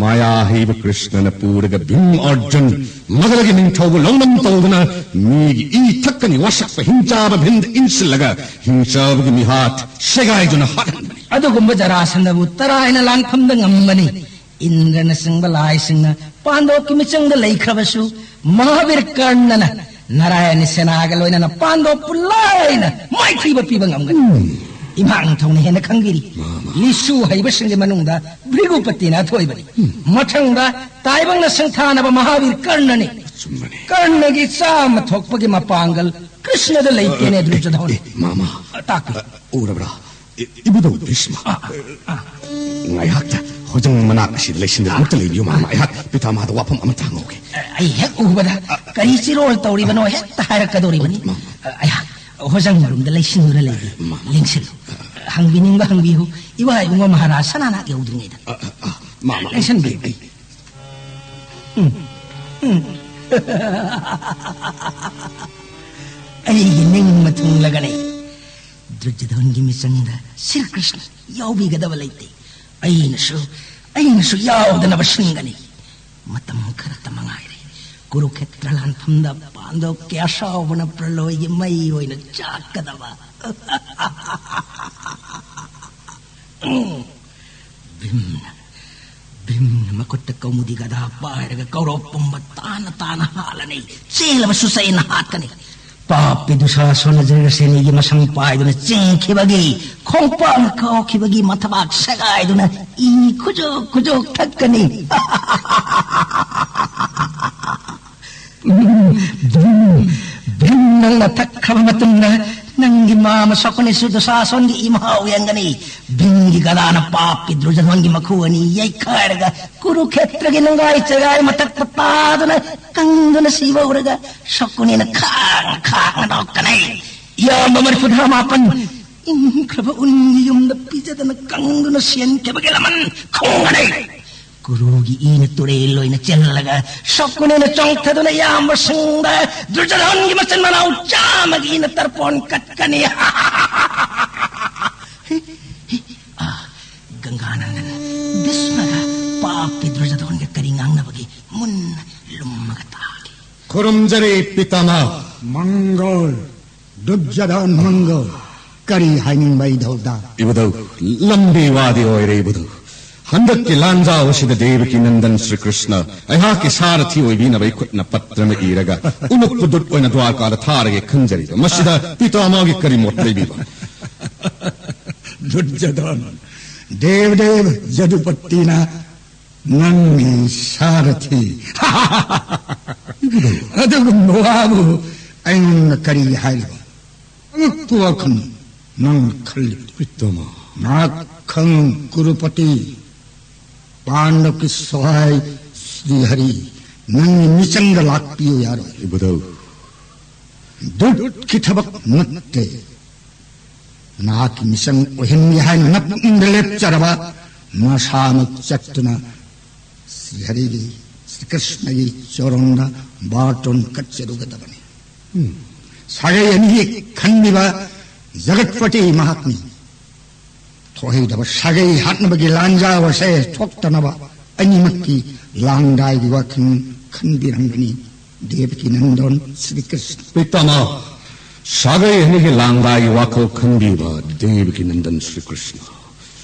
ꯃꯥꯌꯥ ꯍꯩꯕ ꯀ꯭ꯔꯤꯁꯅꯅ ꯄꯨꯔꯒ ꯚꯤꯝ ꯑꯔꯖꯨꯟ ꯃꯒꯙꯒꯤ ꯅꯤꯡꯊꯧꯕꯨ ꯂꯧꯅꯝ ꯇꯧꯗꯨꯅ ꯃꯤꯒꯤ ꯏ ꯊꯛꯀꯅꯤ ꯋꯥꯁꯛꯄ ꯍꯤꯡꯆꯥꯕ ꯚꯤꯝꯗ ꯏꯟꯁꯤꯜꯂꯒ ꯍꯤꯡꯆꯥꯕꯒꯤ ꯃꯤꯍꯥꯠ ꯁꯦꯒꯥꯏꯗꯨꯅ ꯍꯥꯠꯍꯟꯕꯅꯤ꯫ ꯑꯗꯨꯒꯨꯝꯕ ꯖꯔꯥꯁꯟꯗꯕꯨ ꯇꯔꯥꯏꯅ ꯂꯥꯟꯐꯝꯗ ꯉꯝꯕꯅꯤ꯫ ꯏꯟꯗ꯭ꯔꯅꯆꯤꯡꯕ ꯂꯥꯏꯁꯤꯡꯅ ꯄꯥꯟꯗꯣꯞꯀꯤ ꯃꯤꯆꯪꯗ ꯂꯩꯈ꯭ꯔꯕꯁꯨ, ꯃꯍꯥꯕꯤꯔ ꯀꯔꯅꯅ ꯅꯥꯔꯥꯌꯅꯤ ꯁꯦꯅꯥꯒ ꯂꯣꯏꯅꯅ ꯄꯥꯟꯗꯣꯞꯄꯨ ꯂꯥꯏꯅ ꯃꯥꯏꯊꯤꯕ ꯄꯤꯕ ꯉꯝꯒꯅꯤ꯫ ꯏꯃꯥ ꯅꯤꯡꯊꯧꯅ ꯍꯦꯟꯅ ꯈꯪꯕꯤꯔꯤ꯫ ꯂꯤꯁꯨ ꯍꯩꯕꯁꯤꯡꯒꯤ ꯃꯅꯨꯡꯗ ꯚ꯭ꯔꯤꯒꯨꯄꯇꯤꯅ ꯑꯊꯣꯏꯕꯅꯤ꯫ ꯃꯊꯪꯗ ꯇꯥꯏꯕꯪꯅ ꯁꯪꯊꯥꯅꯕ ꯃꯍꯥꯕꯤꯔ ꯀꯔꯅꯅꯤ꯫ ꯆꯨꯝꯕꯅꯤ꯫ ꯀꯔꯅꯒꯤ ꯆꯥꯝꯃ ꯊꯣꯛꯄꯒꯤ ꯃꯄꯥꯡꯒꯜ ꯀ꯭ꯔꯤꯁꯅꯗ ꯂꯩꯇꯦꯅꯦ, ꯗꯨꯔꯖꯣꯙꯟ꯫ ꯑꯦ, ꯃꯥꯃ꯫ ꯇꯥꯛꯄꯤꯌꯨ꯫ ꯎꯔꯕ꯭ꯔꯥ? ꯏ-, ꯏꯕꯨꯙꯧ ꯚꯤꯁꯃ꯫ ꯑ, ꯑ꯫ ꯉꯥꯏꯍꯥꯛꯇ ꯍꯣꯖꯪ ꯃꯅꯥꯛ ꯑꯁꯤꯗ ꯂꯩꯁꯤꯟꯗꯨꯅ ꯑꯃꯨꯛꯇ ꯂꯩꯕꯤꯌꯨ, ꯃꯥꯃ꯫ ꯑꯩꯍꯥꯛ ꯄꯤꯇꯥꯃꯥꯗ ꯋꯥꯐꯝ ꯑꯃꯇ ꯍꯪꯍꯧꯒꯦ꯫ ꯑꯩ ꯍꯦꯛ ꯎꯕꯗ ꯀꯔꯤ ꯆꯤꯔꯣꯜ ꯇꯧꯔꯤꯕꯅꯣ ꯍꯦꯛꯇ ꯍꯥꯏꯔꯛꯀꯗꯧꯔꯤꯕꯅꯤ꯫ ꯃꯥꯃ꯫ ꯑꯩꯍꯥꯛ ꯍꯣꯖꯪ ꯃꯔꯨꯝꯗ ꯂꯩꯁꯤꯟꯗꯨꯅ ꯂꯩꯒꯦ꯫ ꯃꯥꯃ꯫ ꯂꯦꯡꯁꯤꯜꯂꯨ꯫ ꯍꯪꯕꯤꯅꯤꯡꯕ ꯍꯪꯕꯤꯌꯨ꯫ ꯏꯕꯥ ꯏꯕꯨꯡꯉꯣ ꯃꯍꯥꯔꯥꯖ ꯁꯅꯥꯅꯥꯛ ꯌꯧꯗ꯭ꯔꯤꯉꯩꯗ꯫ ꯑ, ꯑ, ꯑ, ꯃꯥꯃ꯫ ꯂꯦꯡꯁꯤꯟꯕꯤꯌꯨ꯫ ꯑꯩ, ꯑꯩ, ꯎꯝ, ꯎꯝ꯫ ꯑꯩꯒꯤ ꯅꯤꯡꯕ ꯊꯨꯡꯂꯒꯅꯤ꯫ ꯗꯨꯔꯖꯣꯙꯟꯒꯤ ꯃꯤꯆꯪꯗ ꯁ꯭ꯔꯤ ꯀ꯭ꯔꯤꯁꯅ ꯌꯥꯎꯕꯤꯒꯗꯕ ꯂꯩꯇꯦ꯫ ꯑꯩꯅꯁꯨ, ꯑꯩꯅꯁꯨ ꯌꯥꯎꯗꯅꯕ ꯁꯤꯟꯒꯅꯤ꯫ ꯃꯇꯝ ꯈꯔꯇ ꯃꯉꯥꯏꯔꯦ꯫ ꯀꯨꯔꯨꯈꯦꯇ꯭ꯔ ꯂꯥꯟꯐꯝꯗ ꯄꯥꯟꯗꯕ ꯀꯌꯥ ꯁꯥꯎꯕꯅ ꯄ꯭ꯔꯂꯣꯏꯒꯤ ꯃꯩ ꯑꯣꯏꯅ ꯆꯥꯛꯀꯗꯕ꯫ ꯎꯝ꯫ ꯚꯤꯝꯅ, ꯚꯤꯝꯅ ꯃꯈꯨꯠꯇ ꯀꯧꯃꯨꯗꯤ ꯒꯗꯥ ꯄꯥꯏꯔꯒ ꯀꯧꯔꯣꯞ ꯄꯨꯝꯕ ꯇꯥꯅ ꯇꯥꯅ ꯍꯥꯠꯂꯅꯤ꯫ ꯆꯦꯜꯂꯕꯁꯨ ꯆꯩꯅ ꯍꯥꯠꯀꯅꯤ꯫ ꯄꯥꯞꯄꯤ ꯗꯨꯁꯥꯁꯣꯅ ꯖ꯭ꯔꯤꯔꯁꯦꯅꯤꯒꯤ ꯃꯁꯝ ꯄꯥꯏꯗꯨꯅ ꯆꯦꯟꯈꯤꯕꯒꯤ, ꯈꯣꯡꯄꯥꯛꯅ ꯀꯥꯎꯈꯤꯕꯒꯤ ꯃꯊꯕꯥꯛ ꯁꯦꯒꯥꯏꯗꯨꯅ ꯏ ꯈꯨꯖꯣꯛ ꯈꯨꯖꯣꯛ ꯊꯛꯀꯅꯤ꯫ ꯚꯤꯝ, ꯚꯤꯝ, ꯅꯪꯅ ꯊꯛꯈ꯭ꯔꯕ ꯃꯇꯨꯡꯗ ꯅꯪꯒꯤ ꯃꯥꯃ ꯁꯀꯨꯅꯤꯁꯨ ꯗꯨꯁꯥꯁꯣꯟꯒꯤ ꯏꯃꯍꯥꯎ ꯌꯦꯡꯒꯅꯤ꯫ ꯚꯤꯝꯒꯤ ꯒꯗꯥꯅ ꯄꯥꯞꯀꯤ ꯗꯨꯔꯖꯣꯙꯟꯒꯤ ꯃꯈꯨ ꯑꯅꯤ ꯌꯩꯈꯥꯏꯔꯒ ꯀꯨꯔꯨꯈꯦꯇ꯭ꯔꯒꯤ ꯅꯨꯡꯒꯥꯏ ꯆꯦꯒꯥꯏ ꯃꯊꯛꯇ ꯇꯥꯗꯨꯅ ꯀꯪꯗꯨꯅ ꯁꯤꯕ ꯎꯔꯒ ꯁꯀꯨꯅꯤꯅ ꯈꯥꯡ ꯈꯥꯡꯅ ꯅꯣꯛꯀꯅꯤ꯫ ꯏꯌꯥꯝꯕ ꯃꯔꯤꯐꯨꯇꯔꯥ ꯃꯥꯄꯟ ꯏꯪꯈ꯭ꯔꯕ ꯎꯟꯒꯤ ꯌꯨꯝꯗ ꯄꯤꯖꯗꯅ ꯀꯪꯗꯨꯅ ꯁꯦꯟꯈꯤꯕꯒꯤ ꯂꯃꯟ ꯈꯣꯡꯒꯅꯤ꯫ ꯀꯨꯔꯨꯒꯤ ꯏꯅ ꯇꯨꯔꯦꯜ ꯑꯣꯏꯅ ꯆꯦꯜꯍꯜꯂꯒ ꯁꯀꯨꯅꯤꯅ ꯆꯣꯡꯊꯗꯨꯅ ꯏꯌꯥꯝꯕꯁꯤꯡꯗ ꯗꯨꯔꯖꯣꯙꯟꯒꯤ ꯃꯆꯤꯟ ꯃꯅꯥꯎ ꯆꯥꯝꯃꯒꯤ ꯏꯅ ꯇꯔꯄꯣꯟ ꯀꯠꯀꯅꯤ꯫ ꯑꯥ, ꯒꯪꯒꯥꯅꯟꯗꯟ, ꯚꯤꯁꯃꯒ ꯄꯥꯞꯀꯤ ꯗꯨꯔꯖꯣꯙꯟꯒ ꯀꯔꯤ ꯉꯥꯡꯅꯕꯒꯦ ꯃꯨꯟꯅ ꯂꯨꯝꯃꯒ ꯇꯥꯒꯦ꯫ ꯈꯨꯔꯨꯝꯖꯔꯤ ꯄꯤꯇꯥꯃꯍ꯫ ꯃꯪꯒꯣꯜ꯫ ꯗꯨꯔꯖꯣꯙꯟ ꯃꯪꯒꯣꯜ꯫ ꯀꯔꯤ ꯍꯥꯏꯅꯤꯡꯕ ꯏꯙꯧꯗ? ꯏꯕꯨꯙꯧ, ꯂꯝꯕꯤ ꯋꯥꯗꯤ ꯑꯣꯏꯔꯦ ꯏꯕꯨꯙꯧ꯫ ꯍꯟꯗꯛꯀꯤ ꯂꯥꯟꯖꯥꯎ ꯑꯁꯤꯗ ꯗꯦꯕꯀꯤ ꯅꯟꯗꯟ ꯁ꯭ꯔꯤ ꯀ꯭ꯔꯤꯁꯅ ꯑꯩꯍꯥꯛꯀꯤ ꯁꯥꯔꯊꯤ ꯑꯣꯏꯕꯤꯅꯕ ꯑꯩ ꯈꯨꯠꯅ ꯄꯠꯇ꯭ꯔ ꯑꯃ ꯏꯔꯒ ꯎꯅꯨꯞꯄ ꯗꯨꯠ ꯑꯣꯏꯅ ꯗ꯭ꯋꯥꯔꯀꯥꯗ ꯊꯥꯔꯒꯦ ꯈꯟꯖꯔꯤꯕ꯫ ꯃꯁꯤꯗ ꯄꯤꯇꯥꯃꯍꯒꯤ ꯀꯔꯤ ꯃꯣꯠ ꯂꯩꯕꯤꯕ? ꯗꯨꯔꯖꯣꯙꯟ, ꯗꯦꯕꯗꯦꯕ ꯖꯗꯨꯄꯇꯤꯅ ꯅꯪꯒꯤ ꯁꯥꯔꯊꯤ꯫ ꯑꯗꯨꯒꯨꯝꯕ ꯋꯥꯕꯨ ꯑꯩꯉꯣꯟꯗ ꯀꯔꯤ ꯍꯥꯏꯔꯤꯕ? ꯑꯉꯛꯄ ꯋꯥꯈꯜ ꯅꯪꯅ ꯈꯜꯂꯤꯕꯗꯨ꯫ ꯄꯤꯇꯥꯃꯍ꯫ ꯅꯍꯥꯛ ꯈꯪ, ꯀꯨꯔꯨꯄꯇꯤ ꯄꯥꯟꯗꯕꯀꯤ ꯁꯍꯥꯏ ꯁ꯭ꯔꯤ ꯍꯔꯤ ꯅꯪꯒꯤ ꯃꯤꯆꯪꯗ ꯂꯥꯛꯄꯤꯌꯨ ꯌꯥꯔꯣꯏ꯫ ꯏꯕꯨꯙꯧ꯫ ꯗꯨꯠꯀꯤ ꯊꯕꯛ ꯅꯠꯇꯦ꯫ ꯅꯍꯥꯛꯀꯤ ꯃꯤꯆꯪ ꯑꯣꯏꯍꯟꯒꯦ ꯍꯥꯏꯅ ꯅꯄꯨꯛꯅꯤꯡꯗ ꯂꯦꯞꯆꯔꯕ ꯃꯁꯥꯃꯛ ꯆꯠꯇꯨꯅ ꯁ꯭ꯔꯤ ꯍꯔꯤꯒꯤ, ꯁ꯭ꯔꯤ ꯀ꯭ꯔꯤꯁꯅꯒꯤ ꯆꯣꯔꯣꯟꯗ ꯕꯥꯔꯇꯣꯟ ꯀꯠꯆꯔꯨꯒꯗꯕꯅꯤ꯫ ꯎꯝ꯫ ꯁꯥꯒꯩ ꯑꯅꯤ ꯍꯦꯛ ꯈꯟꯕꯤꯕ ꯖꯒꯠꯄꯇꯤ ꯃꯍꯥꯛꯅꯤ꯫ ꯊꯣꯛꯍꯩꯗꯕ ꯁꯥꯒꯩ ꯍꯥꯠꯅꯕꯒꯤ ꯂꯥꯟꯖꯥꯎ ꯑꯁꯦ ꯊꯣꯛꯇꯅꯕ ꯑꯅꯤꯃꯛꯀꯤ ꯂꯥꯡꯗꯥꯏꯒꯤ ꯋꯥꯈꯜ ꯈꯟꯕꯤꯔꯝꯒꯅꯤ꯫ ꯗꯦꯕꯀꯤ ꯅꯟꯗꯣꯟ ꯁ꯭ꯔꯤ ꯀ꯭ꯔꯤꯁꯅ꯫ ꯄꯤꯇꯥꯃꯍ, ꯁꯥꯒꯩ ꯑꯅꯤꯒꯤ ꯂꯥꯡꯗꯥꯏꯒꯤ ꯋꯥꯈꯜ ꯈꯟꯕꯤꯕ ꯗꯦꯕꯀꯤ ꯅꯟꯗꯟ ꯁ꯭ꯔꯤ ꯀ꯭ꯔꯤꯁꯅ꯫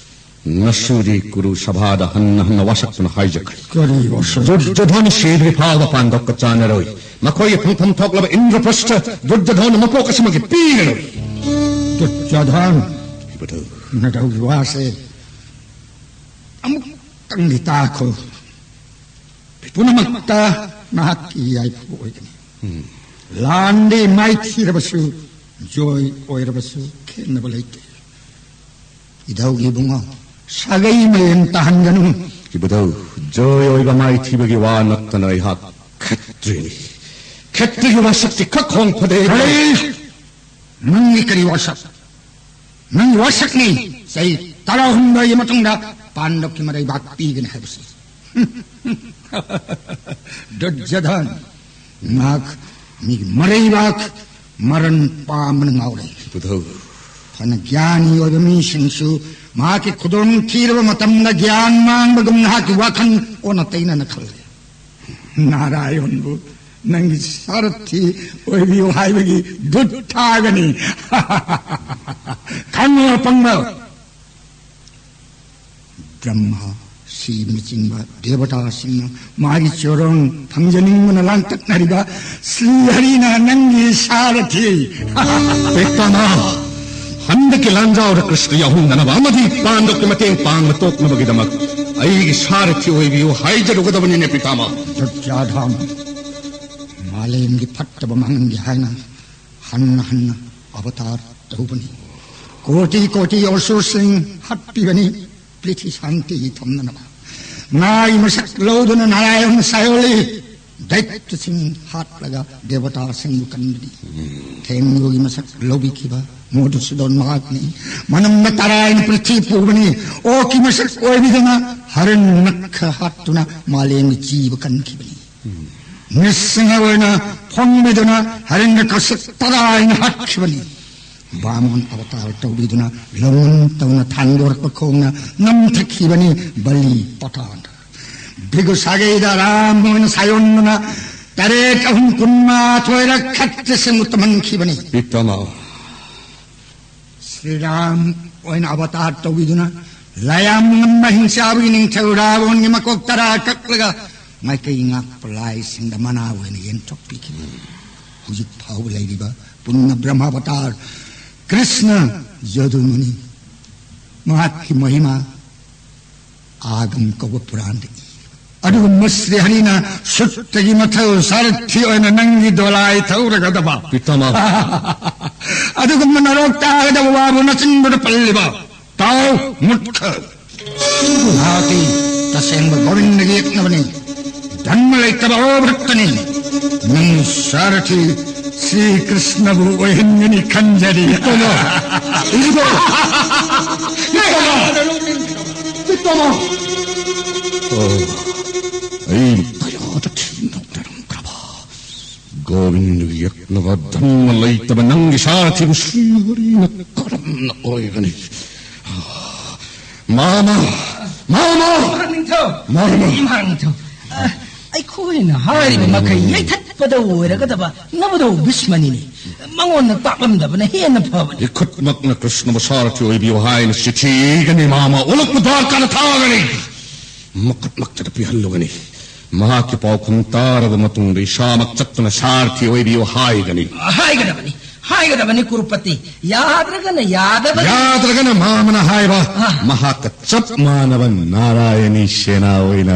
ꯉꯁꯤꯗꯤ ꯀꯨꯔꯨ ꯁꯚꯥꯗ ꯍꯟꯅ ꯍꯟꯅ ꯋꯥꯁꯛꯇꯨꯅ ꯍꯥꯏꯖꯈ꯭ꯔꯦ꯫ ꯀꯔꯤ ꯋꯥꯁꯛ? ꯗꯨꯔꯖꯣꯙꯟ ꯁꯤꯗ꯭ꯔꯤ ꯐꯥꯎꯕ ꯄꯥꯟꯗꯕꯀ ꯆꯥꯟꯅꯔꯣꯏ꯫ ꯃꯈꯣꯏꯒꯤ ꯐꯪꯐꯝ ꯊꯣꯛꯂꯕ ꯏꯟꯗ꯭ꯔꯄ꯭ꯔꯁꯊ ꯗꯨꯔꯖꯣꯙꯟ ꯃꯄꯣꯛ ꯑꯁꯤꯃꯒꯤ ꯄꯤꯔꯔꯣꯏ꯫ ꯗꯨꯔꯖꯣꯙꯟ, ꯏꯕꯨꯙꯧ꯫ ꯅꯗꯧꯒꯤ ꯋꯥꯁꯦ ꯑꯃꯨꯛꯇꯪꯗꯤ ꯇꯥꯈꯣ꯫ ꯄꯨꯝꯅꯃꯛꯇ ꯅꯍꯥꯛꯀꯤ ꯌꯥꯏꯐꯕ ꯑꯣꯏꯒꯅꯤ꯫ ꯎꯝ꯫ ꯂꯥꯟꯗꯤ ꯃꯥꯏꯊꯤꯔꯕꯁꯨ, ꯖꯣꯏ ꯑꯣꯏꯔꯕꯁꯨ ꯈꯦꯠꯅꯕ ꯂꯩꯇꯦ꯫ ꯏꯙꯧꯒꯤ ꯏꯕꯨꯡꯉꯣ, ꯁꯥꯒꯩ ꯃꯌꯦꯟ ꯇꯥꯍꯟꯒꯅꯨ꯫ ꯏꯕꯨꯙꯧ, ꯖꯣꯏ ꯑꯣꯏꯕ ꯃꯥꯏꯊꯤꯕꯒꯤ ꯋꯥ ꯅꯠꯇꯅ ꯑꯩꯍꯥꯛ ꯈꯦꯇ꯭ꯔꯤꯅꯤ꯫ ꯈꯦꯇ꯭ꯔꯤꯒꯤ ꯋꯥꯁꯛꯇꯤ ꯈꯛ ꯍꯣꯡ ꯐꯗꯦ꯫ ꯀꯔꯤ? ꯅꯪꯒꯤ ꯀꯔꯤ ꯋꯥꯁꯛ? ꯅꯪꯒꯤ ꯋꯥꯁꯛꯅꯤ꯫ ꯆꯍꯤ ꯇꯔꯥꯍꯨꯝꯗꯣꯏꯒꯤ ꯃꯇꯨꯡꯗ ꯄꯥꯟꯗꯕꯀꯤ ꯃꯔꯩꯕꯥꯛ ꯄꯤꯒꯅꯤ ꯍꯥꯏꯕꯁꯤ꯫ ꯗꯨꯔꯖꯣꯙꯟ, ꯉꯥꯏꯍꯥꯛ ꯃꯤꯒꯤ ꯃꯔꯩꯕꯥꯛ ꯃꯔꯟ ꯄꯥꯝꯕꯅ ꯉꯥꯎꯔꯦ꯫ ꯏꯕꯨꯙꯧ꯫ ꯐꯅ ꯒ꯭ꯌꯥꯅꯤ ꯑꯣꯏꯕ ꯃꯤꯁꯤꯡꯁꯨ ꯃꯍꯥꯛꯀꯤ ꯈꯨꯗꯣꯡ ꯊꯤꯔꯕ ꯃꯇꯝꯗ ꯒ꯭ꯌꯥꯟ ꯃꯥꯡꯕꯒꯨꯝ ꯅꯍꯥꯛꯀꯤ ꯋꯥꯈꯜ ꯑꯣꯟꯅ ꯇꯩꯅꯅ ꯈꯜꯂꯦ꯫ ꯅꯥꯔꯥꯌꯣꯟꯕꯨ ꯅꯪꯒꯤ ꯁꯥꯔꯊꯤ ꯑꯣꯏꯕꯤꯌꯨ ꯍꯥꯏꯕꯒꯤ ꯗꯨꯠ ꯊꯥꯒꯅꯤ꯫ ꯈꯪꯉꯣ ꯑꯄꯪꯕ꯫ ꯕ꯭ꯔꯍ꯭ꯃ, ꯁꯤꯕꯅꯆꯤꯡꯕ ꯗꯦꯕꯇꯥꯁꯤꯡꯅ ꯃꯥꯒꯤ ꯆꯣꯔꯣꯟ ꯐꯪꯖꯅꯤꯡꯕꯅ ꯂꯥꯡꯇꯛꯅꯔꯤꯕ ꯁ꯭ꯔꯤ ꯍꯔꯤꯅ ꯅꯪꯒꯤ ꯁꯥꯔꯊꯤ꯫ ꯄꯤꯇꯥꯃꯍ, ꯍꯟꯗꯛꯀꯤ ꯂꯥꯟꯖꯥꯎꯗ ꯀ꯭ꯔꯤꯁꯅ ꯌꯥꯎꯍꯟꯗꯅꯕ ꯑꯃꯗꯤ ꯄꯥꯟꯗꯕꯀꯤ ꯃꯇꯦꯡ ꯄꯥꯡꯕ ꯇꯣꯛꯅꯕꯒꯤꯗꯃꯛ ꯑꯩꯒꯤ ꯁꯥꯔꯊꯤ ꯑꯣꯏꯕꯤꯌꯨ ꯍꯥꯏꯖꯔꯨꯒꯗꯕꯅꯤꯅꯦ ꯄꯤꯇꯥꯃꯍ꯫ ꯗꯨꯔꯖꯣꯙꯟ, ꯃꯥꯂꯦꯝꯒꯤ ꯐꯠꯇꯕ ꯃꯥꯡꯍꯟꯒꯦ ꯍꯥꯏꯅ ꯍꯟꯅ ꯍꯟꯅ ꯑꯕꯇꯥꯔ ꯇꯧꯕꯅꯤ꯫ ꯀꯣꯇꯤ ꯀꯣꯇꯤ ꯑꯁꯨꯔꯁꯤꯡ ꯍꯥꯠꯄꯤꯕꯅꯤ꯫ ꯄ꯭ꯔꯤꯊꯤ ꯁꯥꯟꯇꯤ ꯊꯝꯅꯅꯕ꯫ ꯉꯥꯒꯤ ꯃꯁꯛ ꯂꯧꯗꯨꯅ ꯅꯥꯔꯥꯌꯟ ꯁꯥꯏꯑꯣꯂꯤ ꯗꯩꯇ꯭ꯌꯁꯤꯡ ꯍꯥꯠꯂꯒ ꯗꯦꯕꯇꯥꯁꯤꯡꯕꯨ ꯀꯟꯕꯅꯤ꯫ ꯊꯦꯡꯂꯨꯒꯤ ꯃꯁꯛ ꯂꯧꯕꯤꯈꯤꯕ ꯃꯣꯗꯨꯁꯨꯗꯣꯟ ꯃꯍꯥꯛꯅꯤ꯫ ꯃꯅꯝꯅ ꯇꯔꯥꯏꯅ ꯄ꯭ꯔꯤꯊꯤ ꯄꯨꯕꯅꯤ꯫ ꯑꯣꯛꯀꯤ ꯃꯁꯛ ꯑꯣꯏꯕꯤꯗꯨꯅ ꯍꯔꯟ ꯅꯛꯈ ꯍꯥꯠꯇꯨꯅ ꯃꯥꯂꯦꯝꯒꯤ ꯖꯤꯕ ꯀꯟꯈꯤꯕꯅꯤ꯫ ꯅꯤꯁꯤꯡꯍ ꯑꯣꯏꯅ ꯐꯣꯡꯕꯤꯗꯨꯅ ꯍꯔꯟꯒ ꯀꯁꯤꯛ ꯇꯔꯥꯏꯅ ꯍꯥꯠꯈꯤꯕꯅꯤ꯫ ꯕꯥꯃꯣꯟ ꯑꯕꯇꯥꯔ ꯇꯧꯕꯤꯗꯨꯅ ꯂꯧꯅꯝ ꯇꯧꯅ ꯊꯥꯡꯗꯣꯔꯛꯄ ꯈꯣꯡꯅ ꯅꯝꯊꯈꯤꯕꯅꯤ ꯕꯂꯤ ꯄꯇꯥꯟꯗ꯫ ꯚꯤꯒꯨ ꯁꯥꯒꯩꯗ ꯔꯥꯝ ꯑꯣꯏꯅ ꯁꯥꯌꯣꯟꯗꯨꯅ ꯇꯔꯦꯠ ꯑꯍꯨꯝ ꯀꯨꯟꯃꯥꯊꯣꯏꯔꯛ ꯈꯠꯇ꯭ꯔꯁꯤꯡꯕꯨ ꯇꯝꯍꯟꯈꯤꯕꯅꯤ꯫ ꯄꯤꯇꯃ꯫ ꯁ꯭ꯔꯤꯔꯥꯝ ꯑꯣꯏꯅ ꯑꯕꯇꯥꯔ ꯇꯧꯕꯤꯗꯨꯅ ꯂꯥꯌꯥꯝ ꯉꯝꯕ ꯍꯤꯡꯆꯥꯕꯒꯤ ꯅꯤꯡꯊꯧ ꯔꯥꯕꯣꯟꯒꯤ ꯃꯀꯣꯛ ꯇꯔꯥ ꯀꯛꯂꯒ ꯃꯥꯏꯀꯩ ꯉꯥꯛꯄ ꯂꯥꯏꯁꯤꯡꯗ ꯃꯅꯥ ꯑꯣꯏꯅ ꯌꯦꯟꯊꯣꯛꯄꯤꯈꯤꯕꯅꯤ꯫ ꯍꯧꯖꯤꯛ ꯐꯥꯎꯕ ꯂꯩꯔꯤꯕ ꯄꯨꯟꯅ ꯕ꯭ꯔꯍ꯭ꯃꯥꯕꯇꯥꯔ ꯀ꯭ꯔꯤꯁꯅ ꯖꯗꯨꯃꯨꯅꯤ꯫ ꯃꯍꯥꯛꯀꯤ ꯃꯍꯤꯃꯥ ꯑꯥꯒꯝ ꯀꯧꯕ ꯄꯨꯔꯥꯟꯗ ꯏ꯫ ꯑꯗꯨꯒꯨꯝꯕ ꯁ꯭ꯔꯤ ꯍꯔꯤꯅ ꯁꯨꯠꯇꯒꯤ ꯃꯊꯧ ꯁꯥꯔꯊꯤ ꯑꯣꯏꯅ ꯅꯪꯒꯤ ꯗꯣꯂꯥꯏ ꯊꯧꯔꯒꯗꯕ꯫ ꯄꯤꯇꯃ꯫ ꯑꯗꯨꯒꯨꯝꯕ ꯅꯔꯣꯛ ꯇꯥꯒꯗꯕ ꯋꯥꯕꯨ ꯅꯆꯤꯟꯗꯨꯗ ꯄꯜꯂꯤꯕ꯫ ꯇꯥꯎ ꯃꯨꯠꯈ꯫ ꯅꯍꯥꯛꯇꯤ ꯇꯁꯦꯡꯕ ꯒꯣꯕꯤꯟꯗꯒꯤ ꯌꯦꯛꯅꯕꯅꯤ꯫ ꯙꯔꯃ ꯂꯩꯇꯕ ꯑꯣ ꯚꯛꯇꯅꯤ꯫ ꯅꯪ ꯁꯥꯔꯊꯤ ꯁ꯭ꯔꯤ ꯀ꯭ꯔꯤꯁꯅꯕꯨ ꯑꯣꯏꯍꯟꯒꯅꯤ ꯈꯟꯖꯔꯤ꯫ ꯄꯤꯇꯃ꯫ ꯄꯤꯇꯃ꯫ ꯄꯤꯇꯃ꯫ ꯑꯣ, ꯑꯩ ꯀꯌꯥꯗ ꯊꯤꯅ ꯅꯣꯛꯅꯔꯝꯈ꯭ꯔꯕ꯫ ꯒꯣꯕꯤꯟꯗꯒꯤ ꯌꯦꯛꯅꯕ ꯙꯔꯃ ꯂꯩꯇꯕ ꯅꯪꯒꯤ ꯁꯥꯔꯊꯤꯕꯨ ꯁ꯭ꯔꯤ ꯍꯔꯤꯅ ꯀꯔꯝꯅ ꯑꯣꯏꯒꯅꯤ? ꯃꯥꯃ! ꯃꯥꯃ! ꯏꯃꯥ ꯅꯤꯡꯊꯧ! ꯃꯥꯃ! ꯏꯃꯥ ꯅꯤꯡꯊꯧ! ꯑ, ꯑꯩꯈꯣꯏꯅ ꯍꯥꯏꯔꯤꯕ ꯃꯈꯩ ꯌꯩꯊꯠꯄꯗ ꯑꯣꯏꯔꯒꯗꯕ ꯅꯕꯗꯧ ꯚꯤꯁꯃꯅꯤꯅꯦ꯫ ꯃꯉꯣꯟꯗ ꯇꯥꯛꯂꯝꯗꯕꯅ ꯍꯦꯟꯅ ꯐꯕꯅꯤ꯫ ꯏꯈꯨꯠꯃꯛꯅ ꯀ꯭ꯔꯤꯁꯅꯕꯨ ꯁꯥꯔꯊꯤ ꯑꯣꯏꯕꯤꯌꯨ ꯍꯥꯏꯅ ꯆꯤꯊꯤ ꯏꯒꯅꯤ ꯃꯥꯃ꯫ ꯑꯣꯜꯂꯛꯄ ꯗ꯭ꯋꯥꯔꯀꯥꯗ ꯊꯥꯒꯅꯤ꯫ ꯃꯈꯨꯠꯃꯛꯇꯗ ꯄꯤꯍꯜꯂꯨꯒꯅꯤ꯫ ꯃꯍꯥꯛꯀꯤ ꯄꯥꯎꯈꯨꯝ ꯇꯥꯔꯕ ꯃꯇꯨꯡꯗ ꯏꯁꯥꯃꯛ ꯆꯠꯇꯨꯅ ꯁꯥꯔꯊꯤ ꯑꯣꯏꯕꯤꯌꯨ ꯍꯥꯏꯒꯅꯤ꯫ ꯍꯥꯏꯒꯗꯕꯅꯤ, ꯍꯥꯏꯒꯗꯕꯅꯤ ꯀꯨꯔꯨꯄꯇꯤ꯫ ꯌꯥꯗ꯭ꯔꯒꯅ ꯌꯥꯗꯕꯅꯤ꯫ ꯌꯥꯗ꯭ꯔꯒꯅ ꯃꯥꯃꯅ ꯍꯥꯏꯕ, ꯑ꯫ ꯃꯍꯥꯛꯀ ꯆꯞ ꯃꯥꯟꯅꯕ ꯅꯥꯔꯥꯌꯅꯤ ꯁꯦꯅꯥ ꯑꯣꯏꯅ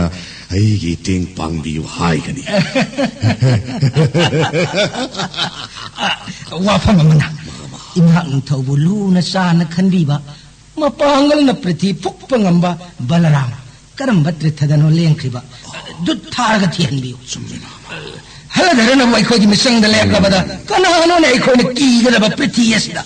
ꯑꯩꯒꯤ ꯃꯇꯦꯡ ꯄꯥꯡꯕꯤꯌꯨ ꯍꯥꯏꯒꯅꯤ꯫ ꯋꯥꯐꯝ ꯑꯃꯅ, ꯏꯝꯍꯥꯛ ꯅꯤꯡꯊꯧꯕꯨ ꯂꯨꯅ ꯆꯥꯟꯅ ꯈꯟꯕꯤꯕ, ꯃꯄꯥꯡꯒꯜꯅ ꯄ꯭ꯔꯤꯊꯤ ꯐꯨꯛꯄ ꯉꯝꯕ ꯕꯂꯔꯥꯝ ꯀꯔꯝꯕ ꯇꯤꯔꯊꯗꯅꯣ ꯂꯦꯡꯈ꯭ꯔꯤꯕ? ꯗꯨꯠ ꯊꯥꯔꯒ ꯊꯤꯍꯟꯕꯤꯌꯨ꯫ ꯍꯂꯙꯔꯅꯕꯨ ꯑꯩꯈꯣꯏꯒꯤ ꯃꯤꯆꯪꯗ ꯂꯦꯞꯂꯕꯗ ꯀꯅꯥꯅꯣꯅꯦ ꯑꯩꯈꯣꯏꯅ ꯀꯤꯒꯗꯕ ꯄ꯭ꯔꯤꯊꯤ ꯑꯁꯤꯗ?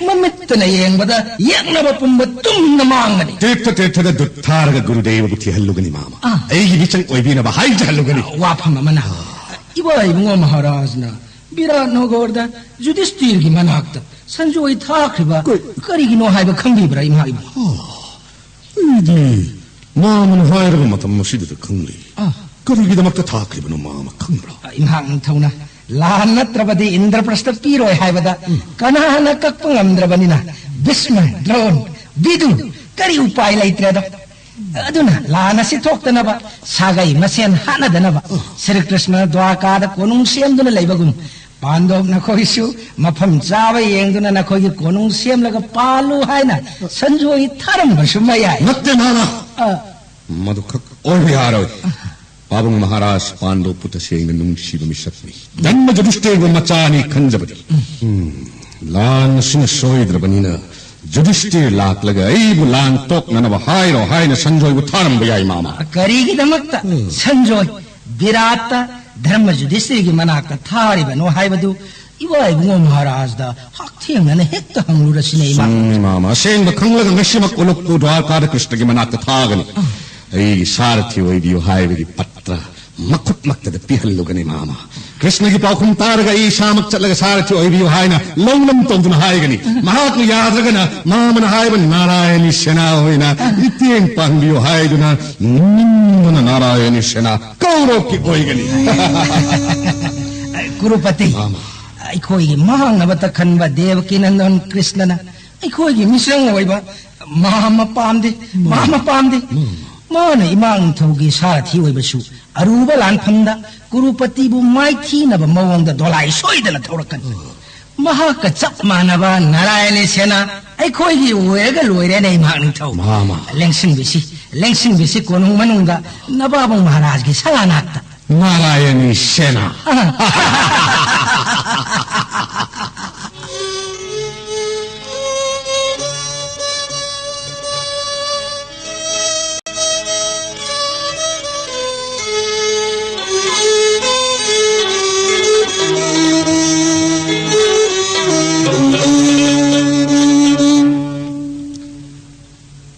ꯃꯃꯤꯠꯇꯅ ꯌꯦꯡꯕꯗ ꯌꯦꯛꯅꯕ ꯄꯨꯝꯕ ꯇꯨꯝꯅ ꯃꯥꯡꯒꯅꯤ꯫ ꯇꯤꯔꯊ ꯇꯤꯔꯊꯗ ꯗꯨꯠ ꯊꯥꯔꯒ ꯒꯨꯔꯨꯗꯦꯕꯕꯨ ꯊꯤꯍꯜꯂꯨꯒꯅꯤ, ꯃꯥꯃ꯫ ꯑꯥ꯫ ꯑꯩꯒꯤ ꯃꯤꯆꯪ ꯑꯣꯏꯕꯤꯅꯕ ꯍꯥꯏꯖꯍꯜꯂꯨꯒꯅꯤ꯫ ꯋꯥꯐꯝ ꯑꯃꯅ, ꯏꯕꯥ ꯏꯕꯨꯡꯉꯣ ꯃꯍꯥꯔꯥꯖꯅ ꯕꯤꯔꯥꯠ ꯅꯣꯒꯣꯔꯗ ꯌꯨꯙꯤꯁꯇꯤꯔꯒꯤ ꯃꯅꯥꯛꯇ ꯁꯟꯖꯣꯏ ꯊꯥꯈ꯭ꯔꯤꯕ ꯀꯔꯤꯒꯤꯅꯣ ꯍꯥꯏꯕ ꯈꯪꯕꯤꯕ꯭ꯔꯥ, ꯏꯃꯥ ꯏꯕꯣ? ꯑꯩꯗꯤ ꯃꯥꯃꯅ ꯍꯥꯏꯔꯕ ꯃꯇꯝ ꯑꯁꯤꯗꯨꯗ ꯈꯪꯂꯤ꯫ ꯑꯥ꯫ ꯀꯔꯤꯒꯤꯗꯃꯛꯇ ꯊꯥꯈ꯭ꯔꯤꯕꯅꯣ ꯃꯥꯃ ꯈꯪꯕ꯭ꯔꯥ? ꯏꯝꯍꯥꯛ ꯅꯤꯡꯊꯧꯅ ꯂꯥꯟ ꯅꯠꯇ꯭ꯔꯕꯗꯤ ꯏꯟꯗ꯭ꯔꯄ꯭ꯔꯁꯇ ꯄꯤꯔꯣꯏ ꯍꯥꯏꯕꯗ ꯀꯅꯥꯅ ꯀꯛꯄ ꯉꯝꯗ꯭ꯔꯕꯅꯤꯅ ꯚꯤꯁꯃ, ꯗ꯭ꯔꯣꯟ, ꯚꯤꯗꯨ ꯀꯔꯤ ꯎꯄꯥꯏ ꯂꯩꯇ꯭ꯔꯦꯗꯣ꯫ ꯑꯗꯨꯅ ꯂꯥꯟ ꯑꯁꯤ ꯊꯣꯛꯇꯅꯕ ꯁꯥꯒꯩ ꯃꯁꯦꯟ ꯍꯥꯠꯅꯗꯅꯕ ꯁ꯭ꯔꯤ ꯀ꯭ꯔꯤꯁꯅ ꯗ꯭ꯋꯥꯔꯀꯥꯗ ꯀꯣꯅꯨꯡ ꯁꯦꯝꯗꯨꯅ ꯂꯩꯕꯒꯨꯝ ꯄꯥꯟꯗꯣꯞ ꯅꯈꯣꯏꯁꯨ ꯃꯐꯝ ꯆꯥꯕ ꯌꯦꯡꯗꯨꯅ ꯅꯈꯣꯏꯒꯤ ꯀꯣꯅꯨꯡ ꯁꯦꯝꯂꯒ ꯄꯥꯜꯂꯨ ꯍꯥꯏꯅ ꯁꯟꯖꯣꯏ ꯊꯥꯔꯝꯕꯁꯨ ꯃꯌꯥꯏ꯫ ꯅꯠꯇꯦ ꯃꯥꯃ, ꯑ, ꯃꯗꯨꯈꯛ ꯑꯣꯏꯕ ꯌꯥꯔꯣꯏ꯫ ꯄꯥꯕꯨꯡ ꯃꯍꯥꯔꯥꯖ ꯄꯥꯟꯗꯣꯞꯄꯨ ꯇꯁꯦꯡꯅ ꯅꯨꯡꯁꯤꯕ ꯃꯤꯁꯛꯅꯤ꯫ ꯙꯔꯃ ꯌꯨꯙꯤꯁꯇꯤꯔꯕꯨ ꯃꯆꯥꯅꯤ ꯈꯟꯖꯕꯅꯤ꯫ ꯎꯝ, ꯂꯥꯟ ꯑꯁꯤꯅ ꯁꯣꯏꯗ꯭ꯔꯕꯅꯤꯅ ꯌꯨꯙꯤꯁꯇꯤꯔ ꯂꯥꯛꯂꯒ ꯑꯩꯕꯨ ꯂꯥꯟ ꯇꯣꯛꯅꯅꯕ ꯍꯥꯏꯔꯣ ꯍꯥꯏꯅ ꯁꯟꯖꯣꯏꯕꯨ ꯊꯥꯔꯝꯕ ꯌꯥꯏ ꯃꯥꯃ꯫ ꯀꯔꯤꯒꯤꯗꯃꯛꯇ ꯁꯟꯖꯣꯏ ꯕꯤꯔꯥꯠꯇ ꯙꯔꯃ ꯌꯨꯙꯤꯁꯇꯤꯔꯒꯤ ꯃꯅꯥꯛꯇ ꯊꯥꯔꯤꯕꯅꯣ ꯍꯥꯏꯕꯗꯨ ꯏꯕꯥ ꯏꯕꯨꯡꯉꯣ ꯃꯍꯥꯔꯥꯖꯗ ꯍꯛꯊꯦꯡꯅꯅ ꯍꯦꯛꯇ ꯍꯪꯂꯨꯔꯁꯤꯅꯦ, ꯏꯃꯥ꯫ ꯆꯨꯝꯃꯤ ꯃꯥꯃ, ꯑꯁꯦꯡꯕ ꯈꯪꯂꯒ ꯉꯁꯤꯃꯛ ꯎꯂꯨꯞꯄꯨ ꯗ꯭ꯋꯥꯔꯀꯥꯗ ꯀ꯭ꯔꯤꯁꯅꯒꯤ ꯃꯅꯥꯛꯇ ꯊꯥꯒꯅꯤ꯫ ꯑꯩꯒꯤ ꯁꯥꯔꯊꯤ ꯑꯣꯏꯕꯤꯌꯨ ꯍꯥꯏꯕꯒꯤ ꯄꯠꯇ꯭ꯔ ꯃꯈꯨꯠꯃꯛꯇꯗ ꯄꯤꯍꯜꯂꯨꯒꯅꯤ ꯃꯥꯃ꯫ ꯀ꯭ꯔꯤꯁꯅꯒꯤ ꯄꯥꯎꯈꯨꯝ ꯇꯥꯔꯒ ꯑꯩ ꯏꯁꯥꯃꯛ ꯆꯠꯂꯒ ꯁꯥꯔꯊꯤ ꯑꯣꯏꯕꯤꯌꯨ ꯍꯥꯏꯅ ꯂꯧꯅꯝ ꯇꯧꯗꯨꯅ ꯍꯥꯏꯒꯅꯤ꯫ ꯃꯍꯥꯛꯅ ꯌꯥꯗ꯭ꯔꯒꯅ ꯃꯥꯃꯅ ꯍꯥꯏꯕ ꯅꯥꯔꯥꯌꯅꯤ ꯁꯦꯅꯥ ꯑꯣꯏꯅ ꯃꯇꯦꯡ ꯄꯥꯡꯕꯤꯌꯨ ꯍꯥꯏꯗꯨꯅ ꯅꯤꯡꯕꯅ ꯅꯥꯔꯥꯌꯅꯤ ꯁꯦꯅꯥ ꯀꯧꯔꯣꯛꯀꯤ ꯑꯣꯏꯒꯅꯤ꯫ ꯀꯨꯔꯨꯄꯇꯤ, ꯃꯥꯃ꯫ ꯑꯩꯈꯣꯏꯒꯤ ꯃꯥꯡꯅꯕꯇ ꯈꯟꯕ ꯗꯦꯕꯀꯤ ꯅꯟꯗꯟ ꯀ꯭ꯔꯤꯁꯅꯅ ꯑꯩꯈꯣꯏꯒꯤ ꯃꯤꯆꯪ ꯑꯣꯏꯕ ꯃꯥꯃ ꯄꯥꯝꯗꯦ, ꯃꯥꯃ ꯄꯥꯝꯗꯦ꯫ ꯃꯥꯅ ꯏꯃꯥ ꯅꯤꯡꯊꯧꯒꯤ ꯁꯥꯔꯊꯤ ꯑꯣꯏꯕꯁꯨ ꯑꯔꯨꯕ ꯂꯥꯟꯐꯝꯗ ꯀꯨꯔꯨꯄꯇꯤꯕꯨ ꯃꯥꯏꯊꯤꯅꯕ ꯃꯑꯣꯡꯗ ꯗꯣꯂꯥꯏ ꯁꯣꯏꯗꯅ ꯊꯧꯔꯛꯀꯅꯤ꯫ ꯃꯍꯥꯛꯀ ꯆꯞ ꯃꯥꯟꯅꯕ ꯅꯥꯔꯥꯌꯅꯤ ꯁꯦꯅꯥ ꯑꯩꯈꯣꯏꯒꯤ ꯑꯣꯏꯔꯒ ꯂꯣꯏꯔꯦꯅꯦ, ꯏꯃꯥ ꯅꯤꯡꯊꯧ꯫ ꯃꯥꯃ꯫ ꯂꯦꯡꯁꯤꯟꯕꯤꯁꯤ, ꯂꯦꯡꯁꯤꯟꯕꯤꯁꯤ ꯀꯣꯅꯨꯡ ꯃꯅꯨꯡꯗ ꯅꯕꯥꯕ ꯃꯍꯥꯔꯥꯖꯒꯤ ꯁꯉꯥ ꯅꯥꯛꯇ꯫ ꯅꯥꯔꯥꯌꯅꯤ ꯁꯦꯅꯥ꯫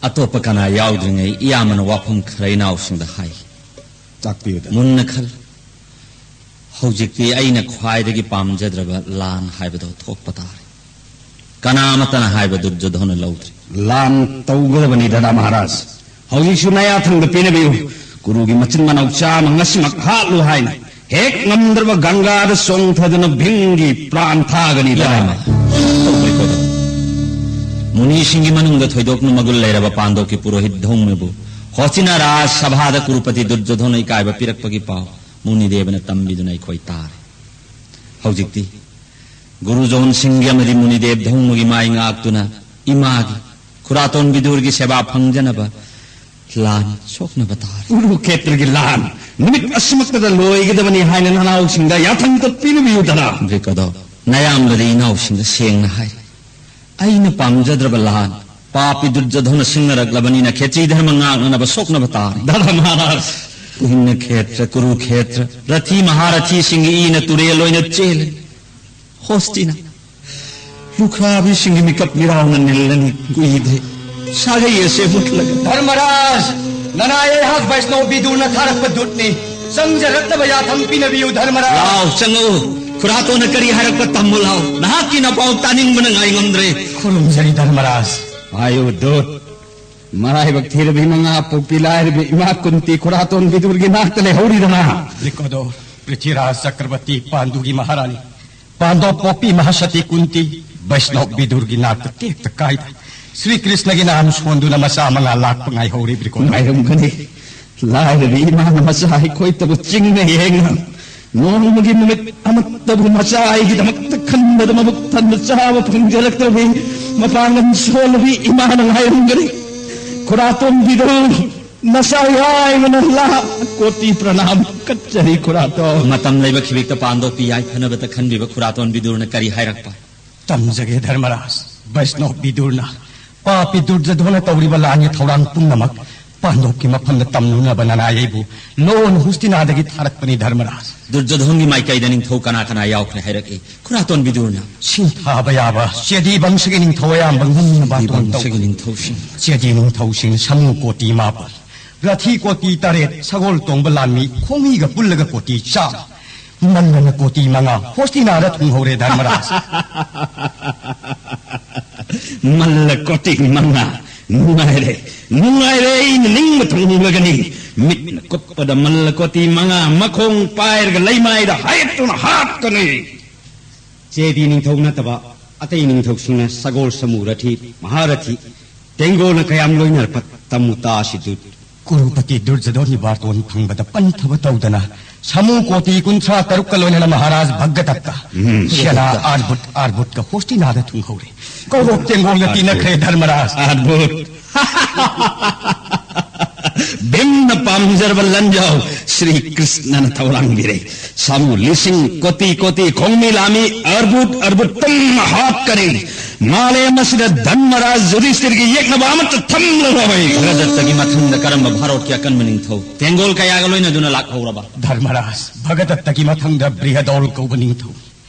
ꯑꯇꯣꯞꯄ ꯀꯅꯥ ꯌꯥꯎꯗ꯭ꯔꯤꯉꯩ ꯏꯌꯥꯝꯕꯅ ꯋꯥꯐꯝ ꯈꯔ ꯏꯅꯥꯎꯁꯤꯡꯗ ꯍꯥꯏ꯫ ꯇꯥꯛꯄꯤꯌꯨꯗ꯫ ꯃꯨꯟꯅ ꯈꯜ꯫ ꯍꯧꯖꯤꯛꯇꯤ ꯑꯩꯅ ꯈ꯭ꯋꯥꯏꯗꯒꯤ ꯄꯥꯝꯖꯗ꯭ꯔꯕ ꯂꯥꯟ ꯍꯥꯏꯕꯗꯣ ꯊꯣꯛꯄ ꯇꯥꯔꯦ꯫ ꯀꯅꯥ ꯑꯃꯠꯇꯅ ꯍꯥꯏꯕ ꯗꯨꯔꯖꯣꯙꯅ ꯂꯧꯗ꯭ꯔꯤ꯫ ꯂꯥꯟ ꯇꯧꯒꯗꯕꯅꯤ ꯗꯗꯥ ꯃꯍꯥꯔꯥꯖ꯫ ꯍꯧꯖꯤꯛꯁꯨ ꯅꯌꯥꯊꯪꯗ ꯄꯤꯅꯕꯤꯌꯨ꯫ ꯀꯨꯔꯨꯒꯤ ꯃꯆꯤꯟ ꯃꯅꯥꯎ ꯆꯥꯝꯃ ꯉꯁꯤꯃꯛ ꯍꯥꯠꯂꯨ ꯍꯥꯏꯅ꯫ ꯍꯦꯛ ꯉꯝꯗ꯭ꯔꯕ ꯒꯪꯒꯥꯗ ꯆꯣꯡꯊꯗꯨꯅ ꯚꯤꯝꯒꯤ ꯄ꯭ꯔꯥꯟ ꯊꯥꯒꯅꯤ ꯗꯗꯥ꯫ ꯏꯃꯥ, ꯇꯧꯕ꯭ꯔꯤꯀꯣꯗꯣ꯫ ꯃꯨꯅꯤꯁꯤꯡꯒꯤ ꯃꯅꯨꯡꯗ ꯊꯣꯏꯗꯣꯛꯅ ꯃꯒꯨꯟ ꯂꯩꯔꯕ ꯄꯥꯟꯗꯣꯞꯀꯤ ꯄꯨꯔꯣꯍꯤꯠ ꯙꯧꯃꯕꯨ ꯍꯣꯆꯤꯅ ꯔꯥꯖ ꯁꯚꯥꯗ ꯀꯨꯔꯨꯄꯇꯤ ꯗꯨꯔꯖꯣꯙꯅ ꯏꯀꯥꯏꯕ ꯄꯤꯔꯛꯄꯒꯤ ꯄꯥꯎ ꯃꯨꯅꯤꯗꯦꯕꯅ ꯇꯝꯕꯤꯗꯨꯅ ꯑꯩꯈꯣꯏ ꯇꯥꯔꯦ꯫ ꯍꯧꯖꯤꯛꯇꯤ ꯒꯨꯔꯨ ꯖꯣꯟ ꯁꯤꯡꯒꯤ ꯑꯃꯗꯤ ꯃꯨꯅꯤꯗꯦꯕ ꯙꯧꯃꯒꯤ ꯃꯥꯏ ꯉꯥꯛꯇꯨꯅ ꯏꯃꯥꯒꯤ, ꯈꯨꯔꯥꯇꯣꯟ ꯕꯤꯗꯨꯔꯒꯤ ꯁꯦꯕꯥ ꯐꯪꯖꯅꯕ ꯂꯥꯟ ꯁꯣꯛꯅꯕ ꯇꯥꯔꯦ꯫ ꯀꯨꯔꯨꯈꯦꯇ꯭ꯔꯒꯤ ꯂꯥꯟ ꯅꯨꯃꯤꯠ ꯑꯁꯤꯃꯛꯇꯗ ꯂꯣꯏꯒꯗꯕꯅꯤ ꯍꯥꯏꯅ ꯅꯅꯥꯎꯁꯤꯡꯗ ꯌꯥꯊꯪ ꯇꯠꯄꯤꯔꯕꯤꯌꯨꯗꯅ꯫ ꯕ꯭ꯔꯤꯀꯣꯗꯣ, ꯅꯌꯥꯝꯕꯗꯤ ꯏꯅꯥꯎꯁꯤꯡꯗ ꯁꯦꯡꯅ ꯍꯥꯏꯔꯦ꯫ ꯑꯩꯅ ꯄꯥꯝꯖꯗ꯭ꯔꯕ ꯂꯥꯟ ꯄꯥꯄꯤ ꯗꯨꯔꯖꯣꯙꯅ ꯁꯤꯡꯅꯔꯛꯂꯕꯅꯤꯅ ꯈꯦꯇ꯭ꯔꯤ ꯙꯔꯃ ꯉꯥꯛꯅꯅꯕ ꯁꯣꯛꯅꯕ ꯇꯥꯔꯦ꯫ ꯗꯥꯗꯥ ꯃꯍꯥꯔꯥꯖ꯫ ꯀꯨꯍꯤꯟꯅ ꯈꯦꯇ꯭ꯔ, ꯀꯨꯔꯨ ꯈꯦꯇ꯭ꯔ, ꯔꯊꯤ ꯃꯍꯥꯔꯊꯤꯁꯤꯡꯒꯤ ꯏꯅ ꯇꯨꯔꯦꯜ ꯑꯣꯏꯅ ꯆꯦꯜꯂꯦ꯫ ꯍꯣꯁꯇꯤꯅ ꯂꯨꯈ꯭ꯔꯥꯕꯤꯁꯤꯡꯒꯤ ꯃꯤꯀꯞ ꯃꯤꯔꯥꯎꯅ ꯅꯤꯜꯂꯅꯤ ꯀꯨꯏꯗ꯭ꯔꯦ꯫ ꯁꯥꯒꯩ ꯑꯁꯦ ꯃꯨꯠꯂꯒ꯫ ꯙꯔꯃꯔꯥꯖ, ꯅꯅꯥꯏ ꯑꯩꯍꯥꯛ ꯕꯩꯁꯅꯣ ꯕꯤꯗꯨꯔꯅ ꯊꯥꯔꯛꯄ ꯗꯨꯠꯅꯤ꯫ ꯆꯪꯖꯔꯛꯅꯕ ꯌꯥꯊꯪ ꯄꯤꯅꯕꯤꯌꯨ ꯙꯔꯃꯔꯥꯖ꯫ ꯂꯥꯎ, ꯆꯪꯉꯛꯎ꯫ ꯈꯨꯔꯥꯇꯣꯟꯅ ꯀꯔꯤ ꯍꯥꯏꯔꯛꯄ ꯇꯝꯃꯨ ꯂꯥꯎ꯫ ꯅꯍꯥꯛꯀꯤ ꯅꯄꯥꯎ ꯇꯥꯅꯤꯡꯕꯅ ꯉꯥꯏ ꯉꯝꯗ꯭ꯔꯦ꯫ ꯈꯨꯔꯨꯝꯖꯔꯤ ꯙꯔꯃꯔꯥꯖ꯫ ꯍꯥꯏꯌꯨ ꯗꯨꯠ꯫ ꯃꯔꯥꯏꯕꯛ ꯊꯤꯔꯕꯤ ꯃꯉꯥ ꯄꯣꯛꯄꯤ ꯂꯥꯏꯔꯕꯤ ꯏꯃꯥ ꯀꯨꯟꯇꯤ ꯈꯨꯔꯥꯇꯣꯟ ꯕꯤꯗꯨꯔꯒꯤ ꯅꯥꯛꯇ ꯂꯩꯍꯧꯔꯤꯗꯅ꯫ ꯕ꯭ꯔꯤꯀꯣꯗꯣ, ꯄ꯭ꯔꯤꯊꯤꯔꯥꯖ ꯆꯀ꯭ꯔꯕꯔꯇꯤ ꯄꯥꯟꯗꯨꯒꯤ ꯃꯍꯥꯔꯥꯅꯤ꯫ ꯄꯥꯟꯗꯣꯞ ꯄꯣꯛꯄꯤ ꯃꯍꯥꯁꯇꯤ ꯀꯨꯟꯇꯤ, ꯕꯩꯁꯅꯣꯞ ꯕꯤꯗꯨꯔꯒꯤ ꯅꯥꯛꯇ ꯇꯦꯛꯇ ꯀꯥꯏꯗ ꯁ꯭ꯔꯤ ꯀ꯭ꯔꯤꯁꯅꯒꯤ ꯅꯥꯝ ꯁꯣꯟꯗꯨꯅ ꯃꯆꯥ ꯃꯉꯥ ꯂꯥꯛꯄ ꯉꯥꯏꯍꯧꯔꯤꯕ꯭ꯔꯤꯀꯣ꯫ ꯉꯥꯏꯔꯝꯒꯅꯤ꯫ ꯂꯥꯏꯔꯕꯤ ꯏꯃꯥꯅ ꯃꯆꯥ ꯑꯩꯈꯣꯏꯇꯕꯨ ꯆꯤꯡꯅ ꯌꯦꯡꯅ ꯅꯣꯡꯃꯒꯤ ꯅꯨꯃꯤꯠ ꯑꯃꯠꯇꯕꯨ ꯃꯆꯥ ꯑꯩꯒꯤꯗꯃꯛꯇ ꯈꯟꯕꯗ ꯃꯕꯨꯛ ꯊꯟꯅ ꯆꯥꯕ ꯐꯪꯖꯔꯛꯇ꯭ꯔꯕꯤ ꯃꯄꯥꯡꯒꯜ ꯁꯣꯜꯂꯕꯤ ꯏꯃꯥꯅ ꯉꯥꯏꯔꯝꯒꯅꯤ꯫ ꯈꯨꯔꯥꯇꯣꯟ ꯕꯤꯗꯨꯔ, ꯅꯁꯥ ꯌꯥꯏꯃꯅ ꯂꯥꯛ ꯀꯣꯇꯤ ꯄ꯭ꯔꯅꯥꯝ ꯀꯠꯆꯔꯤ ꯈꯨꯔꯥꯇꯣꯟ꯫ ꯃꯇꯝ ꯂꯩꯕ ꯈꯤꯕꯤꯛꯇ ꯄꯥꯟꯗꯣꯞꯄꯤ ꯌꯥꯏꯐꯅꯕꯇ ꯈꯟꯕꯤꯕ ꯈꯨꯔꯥꯇꯣꯟ ꯕꯤꯗꯨꯔꯅ ꯀꯔꯤ ꯍꯥꯏꯔꯛꯄ? ꯇꯝꯖꯒꯦ ꯙꯔꯃꯔꯥꯖ꯫ ꯕꯩꯁꯅꯣꯞ ꯕꯤꯗꯨꯔꯅ ꯄꯥꯄꯤ ꯗꯨꯔꯖꯣꯙꯣꯅ ꯇꯧꯔꯤꯕ ꯂꯥꯟꯒꯤ ꯊꯧꯔꯥꯡ ꯄꯨꯝꯅꯃꯛ ꯄꯥꯟꯗꯣꯞꯀꯤ ꯃꯐꯝꯗ ꯇꯝꯂꯨꯅꯕ ꯅꯅꯥꯏ ꯑꯩꯕꯨ ꯂꯣꯟ ꯍꯨꯁꯇꯤꯅꯥꯗꯒꯤ ꯊꯥꯔꯛꯄꯅꯤ ꯙꯔꯃꯔꯥꯖ꯫ ꯗꯨꯔꯖꯣꯙꯣꯟꯒꯤ ꯃꯥꯏꯀꯩꯗ ꯅꯤꯡꯊꯧ ꯀꯅꯥ ꯀꯅꯥ ꯌꯥꯎꯈ꯭ꯔꯦ ꯍꯥꯏꯔꯛꯏ ꯈꯨꯔꯥꯇꯣꯟ ꯕꯤꯗꯨꯔꯅ? ꯁꯤꯡꯊꯥꯕ ꯌꯥꯕ ꯆꯦꯗꯤ ꯕꯪꯁꯒꯤ ꯅꯤꯡꯊꯧ ꯑꯌꯥꯝꯕ ꯉꯝꯅ ꯕꯥꯇꯣꯟ ꯇꯧ꯫ ꯕꯪꯁꯒꯤ ꯅꯤꯡꯊꯧꯁꯤꯡ꯫ ꯆꯦꯗꯤ ꯅꯤꯡꯊꯧꯁꯤꯡ ꯁꯃꯨ ꯀꯣꯇꯤ ꯃꯥꯄꯜ, ꯔꯊꯤ ꯀꯣꯇꯤ ꯇꯔꯦꯠ, ꯁꯒꯣꯜ ꯇꯣꯡꯕ ꯂꯥꯟꯃꯤ ꯈꯣꯡꯃꯤꯒ ꯄꯨꯜꯂꯒ ꯀꯣꯇꯤ ꯆꯥꯝꯃ, ꯃꯜꯂꯅ ꯀꯣꯇꯤ ꯃꯉꯥ ꯍꯣꯁꯇꯤꯅꯥꯗ ꯊꯨꯡꯍꯧꯔꯦ ꯙꯔꯃꯔꯥꯖ꯫ ꯃꯜꯂ ꯀꯣꯇꯤ ꯃꯉꯥ꯫ ꯅꯨꯡꯉꯥꯏꯔꯦ, ꯅꯨꯡꯉꯥꯏꯔꯦ, ꯑꯩꯅ ꯅꯤꯡꯕ ꯊꯨꯡꯂꯒꯅꯤ꯫ ꯃꯤꯠꯅ ꯀꯨꯞꯄꯗ ꯃꯜꯂ ꯀꯣꯇꯤ ꯃꯉꯥ ꯃꯈꯣꯡ ꯄꯥꯏꯔꯒ ꯂꯩꯃꯥꯏꯗ ꯍꯥꯏꯠꯇꯨꯅ ꯍꯥꯠꯀꯅꯤ꯫ ꯆꯦꯗꯤ ꯅꯤꯡꯊꯧ ꯅꯠꯇꯕ ꯑꯇꯩ ꯅꯤꯡꯊꯧꯁꯤꯡꯅ ꯁꯒꯣꯜ, ꯁꯃꯨ, ꯔꯊꯤ, ꯃꯍꯥꯔꯊꯤ, ꯇꯦꯡꯒꯣꯜꯅ ꯀꯌꯥꯝ ꯂꯣꯏꯅꯔꯛꯄ ꯇꯝꯃꯨ ꯇꯥꯁꯤ ꯗꯨꯠ꯫ ꯀꯨꯔꯨꯄꯇꯤ ꯗꯨꯔꯖꯣꯙꯣꯟꯒꯤ ꯕꯥꯔꯇꯣꯟ ꯐꯪꯕꯗ ꯄꯟꯊꯕ ꯇꯧꯗꯅ ꯁꯃꯨ ꯀꯣꯇꯤ ꯀꯨꯟꯊ꯭ꯔꯥ ꯇꯔꯨꯛꯀ ꯂꯣꯏꯅꯅ ꯃꯍꯥꯔꯥꯖ ꯚꯒꯗꯠꯇ, ꯎꯝ, ꯁꯦꯅꯥ ꯚꯒꯗꯠꯇ꯫ ꯑꯥꯔꯕꯨꯠ ꯑꯥꯔꯕꯨꯠꯀ ꯍꯣꯁꯇꯤꯅꯥꯗ ꯊꯨꯡꯍꯧꯔꯦ꯫ ꯀꯧꯔꯣꯞ ꯇꯦꯡꯒꯣꯜꯒ ꯑꯥꯔꯕꯨꯠ꯫ ꯇꯤꯟꯅꯈ꯭ꯔꯦ ꯙꯔꯃꯔꯥꯖ꯫ ꯑꯥꯔꯕꯨꯠ꯫ ꯚꯤꯝꯅ ꯄꯥꯝꯖꯔꯕ ꯂꯟꯖꯥꯎ ꯁ꯭ꯔꯤ ꯀ꯭ꯔꯤꯁꯅꯅ ꯊꯧꯔꯥꯡꯕꯤꯔꯦ꯫ ꯁꯥꯃꯨ ꯂꯤꯁꯤꯡ ꯀꯣꯇꯤ ꯀꯣꯇꯤ ꯈꯣꯡꯃꯤ ꯂꯥꯃꯤ ꯑꯔꯕꯨꯠ ꯑꯔꯕꯨꯠ ꯇꯝꯅ ꯍꯥꯠꯀꯅꯤ꯫ ꯃꯥꯂꯦꯝ ꯑꯁꯤꯗ ꯙꯔꯃꯔꯥꯖ ꯌꯨꯙꯤꯁꯊꯤꯔꯒꯤ ꯌꯦꯛꯅꯕ ꯑꯃꯠꯇ ꯊꯝꯂꯔꯣꯏ꯫ ꯚꯒꯗꯠꯇꯒꯤ ꯃꯊꯪꯗ ꯀꯔꯝꯕ ꯚꯥꯔꯣꯠꯀꯤ ꯑꯀꯟꯕ ꯅꯤꯡꯊꯧ ꯇꯦꯡꯒꯣꯜ ꯀꯌꯥꯒ ꯂꯣꯏꯅꯗꯨꯅ ꯂꯥꯛꯍꯧꯔꯕ? ꯙꯔꯃꯔꯥꯖ, ꯚꯒꯗꯠꯇꯒꯤ ꯃꯊꯪꯗ ꯕ꯭ꯔꯤꯍꯗꯧꯜ ꯀꯧꯕ ꯅꯤꯡꯊꯧ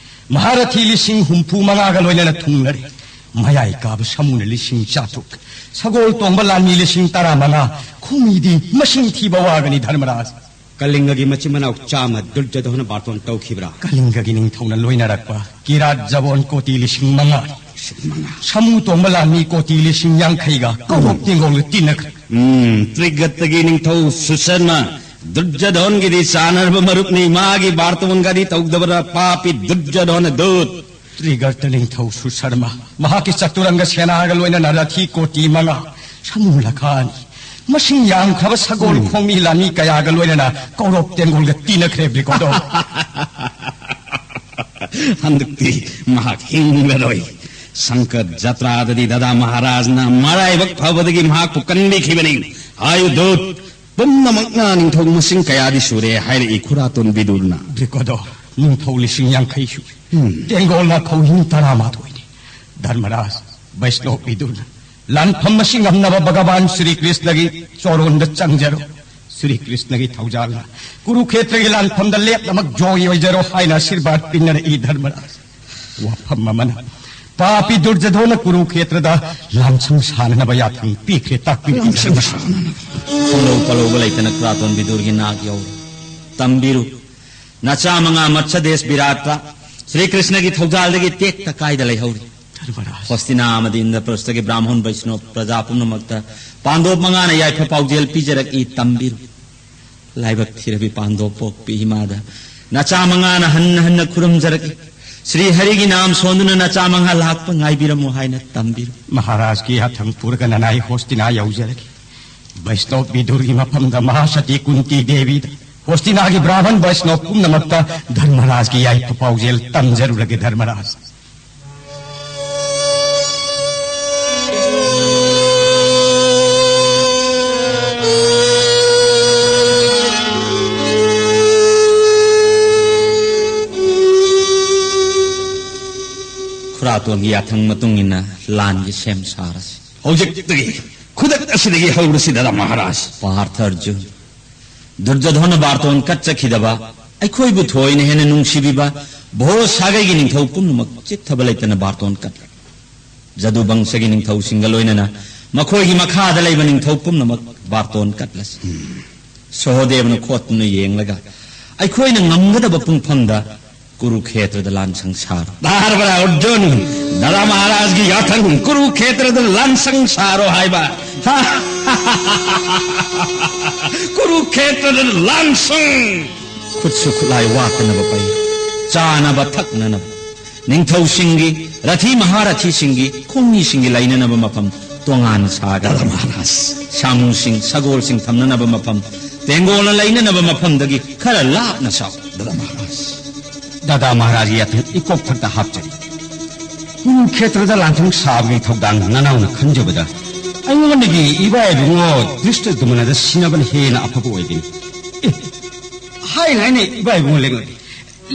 ꯃꯍꯥꯔꯊꯤ ꯂꯤꯁꯤꯡ ꯍꯨꯝꯐꯨ ꯃꯉꯥꯒ ꯂꯣꯏꯅꯅ ꯊꯨꯡꯂꯔꯦ꯫ ꯃꯌꯥꯏ ꯀꯥꯕ ꯁꯃꯨꯅ ꯂꯤꯁꯤꯡ ꯆꯥꯇ꯭ꯔꯨꯛ, ꯁꯒꯣꯜ ꯇꯣꯡꯕ ꯂꯥꯟꯃꯤ ꯂꯤꯁꯤꯡ ꯇꯔꯥꯃꯉꯥ, ꯈꯣꯡꯃꯤꯗꯤ ꯃꯁꯤꯡ ꯊꯤꯕ ꯋꯥꯒꯅꯤ ꯙꯔꯃꯔꯥꯖ꯫ ꯀꯂꯤꯡꯒꯒꯤ ꯃꯆꯤꯟ ꯃꯅꯥꯎ ꯆꯥꯝꯃ ꯗꯨꯔꯖꯣꯙꯣꯅ ꯕꯥꯔꯇꯣꯟ ꯇꯧꯈꯤꯕ꯭ꯔꯥ? ꯀꯂꯤꯡꯒꯒꯤ ꯅꯤꯡꯊꯧꯅ ꯂꯣꯏꯅꯔꯛꯄ ꯀꯤꯔꯥꯠ ꯖꯕꯣꯟ ꯀꯣꯇꯤ ꯂꯤꯁꯤꯡ ꯃꯉꯥ, ꯂꯤꯁꯤꯡ ꯃꯉꯥ꯫ ꯁꯃꯨ ꯇꯣꯡꯕ ꯂꯥꯟꯃꯤ ꯀꯣꯇꯤ ꯂꯤꯁꯤꯡ ꯌꯥꯡꯈꯩꯒ ꯀꯧꯔꯣꯞ ꯇꯦꯡꯒꯣꯜꯒ ꯇꯤꯟꯅꯈ꯭ꯔꯦ꯫ ꯎꯝ, ꯇ꯭ꯔꯤꯒꯠꯇꯒꯤ ꯅꯤꯡꯊꯧ ꯁꯨꯁꯔꯃ ꯗꯨꯔꯖꯣꯙꯣꯟꯒꯤꯗꯤ ꯆꯥꯟꯅꯔꯕ ꯃꯔꯨꯞꯅꯤ꯫ ꯃꯥꯒꯤ ꯕꯥꯔꯇꯣꯟꯒꯗꯤ ꯇꯧꯗꯕ꯭ꯔꯥ ꯄꯥꯄꯤ ꯗꯨꯔꯖꯣꯙꯣꯅ ꯗꯨꯠ? ꯇ꯭ꯔꯤꯒꯔꯇ ꯅꯤꯡꯊꯧ ꯁꯨꯁꯔꯃ ꯃꯍꯥꯛꯀꯤ ꯆꯇꯨꯔꯪꯒ ꯁꯦꯅꯥꯒ ꯂꯣꯏꯅꯅ ꯔꯊꯤ ꯀꯣꯇꯤ ꯃꯉꯥ, ꯁꯃꯨ ꯂꯈꯥ ꯑꯅꯤ, ꯃꯁꯤꯡ ꯌꯥꯝꯈ꯭ꯔꯕ ꯁꯒꯣꯜ ꯎꯝ꯫ ꯈꯣꯡꯃꯤ ꯂꯥꯟꯃꯤ ꯀꯌꯥꯒ ꯂꯣꯏꯅꯅ ꯀꯧꯔꯣꯞ ꯇꯦꯡꯒꯣꯜꯒ ꯇꯤꯟꯅꯈ꯭ꯔꯦ ꯕ꯭ꯔꯤꯀꯣꯗꯣ꯫ ꯍꯟꯗꯛꯇꯤ ꯃꯍꯥꯛ ꯍꯤꯡꯂꯔꯣꯏ꯫ ꯁꯪꯀꯠ ꯖꯇ꯭ꯔꯥꯗꯗꯤ ꯗꯥꯗꯥ ꯃꯍꯥꯔꯥꯖꯅ ꯃꯔꯥꯏꯕꯛ ꯐꯕꯗꯒꯤ ꯃꯍꯥꯛꯄꯨ ꯀꯟꯕꯤꯈꯤꯕꯅꯤ꯫ ꯍꯥꯏꯌꯨ ꯗꯨꯠ, ꯄꯨꯝꯅꯃꯛꯅ ꯅꯤꯡꯊꯧ ꯃꯁꯤꯡ ꯀꯌꯥꯗꯤ ꯁꯨꯔꯦ ꯍꯥꯏꯔꯛꯏ ꯈꯨꯔꯥꯇꯣꯟ ꯕꯤꯗꯨꯔꯅ꯫ ꯗ꯭ꯔꯤꯀꯣꯗꯣ, ꯅꯤꯡꯊꯧ ꯂꯤꯁꯤꯡ ꯌꯥꯡꯈꯩ ꯁꯨꯔꯦ꯫ ꯍꯝ꯫ ꯇꯦꯡꯒꯣꯜꯅ ꯊꯧꯍꯤꯡ ꯇꯔꯥꯃꯥꯊꯣꯏꯅꯤ꯫ ꯙꯔꯃꯔꯥꯖ, ꯕꯩꯁꯅꯣꯞ ꯕꯤꯗꯨꯔꯅ ꯂꯥꯟꯐꯝ ꯑꯁꯤ ꯉꯝꯅꯕ ꯚꯒꯕꯥꯟ ꯁ꯭ꯔꯤ ꯀ꯭ꯔꯤꯁꯅꯒꯤ ꯆꯣꯔꯣꯟꯗ ꯆꯪꯖꯔꯣ꯫ ꯁ꯭ꯔꯤ ꯀ꯭ꯔꯤꯁꯅꯒꯤ ꯊꯧꯖꯥꯜꯅ ꯀꯨꯔꯨꯈꯦꯇ꯭ꯔꯒꯤ ꯂꯥꯟꯐꯝꯗ ꯂꯦꯞꯅꯃꯛ ꯖꯣꯏ ꯑꯣꯏꯖꯔꯣ ꯍꯥꯏꯅ ꯑꯥꯁꯤꯔꯕꯥꯗ ꯄꯤꯅꯔꯛꯏ ꯙꯔꯃꯔꯥꯖ꯫ ꯋꯥꯐꯝ ꯑꯃꯅ, ꯄꯥꯄꯤ ꯗꯨꯔꯖꯣꯙꯣꯅ ꯀꯨꯔꯨꯈꯦꯇ꯭ꯔꯗ ꯂꯥꯟꯁꯪ ꯁꯥꯅꯅꯕ ꯌꯥꯊꯪ ꯄꯤꯈ꯭ꯔꯦ, ꯇꯥꯛꯄꯤꯔꯛꯏ꯫ ꯂꯥꯟꯁꯪ ꯁꯥꯅꯅꯕ꯫ ꯈꯣꯡꯂꯧ ꯄꯜꯂꯧꯕ ꯂꯩꯇꯅ ꯈꯨꯔꯥꯇꯣꯟ ꯕꯤꯗꯨꯔꯒꯤ ꯅꯥꯛ ꯌꯧꯔꯦ꯫ ꯇꯝꯕꯤꯔꯨ, ꯅꯆꯥ ꯃꯉꯥ ꯃꯠꯁꯗꯦꯁ ꯕꯤꯔꯥꯠꯇ ꯁ꯭ꯔꯤ ꯀ꯭ꯔꯤꯁꯅꯒꯤ ꯊꯧꯖꯥꯜꯗꯒꯤ ꯇꯦꯛꯇ ꯀꯥꯏꯗ ꯂꯩꯍꯧꯔꯤ꯫ ꯙꯔꯃꯔꯥꯖ꯫ ꯍꯣꯁꯇꯤꯅꯥ ꯑꯃꯗꯤ ꯏꯟꯗ꯭ꯔꯄ꯭ꯔꯁꯊꯒꯤ ꯕ꯭ꯔꯥꯍꯃꯣꯟ ꯕꯩꯁꯅꯣꯞ ꯄ꯭ꯔꯖꯥ ꯄꯨꯝꯅꯃꯛꯇ ꯄꯥꯟꯗꯣꯞ ꯃꯉꯥꯅ ꯌꯥꯏꯐ ꯄꯥꯎꯖꯦꯜ ꯄꯤꯖꯔꯛꯏ, ꯇꯝꯕꯤꯔꯨ꯫ ꯂꯥꯏꯕꯛ ꯊꯤꯔꯕꯤ ꯄꯥꯟꯗꯣꯞ ꯄꯣꯛꯄꯤ ꯏꯃꯥꯗ ꯅꯆꯥ ꯃꯉꯥꯅ ꯍꯟꯅ ꯍꯟꯅ ꯈꯨꯔꯨꯝꯖꯔꯛꯏ꯫ ꯁ꯭ꯔꯤ ꯍꯔꯤꯒꯤ ꯅꯥꯝ ꯁꯣꯟꯗꯨꯅ ꯅꯆꯥ ꯃꯉꯥ ꯂꯥꯛꯄ ꯉꯥꯏꯕꯤꯔꯝꯃꯨ ꯍꯥꯏꯅ ꯇꯝꯕꯤꯔꯨ꯫ ꯃꯍꯥꯔꯥꯖꯀꯤ ꯌꯥꯊꯪ ꯄꯨꯔꯒ ꯅꯅꯥꯏ ꯍꯣꯁꯇꯤꯅꯥ ꯌꯧꯖꯔꯒꯦ꯫ ꯕꯩꯁꯅꯣꯞ ꯕꯤꯗꯨꯔꯒꯤ ꯃꯐꯝꯗ ꯃꯍꯥꯁꯇꯤ ꯀꯨꯟꯇꯤ ꯗꯦꯕꯤꯗ ꯍꯣꯁꯇꯤꯅꯥꯒꯤ ꯕ꯭ꯔꯥꯍꯃꯟ ꯕꯩꯁꯅꯣꯞ ꯄꯨꯝꯅꯃꯛꯇ ꯙꯔꯃꯔꯥꯖꯀꯤ ꯌꯥꯏꯐ ꯄꯥꯎꯖꯦꯜ ꯇꯝꯖꯔꯨꯔꯒꯦ, ꯙꯔꯃꯔꯥꯖ꯫ ꯈꯨꯔꯥꯇꯣꯟꯒꯤ ꯌꯥꯊꯪ ꯃꯇꯨꯡ ꯏꯟꯅ ꯂꯥꯟꯒꯤ ꯁꯦꯝ ꯁꯥꯔꯁꯤ꯫ ꯍꯧꯖꯤꯛꯇꯒꯤ, ꯈꯨꯗꯛ ꯑꯁꯤꯗꯒꯤ ꯍꯧꯔꯁꯤ, ꯗꯥꯗꯥ ꯃꯍꯥꯔꯥꯖ꯫ ꯄꯥꯔꯊ ꯑꯔꯖꯨꯟ, ꯗꯨꯔꯖꯣꯙꯣꯅ ꯕꯥꯔꯇꯣꯟ ꯀꯠꯆꯈꯤꯗꯕ ꯑꯩꯈꯣꯏꯕꯨ ꯊꯣꯏꯅ ꯍꯦꯟꯅ ꯅꯨꯡꯁꯤꯕꯤꯕ ꯚꯣ ꯁꯥꯒꯩꯒꯤ ꯅꯤꯡꯊꯧ ꯄꯨꯝꯅꯃꯛ ꯆꯤꯠꯊꯕ ꯂꯩꯇꯅ ꯕꯥꯔꯇꯣꯟ ꯀꯠꯂꯤ꯫ ꯖꯗꯨ ꯕꯪꯁꯒꯤ ꯅꯤꯡꯊꯧꯁꯤꯡꯒ ꯂꯣꯏꯅꯅ ꯃꯈꯣꯏꯒꯤ ꯃꯈꯥꯗ ꯂꯩꯕ ꯅꯤꯡꯊꯧ ꯄꯨꯝꯅꯃꯛ ꯕꯥꯔꯇꯣꯟ ꯀꯠꯂꯁꯤ꯫ ꯁꯣꯍꯣꯗꯦꯕꯅ ꯈꯣꯠꯇꯨꯅ ꯌꯦꯡꯂꯒ ꯑꯩꯈꯣꯏꯅ ꯉꯝꯒꯗꯕ ꯄꯨꯡꯐꯝꯗ ꯀꯨꯔꯨꯈꯦꯇ꯭ꯔꯗ ꯂꯥꯟꯁꯪ ꯁꯥꯔꯣ꯫ ꯙꯔꯃꯔꯥꯖ ꯑꯔꯖꯨꯟ, ꯗꯥꯗꯥ ꯃꯍꯥꯔꯥꯖꯒꯤ ꯌꯥꯊꯪ, ꯀꯨꯔꯨꯈꯦꯇ꯭ꯔꯗ ꯂꯥꯟꯁꯪ ꯁꯥꯔꯣ ꯍꯥꯏꯕ꯫ ꯀꯨꯔꯨꯈꯦꯇ꯭ꯔꯗ ꯂꯥꯟꯁꯪ! ꯈꯨꯠꯁꯨ ꯈꯨꯠꯂꯥꯏ ꯋꯥꯠꯇꯅꯕ ꯄꯩ, ꯆꯥꯅꯕ ꯊꯛꯅꯅꯕ, ꯅꯤꯡꯊꯧꯁꯤꯡꯒꯤ, ꯔꯊꯤ ꯃꯍꯥꯔꯊꯤꯁꯤꯡꯒꯤ, ꯈꯣꯡꯃꯤꯁꯤꯡꯒꯤ ꯂꯩꯅꯅꯕ ꯃꯐꯝ ꯇꯣꯉꯥꯟ ꯁꯥꯒꯗꯕ꯫ ꯙꯔꯃꯔꯥꯖ꯫ ꯁꯥꯃꯨꯁꯤꯡ, ꯁꯒꯣꯜꯁꯤꯡ ꯊꯝꯅꯅꯕ ꯃꯐꯝ, ꯇꯦꯡꯒꯣꯜꯅ ꯂꯩꯅꯅꯕ ꯃꯐꯝꯗꯒꯤ ꯈꯔ ꯂꯥꯞꯅ ꯁꯥꯎ꯫ ꯗꯥꯗꯥ ꯃꯍꯥꯔꯥꯖ꯫ ꯗꯥꯗꯥ ꯃꯍꯥꯔꯥꯖꯒꯤ ꯌꯥꯊꯪ ꯏꯀꯣꯛ ꯊꯛꯇ ꯍꯥꯞꯆꯔꯤ꯫ ꯀꯨꯔꯨꯈꯦꯇ꯭ꯔꯗ ꯂꯥꯟꯐꯝ ꯁꯥꯕꯒꯤ ꯊꯧꯗꯥꯡ ꯅꯅꯥꯎꯅ ꯈꯟꯖꯕꯗ ꯑꯩꯉꯣꯟꯗꯒꯤ ꯏꯕꯥ ꯏꯕꯨꯡꯉꯣ ꯙ꯭ꯔꯤꯁꯇꯗꯨꯃꯅꯗ ꯁꯤꯟꯅꯕꯅ ꯍꯦꯟꯅ ꯑꯐꯕ ꯑꯣꯏꯒꯅꯤ꯫ ꯑꯦ, ꯍꯥꯏꯅ ꯍꯥꯏꯅ ꯏꯕꯥ ꯏꯕꯨꯡꯉꯣ ꯂꯦꯡ-,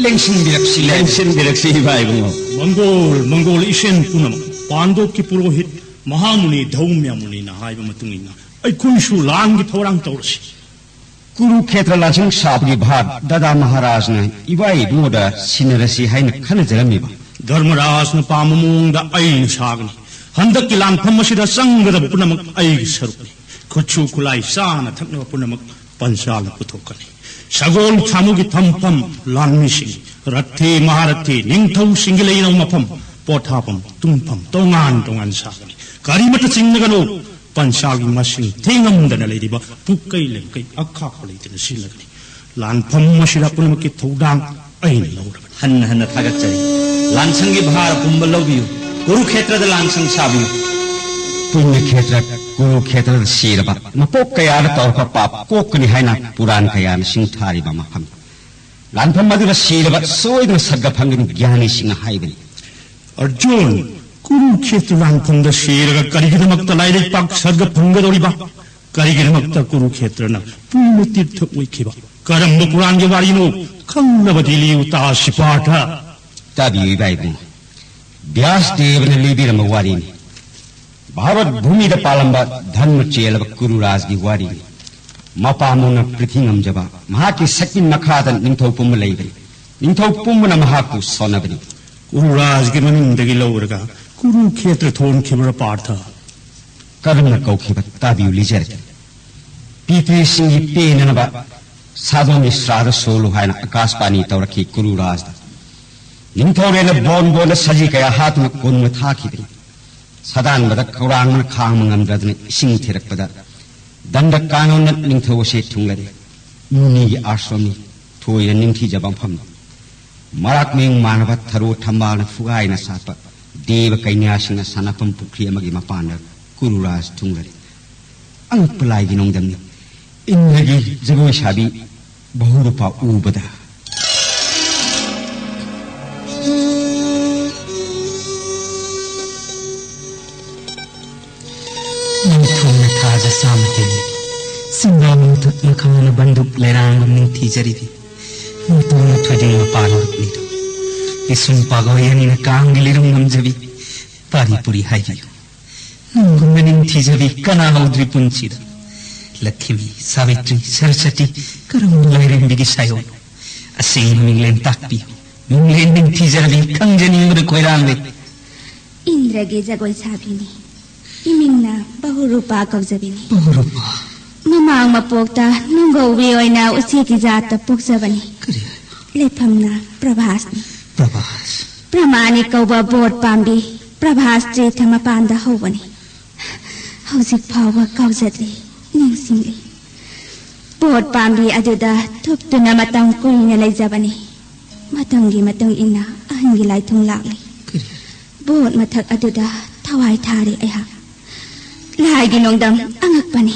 ꯂꯦꯡꯁꯤꯟꯕꯤꯔꯛꯁꯤ, ꯂꯦꯡꯁꯤꯟꯕꯤꯔꯛꯁꯤ ꯏꯕꯥ ꯏꯕꯨꯡꯉꯣ꯫ ꯃꯪꯒꯣꯜ, ꯃꯪꯒꯣꯜ ꯏꯁꯦꯟ ꯄꯨꯝꯅꯃꯛ ꯄꯥꯟꯗꯣꯞꯀꯤ ꯄꯨꯔꯣꯍꯤꯠ ꯃꯍꯥꯃꯨꯅꯤ ꯙꯧꯃ꯭ꯌ ꯃꯨꯅꯤꯅ ꯍꯥꯏꯕ ꯃꯇꯨꯡ ꯏꯟꯅ ꯑꯩꯈꯣꯏꯁꯨ ꯂꯥꯟꯒꯤ ꯊꯧꯔꯥꯡ ꯇꯧꯔꯁꯤ꯫ ꯀꯨꯔꯨꯈꯦꯇ꯭ꯔ ꯂꯥꯟꯁꯪ ꯁꯥꯕꯒꯤ ꯚꯥꯔ ꯗꯥꯗꯥ ꯃꯍꯥꯔꯥꯖꯅ ꯏꯕꯥ ꯏꯕꯨꯡꯉꯣꯗ ꯁꯤꯟꯅꯔꯁꯤ ꯍꯥꯏꯅ ꯈꯟꯅꯖꯔꯝꯃꯤꯕ꯫ ꯙꯔꯃꯔꯥꯖꯅ ꯄꯥꯝꯕ ꯃꯑꯣꯡꯗ ꯑꯩꯅ ꯁꯥꯒꯅꯤ꯫ ꯍꯟꯗꯛꯀꯤ ꯂꯥꯟꯐꯝ ꯑꯁꯤꯗ ꯆꯪꯒꯗꯕ ꯄꯨꯝꯅꯃꯛ ꯑꯩꯒꯤ ꯁꯔꯨꯛꯅꯤ꯫ ꯈꯨꯠꯁꯨ ꯈꯨꯠꯂꯥꯏ ꯆꯥꯅ ꯊꯛꯅꯕ ꯄꯨꯝꯅꯃꯛ ꯄꯟꯆꯥꯜꯅ ꯄꯨꯊꯣꯛꯀꯅꯤ꯫ ꯁꯒꯣꯜ ꯊꯥꯃꯨꯒꯤ ꯊꯝꯐꯝ, ꯂꯥꯟꯃꯤꯁꯤꯡ, ꯔꯊꯤ ꯃꯍꯥꯔꯊꯤ, ꯅꯤꯡꯊꯧꯁꯤꯡꯒꯤ ꯂꯩꯅꯕ ꯃꯐꯝ, ꯄꯣꯊꯥꯐꯝ, ꯇꯨꯝꯐꯝ ꯇꯣꯉꯥꯟ ꯇꯣꯉꯥꯟ ꯁꯥꯒꯅꯤ꯫ ꯀꯔꯤꯃꯠꯇ ꯆꯤꯡꯅꯒꯅꯨ꯫ ꯄꯟꯆꯥꯜꯒꯤ ꯃꯁꯤꯡ ꯊꯤꯉꯝꯗꯅ ꯂꯩꯔꯤꯕ ꯄꯨꯛꯀꯩ ꯂꯦꯝꯀꯩ ꯑꯈꯥꯛꯄ ꯂꯩꯇꯅ ꯁꯤꯖꯤꯟꯅꯒꯅꯤ꯫ ꯂꯥꯟꯐꯝ ꯑꯁꯤꯗ ꯄꯨꯝꯅꯃꯛꯀꯤ ꯊꯧꯗꯥꯡ ꯑꯩꯅ ꯂꯧꯔꯕꯅꯤ꯫ ꯍꯟꯅ ꯍꯟꯅ ꯊꯥꯒꯠꯆꯔꯤ꯫ ꯂꯥꯟꯁꯪꯒꯤ ꯚꯥꯔ ꯄꯨꯝꯕ ꯂꯧꯕꯤꯌꯨ꯫ ꯀꯨꯔꯨꯈꯦꯇ꯭ꯔꯗ ꯂꯥꯟꯁꯪ ꯁꯥꯕꯤꯌꯨ꯫ ꯄꯨꯅ꯭ꯌꯈꯦꯇ꯭ꯔ ꯀꯨꯔꯨꯈꯦꯇ꯭ꯔꯗ ꯁꯤꯔꯕ ꯃꯄꯣꯛ ꯀꯌꯥꯗ ꯇꯧꯔꯛꯄ ꯄꯥꯞ ꯀꯣꯛꯀꯅꯤ ꯍꯥꯏꯅ ꯄꯨꯔꯥꯟ ꯀꯌꯥꯅ ꯁꯤꯡꯊꯥꯔꯤꯕ ꯃꯐꯝ꯫ ꯂꯥꯟꯐꯝ ꯑꯗꯨꯗ ꯁꯤꯔꯕ ꯁꯣꯏꯗꯅ ꯁꯔꯒ ꯐꯪꯒꯅꯤ ꯒ꯭ꯌꯥꯅꯤꯁꯤꯡꯅ ꯍꯥꯏꯕꯅꯤ꯫ ꯑꯔꯖꯨꯟ, ꯀꯨꯔꯨꯈꯦꯇ꯭ꯔ ꯂꯥꯟꯐꯝꯗ ꯁꯤꯔꯒ ꯀꯔꯤꯒꯤꯗꯃꯛꯇ ꯂꯥꯏꯔꯩꯄꯥꯛ ꯁꯔꯒ ꯐꯪꯒꯗꯧꯔꯤꯕ? ꯀꯔꯤꯒꯤꯗꯃꯛꯇ ꯀꯨꯔꯨꯈꯦꯇ꯭ꯔꯅ ꯄꯨꯅ꯭ꯌ ꯇꯤꯔꯊ ꯑꯣꯏꯈꯤꯕ? ꯀꯔꯝꯕ ꯄꯨꯔꯥꯟꯒꯤ ꯋꯥꯔꯤꯅꯣ? ꯈꯪꯅꯕꯗꯤ ꯂꯤꯌꯨ ꯇꯥ ꯁꯤꯄꯥꯔꯊ꯫ ꯇꯥꯕꯤꯌꯨ ꯏꯕꯥ ꯏꯕꯨꯡꯉꯣ꯫ ꯕ꯭ꯌꯥꯁ ꯗꯦꯕꯅ ꯂꯤꯕꯤꯔꯝꯕ ꯋꯥꯔꯤꯅꯤ꯫ ꯚꯥꯔꯠ ꯚꯨꯃꯤꯗ ꯄꯥꯜꯂꯝꯕ ꯙꯔꯃ ꯆꯦꯜꯂꯕ ꯀꯨꯔꯨꯔꯥꯖꯒꯤ ꯋꯥꯔꯤꯅꯤ꯫ ꯃꯄꯥ ꯃꯣꯟꯅ ꯄ꯭ꯔꯤꯊꯤ ꯉꯝꯖꯕ, ꯃꯍꯥꯛꯀꯤ ꯁꯛꯇꯤ ꯃꯈꯥꯗ ꯅꯤꯡꯊꯧ ꯄꯨꯝꯕ ꯂꯩꯕꯅꯤ꯫ ꯅꯤꯡꯊꯧ ꯄꯨꯝꯕꯅ ꯃꯍꯥꯛꯄꯨ ꯁꯣꯟꯅꯕꯅꯤ꯫ ꯀꯨꯔꯨꯔꯥꯖꯒꯤ ꯃꯃꯤꯡꯗꯒꯤ ꯂꯧꯔꯒ ꯀꯨꯔꯨꯈꯦꯇ꯭ꯔ ꯊꯣꯟꯈꯤꯕ꯭ꯔꯥ ꯄꯥꯔꯊ? ꯀꯔꯝꯅ ꯀꯧꯈꯤꯕ ꯇꯥꯕꯤꯌꯨ ꯂꯤꯖꯔꯒꯦ꯫ ꯄꯤꯇ꯭ꯔꯤꯁꯤꯡꯒꯤ ꯄꯦꯟꯅꯅꯕ ꯁꯥꯗꯣꯟꯒꯤ ꯁ꯭ꯔꯥꯗ ꯁꯣꯜꯂꯨ ꯍꯥꯏꯅ ꯑꯀꯥꯁꯕꯥꯅꯤ ꯇꯧꯔꯛꯈꯤ ꯀꯨꯔꯨꯔꯥꯖꯗ꯫ ꯅꯤꯡꯊꯧꯔꯦꯜꯅ ꯕꯣꯟ ꯕꯣꯟꯗ ꯁꯖꯤ ꯀꯌꯥ ꯍꯥꯠꯇꯨꯅ ꯀꯣꯅꯨꯡꯗ ꯊꯥꯈꯤꯕꯅꯤ꯫ ꯁꯥꯗꯥꯟꯕꯗ ꯈꯧꯔꯥꯡꯕꯅ ꯈꯥꯡꯕ ꯉꯝꯗ꯭ꯔꯗꯨꯅ ꯏꯁꯤꯡ ꯊꯤꯔꯛꯄꯗ ꯗꯟꯗ ꯀꯥꯅꯣꯟꯅ ꯅꯤꯡꯊꯧ ꯑꯁꯤ ꯊꯨꯡꯂꯔꯦ꯫ ꯃꯨꯅꯤꯒꯤ ꯑꯥꯁ꯭ꯔꯝꯅꯤ꯫ ꯊꯣꯏꯅ ꯅꯤꯡꯊꯤꯖꯕ ꯃꯐꯝꯅꯤ꯫ ꯃꯔꯥꯛ ꯃꯌꯨꯡ ꯃꯥꯟꯅꯕ ꯊꯔꯣ ꯊꯝꯕꯥꯜꯅ ꯐꯨꯒꯥꯏꯅ ꯁꯥꯠꯄ ꯗꯦꯕ ꯀꯩꯅ꯭ꯌꯥꯁꯤꯡꯅ ꯁꯥꯟꯅꯐꯝ ꯄꯨꯈ꯭ꯔꯤ ꯑꯃꯒꯤ ꯃꯄꯥꯟꯗ ꯀꯨꯔꯨꯔꯥꯖ ꯊꯨꯡꯂꯔꯦ꯫ ꯑꯉꯛꯄ ꯂꯥꯏꯒꯤ ꯅꯣꯡꯗꯝꯅꯤ꯫ ꯏꯟꯗ꯭ꯔꯒꯤ ꯖꯒꯣꯏ ꯁꯥꯕꯤ ꯕꯍꯨꯔꯨꯄꯥ ꯎꯕꯗ꯫ ꯅꯤꯡꯊꯧꯅ ꯊꯥꯖ ꯆꯥꯝꯃ ꯍꯦꯜꯂꯤ꯫ ꯆꯤꯡꯕꯥ ꯃꯊꯛ ꯃꯈꯥꯅ ꯕꯟꯗꯨꯛ ꯂꯩꯔꯥꯡꯒꯨꯝ ꯅꯤꯡꯊꯤꯖꯔꯤꯕꯤ꯫ ꯅꯤꯡꯊꯧꯅ ꯊꯣꯏꯗꯤꯡ ꯃꯄꯥꯟ ꯂꯣꯛꯂꯤꯔꯣ? ꯄꯤꯁꯨꯝ ꯄꯥꯒꯣꯏ ꯑꯅꯤꯅ ꯀꯥꯡꯒꯤ ꯂꯤꯔꯨꯝ ꯉꯝꯖꯕꯤ꯫ ꯄꯥꯔꯤ ꯄꯨꯔꯤ ꯍꯥꯏꯕꯤꯌꯨ꯫ ꯅꯪꯒꯨꯝꯅ ꯅꯤꯡꯊꯤꯖꯕꯤ ꯀꯅꯥ ꯍꯧꯗ꯭ꯔꯤ ꯄꯨꯟꯁꯤꯗ? ꯂꯛꯈꯤꯃꯤ, ꯁꯥꯕꯤꯇ꯭ꯔꯤ, ꯁꯔꯁꯇꯤ, ꯀꯔꯝꯕ ꯂꯥꯏꯔꯦꯝꯕꯤꯒꯤ ꯁꯥꯏꯑꯣꯟ? ꯑꯁꯦꯡꯕ ꯃꯤꯡꯂꯦꯟ ꯇꯥꯛꯄꯤꯌꯨ꯫ ꯃꯤꯡꯂꯦꯟ ꯅꯤꯡꯊꯤꯖꯔꯕꯤ ꯈꯪꯖꯅꯤꯡꯕꯗ ꯈꯣꯏꯔꯥꯡꯂꯦ꯫ ꯏꯟꯗ꯭ꯔꯒꯤ ꯖꯒꯣꯏ ꯁꯥꯕꯤꯅꯤ꯫ ꯏꯃꯤꯡꯅ ꯕꯍꯨꯔꯨꯄꯥ ꯀꯧꯖꯕꯤꯅꯤ꯫ ꯕꯍꯨꯔꯨꯄꯥ? ꯃꯃꯥꯡ ꯃꯄꯣꯛꯇ ꯅꯨꯡꯒꯧꯕꯤ ꯑꯣꯏꯅ ꯎꯆꯦꯛꯀꯤ ꯖꯥꯠꯇ ꯄꯣꯛꯆꯕꯅꯤ꯫ ꯀꯔꯤ ꯍꯥꯏꯕ? ꯂꯩꯐꯝꯅ ꯄ꯭ꯔꯚꯥꯁꯅꯤ꯫ ꯄ꯭ꯔꯚꯥꯁ? ꯄ꯭ꯔꯃꯥꯅꯤ ꯀꯧꯕ ꯕꯣꯠ ꯄꯥꯝꯕꯤ ꯄ꯭ꯔꯚꯥꯁ ꯇ꯭ꯔꯤꯊ ꯃꯄꯥꯟꯗ ꯍꯧꯕꯅꯤ꯫ ꯍꯧꯖꯤꯛ ꯐꯥꯎꯕ ꯀꯥꯎꯖꯗ꯭ꯔꯤ, ꯅꯤꯡꯁꯤꯡꯂꯤ꯫ ꯕꯣꯠ ꯄꯥꯝꯕꯤ ꯑꯗꯨꯗ ꯊꯨꯞꯇꯨꯅ ꯃꯇꯝ ꯀꯨꯏꯅ ꯂꯩꯖꯕꯅꯤ꯫ ꯃꯇꯝꯒꯤ ꯃꯇꯨꯡ ꯏꯟꯅ ꯑꯍꯟꯒꯤ ꯂꯥꯏꯊꯨꯡ ꯂꯥꯛꯂꯤ꯫ ꯀꯔꯤ? ꯕꯣꯠ ꯃꯊꯛ ꯑꯗꯨꯗ ꯊꯋꯥꯏ ꯊꯥꯔꯤ ꯑꯩꯍꯥꯛ꯫ ꯂꯥꯏꯒꯤ ꯅꯣꯡꯗꯝ ꯑꯉꯛꯄꯅꯤ꯫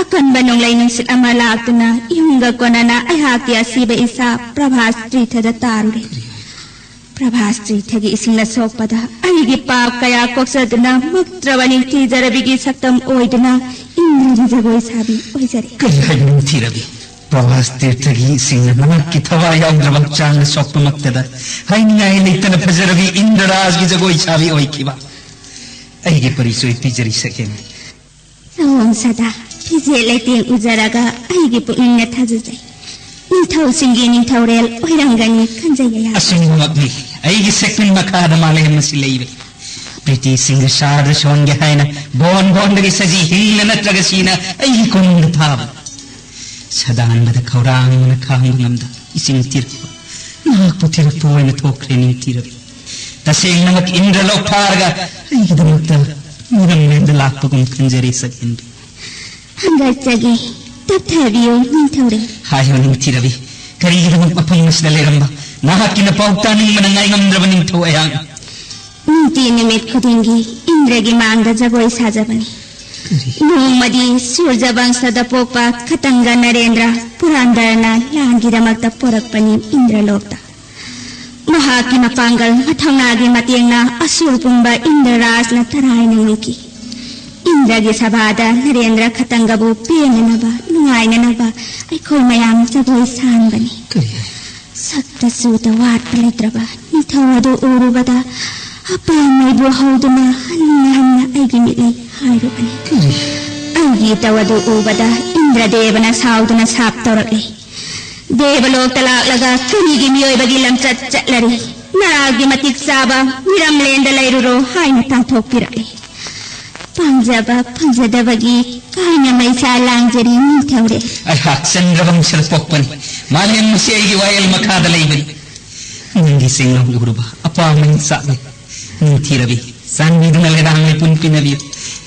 ꯑꯀꯟꯕ ꯅꯣꯡꯂꯩ ꯅꯨꯡꯁꯤꯠ ꯑꯃ ꯂꯥꯛꯇꯨꯅ ꯌꯨꯝꯒ ꯀꯣꯟꯅꯅ ꯑꯩꯍꯥꯛꯀꯤ ꯑꯁꯤꯕ ꯏꯁꯥ ꯄ꯭ꯔꯚꯥꯁ ꯇ꯭ꯔꯤꯊꯗ ꯇꯥꯔꯨꯔꯦ꯫ ꯄ꯭ꯔꯚꯥꯁ ꯇ꯭ꯔꯤꯊꯒꯤ ꯏꯁꯤꯡꯅ ꯁꯣꯛꯄꯗ ꯑꯩꯒꯤ ꯄꯥꯞ ꯀꯌꯥ ꯀꯣꯛꯆꯗꯨꯅ ꯃꯨꯛꯇ꯭ꯔꯕ ꯅꯤꯡꯊꯤꯖꯔꯕꯤꯒꯤ ꯁꯛꯇꯝ ꯑꯣꯏꯗꯨꯅ ꯏꯟꯗ꯭ꯔꯒꯤ ꯖꯒꯣꯏ ꯁꯥꯕꯤ ꯑꯣꯏꯖꯔꯦ꯫ ꯀꯔꯤ ꯍꯥꯏꯕ ꯅꯤꯡꯊꯤꯔꯕꯤ? ꯄ꯭ꯔꯚꯥꯁ ꯇꯤꯔꯊꯒꯤ ꯏꯁꯤꯡꯅ ꯃꯍꯥꯛꯀꯤ ꯊꯋꯥꯏ ꯌꯥꯎꯗ꯭ꯔꯕ ꯍꯛꯆꯥꯡꯗ ꯁꯣꯛꯄꯃꯛꯇꯗ ꯍꯥꯏꯅꯤꯡꯉꯥꯏ ꯂꯩꯇꯅ ꯐꯖꯔꯕꯤ ꯏꯟꯗ꯭ꯔꯔꯥꯖꯒꯤ ꯖꯒꯣꯏ ꯁꯥꯕꯤ ꯑꯣꯏꯈꯤꯕ꯫ ꯑꯩꯒꯤ ꯄꯔꯤꯆꯣꯏ ꯄꯤꯖꯔꯤ ꯁꯛꯍꯦꯟꯕꯤ꯫ ꯁꯑꯣꯡ ꯁꯥꯗꯥ, ꯐꯤꯖꯦꯠ ꯂꯩꯇꯦꯡ ꯎꯖꯔꯒ ꯑꯩꯒꯤ ꯄꯨꯛꯅꯤꯡꯅ ꯊꯥꯖꯖꯩ꯫ ꯅꯤꯡꯊꯧꯁꯤꯡꯒꯤ ꯅꯤꯡꯊꯧꯔꯦꯜ ꯑꯣꯏꯔꯝꯒꯅꯤ ꯈꯟꯖꯩ ꯑꯩꯍꯥꯛ꯫ ꯑꯆꯨꯝꯕꯃꯛꯅꯤ꯫ ꯑꯩꯒꯤ ꯁꯛꯇꯝ ꯃꯈꯥꯗ ꯃꯥꯂꯦꯝ ꯑꯁꯤ ꯂꯩꯔꯦ꯫ ꯄ꯭ꯔꯤꯇꯤꯁꯤꯡꯒ ꯁꯥꯔꯗ ꯁꯣꯟꯒꯦ ꯍꯥꯏꯅ ꯕꯣꯟ ꯕꯣꯟꯗꯒꯤ ꯁꯖꯤ ꯍꯤꯡꯅ ꯅꯠꯇ꯭ꯔꯒ ꯁꯤꯅ ꯑꯩꯒꯤ ꯀꯣꯅꯨꯡꯗ ꯊꯥꯕ꯫ ꯁꯗꯥꯟꯕꯗ ꯈꯧꯔꯥꯡꯕꯅ ꯈꯥꯡꯕ ꯉꯝꯗ ꯏꯁꯤꯡ ꯊꯤꯔꯛꯄ꯫ ꯅꯍꯥꯛꯄꯨ ꯊꯤꯔꯛꯄ ꯑꯣꯏꯅ ꯊꯣꯛꯈ꯭ꯔꯦ ꯅꯤꯡꯊꯤꯔꯕꯤ꯫ ꯇꯁꯦꯡꯅꯃꯛ ꯏꯟꯗ꯭ꯔꯂꯣꯛ ꯐꯥꯔꯒ ꯑꯩꯒꯤꯗꯃꯛꯇ ꯃꯤꯔꯝꯂꯦꯟꯗ ꯂꯥꯛꯄꯒꯨꯝ ꯈꯟꯖꯔꯦ ꯁꯛꯍꯦꯟꯕꯤ꯫ ꯍꯪꯒꯠꯆꯒꯦ, ꯇꯞꯊꯕꯤꯌꯨ ꯅꯤꯡꯊꯧꯔꯦꯜ꯫ ꯍꯥꯏꯌꯨ ꯅꯤꯡꯊꯤꯔꯕꯤ, ꯀꯔꯤꯒꯤꯗꯃꯛ ꯃꯐꯝ ꯑꯁꯤꯗ ꯂꯩꯔꯝꯕ ꯅꯍꯥꯛꯀꯤ ꯅꯄꯥꯎ ꯇꯥꯅꯤꯡꯕꯅ ꯉꯥꯏ ꯉꯝꯗ꯭ꯔꯕ ꯅꯤꯡꯊꯧ ꯑꯩꯍꯥꯛꯅ? ꯅꯨꯡꯇꯤ ꯅꯨꯃꯤꯠ ꯈꯨꯗꯤꯡꯒꯤ ꯏꯟꯗ꯭ꯔꯒꯤ ꯃꯥꯡꯗ ꯖꯒꯣꯏ ꯁꯥꯖꯕꯅꯤ꯫ ꯀꯔꯤ? ꯅꯣꯡꯃꯗꯤ ꯁꯨꯔꯖ ꯕꯪꯁꯗ ꯄꯣꯛꯄ ꯈꯇꯪꯒ ꯅꯔꯦꯟꯗ꯭ꯔ ꯄꯨꯔꯥꯟꯗꯔꯅ ꯂꯥꯟꯒꯤꯗꯃꯛꯇ ꯄꯣꯔꯛꯄꯅꯤ ꯏꯟꯗ꯭ꯔꯂꯣꯛꯇ꯫ ꯃꯍꯥꯛꯀꯤ ꯃꯄꯥꯡꯒꯜ ꯃꯊꯧꯅꯥꯒꯤ ꯃꯇꯦꯡꯅ ꯑꯁꯨꯔ ꯄꯨꯝꯕ ꯏꯟꯗ꯭ꯔꯔꯥꯖꯅ ꯇꯔꯥꯏꯅ ꯉꯝꯈꯤ꯫ ꯏꯟꯗ꯭ꯔꯒꯤ ꯁꯚꯥꯗ ꯅꯔꯦꯟꯗ꯭ꯔ ꯈꯇꯪꯒꯕꯨ ꯄꯦꯟꯅꯅꯕ, ꯅꯨꯡꯉꯥꯏꯅꯅꯕ ꯑꯩꯈꯣꯏ ꯃꯌꯥꯝ ꯖꯒꯣꯏ ꯁꯥꯍꯟꯕꯅꯤ꯫ ꯀꯔꯤ ꯍꯥꯏ? ꯁꯛꯇ ꯆꯨꯗ ꯋꯥꯠꯄ ꯂꯩꯇ꯭ꯔꯕ ꯅꯤꯡꯊꯧ ꯑꯗꯨ ꯎꯔꯨꯕꯗ ꯑꯄꯥꯝꯕꯩꯕꯨ ꯍꯧꯗꯨꯅ ꯍꯟꯅ ꯍꯟꯅ ꯑꯩꯒꯤ ꯃꯤꯠꯂꯩ ꯍꯥꯏꯔꯨꯕꯅꯤ꯫ ꯀꯔꯤ? ꯑꯩꯒꯤ ꯏꯇꯧ ꯑꯗꯨ ꯎꯕꯗ ꯏꯟꯗ꯭ꯔꯗꯦꯕꯅ ꯁꯥꯎꯗꯨꯅ ꯁꯥꯞ ꯇꯧꯔꯛꯂꯦ꯫ ꯗꯦꯕꯂꯣꯛꯇ ꯂꯥꯛꯂꯒ ꯀꯔꯤꯒꯤ ꯃꯤꯑꯣꯏꯕꯒꯤ ꯂꯝꯆꯠ ꯆꯠꯂꯔꯤ? ꯅꯔꯥꯒꯤ ꯃꯇꯤꯛ ꯆꯥꯕ ꯃꯤꯔꯝꯂꯦꯟꯗ ꯂꯩꯔꯨꯔꯣ ꯍꯥꯏꯅ ꯇꯥꯟꯊꯣꯛꯄꯤꯔꯛꯂꯦ꯫ ꯄꯥꯝꯖꯕ ꯐꯪꯖꯗꯕꯒꯤ ꯀꯥꯏꯅ ꯃꯩꯁꯥ ꯂꯥꯡꯖꯔꯤ ꯅꯤꯡꯊꯧꯔꯦꯜ꯫ ꯑꯩꯍꯥꯛ ꯆꯟꯗ꯭ꯔꯕꯪꯁꯗ ꯄꯣꯛꯄꯅꯤ꯫ ꯃꯥꯂꯦꯝ ꯑꯁꯤ ꯑꯩꯒꯤ ꯋꯥꯌꯦꯜ ꯃꯈꯥꯗ ꯂꯩꯕꯅꯤ꯫ ꯅꯪꯒꯤ ꯆꯤꯡꯂꯧ ꯎꯔꯨꯕ ꯑꯄꯥꯝꯕ ꯏꯟꯁꯥꯛꯅꯤ꯫ ꯅꯤꯡꯊꯤꯔꯕꯤ, ꯆꯥꯟꯕꯤꯗꯨꯅ ꯂꯩꯔꯥꯡ ꯂꯩꯄꯨꯟ ꯄꯤꯅꯕꯤꯌꯨ꯫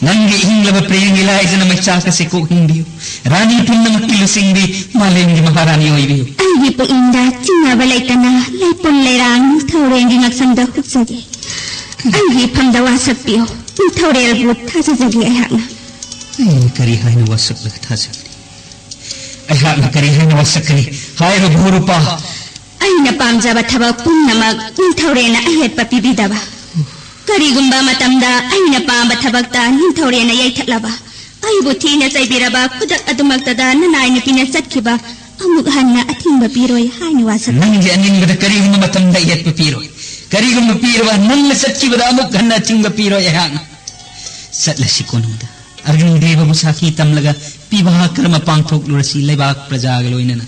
ꯅꯪꯒꯤ ꯏꯪꯂꯕ ꯄ꯭ꯔꯦꯝꯒꯤ ꯂꯥꯏꯖꯅ ꯃꯩꯆꯥꯛ ꯑꯁꯤ ꯀꯣꯛ ꯍꯤꯡꯕꯤꯌꯨ꯫ ꯔꯥꯅꯤ ꯄꯨꯝꯅꯃꯛꯀꯤ ꯂꯨꯆꯤꯡꯕꯤ, ꯃꯥꯂꯦꯝꯒꯤ ꯃꯍꯥꯔꯥꯅꯤ ꯑꯣꯏꯕꯤꯌꯨ꯫ ꯑꯩꯒꯤ ꯄꯨꯛꯅꯤꯡꯗ ꯆꯤꯡꯅꯕ ꯂꯩꯇꯅ ꯂꯩꯄꯨꯟ ꯂꯩꯔꯥꯡ ꯅꯤꯡꯊꯧꯔꯦꯜꯒꯤ ꯉꯛꯁꯪꯗ ꯍꯨꯞꯆꯒꯦ꯫ ꯑꯩꯒꯤ ꯏꯐꯝꯗ ꯋꯥꯁꯛꯄꯤꯌꯨ꯫ ꯅꯤꯡꯊꯧꯔꯦꯜꯕꯨ ꯊꯥꯖꯖꯒꯦ ꯑꯩꯍꯥꯛꯅ꯫ ꯑꯩꯅ ꯀꯔꯤ ꯍꯥꯏꯅ ꯋꯥꯁꯛꯂꯒ ꯊꯥꯖꯒꯅꯤ? ꯑꯩꯍꯥꯛꯅ ꯀꯔꯤ ꯍꯥꯏꯅ ꯋꯥꯁꯛꯀꯅꯤ? ꯍꯥꯏꯔꯣ ꯚꯨꯔꯨꯄꯥ꯫ ꯑꯩꯅ ꯄꯥꯝꯖꯕ ꯊꯕꯛ ꯄꯨꯝꯅꯃꯛ ꯅꯤꯡꯊꯧꯔꯦꯜꯅ ꯑꯍꯦꯠꯄ ꯄꯤꯕꯤꯗꯕ꯫ ꯀꯔꯤꯒꯨꯝꯕ ꯃꯇꯝꯗ ꯑꯩꯅ ꯄꯥꯝꯕ ꯊꯕꯛꯇ ꯅꯤꯡꯊꯧꯔꯦꯜꯅ ꯌꯩꯊꯠꯂꯕ, ꯑꯩꯕꯨ ꯊꯤꯅ ꯆꯩꯕꯤꯔꯕ ꯈꯨꯗꯛ ꯑꯗꯨꯃꯛꯇꯗ ꯅꯅꯥꯏ ꯅꯨꯄꯤꯅ ꯆꯠꯈꯤꯕ ꯑꯃꯨꯛ ꯍꯟꯅ ꯑꯊꯤꯡꯕ ꯄꯤꯔꯣꯏ ꯍꯥꯏꯅ ꯋꯥꯁꯛ꯫ ꯅꯪꯒꯤ ꯑꯅꯤꯡꯕꯗ ꯀꯔꯤꯒꯨꯝꯕ ꯃꯇꯝꯗ ꯌꯦꯠꯄ ꯄꯤꯔꯣꯏ꯫ ꯀꯔꯤꯒꯨꯝꯕ ꯄꯤꯔꯕ ꯅꯪꯅ ꯆꯠꯈꯤꯕꯗ ꯑꯃꯨꯛ ꯍꯟꯅ ꯑꯊꯤꯡꯕ ꯄꯤꯔꯣꯏ ꯑꯩꯍꯥꯛꯅ꯫ ꯆꯠꯂꯁꯤ ꯀꯣꯅꯨꯡꯗ꯫ ꯑꯔꯖꯨꯟ ꯗꯦꯕꯕꯨ ꯁꯥꯈꯤ ꯇꯝꯂꯒ ꯄꯤꯕꯥ ꯀꯔꯃ ꯄꯥꯡꯊꯣꯛꯂꯨꯔꯁꯤ ꯂꯩꯕꯥꯛ ꯄ꯭ꯔꯖꯥꯒ ꯂꯣꯏꯅꯅ꯫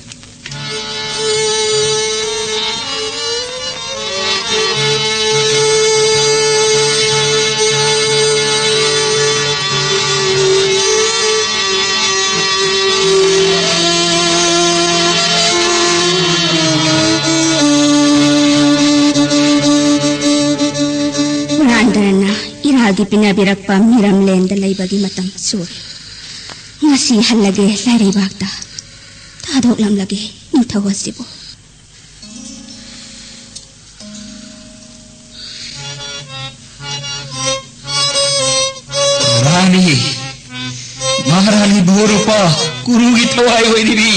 ꯍꯨꯔꯥꯟꯗꯔꯅ ꯏꯔꯥꯒꯤ ꯄꯤꯅꯕꯤꯔꯛꯄ ꯃꯤꯔꯝꯂꯦꯟꯗ ꯂꯩꯕꯒꯤ ꯃꯇꯝ ꯁꯨꯔꯦ꯫ ꯉꯁꯤ ꯍꯜꯂꯒꯦ ꯂꯥꯏꯔꯩꯕꯥꯛꯇ꯫ ꯊꯥꯗꯣꯛꯂꯝꯂꯒꯦ ꯅꯤꯡꯊꯧ ꯑꯁꯤꯕꯨ꯫ ꯔꯥꯅꯤ, ꯃꯍꯥꯔꯥꯅꯤ ꯚꯣꯔꯨꯄꯥ, ꯀꯨꯔꯨꯒꯤ ꯊꯋꯥꯏ ꯑꯣꯏꯔꯤꯕꯤ,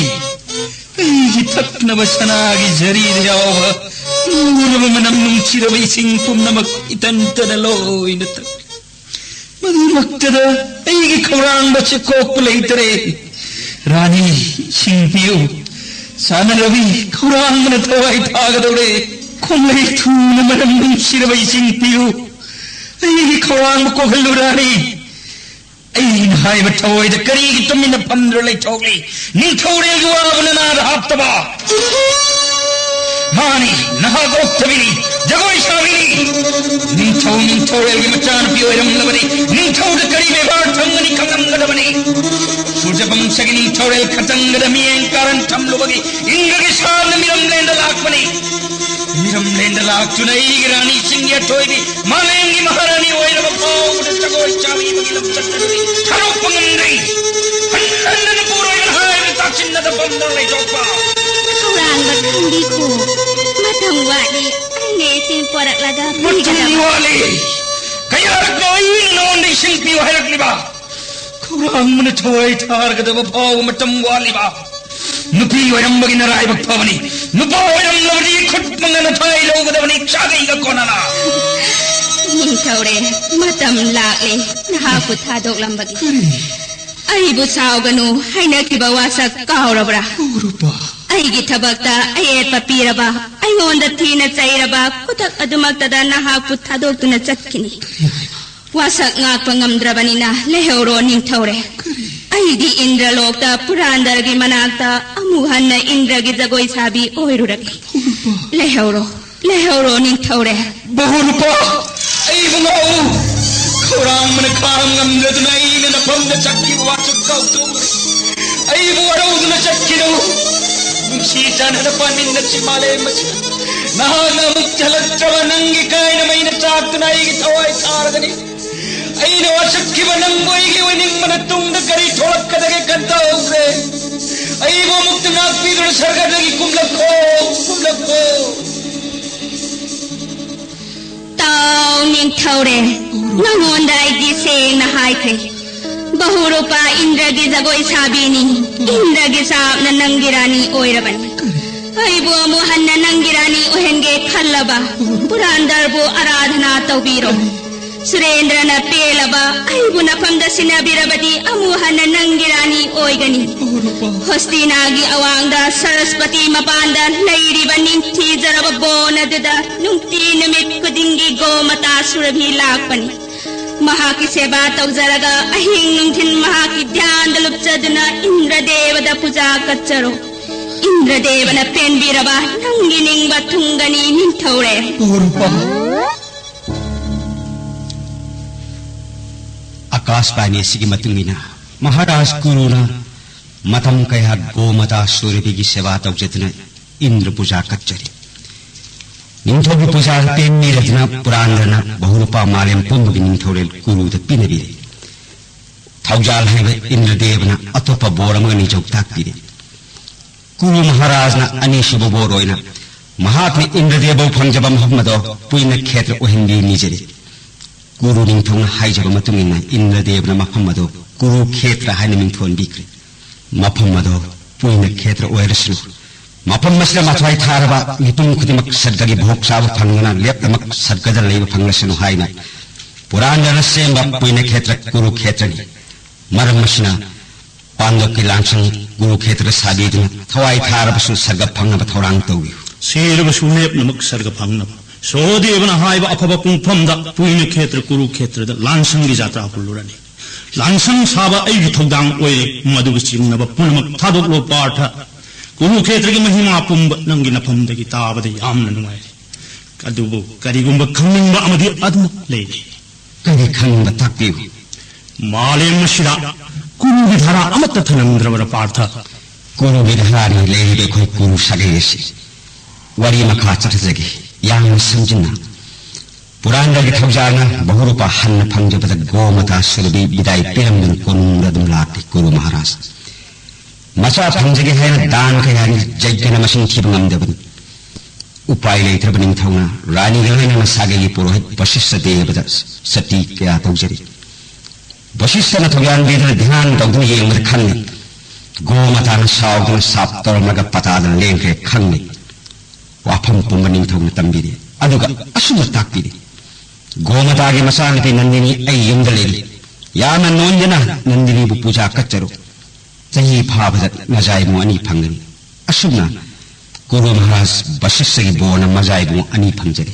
ꯑꯩꯒꯤ ꯊꯛꯅꯕ ꯁꯅꯥꯒꯤ ꯖꯔꯤꯗ ꯌꯥꯎꯕ ꯂꯨꯔꯕ ꯃꯅꯝ ꯅꯨꯡꯁꯤꯔꯕ ꯏꯁꯤꯡ ꯄꯨꯝꯅꯃꯛ ꯏꯇꯟꯇꯅ ꯂꯣꯏꯅ ꯊꯛ ꯃꯗꯨꯃꯛꯇꯗ ꯑꯩꯒꯤ ꯈꯧꯔꯥꯡꯕ ꯆꯦꯀꯣꯛꯄ ꯂꯩꯇꯔꯦ꯫ ꯔꯥꯅꯤ, ꯏꯁꯤꯡ ꯄꯤꯌꯨ꯫ ꯁꯥꯟꯅꯔꯕꯤ, ꯈꯧꯔꯥꯡꯕꯅ ꯊꯋꯥꯏ ꯊꯥꯒꯗꯧꯔꯦ꯫ ꯈꯣꯝꯂꯩ ꯊꯨꯅ ꯃꯅꯝ ꯅꯨꯡꯁꯤꯔꯕ ꯏꯁꯤꯡ ꯄꯤꯌꯨ꯫ ꯑꯩꯒꯤ ꯈꯧꯔꯥꯡꯕ ꯀꯣꯛꯍꯜꯂꯨ ꯔꯥꯅꯤ꯫ ꯑꯩꯅ ꯍꯥꯏꯕ ꯊꯑꯣꯏꯗ ꯀꯔꯤꯒꯤ ꯇꯨꯃꯤꯟꯅ ꯐꯝꯗꯨꯅ ꯂꯩꯊꯣꯛꯂꯤ? ꯅꯤꯡꯊꯧꯔꯦꯜꯒꯤ ꯋꯥꯕ ꯅꯅꯥꯗ ꯍꯥꯞꯇꯕ꯫ ꯃꯥꯅꯤ, ꯅꯍꯥꯛ ꯑꯣꯛꯇꯕꯤꯅꯤ, ꯖꯒꯣꯏ ꯁꯥꯕꯤꯅꯤ꯫ ꯅꯤꯡꯊꯧ ꯅꯤꯡꯊꯧꯔꯦꯜꯒꯤ ꯃꯆꯥꯅꯨꯄꯤ ꯑꯣꯏꯔꯝꯂꯕꯅꯤ꯫ ꯅꯤꯡꯊꯧꯗ ꯀꯔꯤ ꯕꯦꯕꯥꯔ ꯊꯝꯒꯅꯤ ꯈꯪꯂꯝꯒꯗꯕꯅꯤ꯫ ꯁꯨꯔꯖꯕꯪꯁꯒꯤ ꯅꯤꯡꯊꯧꯔꯦꯜ ꯈꯇꯪꯒꯗ ꯃꯤꯠꯌꯦꯡ ꯀꯥꯔꯟ ꯊꯝꯂꯨꯕꯒꯤ ꯏꯟꯗ꯭ꯔꯒꯤ ꯁꯥꯞꯅ ꯃꯤꯔꯝꯂꯦꯟꯗ ꯂꯥꯛꯄꯅꯤ꯫ ꯃꯤꯔꯝꯂꯦꯟꯗ ꯂꯥꯛꯇꯨꯅ ꯑꯩꯒꯤ ꯔꯥꯅꯤꯁꯤꯡꯒꯤ ꯑꯊꯣꯏꯕꯤ ꯃꯥꯂꯦꯝꯒꯤ ꯃꯍꯥꯔꯥꯅꯤ ꯑꯣꯏꯔꯕ ꯐꯥꯎꯕꯗ ꯖꯒꯣꯏ ꯁꯥꯕꯤꯕꯒꯤ ꯂꯝꯆꯠ ꯑꯗꯨꯗꯤ ꯊꯥꯗꯣꯛꯄ ꯉꯝꯗ꯭ꯔꯤ꯫ ꯍꯟ ꯍꯟꯗꯅ ꯄꯨꯔꯣꯏꯕꯅ ꯍꯥꯏꯕꯗ ꯇꯥꯁꯤꯟꯅꯗ ꯐꯝꯗꯨꯅ ꯂꯩꯊꯣꯛꯄ꯫ ꯈꯧꯔꯥꯡꯕ ꯈꯪꯕꯤꯈꯣ꯫ ꯃꯇꯝ ꯋꯥꯠꯂꯤ꯫ ꯑꯩꯅ ꯏꯁꯤꯡ ꯄꯣꯔꯛꯂꯒ ꯃꯇꯝ ꯄꯤꯒꯗꯕ꯫ ꯋꯥꯠꯂꯤ꯫ ꯀꯌꯥꯔꯛꯅꯣ ꯑꯩꯅ ꯅꯉꯣꯟꯗ ꯏꯁꯤꯡ ꯄꯤꯌꯨ ꯍꯥꯏꯔꯛꯂꯤꯕ? ꯈꯧꯔꯥꯡꯕꯅ ꯊꯋꯥꯏ ꯊꯥꯔꯒꯗꯕ ꯐꯥꯎꯕ ꯃꯇꯝ ꯋꯥꯠꯂꯤꯕ? ꯅꯨꯄꯤ ꯑꯣꯏꯔꯝꯕꯒꯤ ꯅꯔꯥꯏꯕꯛ ꯐꯕꯅꯤ꯫ ꯅꯨꯄꯥ ꯑꯣꯏꯔꯝꯂꯕꯗꯤ ꯈꯨꯠ ꯃꯉꯥꯅ ꯊꯥꯏ ꯂꯧꯒꯗꯕꯅꯤ ꯆꯥꯒꯩꯒ ꯀꯣꯟꯅꯅ꯫ ꯅꯤꯡꯊꯧꯔꯦ, ꯃꯇꯝ ꯂꯥꯛꯂꯦ ꯅꯍꯥꯛꯄꯨ ꯊꯥꯗꯣꯛꯂꯝꯕꯒꯤ꯫ ꯀꯔꯤ? ꯑꯩꯕꯨ ꯁꯥꯎꯒꯅꯨ, ꯍꯥꯏꯅꯈꯤꯕ ꯋꯥꯁꯛ ꯀꯥꯎꯔꯕ꯭ꯔꯥ? ꯀꯧꯔꯨꯕ꯫ ꯑꯩꯒꯤ ꯊꯕꯛꯇ ꯑꯌꯦꯠꯄ ꯄꯤꯔꯕ, ꯑꯩꯉꯣꯟꯗ ꯊꯤꯅ ꯆꯩꯔꯕ ꯈꯨꯗꯛ ꯑꯗꯨꯃꯛꯇꯗ ꯅꯍꯥꯛꯄꯨ ꯊꯥꯗꯣꯛꯇꯨꯅ ꯆꯠꯈꯤꯅꯤ꯫ ꯀꯔꯤ ꯍꯥꯏꯕ? ꯋꯥꯁꯛ ꯉꯥꯛꯄ ꯉꯝꯗ꯭ꯔꯕꯅꯤꯅ ꯂꯩꯍꯧꯔꯣ ꯅꯤꯡꯊꯧꯔꯦ꯫ ꯀꯔꯤ? ꯑꯩꯗꯤ ꯏꯟꯗ꯭ꯔꯂꯣꯛꯇ ꯄꯨꯔꯥꯟꯗꯔꯒꯤ ꯃꯅꯥꯛꯇ ꯑꯃꯨꯛ ꯍꯟꯅ ꯏꯟꯗ꯭ꯔꯒꯤ ꯖꯒꯣꯏ ꯁꯥꯕꯤ ꯑꯣꯏꯔꯨꯔꯒꯦ꯫ ꯀꯧꯔꯨꯕ꯫ ꯂꯩꯍꯧꯔꯣ, ꯂꯩꯍꯧꯔꯣ ꯅꯤꯡꯊꯧꯔꯦ꯫ ꯕꯍꯨꯔꯨꯄꯥ, ꯑꯩꯕꯨ ꯉꯥꯛꯎ꯫ ꯈꯧꯔꯥꯡꯕꯅ ꯈꯥꯡ ꯉꯝꯗꯗꯨꯅ ꯑꯩꯅ ꯅꯐꯝꯗ ꯆꯠꯈꯤꯕ ꯋꯥꯁꯛ ꯀꯥꯎꯊꯣꯛꯎꯔꯦ꯫ ꯑꯩꯕꯨ ꯋꯥꯔꯧꯗꯨꯅ ꯆꯠꯈꯤꯅꯨ꯫ ꯅꯨꯡꯁꯤ ꯆꯥꯟꯅꯅ ꯄꯥꯟꯃꯤꯟꯅꯁꯤ ꯃꯥꯂꯦꯝ ꯑꯁꯤꯗ꯫ ꯅꯍꯥꯛꯅ ꯑꯃꯨꯛ ꯍꯜꯂꯛꯇ꯭ꯔꯕ ꯅꯪꯒꯤ ꯀꯥꯏꯅ ꯃꯩꯅ ꯆꯥꯛꯇꯨꯅ ꯑꯩꯒꯤ ꯊꯋꯥꯏ ꯊꯥꯔꯒꯅꯤ꯫ ꯑꯩꯅ ꯋꯥꯁꯛꯈꯤꯕ ꯅꯪꯕꯨ ꯑꯩꯒꯤ ꯑꯣꯏꯅꯤꯡꯕꯅ ꯇꯨꯡꯗ ꯀꯔꯤ ꯊꯣꯛꯂꯛꯀꯗꯒꯦ ꯈꯟꯊꯍꯧꯗ꯭ꯔꯦ꯫ ꯑꯩꯕꯨ ꯑꯃꯨꯛꯇ ꯉꯥꯛꯄꯤꯗꯨꯅ ꯁꯔꯒꯗꯒꯤ ꯀꯨꯝꯂꯛꯈꯣ, ꯀꯨꯝꯂꯛꯈꯣ꯫ ꯇꯥꯎ ꯅꯤꯡꯊꯧꯔꯦ, ꯅꯉꯣꯟꯗ ꯑꯩꯗꯤ ꯁꯦꯡꯅ ꯍꯥꯏꯈ꯭ꯔꯦ꯫ ꯕꯍꯨꯔꯨꯄꯥ ꯏꯟꯗ꯭ꯔꯒꯤ ꯖꯒꯣꯏ ꯁꯥꯕꯤꯅꯤ, ꯏꯟꯗ꯭ꯔꯒꯤ ꯁꯥꯞꯅ ꯅꯪꯒꯤ ꯔꯥꯅꯤ ꯑꯣꯏꯔꯕꯅꯤ꯫ ꯑꯩꯕꯨ ꯑꯃꯨꯛ ꯍꯟꯅ ꯅꯪꯒꯤ ꯔꯥꯅꯤ ꯑꯣꯏꯍꯟꯒꯦ ꯈꯜꯂꯕ ꯄꯨꯔꯥꯟꯗꯔꯕꯨ ꯑꯔꯥꯙꯅꯥ ꯇꯧꯕꯤꯔꯣ꯫ ꯁꯨꯔꯦꯟꯗ꯭ꯔꯅ ꯄꯦꯜꯂꯕ ꯑꯩꯕꯨ ꯅꯐꯝꯗ ꯁꯤꯟꯅꯕꯤꯔꯕꯗꯤ ꯑꯃꯨꯛ ꯍꯟꯅ ꯅꯪꯒꯤ ꯔꯥꯅꯤ ꯑꯣꯏꯒꯅꯤ꯫ ꯍꯣꯁꯇꯤꯅꯥꯒꯤ ꯑꯋꯥꯡꯗ ꯁꯔꯁꯄꯇꯤ ꯃꯄꯥꯟꯗ ꯂꯩꯔꯤꯕ ꯅꯤꯡꯊꯤꯖꯔꯕ ꯕꯣꯟ ꯑꯗꯨꯗ ꯅꯨꯡꯇꯤ ꯅꯨꯃꯤꯠ ꯈꯨꯗꯤꯡꯒꯤ ꯒꯣꯃꯇꯥ ꯁꯨꯔꯚꯤ ꯂꯥꯛꯄꯅꯤ꯫ ꯃꯍꯥꯛꯀꯤ ꯁꯦꯕꯥ ꯇꯧꯖꯔꯒ ꯑꯍꯤꯡ ꯅꯨꯡꯊꯤꯜ ꯃꯍꯥꯛꯀꯤ ꯙ꯭ꯌꯥꯟꯗ ꯂꯨꯞꯆꯗꯨꯅ ꯏꯟꯗ꯭ꯔꯗꯦꯕꯗ ꯄꯨꯖꯥ ꯀꯠꯆꯔꯣ꯫ ꯏꯟꯗ꯭ꯔꯗꯦꯕꯅ ꯄꯦꯟꯕꯤꯔꯕ ꯅꯪꯒꯤ ꯅꯤꯡꯕ ꯊꯨꯡꯒꯅꯤ ꯅꯤꯡꯊꯧꯔꯦꯜ꯫ ꯑꯀꯥꯁꯕꯥꯅꯤ ꯑꯁꯤꯒꯤ ꯃꯇꯨꯡ ꯏꯟꯅ ꯃꯍꯥꯔꯥꯖ ꯀꯨꯔꯨꯅ ꯃꯇꯝ ꯀꯌꯥ ꯒꯣꯃꯇꯥ ꯁꯨꯔꯚꯤꯒꯤ ꯁꯦꯕꯥ ꯇꯧꯖꯗꯨꯅ ꯏꯟꯗ꯭ꯔ ꯄꯨꯖꯥ ꯀꯠꯆꯔꯤ꯫ ꯅꯤꯡꯊꯧꯒꯤ ꯄꯨꯖꯥ ꯄꯦꯟꯕꯤꯔꯗꯨꯅ ꯄꯨꯔꯥꯟꯗ꯭ꯔꯅ ꯕꯍꯨꯔꯨꯄꯥ ꯃꯥꯂꯦꯝ ꯄꯨꯝꯕꯒꯤ ꯅꯤꯡꯊꯧꯔꯦꯜ ꯀꯨꯔꯨꯗ ꯄꯤꯅꯕꯤꯔꯦ꯫ ꯊꯧꯖꯥꯜ ꯍꯥꯏꯕ ꯏꯟꯗ꯭ꯔꯗꯦꯕꯅ ꯑꯇꯣꯞꯄ ꯕꯣꯔ ꯑꯃꯒ ꯅꯤꯡꯊꯧ ꯇꯥꯛꯄꯤꯔꯦ꯫ ꯀꯨꯔꯨ ꯃꯍꯥꯔꯥꯖꯅ ꯑꯅꯤꯁꯨꯕ ꯕꯣꯔ ꯑꯣꯏꯅ ꯃꯍꯥꯛꯅ ꯏꯟꯗ꯭ꯔꯗꯦꯕꯕꯨ ꯐꯪꯖꯕ ꯃꯐꯝ ꯑꯗꯣ ꯄꯨꯏꯅ ꯈꯦꯇ꯭ꯔ ꯑꯣꯏꯍꯟꯕꯤ ꯅꯤꯖꯔꯤ꯫ ꯀꯨꯔꯨ ꯅꯤꯡꯊꯧꯅ ꯍꯥꯏꯖꯕ ꯃꯇꯨꯡ ꯏꯟꯅ ꯏꯟꯗ꯭ꯔꯗꯦꯕꯅ ꯃꯐꯝ ꯑꯗꯣ ꯀꯨꯔꯨ ꯈꯦꯇ꯭ꯔ ꯍꯥꯏꯅ ꯃꯤꯡꯊꯣꯟꯕꯤꯈ꯭ꯔꯦ꯫ ꯃꯐꯝ ꯑꯗꯣ ꯄꯨꯏꯅ ꯈꯦꯇ꯭ꯔ ꯑꯣꯏꯔꯁꯅꯨ, ꯃꯐꯝ ꯑꯁꯤꯗ ꯃꯊ꯭ꯋꯥꯏ ꯊꯥꯔꯕ ꯃꯤꯄꯨꯝ ꯈꯨꯗꯤꯡꯃꯛ ꯁꯔꯒꯒꯤ ꯚꯣꯛ ꯆꯥꯕ ꯐꯪꯗꯨꯅ ꯂꯦꯞꯇꯃꯛ ꯁꯔꯒꯗ ꯂꯩꯕ ꯐꯪꯂꯁꯅꯨ ꯍꯥꯏꯅ ꯄꯨꯔꯥꯟꯗ꯭ꯔꯅ ꯁꯦꯝꯕ ꯄꯨꯏꯅ ꯈꯦꯇ꯭ꯔ ꯀꯨꯔꯨ ꯈꯦꯇ꯭ꯔꯅꯤ꯫ ꯃꯔꯝ ꯑꯁꯤꯅ ꯄꯥꯡꯒꯜꯒꯤ ꯂꯥꯟꯁꯪ ꯀꯨꯔꯨ ꯈꯦꯇ꯭ꯔ ꯁꯥꯕꯤꯗꯨꯅ ꯊꯋꯥꯏ ꯊꯥꯔꯕꯁꯨ ꯁꯔꯒ ꯐꯪꯅꯕ ꯊꯧꯔꯥꯡ ꯇꯧꯕꯤꯌꯨ꯫ ꯁꯤꯔꯕꯁꯨ ꯂꯦꯞꯅꯃꯛ ꯁꯔꯒ ꯐꯪꯅꯕ ꯁꯍꯗꯦꯕꯅ ꯍꯥꯏꯕ ꯑꯐꯕ ꯄꯨꯡꯐꯝꯗ ꯄꯨꯏꯅ ꯈꯦꯇ꯭ꯔ ꯀꯨꯔꯨ ꯈꯦꯇ꯭ꯔꯗ ꯂꯥꯟꯁꯪꯒꯤ ꯖꯥꯇ꯭ꯔꯥ ꯍꯨꯜꯂꯨꯔꯅꯤ꯫ ꯂꯥꯟꯁꯪ ꯁꯥꯕ ꯑꯩꯒꯤ ꯊꯧꯗꯥꯡ ꯑꯣꯏꯔꯦ꯫ ꯃꯗꯨꯒ ꯆꯤꯡꯅꯕ ꯄꯨꯝꯅꯃꯛ ꯊꯥꯗꯣꯛꯂꯣ ꯄꯥꯔꯊ꯫ ꯀꯨꯔꯨ ꯈꯦꯇ꯭ꯔꯒꯤ ꯃꯍꯤꯃꯥ ꯄꯨꯝꯕ ꯅꯪꯒꯤ ꯅꯐꯝꯗꯒꯤ ꯇꯥꯕꯗ ꯌꯥꯝꯅ ꯅꯨꯡꯉꯥꯏꯔꯦ꯫ ꯑꯗꯨꯕꯨ ꯀꯔꯤꯒꯨꯝꯕ ꯈꯪꯅꯤꯡꯕ ꯑꯃꯗꯤ ꯑꯗꯨꯃꯛ ꯂꯩꯔꯤ꯫ ꯀꯔꯤ ꯈꯪꯅꯤꯡꯕ ꯇꯥꯛꯄꯤꯌꯨ꯫ ꯃꯥꯂꯦꯝ ꯑꯁꯤꯗ ꯀꯨꯔꯨꯒꯤ ꯙꯥꯔꯥ ꯑꯃꯠꯇ ꯊꯅꯝꯗ꯭ꯔꯕꯔꯥ ꯄꯥꯔꯊ? ꯀꯨꯔꯨꯒꯤ ꯙꯥꯔꯥꯅꯤ ꯂꯩꯔꯤꯕ ꯑꯩꯈꯣꯏ ꯀꯨꯔꯨ ꯁꯥꯒꯩ ꯑꯁꯤ꯫ ꯋꯥꯔꯤ ꯃꯈꯥ ꯆꯠꯊꯖꯒꯦ, ꯌꯥꯝꯅ ꯁꯝꯖꯤꯟꯅ꯫ ꯄꯨꯔꯥꯟꯗ꯭ꯔꯒꯤ ꯊꯧꯖꯥꯜꯅ ꯕꯍꯨꯔꯨꯄꯥ ꯍꯟꯅ ꯐꯪꯖꯕꯗ ꯒꯣꯃꯇꯥ ꯁꯨꯔꯚꯤ ꯕꯤꯗꯥꯏ ꯄꯤꯔꯝꯗꯨꯅ ꯀꯣꯅꯨꯡꯗ ꯑꯗꯨꯝ ꯂꯥꯛꯂꯤ ꯀꯨꯔꯨ ꯃꯍꯥꯔꯥꯖ꯫ ꯃꯆꯥ ꯐꯪꯖꯒꯦ ꯍꯥꯏꯅ ꯗꯥꯟ ꯀꯌꯥꯒꯤ ꯌꯩꯒꯅ ꯃꯁꯤꯡ ꯊꯤꯕ ꯉꯝꯗꯕꯅꯤ꯫ ꯎꯄꯥꯏ ꯂꯩꯇ꯭ꯔꯕ ꯅꯤꯡꯊꯧꯅ ꯔꯥꯅꯤꯒ ꯂꯣꯏꯅꯅ ꯁꯥꯒꯩꯒꯤ ꯄꯨꯔꯣꯍꯤꯠ ꯕꯁꯤꯁꯇ ꯗꯦꯕꯗ ꯁꯇꯤ ꯀꯌꯥ ꯇꯧꯖꯔꯤ꯫ ꯕꯁꯤꯁꯇꯅ ꯊꯧꯌꯥꯟꯕꯤꯗꯨꯅ ꯙ꯭ꯌꯥꯟ ꯇꯧꯗꯨꯅ ꯌꯦꯡꯕꯗ ꯈꯪꯉꯤ꯫ ꯒꯣꯃꯇꯥꯅ ꯁꯥꯎꯗꯨꯅ ꯁꯥꯞ ꯇꯧꯔꯝꯂꯒ ꯄꯇꯥꯗ ꯂꯦꯡꯈ꯭ꯔꯦ ꯈꯪꯉꯤ꯫ ꯋꯥꯐꯝ ꯄꯨꯝꯕ ꯅꯤꯡꯊꯧꯅ ꯇꯝꯕꯤꯔꯤ꯫ ꯑꯗꯨꯒ ꯑꯁꯨꯝꯅ ꯇꯥꯛꯄꯤꯔꯤ꯫ ꯒꯣꯃꯇꯥꯒꯤ ꯃꯆꯥꯅꯨꯄꯤ ꯅꯟꯗꯤꯅꯤ ꯑꯩ ꯌꯨꯝꯗ ꯂꯩꯔꯤ꯫ ꯌꯥꯝꯅ ꯅꯣꯟꯖꯅ ꯅꯟꯗꯤꯅꯤꯕꯨ ꯄꯨꯖꯥ ꯀꯠꯆꯔꯨ꯫ ꯆꯍꯤ ꯐꯥꯕꯗ ꯅꯖꯥ ꯏꯕꯨꯡ ꯑꯅꯤ ꯐꯪꯒꯅꯤ꯫ ꯑꯁꯨꯝꯅ ꯀꯨꯔꯨ ꯃꯍꯥꯔꯥꯖ ꯕꯁꯤꯁ꯭ꯊꯒꯤ ꯕꯣꯔꯅ ꯃꯖꯥ ꯏꯕꯨꯡ ꯑꯅꯤ ꯐꯪꯖꯔꯤ꯫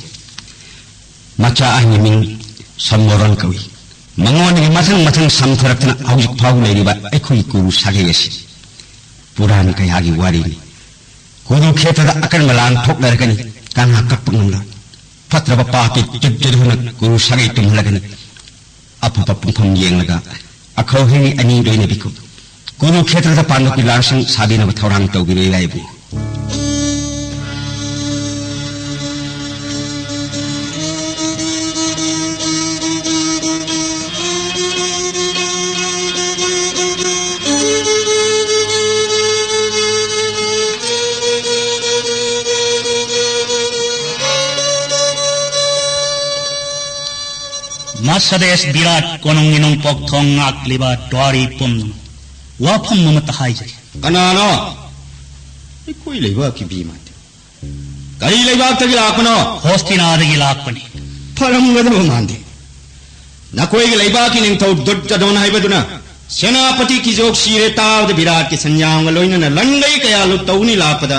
ꯃꯆꯥ ꯑꯍꯟꯒꯤ ꯃꯤꯡ ꯁꯝꯃꯣꯔꯣꯟ ꯀꯧꯏ꯫ ꯃꯉꯣꯟꯗꯒꯤ ꯃꯊꯪ ꯃꯊꯪ ꯁꯝꯊꯔꯛꯇꯨꯅ ꯍꯧꯖꯤꯛ ꯐꯥꯎꯕ ꯂꯩꯔꯤꯕ ꯑꯩꯈꯣꯏꯒꯤ ꯀꯨꯔꯨ ꯁꯥꯒꯩ ꯑꯁꯤ ꯄꯨꯔꯥꯟ ꯀꯌꯥꯒꯤ ꯋꯥꯔꯤꯅꯤ꯫ ꯀꯨꯔꯨꯈꯦꯇ꯭ꯔꯗ ꯑꯀꯟꯕ ꯂꯥꯟ ꯊꯣꯛꯅꯔꯒꯅꯤ, ꯀꯅꯥ ꯀꯛꯄ ꯉꯝꯂꯣꯏ꯫ ꯐꯠꯇ꯭ꯔꯕ ꯄꯥꯄꯤ ꯗꯨꯔꯖꯣꯙꯅ ꯀꯨꯔꯨ ꯁꯥꯒꯩ ꯇꯨꯝꯍꯜꯂꯒꯅꯤ꯫ ꯑꯐꯕ ꯄꯨꯡꯐꯝ ꯌꯦꯡꯂꯒ ꯑꯈꯧꯍꯩ ꯑꯅꯤ ꯂꯣꯏꯅꯕꯤꯈꯣ꯫ ꯀꯨꯔꯨꯈꯦꯇ꯭ꯔꯗ ꯄꯥꯟꯗꯣꯞꯀꯤ ꯂꯥꯟꯁꯪ ꯁꯥꯕꯤꯅꯕ ꯊꯧꯔꯥꯡ ꯇꯧꯕꯤꯔꯦ ꯏꯕꯨꯡ꯫ ꯃꯁꯗꯦꯁ ꯕꯤꯔꯥꯠ ꯀꯣꯅꯨꯡꯒꯤ ꯅꯣꯡꯄꯣꯛ ꯊꯣꯡ ꯉꯥꯛꯂꯤꯕ ꯗ꯭ꯋꯥꯔꯤ ꯄꯨꯝꯅꯃꯛ, ꯋꯥꯐꯝ ꯑꯃꯠꯇ ꯍꯥꯏꯖꯒꯦ꯫ ꯀꯅꯥꯅꯣ? ꯑꯩꯈꯣꯏ ꯂꯩꯕꯥꯛꯀꯤ ꯚꯤꯃꯥꯗꯤ꯫ ꯀꯔꯤ ꯂꯩꯕꯥꯛꯇꯒꯤ ꯂꯥꯛꯄꯅꯣ? ꯍꯣꯁꯇꯤꯅꯥꯗꯒꯤ ꯂꯥꯛꯄꯅꯤ꯫ ꯐꯔꯝꯒꯗꯕ ꯃꯥꯟꯗꯦ꯫ ꯅꯈꯣꯏꯒꯤ ꯂꯩꯕꯥꯛꯀꯤ ꯅꯤꯡꯊꯧ ꯗꯨꯔꯖꯣꯙꯟ ꯍꯥꯏꯕꯗꯨꯅ ꯁꯦꯅꯥꯄꯇꯤ ꯀꯤꯖꯣꯛ ꯁꯤꯔꯦ ꯇꯥꯕꯗ ꯕꯤꯔꯥꯠꯀꯤ ꯁꯟꯌꯥꯝꯒ ꯂꯣꯏꯅꯅ ꯂꯪꯒꯩ ꯀꯌꯥ ꯂꯨꯞ ꯇꯧꯅꯤ ꯂꯥꯛꯄꯗ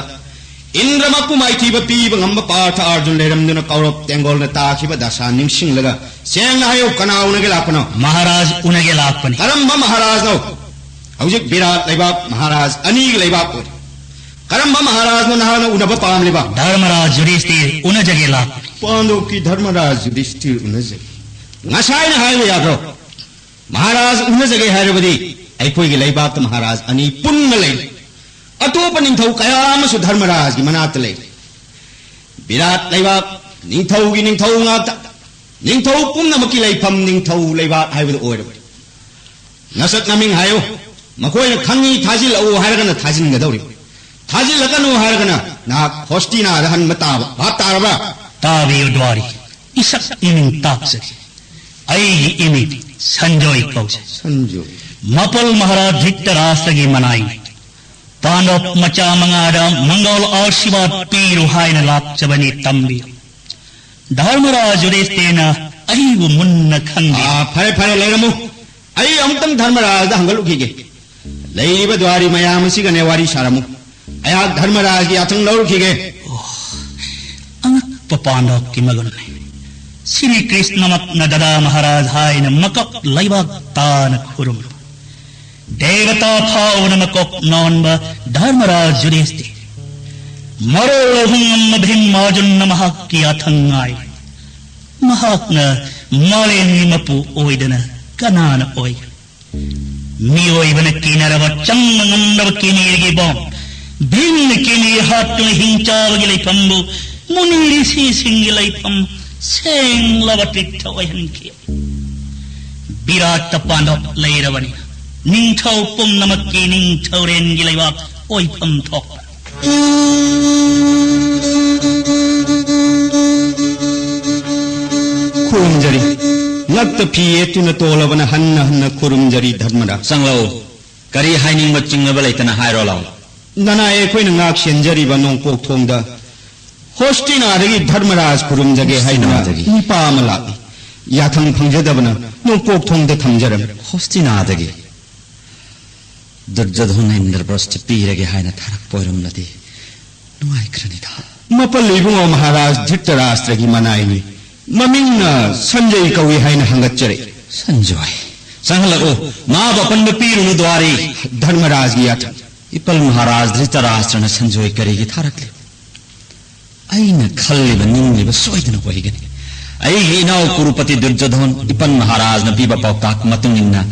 ꯏꯟꯗ꯭ꯔꯃꯛꯄꯨ ꯃꯥꯏꯊꯤꯕ ꯄꯤꯕ ꯉꯝꯕ ꯄꯥꯔꯊ ꯑꯥꯔꯖꯨꯟ ꯂꯩꯔꯝꯗꯨꯅ ꯀꯧꯔꯕ ꯇꯦꯡꯒꯣꯜꯅ ꯇꯥꯈꯤꯕ ꯗꯁꯥ ꯅꯤꯡꯁꯤꯡꯂꯒ ꯁꯦꯡꯅ ꯍꯥꯏꯌꯨ, ꯀꯅꯥ ꯎꯅꯒꯦ ꯂꯥꯛꯄꯅꯣ? ꯃꯍꯥꯔꯥꯖ ꯎꯅꯒꯦ ꯂꯥꯛꯄꯅꯤ꯫ ꯀꯔꯝꯕ ꯃꯍꯥꯔꯥꯖꯅꯣ? ꯍꯧꯖꯤꯛ ꯕꯤꯔꯥꯠ ꯂꯩꯕꯥꯛ ꯃꯍꯥꯔꯥꯖ ꯑꯅꯤꯒꯤ ꯂꯩꯕꯥꯛ ꯑꯣꯏꯔꯤ꯫ ꯀꯔꯝꯕ ꯃꯍꯥꯔꯥꯖꯅꯣ ꯅꯍꯥꯛꯅ ꯎꯅꯕ ꯄꯥꯝꯂꯤꯕ? ꯙꯔꯃꯔꯥꯖ ꯌꯨꯙꯤꯁꯊꯤꯔ ꯎꯅꯖꯒꯦ ꯂꯥꯛꯄꯅꯤ꯫ ꯄꯥꯟꯗꯣꯞꯀꯤ ꯙꯔꯃꯔꯥꯖ ꯌꯨꯙꯤꯁꯊꯤꯔ ꯎꯅꯖꯒꯦ꯫ ꯉꯁꯥꯏꯅ ꯍꯥꯏꯕ ꯌꯥꯗ꯭ꯔꯣ? ꯃꯍꯥꯔꯥꯖ ꯎꯅꯖꯒꯦ ꯍꯥꯏꯔꯕꯗꯤ ꯑꯩꯈꯣꯏꯒꯤ ꯂꯩꯕꯥꯛꯇ ꯃꯍꯥꯔꯥꯖ ꯑꯅꯤ ꯄꯨꯟꯅ ꯂꯩ꯫ ꯑꯇꯣꯞꯄ ꯅꯤꯡꯊꯧ ꯀꯌꯥ ꯑꯃꯁꯨ ꯙꯔꯃꯔꯥꯖꯒꯤ ꯃꯅꯥꯛꯇ ꯂꯩ꯫ ꯕꯤꯔꯥꯠ ꯂꯩꯕꯥꯛ ꯅꯤꯡꯊꯧꯒꯤ ꯅꯤꯡꯊꯧ ꯉꯥꯛꯇ꯫ ꯅꯤꯡꯊꯧ ꯄꯨꯝꯅꯃꯛꯀꯤ ꯂꯩꯐꯝ ꯅꯤꯡꯊꯧ ꯂꯩꯕꯥꯛ ꯍꯥꯏꯕꯗꯨ ꯑꯣꯏꯔꯕꯅꯤ꯫ ꯅꯁꯛ ꯅꯃꯤꯡ ꯍꯥꯏꯌꯨ꯫ ꯃꯈꯣꯏꯅ ꯈꯪꯉꯤ ꯊꯥꯖꯤꯜꯂꯛꯎ ꯍꯥꯏꯔꯒꯅ ꯊꯥꯖꯤꯟꯒꯗꯧꯔꯤꯕꯅꯤ꯫ ꯊꯥꯖꯤꯜꯂꯛꯀꯅꯨ ꯍꯥꯏꯔꯒꯅ ꯅꯍꯥꯛ ꯍꯣꯁꯇꯤꯅꯥꯗ ꯍꯟꯕ ꯇꯥꯕ꯫ ꯚꯥꯞ ꯇꯥꯔꯕ꯭ꯔꯥ? ꯇꯥꯕꯤꯌꯨ ꯗ꯭ꯋꯥꯔꯤ꯫ ꯏꯁꯛ ꯏꯃꯤꯡ ꯇꯥꯛꯆꯒꯦ꯫ ꯑꯩꯒꯤ ꯏꯃꯤꯡ ꯁꯟꯖꯣꯏ ꯀꯧꯖꯩ꯫ ꯁꯟꯖꯣꯏ꯫ ꯃꯄꯜ ꯃꯍꯥꯔꯥꯖ ꯙ꯭ꯔꯤꯇꯔꯥꯁꯇ꯭ꯔꯒꯤ ꯃꯅꯥꯏꯅꯤ꯫ ꯄꯥꯟꯗꯣꯞ ꯃꯆꯥ ꯃꯉꯥꯗ ꯃꯪꯒꯣꯜ ꯑꯥꯔꯁꯤꯕꯥꯗ ꯄꯤꯔꯨ ꯍꯥꯏꯅ ꯂꯥꯛꯆꯕꯅꯤ, ꯇꯝꯕꯤꯌꯨ꯫ ꯙꯔꯃꯔꯥꯖ ꯌꯨꯙꯤꯁꯊꯤꯔꯅ ꯑꯩꯕꯨ ꯃꯨꯟꯅ ꯈꯪꯗꯦ꯫ ꯑꯥ, ꯐꯔꯦ, ꯐꯔꯦ, ꯂꯩꯔꯝꯃꯨ꯫ ꯑꯩ ꯑꯃꯨꯛꯇꯪ ꯙꯔꯃꯔꯥꯖꯗ ꯍꯪꯒꯠꯂꯨꯈꯤꯒꯦ꯫ ꯂꯩꯔꯤꯕ ꯗ꯭ꯋꯥꯔꯤ ꯃꯌꯥꯝ ꯑꯁꯤꯒꯅꯦ ꯋꯥꯔꯤ ꯁꯥꯔꯝꯃꯨ꯫ ꯑꯩꯍꯥꯛ ꯙꯔꯃꯔꯥꯖꯒꯤ ꯌꯥꯊꯪ ꯂꯧꯔꯨꯈꯤꯒꯦ꯫ ꯑꯣ, ꯑꯉꯛꯄ ꯄꯥꯟꯗꯣꯞꯀꯤ ꯃꯒꯨꯟꯅꯤ꯫ ꯁ꯭ꯔꯤ ꯀ꯭ꯔꯤꯁꯅꯃꯛꯅ ꯗꯗꯥ ꯃꯍꯥꯔꯥꯖ ꯍꯥꯏꯅ ꯃꯀꯣꯛ ꯂꯩꯕꯥꯛ ꯇꯥꯅ ꯈꯨꯔꯨꯝꯂꯨ꯫ ꯗꯦꯕꯇꯥ ꯐꯥꯎꯅ ꯃꯀꯣꯛ ꯅꯣꯟꯕ ꯙꯔꯃꯔꯥꯖ ꯌꯨꯙꯤꯁꯇꯤꯔ꯫ ꯃꯔꯣꯜ ꯑꯍꯨꯝ ꯉꯝꯕ ꯚꯤꯝ ꯑꯔꯖꯨꯟꯅ ꯃꯍꯥꯛꯀꯤ ꯌꯥꯊꯪ ꯉꯥꯏ꯫ ꯃꯍꯥꯛꯅ ꯃꯥꯂꯦꯝꯒꯤ ꯃꯄꯨ ꯑꯣꯏꯗꯅ ꯀꯅꯥꯅ ꯑꯣꯏꯒꯅꯤ? ꯃꯤꯑꯣꯏꯕꯅ ꯀꯤꯅꯔꯕ ꯆꯪꯕ ꯉꯝꯗꯕ ꯀꯤꯅꯤꯔꯒꯤ ꯕꯣꯝ, ꯚꯤꯝꯅ ꯀꯤꯅꯤꯔ ꯍꯥꯠꯇꯨꯅ ꯍꯤꯡꯆꯥꯕꯒꯤ ꯂꯩꯐꯝꯕꯨ ꯃꯨꯅꯤ ꯔꯤꯁꯤꯁꯤꯡꯒꯤ ꯂꯩꯐꯝ ꯁꯦꯡꯂꯕ ꯇꯤꯔꯊ ꯑꯣꯏꯍꯟꯈꯤ꯫ ꯕꯤꯔꯥꯠꯇ ꯄꯥꯟꯗꯣꯞ ꯂꯩꯔꯕꯅꯤꯅ ꯅꯤꯡꯊꯧ ꯄꯨꯝꯅꯃꯛꯀꯤ ꯅꯤꯡꯊꯧꯔꯦꯟꯒꯤ ꯂꯩꯕꯥꯛ ꯑꯣꯏꯐꯝ ꯊꯣꯛꯄ꯫ ꯈꯨꯔꯨꯝꯖꯔꯤ꯫ ꯉꯛꯇ ꯐꯤ ꯌꯦꯠꯇꯨꯅ ꯇꯣꯜꯂꯕꯅ ꯍꯟꯅ ꯍꯟꯅ ꯈꯨꯔꯨꯝꯖꯔꯤ ꯙꯔꯃꯔꯥꯖ꯫ ꯆꯪꯂꯛꯎ꯫ ꯀꯔꯤ ꯍꯥꯏꯅꯤꯡꯕ ꯆꯤꯡꯅꯕ ꯂꯩꯇꯅ ꯍꯥꯏꯔꯣ ꯂꯥꯎ꯫ ꯅꯅꯥꯏ ꯑꯩꯈꯣꯏꯅ ꯉꯥꯛ ꯁꯦꯟꯖꯔꯤꯕ ꯅꯣꯡꯄꯣꯛ ꯊꯣꯡꯗ ꯍꯣꯁꯇꯤꯅꯥꯗꯒꯤ ꯙꯔꯃꯔꯥꯖ ꯈꯨꯔꯨꯝꯖꯒꯦ ꯍꯥꯏꯗꯨꯅ ꯍꯣꯁꯇꯤꯅꯥꯗꯒꯤ? ꯅꯨꯄꯥ ꯑꯃ ꯂꯥꯛꯏ꯫ ꯌꯥꯊꯪ ꯐꯪꯖꯗꯕꯅ ꯅꯣꯡꯄꯣꯛ ꯊꯣꯡꯗ ꯊꯝꯖꯔꯝꯃꯤ꯫ ꯍꯣꯁꯇꯤꯅꯥꯗꯒꯤ ꯗꯨꯔꯖꯣꯙꯟ ꯏꯟꯗ꯭ꯔꯄ꯭ꯔꯁꯊ ꯄꯤꯔꯒꯦ ꯍꯥꯏꯅ ꯊꯥꯔꯛꯄ ꯑꯣꯏꯔꯝꯂꯗꯤ ꯅꯨꯡꯉꯥꯏꯈ꯭ꯔꯅꯤꯗ꯫ ꯃꯄꯜ ꯏꯕꯨꯡꯉꯣ ꯃꯍꯥꯔꯥꯖ ꯙ꯭ꯔꯤꯇꯔꯥꯁꯇ꯭ꯔꯒꯤ ꯃꯅꯥꯏꯅꯤ꯫ ꯃꯃꯤꯡꯅ ꯁꯟꯖꯌ ꯀꯧꯏ ꯍꯥꯏꯅ ꯍꯪꯒꯠꯆꯔꯛꯏ꯫ ꯁꯟꯖꯣꯏ? ꯆꯪꯍꯜꯂꯛꯎ꯫ ꯃꯥꯕꯨ ꯑꯄꯟꯕ ꯄꯤꯔꯨꯅꯨ ꯗ꯭ꯋꯥꯔꯤ꯫ ꯙꯔꯃꯔꯥꯖꯒꯤ ꯌꯥꯊꯪ꯫ ꯏꯄꯜ ꯃꯍꯥꯔꯥꯖ ꯙ꯭ꯔꯤꯇꯔꯥꯁꯇ꯭ꯔꯅ ꯁꯟꯖꯣꯏ ꯀꯔꯤꯒꯤ ꯊꯥꯔꯛꯂꯤꯕ? ꯑꯩꯅ ꯈꯜꯂꯤꯕ ꯅꯤꯡꯂꯤꯕ ꯁꯣꯏꯗꯅ ꯑꯣꯏꯒꯅꯤ꯫ ꯑꯩꯒꯤ ꯏꯅꯥꯎ ꯀꯨꯔꯨꯄꯇꯤ ꯗꯨꯔꯖꯣꯙꯟ ꯏꯄꯟ ꯃꯍꯥꯔꯥꯖꯅ ꯄꯤꯕ ꯄꯥꯎꯇꯥꯛ ꯃꯇꯨꯡ ꯏꯟꯅ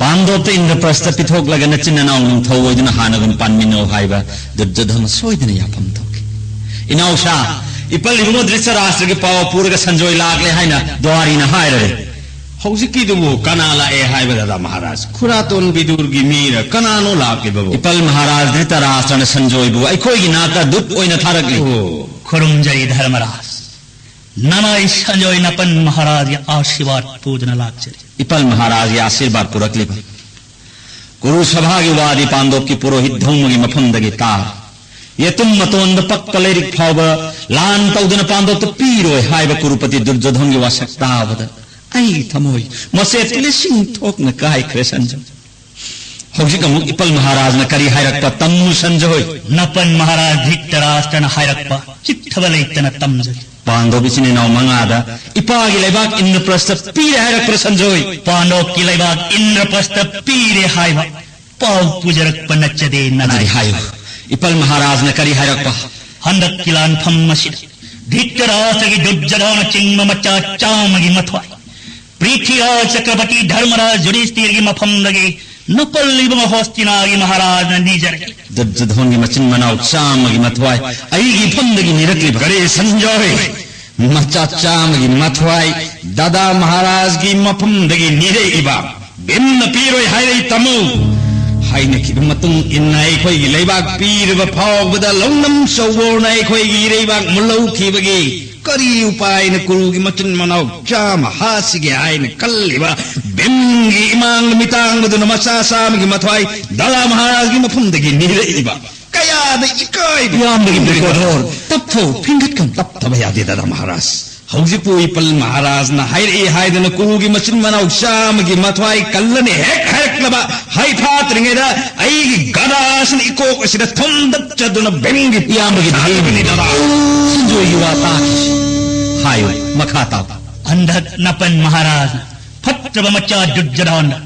ꯄꯥꯟꯗꯣꯞꯇ ꯏꯟꯗ꯭ꯔꯄ꯭ꯔꯁꯇ ꯄꯤꯊꯣꯛꯂꯒ ꯅꯆꯤꯟ ꯅꯅꯥꯎ ꯅꯤꯡꯊꯧ ꯑꯣꯏꯗꯨꯅ ꯍꯥꯟꯅꯒꯨꯝ ꯄꯥꯟꯃꯤꯟꯅꯧ ꯍꯥꯏꯕ ꯗꯨꯔꯖꯣꯙꯟ ꯁꯣꯏꯗꯅ ꯌꯥꯐꯝ ꯊꯣꯛꯈꯤ꯫ ꯏꯅꯥꯎꯁꯥ, ꯏꯄꯜ ꯏꯕꯨꯡꯉꯣ ꯙ꯭ꯔꯤꯇꯔꯥꯁꯇ꯭ꯔꯒꯤ ꯄꯥꯎ ꯄꯨꯔꯒ ꯁꯟꯖꯣꯏ ꯂꯥꯛꯂꯦ ꯍꯥꯏꯅ ꯗ꯭ꯋꯥꯔꯤꯅ ꯍꯥꯏꯔꯦ꯫ ꯍꯧꯖꯤꯛꯀꯤꯗꯨꯕꯨ ꯀꯅꯥ ꯂꯥꯛꯑꯦ ꯍꯥꯏꯕ ꯗꯗꯥ ꯃꯍꯥꯔꯥꯖ? ꯈꯨꯔꯥꯇꯣꯟ ꯕꯤꯗꯨꯔꯒꯤ ꯃꯤꯔ ꯀꯅꯥꯅꯣ ꯂꯥꯛꯂꯤꯕꯕꯨ? ꯏꯄꯜ ꯃꯍꯥꯔꯥꯖ ꯙ꯭ꯔꯤꯇꯔꯥꯁꯇ꯭ꯔꯅ ꯁꯟꯖꯣꯏꯕꯨ ꯑꯩꯈꯣꯏꯒꯤ ꯅꯥꯛꯇ ꯗꯨꯠ ꯑꯣꯏꯅ ꯊꯥꯔꯛꯂꯤ꯫ ꯑꯣ꯫ ꯈꯨꯔꯨꯝꯖꯔꯤ ꯙꯔꯃꯔꯥꯖ꯫ ꯅꯅꯥꯏ ꯁꯟꯖꯣꯏ ꯅꯄꯟ ꯃꯍꯥꯔꯥꯖꯒꯤ ꯑꯥꯁꯤꯔꯕꯥꯗ ꯄꯨꯗꯨꯅ ꯂꯥꯛꯆꯔꯤ꯫ ꯏꯄꯜ ꯃꯍꯥꯔꯥꯖꯒꯤ ꯑꯥꯁꯤꯔꯕꯥꯗ ꯄꯨꯔꯛꯂꯤꯕ ꯀꯨꯔꯨ ꯁꯚꯥꯒꯤ ꯋꯥꯗꯤ ꯄꯥꯟꯗꯣꯞꯀꯤ ꯄꯨꯔꯣꯍꯤꯠ ꯙꯧꯃꯒꯤ ꯃꯐꯝꯗꯒꯤ ꯇꯥ꯫ ꯌꯦꯇꯨꯝ ꯃꯇꯣꯟꯗ ꯄꯛꯄ ꯂꯥꯏꯔꯤꯛ ꯐꯥꯎꯕ ꯂꯥꯟ ꯇꯧꯗꯅ ꯄꯥꯟꯗꯣꯞꯇ ꯄꯤꯔꯣꯏ ꯍꯥꯏꯕ ꯀꯨꯔꯨꯄꯇꯤ ꯗꯨꯔꯖꯣꯙꯟꯒꯤ ꯋꯥꯁꯛ ꯇꯥꯕꯗ ꯑꯩꯒꯤ ꯊꯃꯣꯏ ꯃꯆꯦꯠ ꯂꯤꯁꯤꯡ ꯊꯣꯛꯅ ꯀꯥꯏꯈ꯭ꯔꯦ ꯁꯟꯖꯣꯏ꯫ ꯍꯧꯖꯤꯛ ꯑꯃꯨꯛ ꯏꯄꯜ ꯃꯍꯥꯔꯥꯖꯅ ꯀꯔꯤ ꯍꯥꯏꯔꯛꯄ ꯇꯝꯃꯨ ꯁꯟꯖꯣꯏ꯫ ꯅꯄꯟ ꯃꯍꯥꯔꯥꯖ ꯙ꯭ꯔꯤꯇꯔꯥꯁ꯭ꯇ꯭ꯔꯅ ꯍꯥꯏꯔꯛꯄ ꯆꯤꯠꯊꯕ ꯂꯩꯇꯅ ꯇꯝꯖꯒꯦ꯫ ꯄꯥꯟꯗꯣꯞ ꯏꯆꯤꯟ ꯏꯅꯥꯎ ꯃꯉꯥꯗ ꯏꯄꯥꯒꯤ ꯂꯩꯕꯥꯛ ꯏꯟꯗ꯭ꯔꯄ꯭ꯔꯁꯇ ꯄꯤꯔꯦ ꯍꯥꯏꯔꯛꯄ꯭ꯔꯥ ꯁꯟꯖꯣꯏ? ꯄꯥꯟꯗꯣꯞꯀꯤ ꯂꯩꯕꯥꯛ ꯏꯟꯗ꯭ꯔꯄ꯭ꯔꯁꯇ ꯄꯤꯔꯦ ꯍꯥꯏꯕ ꯄꯥꯎ ꯄꯨꯖꯔꯛꯄ ꯅꯠꯆꯗꯦ ꯅꯅꯥꯏ꯫ ꯑꯗꯨꯗꯤ ꯍꯥꯏꯌꯨ, ꯏꯄꯜ ꯃꯍꯥꯔꯥꯖꯅ ꯀꯔꯤ ꯍꯥꯏꯔꯛꯄ? ꯍꯟꯗꯛꯀꯤ ꯂꯥꯟꯐꯝ ꯑꯁꯤꯗ ꯙ꯭ꯔꯤꯇꯔꯥꯁ꯭ꯇ꯭ꯔꯒꯤ ꯗꯨꯔꯖꯣꯙꯅꯆꯤꯡꯕ ꯃꯆꯥ ꯆꯥꯝꯃꯒꯤ ꯃꯊ꯭ꯋꯥꯏ, ꯄ꯭ꯔꯤꯊꯤꯔꯥꯖ ꯆꯀ꯭ꯔꯕꯇꯤ ꯙꯔꯃꯔꯥꯖ ꯌꯨꯙꯤꯁꯇꯤꯔꯒꯤ ꯃꯐꯝꯗꯒꯤ ꯅꯄꯜ ꯏꯕꯨꯡꯉꯣ ꯍꯣꯁꯇꯤꯅꯥꯒꯤ ꯃꯍꯥꯔꯥꯖꯅ ꯅꯤꯖꯔꯛꯏ꯫ ꯗꯨꯔꯖꯣꯙꯟꯒꯤ ꯃꯆꯤꯟ ꯃꯅꯥꯎ ꯆꯥꯝꯃꯒꯤ ꯃꯊ꯭ꯋꯥꯏ ꯑꯩꯒꯤ ꯏꯐꯝꯗꯒꯤ ꯅꯤꯔꯛꯂꯤꯕ ꯀꯔꯤ ꯁꯟꯖꯣꯏ? ꯃꯆꯥ ꯆꯥꯝꯃꯒꯤ ꯃꯊ꯭ꯋꯥꯏ ꯗꯥꯗꯥ ꯃꯍꯥꯔꯥꯖꯒꯤ ꯃꯐꯝꯗꯒꯤ ꯅꯤꯔꯛꯏꯕ ꯚꯤꯝꯅ ꯄꯤꯔꯣꯏ ꯍꯥꯏꯔꯛꯏ ꯇꯥꯃꯣ꯫ ꯍꯥꯏꯅꯈꯤꯕ ꯃꯇꯨꯡ ꯏꯟꯅ ꯑꯩꯈꯣꯏꯒꯤ ꯂꯩꯕꯥꯛ ꯄꯤꯔꯕ ꯐꯥꯎꯕꯗ ꯂꯧꯅꯝ ꯆꯧꯕꯣꯔꯅ ꯑꯩꯈꯣꯏꯒꯤ ꯏꯔꯩꯕꯥꯛ ꯃꯨꯜꯍꯧꯈꯤꯕꯒꯤ ꯀꯔꯤ ꯎꯄꯥꯏꯅ ꯀꯨꯔꯨꯒꯤ ꯃꯆꯤꯟ ꯃꯅꯥꯎ ꯆꯥꯝꯃ ꯍꯥꯠꯁꯤꯒꯦ ꯍꯥꯏꯅ ꯈꯜꯂꯤꯕ ꯚꯤꯝꯒꯤ ꯏꯃꯥꯡꯗ ꯃꯤꯇꯥꯡꯕꯗꯨꯅ ꯃꯆꯥ ꯆꯥꯝꯃꯒꯤ ꯃꯊ꯭ꯋꯥꯏ ꯗꯥꯗꯥ ꯃꯍꯥꯔꯥꯖꯒꯤ ꯃꯐꯝꯗꯒꯤ ꯅꯤꯔꯛꯏꯕ ꯀꯌꯥꯗ ꯏꯀꯥꯏꯕ ꯏꯌꯥꯝꯕꯒꯤ ꯏꯌꯥꯝꯕꯒꯤ ꯗꯨꯔꯖꯣꯙꯣꯔ, ꯇꯞꯊꯧ, ꯐꯤꯡꯒꯠꯀꯅꯨ꯫ ꯇꯞꯊꯕ ꯌꯥꯗꯦ ꯗꯥꯗꯥ ꯃꯍꯥꯔꯥꯖ꯫ ꯍꯧꯖꯤꯛꯄꯨ ꯏꯄꯜ ꯃꯍꯥꯔꯥꯖꯅ ꯍꯥꯏꯔꯛꯏ ꯍꯥꯏꯗꯨꯅ ꯀꯨꯔꯨꯒꯤ ꯃꯆꯤꯟ ꯃꯅꯥꯎ ꯆꯥꯝꯃꯒꯤ ꯃꯊ꯭ꯋꯥꯏ ꯀꯜꯂꯅꯤ ꯍꯦꯛ ꯍꯥꯏꯔꯛꯂꯕ ꯍꯩ ꯐꯥꯠꯇ꯭ꯔꯤꯉꯩꯗ ꯑꯩꯒꯤ ꯒꯗꯥꯁꯤꯅ ꯏꯀꯣꯛ ꯑꯁꯤꯗ ꯊꯣꯝꯗꯠꯆꯗꯨꯅ ꯚꯤꯝꯒꯤ ꯏꯌꯥꯝꯕꯒꯤ ꯊꯥꯗꯕꯅꯤ ꯗꯥꯗꯥ꯫ ꯁꯤꯟꯖꯣꯏꯒꯤ ꯋꯥ ꯇꯥꯈꯤꯁꯤ꯫ ꯍꯥꯏꯌꯨ, ꯃꯈꯥ ꯇꯥꯎ꯫ ꯍꯟꯗꯛ ꯅꯄꯟ ꯃꯍꯥꯔꯥꯖꯅ ꯐꯠꯇ꯭ꯔꯕ ꯃꯆꯥ ꯗꯨꯔꯖꯣꯙꯟꯗ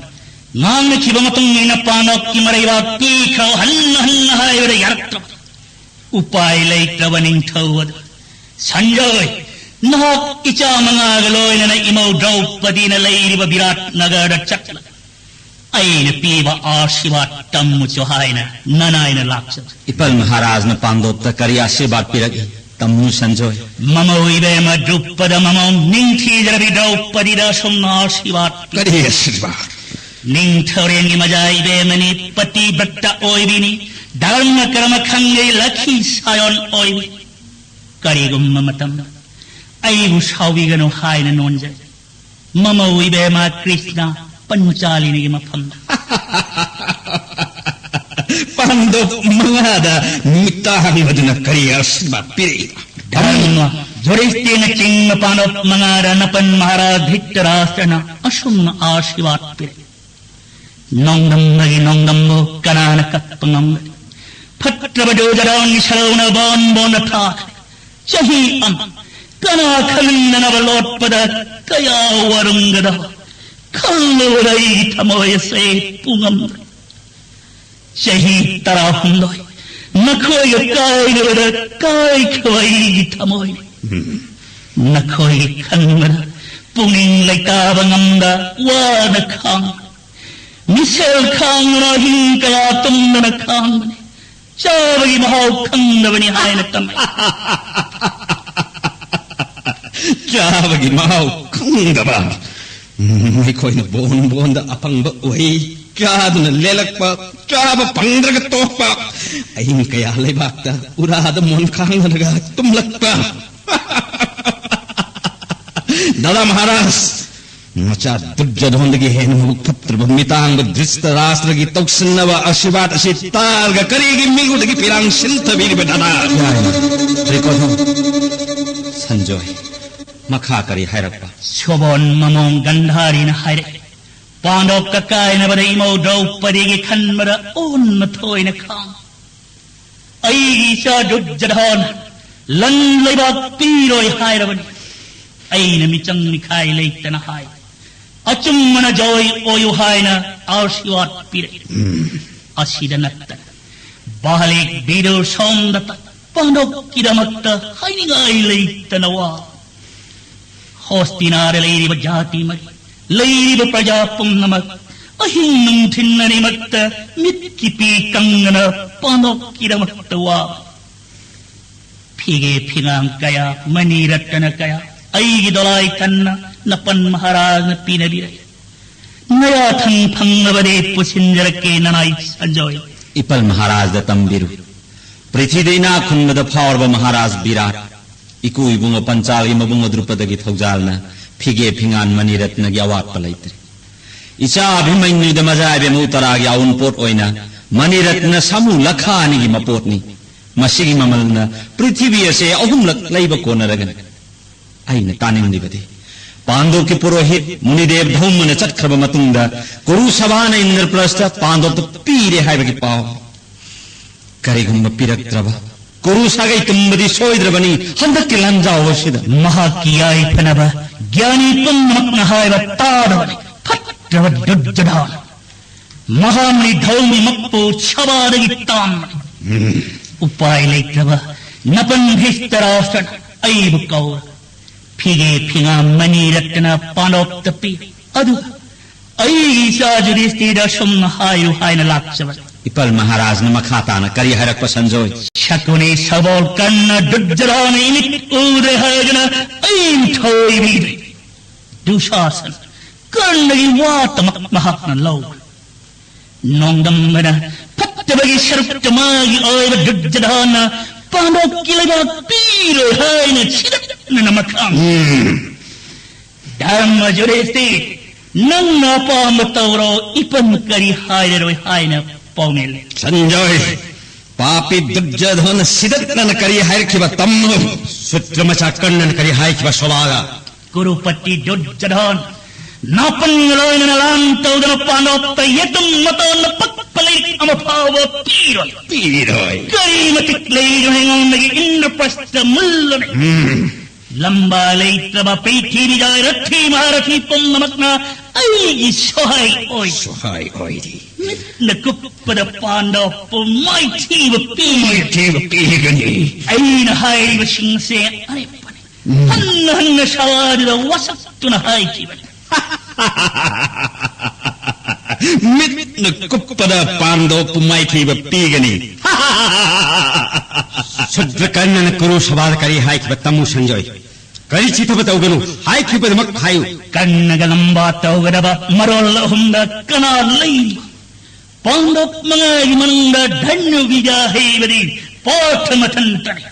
ꯉꯥꯡꯅꯈꯤꯕ ꯃꯇꯨꯡ ꯏꯟꯅ ꯄꯥꯟꯗꯣꯞꯀꯤ ꯃꯔꯩꯕꯥꯛ ꯄꯤꯈ꯭ꯔꯣ ꯍꯟꯅ ꯍꯟꯅ ꯍꯥꯏꯕꯗ ꯌꯥꯔꯛꯇ꯭ꯔꯕ ꯎꯄꯥꯏ ꯂꯩꯇ꯭ꯔꯕ ꯅꯤꯡꯊꯧ ꯑꯗꯨ ꯁꯟꯖꯣꯏ, ꯅꯍꯥꯛ ꯏꯆꯥ ꯃꯉꯥꯒ ꯂꯣꯏꯅꯅ ꯏꯃꯧ ꯗ꯭ꯔꯧꯄꯗꯤꯅ ꯂꯩꯔꯤꯕ ꯕꯤꯔꯥꯠ ꯅꯒꯔꯗ ꯆꯠꯂꯒ ꯑꯩꯅ ꯄꯤꯕ ꯑꯥꯁꯤꯔꯕꯥꯗ ꯇꯝꯃꯨꯆꯣ ꯍꯥꯏꯅ ꯅꯅꯥꯏꯅ ꯂꯥꯛꯆꯕ꯫ ꯏꯄꯜ ꯃꯍꯥꯔꯥꯖꯅ ꯄꯥꯟꯗꯣꯞꯇ ꯀꯔꯤ ꯑꯥꯁꯤꯔꯕꯥꯗ ꯄꯤꯔꯛꯏ? ꯇꯝꯃꯨ ꯁꯟꯖꯣꯏ꯫ ꯃꯃꯧ ꯏꯕꯦꯝꯃ ꯗ꯭ꯔꯨꯄꯗ ꯃꯃꯧ ꯅꯤꯡꯊꯤꯖꯔꯕꯤ ꯗ꯭ꯔꯧꯄꯗꯤꯗ ꯑꯁꯨꯝꯅ ꯑꯥꯁꯤꯔꯕꯥꯗ ꯄꯤꯔꯛꯏ꯫ ꯀꯔꯤ ꯑꯥꯁꯤꯔꯕꯥꯗ? ꯅꯤꯡꯊꯧꯔꯦꯜꯒꯤ ꯃꯖꯥ ꯏꯕꯦꯝꯃꯅꯤ, ꯄꯇꯤꯕ꯭ꯔꯇ ꯑꯣꯏꯕꯤꯅꯤ, ꯙꯔꯃ ꯀꯔꯃ ꯈꯪꯉꯦ, ꯂꯛꯈꯤ ꯁꯥꯌꯣꯟ ꯑꯣꯏꯕꯤ꯫ ꯀꯔꯤꯒꯨꯝꯕ ꯃꯇꯝꯗ ꯑꯩꯕꯨ ꯁꯥꯎꯕꯤꯒꯅꯨ ꯍꯥꯏꯅ ꯅꯣꯟꯖꯩ꯫ ꯃꯃꯧ ꯏꯕꯦꯝꯃ ꯀ꯭ꯔꯤꯁꯅ ꯄꯟꯆꯥꯂꯤꯅꯤꯒꯤ ꯃꯐꯝꯗ꯫ ꯄꯥꯟꯗꯣꯞ ꯃꯉꯥꯗ ꯅꯨꯃꯤꯠ ꯇꯥꯡꯕꯗꯨꯅ ꯀꯔꯤ ꯑꯁꯤꯕ ꯄꯤꯔꯛꯏꯕ? ꯙꯔꯃ ꯖꯨꯔꯤꯁꯇꯤꯅꯆꯤꯡꯕ ꯄꯥꯟꯗꯣꯞ ꯃꯉꯥꯗ ꯅꯄꯟ ꯃꯍꯥꯔꯥꯖ ꯙ꯭ꯔꯤꯇꯔꯥꯁꯇ꯭ꯔꯅ ꯑꯁꯨꯝꯅ ꯑꯥꯁꯤꯔꯕꯥꯗ ꯄꯤꯔꯛꯏ꯫ ꯅꯣꯡꯗꯝꯕꯒꯤ ꯅꯣꯡꯗꯝꯕꯨ ꯀꯅꯥꯅ ꯀꯛꯄ ꯉꯝꯒꯅꯤ? ꯐꯠꯇ꯭ꯔꯕ ꯗꯨꯔꯖꯣꯙꯟꯒꯤ ꯁꯔꯧꯅ ꯕꯣꯟ ꯕꯣꯟꯗ ꯊꯥꯈ꯭ꯔꯦ꯫ ꯆꯍꯤ ꯑꯃ ꯀꯅꯥ ꯈꯪꯗꯅꯕ ꯂꯣꯠꯄꯗ ꯀꯌꯥ ꯋꯥꯔꯝꯒꯗꯕ ꯈꯜꯂꯨꯕꯗ ꯑꯩꯒꯤ ꯊꯃꯣꯏ ꯑꯁꯦ ꯄꯨꯉꯝꯗ꯭ꯔꯦ꯫ ꯆꯍꯤ ꯇꯔꯥꯍꯨꯝꯗꯣꯏ ꯅꯈꯣꯏꯒ ꯀꯥꯏꯅꯕꯗ ꯀꯥꯏꯈ꯭ꯔꯕ ꯑꯩꯒꯤ ꯊꯃꯣꯏꯅꯤ꯫ ꯎꯝ꯫ ꯅꯈꯣꯏꯒꯤ ꯈꯟꯕꯗ ꯄꯨꯛꯅꯤꯡ ꯂꯩꯇꯥꯕ ꯉꯝꯗ ꯋꯥꯅ ꯈꯥꯡ, ꯃꯤꯁꯦꯜ ꯈꯥꯡꯗꯨꯅ ꯑꯍꯤꯡ ꯀꯌꯥ ꯇꯨꯝꯗꯅ ꯈꯥꯡꯕꯅꯤ꯫ ꯆꯥꯕꯒꯤ ꯃꯍꯥꯎ ꯈꯪꯗꯕꯅꯤ ꯍꯥꯏꯅ ꯇꯝꯃꯤ꯫ ꯆꯥꯕꯒꯤ ꯃꯍꯥꯎ ꯈꯪꯗꯕ꯫ ꯎꯝ, ꯑꯩꯈꯣꯏꯅ ꯕꯣꯟ ꯕꯣꯟꯗ ꯑꯐꯪꯕ ꯎꯍꯩ ꯆꯥꯗꯨꯅ ꯂꯦꯜꯂꯛꯄ, ꯆꯥꯕ ꯐꯪꯗ꯭ꯔꯒ ꯇꯣꯛꯄ, ꯑꯍꯤꯡ ꯀꯌꯥ ꯂꯩꯕꯥꯛꯇ ꯎꯔꯥꯗ ꯃꯣꯟ ꯈꯥꯡꯅꯔꯒ ꯇꯨꯝꯂꯛꯄ꯫ ꯗꯥꯗꯥ ꯃꯍꯥꯔꯥꯖ, ꯃꯆꯥ ꯗꯨꯔꯖꯣꯙꯟꯗꯒꯤ ꯍꯦꯟꯅ ꯃꯕꯨꯛ ꯐꯠꯇ꯭ꯔꯕ ꯃꯤꯇꯥꯡꯕ ꯙ꯭ꯔꯤꯇꯔꯥꯁꯇ꯭ꯔꯒꯤ ꯇꯧꯁꯤꯟꯅꯕ ꯑꯁꯤꯔꯕꯥꯗ ꯑꯁꯤ ꯇꯥꯔꯒ ꯀꯔꯤꯒꯤ ꯃꯤꯉꯣꯟꯗꯒꯤ ꯄꯤꯔꯥꯡ ꯁꯤꯟꯊꯕꯤꯔꯤꯕ ꯗꯥꯗꯥ? ꯌꯥꯏ, ꯗ꯭ꯔꯤꯀꯣꯙꯟ, ꯁꯟꯖꯣꯏ, ꯃꯈꯥ ꯀꯔꯤ ꯍꯥꯏꯔꯛꯄ? ꯁꯣꯕꯣꯟ ꯃꯃꯣꯡ ꯒꯟꯙꯥꯔꯤꯅ ꯍꯥꯏꯔꯛꯏ, ꯄꯥꯟꯗꯣꯞꯀ ꯀꯥꯏꯅꯕꯗ ꯏꯃꯧ ꯗ꯭ꯔꯧꯄꯗꯤꯒꯤ ꯈꯟꯕꯗ ꯑꯣꯟꯅ ꯊꯣꯏꯅ ꯈꯥꯡ꯫ ꯑꯩꯒꯤ ꯏꯆꯥ ꯗꯨꯔꯖꯣꯙꯟ ꯂꯟ ꯂꯩꯕꯥꯛ ꯄꯤꯔꯣꯏ ꯍꯥꯏꯔꯕꯅꯤ꯫ ꯑꯩꯅ ꯃꯤꯆꯪ ꯃꯤꯈꯥꯏ ꯂꯩꯇꯅ ꯍꯥꯏ꯫ ꯑꯆꯨꯝꯕꯅ ꯖꯣꯏ ꯑꯣꯏꯌꯨ ꯍꯥꯏꯅ ꯑꯥꯁꯤꯔꯕꯥꯗ ꯄꯤꯔꯛꯏ꯫ ꯎꯝ꯫ ꯑꯁꯤꯗ ꯅꯠꯇꯅ ꯕꯥꯂꯤꯛ ꯕꯤꯗꯨꯔ ꯁꯣꯝꯗꯇ ꯄꯥꯟꯗꯣꯞꯀꯤꯗꯃꯛꯇ ꯍꯥꯏꯅꯤꯡꯉꯥꯏ ꯂꯩꯇꯅ ꯋꯥ꯫ ꯍꯣꯁꯇꯤꯅꯥꯗ ꯂꯩꯔꯤꯕ ꯖꯥꯇꯤ ꯃꯔꯤ, ꯂꯩꯔꯤꯕ ꯄ꯭ꯔꯖꯥ ꯄꯨꯝꯅꯃꯛ ꯑꯍꯤꯡ ꯅꯨꯡꯊꯤꯟ ꯑꯅꯤꯃꯛꯇ ꯃꯤꯠꯀꯤ ꯄꯤ ꯀꯪꯗꯅ ꯄꯥꯟꯗꯣꯞꯀꯤꯗꯃꯛꯇ ꯋꯥ꯫ ꯐꯤꯒꯦ ꯐꯤꯉꯥꯡ ꯀꯌꯥ, ꯃꯅꯤ ꯔꯠꯇꯅ ꯀꯌꯥ ꯑꯩꯒꯤ ꯗꯣꯂꯥꯏ ꯀꯟꯅ ꯅꯄꯟ ꯃꯍꯥꯔꯥꯖꯅ ꯄꯤꯅꯕꯤꯔꯛꯏ꯫ ꯅꯌꯥꯊꯪ ꯐꯪꯂꯕꯗꯤ ꯄꯨꯁꯤꯟꯖꯔꯛꯀꯦ ꯅꯅꯥꯏ ꯁꯟꯖꯣꯏ꯫ ꯏꯄꯜ ꯃꯍꯥꯔꯥꯖꯗ ꯇꯝꯕꯤꯔꯨ꯫ ꯄ꯭ꯔꯤꯊꯤꯗ ꯏꯅꯥꯛ ꯈꯨꯟꯕꯗ ꯐꯥꯎꯔꯕ ꯃꯍꯥꯔꯥꯖ ꯕꯤꯔꯥꯠ, ꯏꯀꯨ ꯏꯕꯨꯡꯉꯣ ꯄꯟꯆꯥꯜꯒꯤ ꯃꯕꯨꯡꯉꯣ ꯗ꯭ꯔꯨꯄꯗꯒꯤ ꯊꯧꯖꯥꯜꯅ ꯐꯤꯒꯦ ꯐꯤꯉꯥꯟ ꯃꯅꯤ ꯔꯠꯅꯒꯤ ꯑꯋꯥꯠꯄ ꯂꯩꯇ꯭ꯔꯦ꯫ ꯏꯆꯥ ꯑꯚꯤꯃꯟꯌꯨꯗ ꯃꯖꯥ ꯏꯕꯦꯝꯃꯧ ꯇꯔꯥꯒꯤ ꯑꯎꯟꯄꯣꯠ ꯑꯣꯏꯅ ꯃꯅꯤꯔꯠꯅ ꯁꯥꯃꯨ ꯂꯈꯥ ꯑꯅꯤꯒꯤ ꯃꯄꯣꯠꯅꯤ꯫ ꯃꯁꯤꯒꯤ ꯃꯃꯜꯅ ꯄ꯭ꯔꯤꯊꯤꯕꯤ ꯑꯁꯦ ꯑꯍꯨꯝꯂꯛ ꯂꯩꯕ ꯀꯣꯟꯅꯔꯒꯅꯤ꯫ ꯑꯩꯅ ꯇꯥꯅꯤꯡꯂꯤꯕꯗꯤ, ꯄꯥꯟꯗꯣꯞꯀꯤ ꯄꯨꯔꯣꯍꯤꯠ ꯃꯨꯅꯤꯗꯦꯕ ꯙꯧꯃꯅ ꯆꯠꯈ꯭ꯔꯕ ꯃꯇꯨꯡꯗ ꯀꯨꯔꯨ ꯁꯚꯥꯅ ꯏꯟꯗ꯭ꯔꯄ꯭ꯔꯁꯇ ꯄꯥꯟꯗꯣꯞꯇ ꯄꯤꯔꯦ ꯍꯥꯏꯕꯒꯤ ꯄꯥꯎ꯫ ꯀꯔꯤꯒꯨꯝꯕ ꯄꯤꯔꯛꯇ꯭ꯔꯕ, ꯀꯨꯔꯨ ꯁꯥꯒꯩ ꯇꯨꯝꯕꯗꯤ ꯁꯣꯏꯗ꯭ꯔꯕꯅꯤ ꯍꯟꯗꯛꯀꯤ ꯂꯥꯟꯖꯥꯎ ꯑꯁꯤꯗ꯫ ꯃꯍꯥꯛꯀꯤ ꯌꯥꯏꯐꯅꯕ ꯒ꯭ꯌꯥꯅꯤ ꯄꯨꯝꯅꯃꯛꯅ ꯍꯥꯏꯕ ꯇꯥꯗꯕꯅꯤ꯫ ꯐꯠꯇ꯭ꯔꯕ ꯗꯨꯔꯖꯣꯙꯅ ꯃꯍꯥꯃꯨꯅꯤ ꯙꯧꯃꯤꯃꯛꯄꯨ ꯁꯚꯥꯗꯒꯤ ꯇꯥꯟꯕꯅꯤ꯫ ꯎꯄꯥꯏ ꯂꯩꯇ꯭ꯔꯕ ꯅꯄꯟ ꯙ꯭ꯔꯤꯇꯔꯥꯁ꯭ꯇ꯭ꯔꯅ ꯑꯩꯕꯨ ꯀꯧꯔ ꯐꯤꯒꯦ ꯐꯤꯉꯥ ꯃꯅꯤꯔꯠꯅ ꯄꯥꯟꯗꯣꯞꯇ ꯄꯤ꯫ ꯑꯗꯨꯒ ꯑꯩꯒꯤ ꯏꯆꯥ ꯖꯨꯙꯤꯁꯇꯤꯔꯗ ꯑꯁꯨꯝꯅ ꯍꯥꯏꯌꯨ ꯍꯥꯏꯅ ꯂꯥꯛꯆꯕꯅꯤ꯫ ꯏꯄꯜ ꯃꯍꯥꯔꯥꯖꯅ ꯃꯈꯥ ꯇꯥꯅ ꯀꯔꯤ ꯍꯥꯏꯔꯛꯄ ꯁꯟꯖꯣꯏ? ꯁꯀꯨꯅꯤ ꯁꯒꯣꯜ ꯀꯔꯅ ꯗꯨꯔꯖꯣꯙꯅ ꯏꯃꯤꯠ ꯎꯗ꯭ꯔꯦ ꯍꯥꯏꯗꯨꯅ ꯑꯩꯕꯨ ꯊꯣꯏꯕꯤꯗ꯭ꯔꯦ꯫ ꯗꯨꯁꯥꯁꯟ ꯀꯔꯅꯒꯤ ꯋꯥꯇꯃꯛ ꯃꯍꯥꯛꯅ ꯂꯧꯈ꯭ꯔꯦ꯫ ꯅꯣꯡꯗꯝꯕꯅ ꯐꯠꯇꯕꯒꯤ ꯁꯔꯨꯛꯇ ꯃꯥꯒꯤ ꯑꯣꯏꯕ ꯗꯨꯔꯖꯣꯙꯅ ꯄꯥꯟꯗꯣꯞꯀꯤ ꯂꯩꯕꯥꯛ ꯄꯤꯔꯣꯏ ꯍꯥꯏꯅ ꯁꯤꯗꯠꯅꯅ ꯃꯈꯥ ꯙꯔꯃ ꯖꯨꯔꯤꯁꯇꯤ, ꯅꯪꯅ ꯑꯄꯥꯝꯕ ꯇꯧꯔꯣ, ꯏꯄꯟ ꯀꯔꯤ ꯍꯥꯏꯔꯔꯣꯏ ꯍꯥꯏꯅ ꯄꯥꯎꯃꯤꯜꯂꯤ꯫ ꯁꯟꯖꯣꯏ, ꯄꯥꯄꯤ ꯗꯨꯔꯖꯣꯙꯅ ꯁꯤꯗꯠꯅꯅ ꯀꯔꯤ ꯍꯥꯏꯔꯛꯈꯤꯕ ꯇꯝꯃꯨ꯫ ꯁꯨꯇ꯭ꯔ ꯃꯆꯥ ꯀꯔꯅꯅ ꯀꯔꯤ ꯍꯥꯏꯈꯤꯕ ꯁꯣꯚꯥꯗ? ꯀꯨꯔꯨꯄꯇꯤ ꯗꯨꯔꯖꯣꯙꯟ ꯅꯥꯄꯟꯒ ꯂꯣꯏꯅꯅ ꯂꯥꯟ ꯇꯧꯗꯅ ꯄꯥꯟꯗꯣꯞꯇ ꯌꯦꯇꯨꯝ ꯃꯇꯣꯟꯗ ꯄꯛꯄ ꯂꯩꯔꯤꯛ ꯑꯃ ꯐꯥꯎꯕ ꯄꯤꯔꯣꯏ꯫ ꯄꯤꯔꯣꯏ꯫ ꯀꯔꯤ ꯃꯇꯤꯛ ꯂꯩꯗꯨꯅ ꯑꯩꯉꯣꯟꯗꯒꯤ ꯏꯟꯗ꯭ꯔꯄ꯭ꯔꯁꯇ ꯃꯨꯜꯂꯨꯅꯤ? ꯎꯝ꯫ ꯂꯝꯕꯥ ꯂꯩꯇ꯭ꯔꯕ ꯄ꯭ꯔꯤꯊꯤꯕꯤꯗ ꯔꯊꯤ ꯃꯍꯥꯔꯊꯤ ꯄꯨꯝꯅꯃꯛꯅ ꯑꯩꯒꯤ ꯁꯍꯥꯏ ꯑꯣꯏ꯫ ꯁꯍꯥꯏ ꯑꯣꯏꯔꯤ꯫ ꯃꯤꯠꯅ ꯀꯨꯞꯄꯗ ꯄꯥꯟꯗꯣꯞꯄꯨ ꯃꯥꯏꯊꯤꯕ ꯄꯤ꯫ ꯃꯥꯏꯊꯤꯕ ꯄꯤꯒꯅꯤ꯫ ꯑꯩꯅ ꯍꯥꯏꯔꯤꯕꯁꯤꯡꯁꯦ ꯑꯔꯦꯞꯄꯅꯤ꯫ ꯎꯝ꯫ ꯍꯟꯅ ꯍꯟꯅ ꯁꯚꯥꯗꯨꯗ ꯋꯥꯁꯛꯇꯨꯅ ꯍꯥꯏꯈꯤꯕꯅꯤ꯫ ꯃꯤꯠꯅ ꯀꯨꯞꯄꯗ ꯄꯥꯟꯗꯣꯞꯄꯨ ꯃꯥꯏꯊꯤꯕ ꯄꯤꯒꯅꯤ꯫ ꯁꯨꯗ꯭ꯔ ꯀꯔꯅꯅ ꯀꯨꯔꯨ ꯁꯚꯥꯗ ꯀꯔꯤ ꯍꯥꯏꯈꯤꯕ ꯇꯝꯃꯨ ꯁꯟꯖꯣꯏ꯫ ꯀꯔꯤ ꯆꯤꯊꯕ ꯇꯧꯒꯅꯨ, ꯍꯥꯏꯈꯤꯕꯗꯃꯛ ꯍꯥꯏꯌꯨ꯫ ꯀꯔꯅꯒ ꯂꯝꯕꯥ ꯇꯧꯒꯗꯕ ꯃꯔꯣꯜ ꯑꯍꯨꯝꯗ ꯀꯅꯥ ꯂꯩ? ꯄꯥꯟꯗꯣꯞ ꯃꯉꯥꯒꯤ ꯃꯅꯨꯡꯗ ꯙꯅꯨ ꯕꯤꯗ꯭ꯌꯥ ꯍꯩꯕꯗꯤ ꯄꯥꯊ ꯃꯊꯟꯇꯅꯤ꯫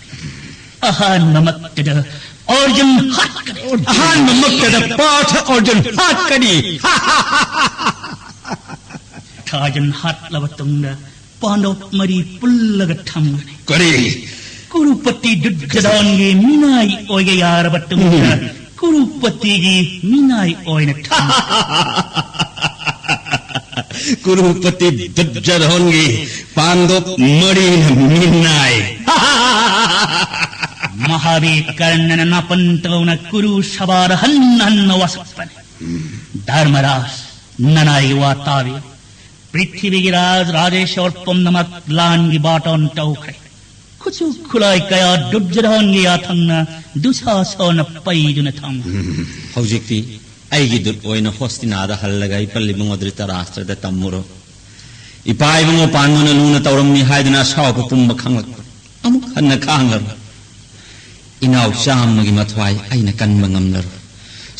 ꯑꯍꯥꯟꯕꯃꯛꯇꯗ ꯑꯔꯖꯨꯟ ꯍꯥꯠꯀꯅꯤ꯫ ꯑꯍꯥꯟꯕꯃꯛꯇꯗ ꯄꯥꯊ ꯑꯔꯖꯨꯟ ꯍꯥꯠꯀꯅꯤ꯫ ꯊꯥꯖꯟ ꯍꯥꯠꯂꯕ ꯇꯨꯡꯗ ꯄꯥꯟꯗꯣꯞ ꯃꯔꯤ ꯄꯨꯜꯂꯒ ꯊꯝꯒꯅꯤ꯫ ꯀꯔꯤ? ꯀꯨꯔꯨꯄꯇꯤ ꯗꯨꯔꯖꯣꯙꯟꯒꯤ ꯃꯤꯅꯥꯏ ꯑꯣꯏꯒꯦ ꯌꯥꯔꯕ ꯇꯨꯡꯗ ꯎꯝ꯫ ꯀꯨꯔꯨꯄꯇꯤꯒꯤ ꯃꯤꯅꯥꯏ ꯑꯣꯏꯅ ꯊꯝ- ꯀꯨꯔꯨꯄꯇꯤ ꯗꯨꯔꯖꯣꯙꯟꯒꯤ ꯄꯥꯟꯗꯣꯞ ꯃꯔꯤꯅ ꯃꯤꯅꯥꯏ꯫ ꯃꯍꯥꯕꯤꯔ ꯀꯔꯅꯅ ꯅꯥꯄꯟ ꯇꯧꯅ ꯀꯨꯔꯨ ꯁꯚꯥꯗ ꯍꯟꯅ ꯍꯟꯅ ꯋꯥꯁꯛꯄꯅꯤ꯫ ꯙꯔꯃꯔꯥꯖ, ꯅꯅꯥꯏ ꯋꯥ ꯇꯥꯕꯤꯌꯨ꯫ ꯄ꯭ꯔꯤꯊꯤꯕꯤꯒꯤ ꯔꯥꯖ ꯔꯥꯖꯦꯁꯣꯔ ꯄꯨꯝꯅꯃꯛ ꯂꯥꯟꯒꯤ ꯕꯥꯇꯣꯟ ꯇꯧꯈ꯭ꯔꯦ꯫ ꯈꯨꯠꯁꯨ ꯈꯨꯠꯂꯥꯏ ꯀꯌꯥ ꯗꯨꯔꯖꯣꯙꯟꯒꯤ ꯌꯥꯊꯪꯅ ꯗꯨꯁꯥꯁꯣꯔꯅ ꯄꯩꯗꯨꯅ ꯊꯝꯈ꯭ꯔꯦ꯫ ꯎꯝ, ꯍꯧꯖꯤꯛꯇꯤ ꯑꯩꯒꯤ ꯗꯨꯠ ꯑꯣꯏꯅ ꯍꯣꯁꯇꯤꯅꯥꯗ ꯍꯜꯂꯒ ꯏꯄꯜ ꯏꯕꯨꯡꯉꯣ ꯙ꯭ꯔꯤꯇꯔꯥꯁꯇ꯭ꯔꯗ ꯇꯝꯃꯨꯔꯣ꯫ ꯏꯄꯥ ꯏꯕꯨꯡꯉꯣ ꯄꯥꯟꯗꯨꯅ ꯂꯨꯅ ꯇꯧꯔꯝꯃꯤ ꯍꯥꯏꯗꯨꯅ ꯑꯁꯥꯎꯕ ꯄꯨꯝꯕ ꯈꯪꯂꯛꯄ꯫ ꯑꯃꯨꯛ ꯍꯟꯅ ꯈꯥꯡꯂꯔꯣꯏ꯫ ꯏꯅꯥꯎ ꯆꯥꯝꯃꯒꯤ ꯃꯊ꯭ꯋꯥꯏ ꯑꯩꯅ ꯀꯟꯕ ꯉꯝꯂꯔꯣꯏ꯫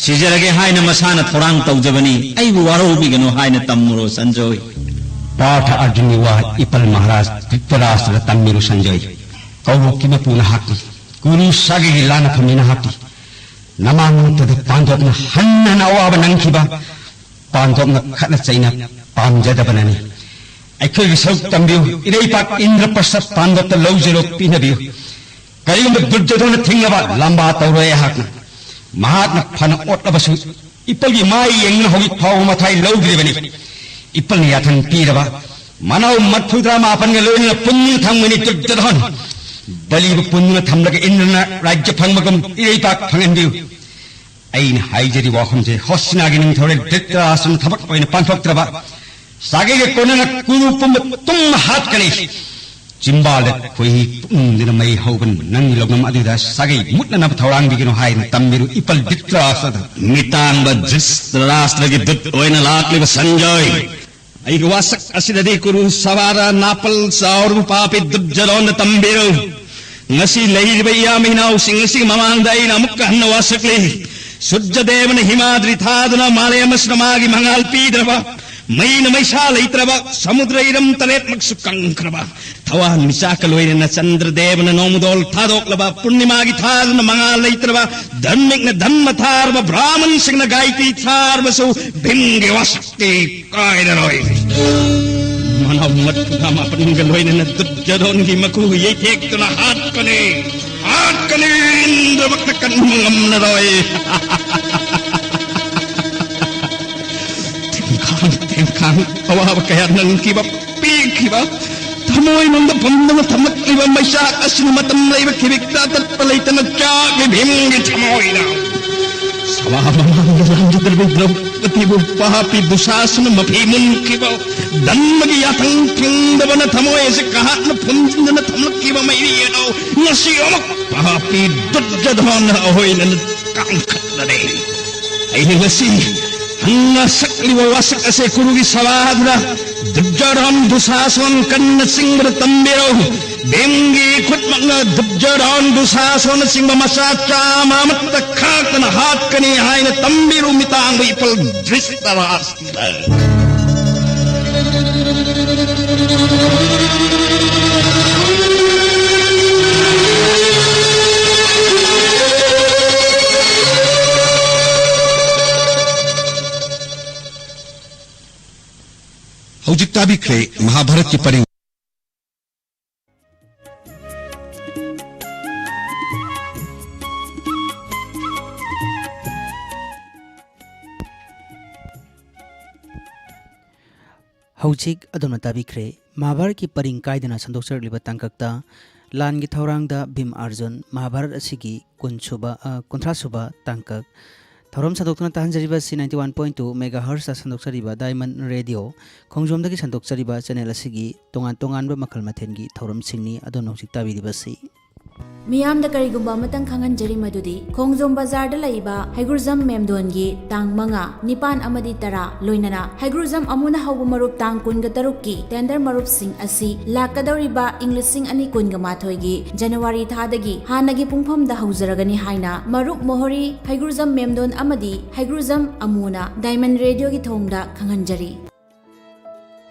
ꯁꯤꯖꯔꯒꯦ ꯍꯥꯏꯅ ꯃꯁꯥꯅ ꯊꯧꯔꯥꯡ ꯇꯧꯖꯕꯅꯤ, ꯑꯩꯕꯨ ꯋꯥꯔꯧꯕꯤꯒꯅꯨ ꯍꯥꯏꯅ ꯇꯝꯃꯨꯔꯣ ꯁꯟꯖꯣꯏ꯫ ꯄꯥꯔꯊ ꯑꯔꯖꯨꯟꯒꯤ ꯋꯥ ꯏꯄꯜ ꯃꯍꯥꯔꯥꯖ ꯙ꯭ꯔꯤꯇꯔꯥꯁꯇ꯭ꯔꯗ ꯇꯝꯕꯤꯔꯨ ꯁꯟꯖꯣꯏ꯫ ꯀꯧꯔꯣꯛꯀꯤ ꯃꯄꯨ ꯅꯍꯥꯛꯀꯤ, ꯀꯨꯔꯨ ꯁꯥꯒꯩꯒꯤ ꯂꯥꯟꯅꯐꯝꯅꯤ ꯅꯍꯥꯛꯀꯤ꯫ ꯅꯃꯥꯡꯃꯛꯇꯗ ꯄꯥꯟꯗꯣꯞꯅ ꯍꯟꯅ ꯍꯟꯅ ꯑꯋꯥꯕ ꯅꯪꯈꯤꯕ, ꯄꯥꯟꯗꯣꯞꯅ ꯈꯠꯅ ꯆꯩꯅ ꯄꯥꯝꯖꯗꯕꯅꯅꯤ꯫ ꯑꯩꯈꯣꯏꯒꯤ ꯁꯔꯨꯛ ꯇꯝꯕꯤꯌꯨ, ꯏꯔꯩꯄꯥꯛ ꯏꯟꯗ꯭ꯔꯄ꯭ꯔꯁꯊ ꯄꯥꯟꯗꯣꯞꯇ ꯂꯧꯖꯔꯣ, ꯄꯤꯅꯕꯤꯌꯨ꯫ ꯀꯔꯤꯒꯨꯝꯕ ꯗꯨꯔꯖꯣꯙꯅ ꯊꯤꯡꯅꯕ ꯂꯥꯝꯕꯥ ꯇꯧꯔꯣꯏ ꯑꯩꯍꯥꯛꯅ꯫ ꯃꯍꯥꯛꯅ ꯐꯅ ꯑꯣꯠꯂꯕꯁꯨ ꯏꯄꯜꯒꯤ ꯃꯥꯏ ꯌꯦꯡꯗꯨꯅ ꯍꯧꯖꯤꯛ ꯐꯥꯎꯕ ꯃꯊꯥꯏ ꯂꯧꯗ꯭ꯔꯤꯕꯅꯤ꯫ ꯏꯄꯜꯅ ꯌꯥꯊꯪ ꯄꯤꯔꯕ ꯃꯅꯥꯎ ꯃꯔꯐꯨꯇꯔꯥ ꯃꯥꯄꯟꯒ ꯂꯣꯏꯅꯅ ꯄꯨꯟꯗꯨꯅ ꯊꯝꯒꯅꯤ ꯗꯨꯔꯖꯣꯙꯟ꯫ ꯕꯂꯤꯕꯨ ꯄꯨꯟꯗꯨꯅ ꯊꯝꯂꯒ ꯏꯟꯗ꯭ꯔꯅ ꯔꯥꯖ꯭ꯌ ꯐꯪꯕꯒꯨꯝ ꯏꯔꯩꯄꯥꯛ ꯐꯪꯍꯟꯕꯤꯌꯨ꯫ ꯑꯩꯅ ꯍꯥꯏꯖꯔꯤꯕ ꯋꯥꯐꯝꯁꯦ ꯍꯣꯁꯤꯅꯥꯒꯤ ꯅꯤꯡꯊꯧꯔꯦꯜ ꯙ꯭ꯔꯤꯇꯔꯥꯁꯇ꯭ꯔꯅ ꯊꯕꯛ ꯑꯣꯏꯅ ꯄꯥꯡꯊꯣꯛꯇ꯭ꯔꯕ, ꯁꯥꯒꯩꯒ ꯀꯣꯟꯅꯅ ꯀꯨꯔꯨ ꯄꯨꯝꯕ ꯇꯨꯝ ꯍꯥꯠꯀꯅꯤ꯫ ꯆꯤꯝꯕꯥꯜꯗ ꯈꯣꯏꯍꯤ ꯄꯨꯝꯗꯨꯅ ꯃꯩ ꯍꯧꯕ ꯅꯪꯒꯤ ꯂꯧꯅꯝ ꯑꯗꯨꯗ ꯁꯥꯒꯩ ꯃꯨꯠꯅꯅꯕ ꯊꯧꯔꯥꯡꯕꯤꯒꯅꯨ ꯍꯥꯏꯅ ꯇꯝꯕꯤꯔꯨ ꯏꯄꯜ ꯙ꯭ꯔꯤꯇꯔꯥꯁꯇ꯭ꯔꯗ꯫ ꯃꯤꯇꯥꯡꯕ ꯙ꯭ꯔꯤꯇꯔꯥꯁꯇ꯭ꯔꯒꯤ ꯗꯨꯠ ꯑꯣꯏꯅ ꯂꯥꯛꯂꯤꯕ ꯁꯟꯖꯣꯏ, ꯑꯩꯒꯤ ꯋꯥꯁꯛ ꯑꯁꯤꯗꯗꯤ ꯀꯨꯔꯨ ꯁꯚꯥꯗ ꯅꯥꯄꯜ ꯆꯥꯎꯔꯕ ꯄꯥꯄꯤ ꯗꯨꯔꯖꯣꯙꯅ ꯇꯝꯕꯤꯔꯨ꯫ ꯉꯁꯤ ꯂꯩꯔꯤꯕ ꯏꯌꯥꯝꯕ ꯏꯅꯥꯎꯁꯤꯡ ꯑꯁꯤꯒꯤ ꯃꯃꯥꯡꯗ ꯑꯩꯅ ꯑꯃꯨꯛꯀ ꯍꯟꯅ ꯋꯥꯁꯛꯂꯤ꯫ ꯁꯨꯔꯖꯗꯦꯕꯅ ꯍꯤꯃꯥꯗ꯭ꯔꯤ ꯊꯥꯗꯨꯅ ꯃꯥꯂꯦꯝ ꯑꯁꯤꯗ ꯃꯥꯒꯤ ꯃꯉꯥꯜ ꯄꯤꯗ꯭ꯔꯕ ꯃꯩꯅ ꯃꯩꯁꯥ ꯂꯩꯇ꯭ꯔꯕ ꯁꯃꯨꯗ꯭ꯔ ꯏꯔꯝ ꯇꯔꯦꯠꯃꯛꯁꯨ ꯀꯪꯈ꯭ꯔꯕ, ꯊꯋꯥꯟꯃꯤꯆꯥꯛꯀ ꯂꯣꯏꯅꯅ ꯆꯟꯗ꯭ꯔꯗꯦꯕꯅ ꯅꯣꯡꯃꯗꯣꯜ ꯊꯥꯗꯣꯛꯂꯕ, ꯄꯨꯔꯅꯤꯃꯥꯒꯤ ꯊꯥꯗꯨꯅ ꯃꯉꯥꯜ ꯂꯩꯇ꯭ꯔꯕ, ꯙꯔꯃꯤꯛꯅ ꯙꯝꯃ ꯊꯥꯔꯕ, ꯕ꯭ꯔꯥꯍꯃꯟꯁꯤꯡꯅ ꯒꯥꯏꯇꯤ ꯊꯥꯔꯕꯁꯨ ꯚꯤꯝꯒꯤ ꯋꯥꯁꯛꯇꯤ ꯀꯥꯏꯔꯔꯣꯏ꯫ ꯃꯅꯥꯎ ꯃꯔꯐꯨꯒ ꯃꯥꯄꯟꯒ ꯂꯣꯏꯅꯅ ꯗꯨꯔꯖꯣꯙꯣꯟꯒꯤ ꯃꯈꯨ ꯌꯩꯊꯦꯛꯇꯨꯅ ꯍꯥꯠꯀꯅꯤ, ꯍꯥꯠꯀꯅꯤ, ꯏꯟꯗ꯭ꯔꯃꯛꯇ ꯀꯟꯕ ꯉꯝꯂꯔꯣꯏ꯫ ꯇꯦꯡꯈꯥꯡ ꯇꯦꯡꯈꯥꯡ ꯑꯋꯥꯕ ꯀꯌꯥ ꯅꯪꯈꯤꯕ, ꯄꯤꯈꯤꯕ, ꯊꯃꯣꯏꯅꯨꯡꯗ ꯐꯝꯗꯨꯅ ꯊꯝꯂꯛꯂꯤꯕ ꯃꯩꯆꯥꯛ ꯑꯁꯤꯅ ꯃꯇꯝ ꯂꯩꯕ ꯈꯤꯕꯤꯛꯇ ꯇꯠꯄ ꯂꯩꯇꯅ ꯆꯥꯛꯂꯤ ꯚꯤꯝꯒꯤ ꯊꯃꯣꯏꯅ꯫ ꯁꯚꯥ ꯃꯃꯥꯡꯗ ꯂꯥꯟꯖꯗ꯭ꯔꯕꯤ ꯗ꯭ꯔꯧꯄꯗꯤꯕꯨ ꯄꯥꯄꯤ ꯗꯨꯁꯥꯁꯅ ꯃꯐꯤ ꯃꯨꯟꯈꯤꯕ, ꯙꯟꯃꯒꯤ ꯌꯥꯊꯪ ꯊꯤꯡꯗꯕꯅ ꯊꯃꯣꯏ ꯑꯁꯤ ꯀꯥꯍꯠꯅ ꯐꯨꯝꯖꯤꯟꯗꯨꯅ ꯊꯝꯂꯛꯈꯤꯕ ꯃꯩꯔꯤ ꯑꯗꯨ ꯉꯁꯤ ꯑꯃꯨꯛ ꯄꯥꯄꯤ ꯗꯨꯔꯖꯣꯙꯅ ꯑꯣꯏꯅ ꯀꯥꯡꯈꯠꯂꯔꯦ꯫ ꯑꯩꯅ ꯉꯁꯤ ꯍꯪꯅ ꯁꯛꯂꯤꯕ ꯋꯥꯁꯛ ꯑꯁꯦ ꯀꯨꯔꯨꯒꯤ ꯁꯚꯥꯗꯨꯗ ꯗꯨꯔꯖꯣꯙꯟ ꯗꯨꯁꯥꯁꯣꯟ ꯀꯟꯅ ꯆꯤꯡꯕꯗ ꯇꯝꯕꯤꯔꯣ꯫ ꯚꯤꯝꯒꯤ ꯈꯨꯠꯃꯛꯅ ꯗꯨꯔꯖꯣꯙꯟ ꯗꯨꯁꯥꯁꯣꯟꯅꯆꯤꯡꯕ ꯃꯆꯥ ꯆꯥꯝꯃ ꯑꯃꯠꯇ ꯈꯥꯛꯇꯅ ꯍꯥꯠꯀꯅꯤ ꯍꯥꯏꯅ ꯇꯝꯕꯤꯔꯨ ꯃꯤꯇꯥꯡꯕ ꯏꯄꯜ ꯙ꯭ꯔꯤꯁꯇꯔꯥꯁꯇ꯭ꯔ꯫ ꯍꯧꯖꯤꯛ ꯇꯥꯕꯤꯈ꯭ꯔꯦ ꯃꯍꯥꯚꯥꯔꯠꯀꯤ ꯄꯔꯤꯡ꯫ ꯍꯧꯖꯤꯛ ꯑꯗꯣꯝꯅ ꯇꯥꯕꯤꯈ꯭ꯔꯦ ꯃꯍꯥꯚꯥꯔꯠꯀꯤ ꯄꯔꯤꯡ ꯀꯥꯏꯗꯅ ꯁꯟꯗꯣꯛꯆꯔꯛꯂꯤꯕ ꯇꯥꯡꯀꯛꯇ ꯂꯥꯟꯒꯤ ꯊꯧꯔꯥꯡꯗ ꯚꯤꯝ ꯑꯥꯔꯖꯨꯟ, ꯃꯍꯥꯚꯥꯔꯠ ꯑꯁꯤꯒꯤ ꯀꯨꯟ ꯁꯨꯕ, ꯑ, ꯀꯨꯟꯊ꯭ꯔꯥ ꯁꯨꯕ ꯇꯥꯡꯀꯛ꯫ ꯊꯧꯔꯝ ꯁꯟꯗꯣꯛꯇꯨꯅ ꯇꯥꯍꯟꯖꯔꯤꯕ ꯑꯁꯤ ninety one point two megahertz ꯁꯟꯗꯣꯛꯆꯔꯤꯕ Diamond Radio ꯈꯣꯡꯖꯣꯝꯗꯒꯤ ꯁꯟꯗꯣꯛꯆꯔꯤꯕ channel ꯑꯁꯤꯒꯤ ꯇꯣꯉꯥꯟ ꯇꯣꯉꯥꯟꯕ ꯃꯈꯜ ꯃꯊꯦꯜꯒꯤ ꯊꯧꯔꯝꯁꯤꯡꯅꯤ ꯑꯗꯣꯝꯅ ꯍꯧꯖꯤꯛ ꯇꯥꯕꯤꯔꯤꯕꯁꯤ꯫ ꯃꯤꯌꯥꯝꯗ ꯀꯔꯤꯒꯨꯝꯕ ꯑꯃꯇꯪ ꯈꯪꯍꯟꯖꯔꯤ ꯃꯗꯨꯗꯤ ꯈꯣꯡꯖꯣꯝ ꯕꯖꯥꯔꯗ ꯂꯩꯕ ꯍꯩꯒ꯭ꯔꯨꯖꯝ ꯃꯦꯝꯗꯣꯟꯒꯤ ꯇꯥꯡ ꯃꯉꯥ, ꯅꯤꯄꯥꯟ ꯑꯃꯗꯤ ꯇꯔꯥ, ꯂꯣꯏꯅꯅ ꯍꯩꯒ꯭ꯔꯨꯖꯝ ꯑꯃꯨꯅ ꯍꯧꯕ ꯃꯔꯨꯞ ꯇꯥꯡ ꯀꯨꯟꯒ ꯇꯔꯨꯛꯀꯤ tender ꯃꯔꯨꯞꯁꯤꯡ ꯑꯁꯤ ꯂꯥꯛꯀꯗꯧꯔꯤꯕ ꯏꯪ ꯂꯤꯁꯤꯡ ꯑꯅꯤ ꯀꯨꯟꯒ ꯃꯥꯊꯣꯏꯒꯤ January ꯊꯥꯗꯒꯤ ꯍꯥꯟꯅꯒꯤ ꯄꯨꯡꯐꯝꯗ ꯍꯧꯖꯔꯒꯅꯤ ꯍꯥꯏꯅ ꯃꯔꯨꯞ ꯃꯣꯍꯣꯔꯤ, ꯍꯩꯒ꯭ꯔꯨꯖꯝ ꯃꯦꯝꯗꯣꯟ ꯑꯃꯗꯤ ꯍꯩꯒ꯭ꯔꯨꯖꯝ ꯑꯃꯨꯅ Diamond Radioꯒꯤ ꯊꯣꯡꯗ ꯈꯪꯍꯟꯖꯔꯤ꯫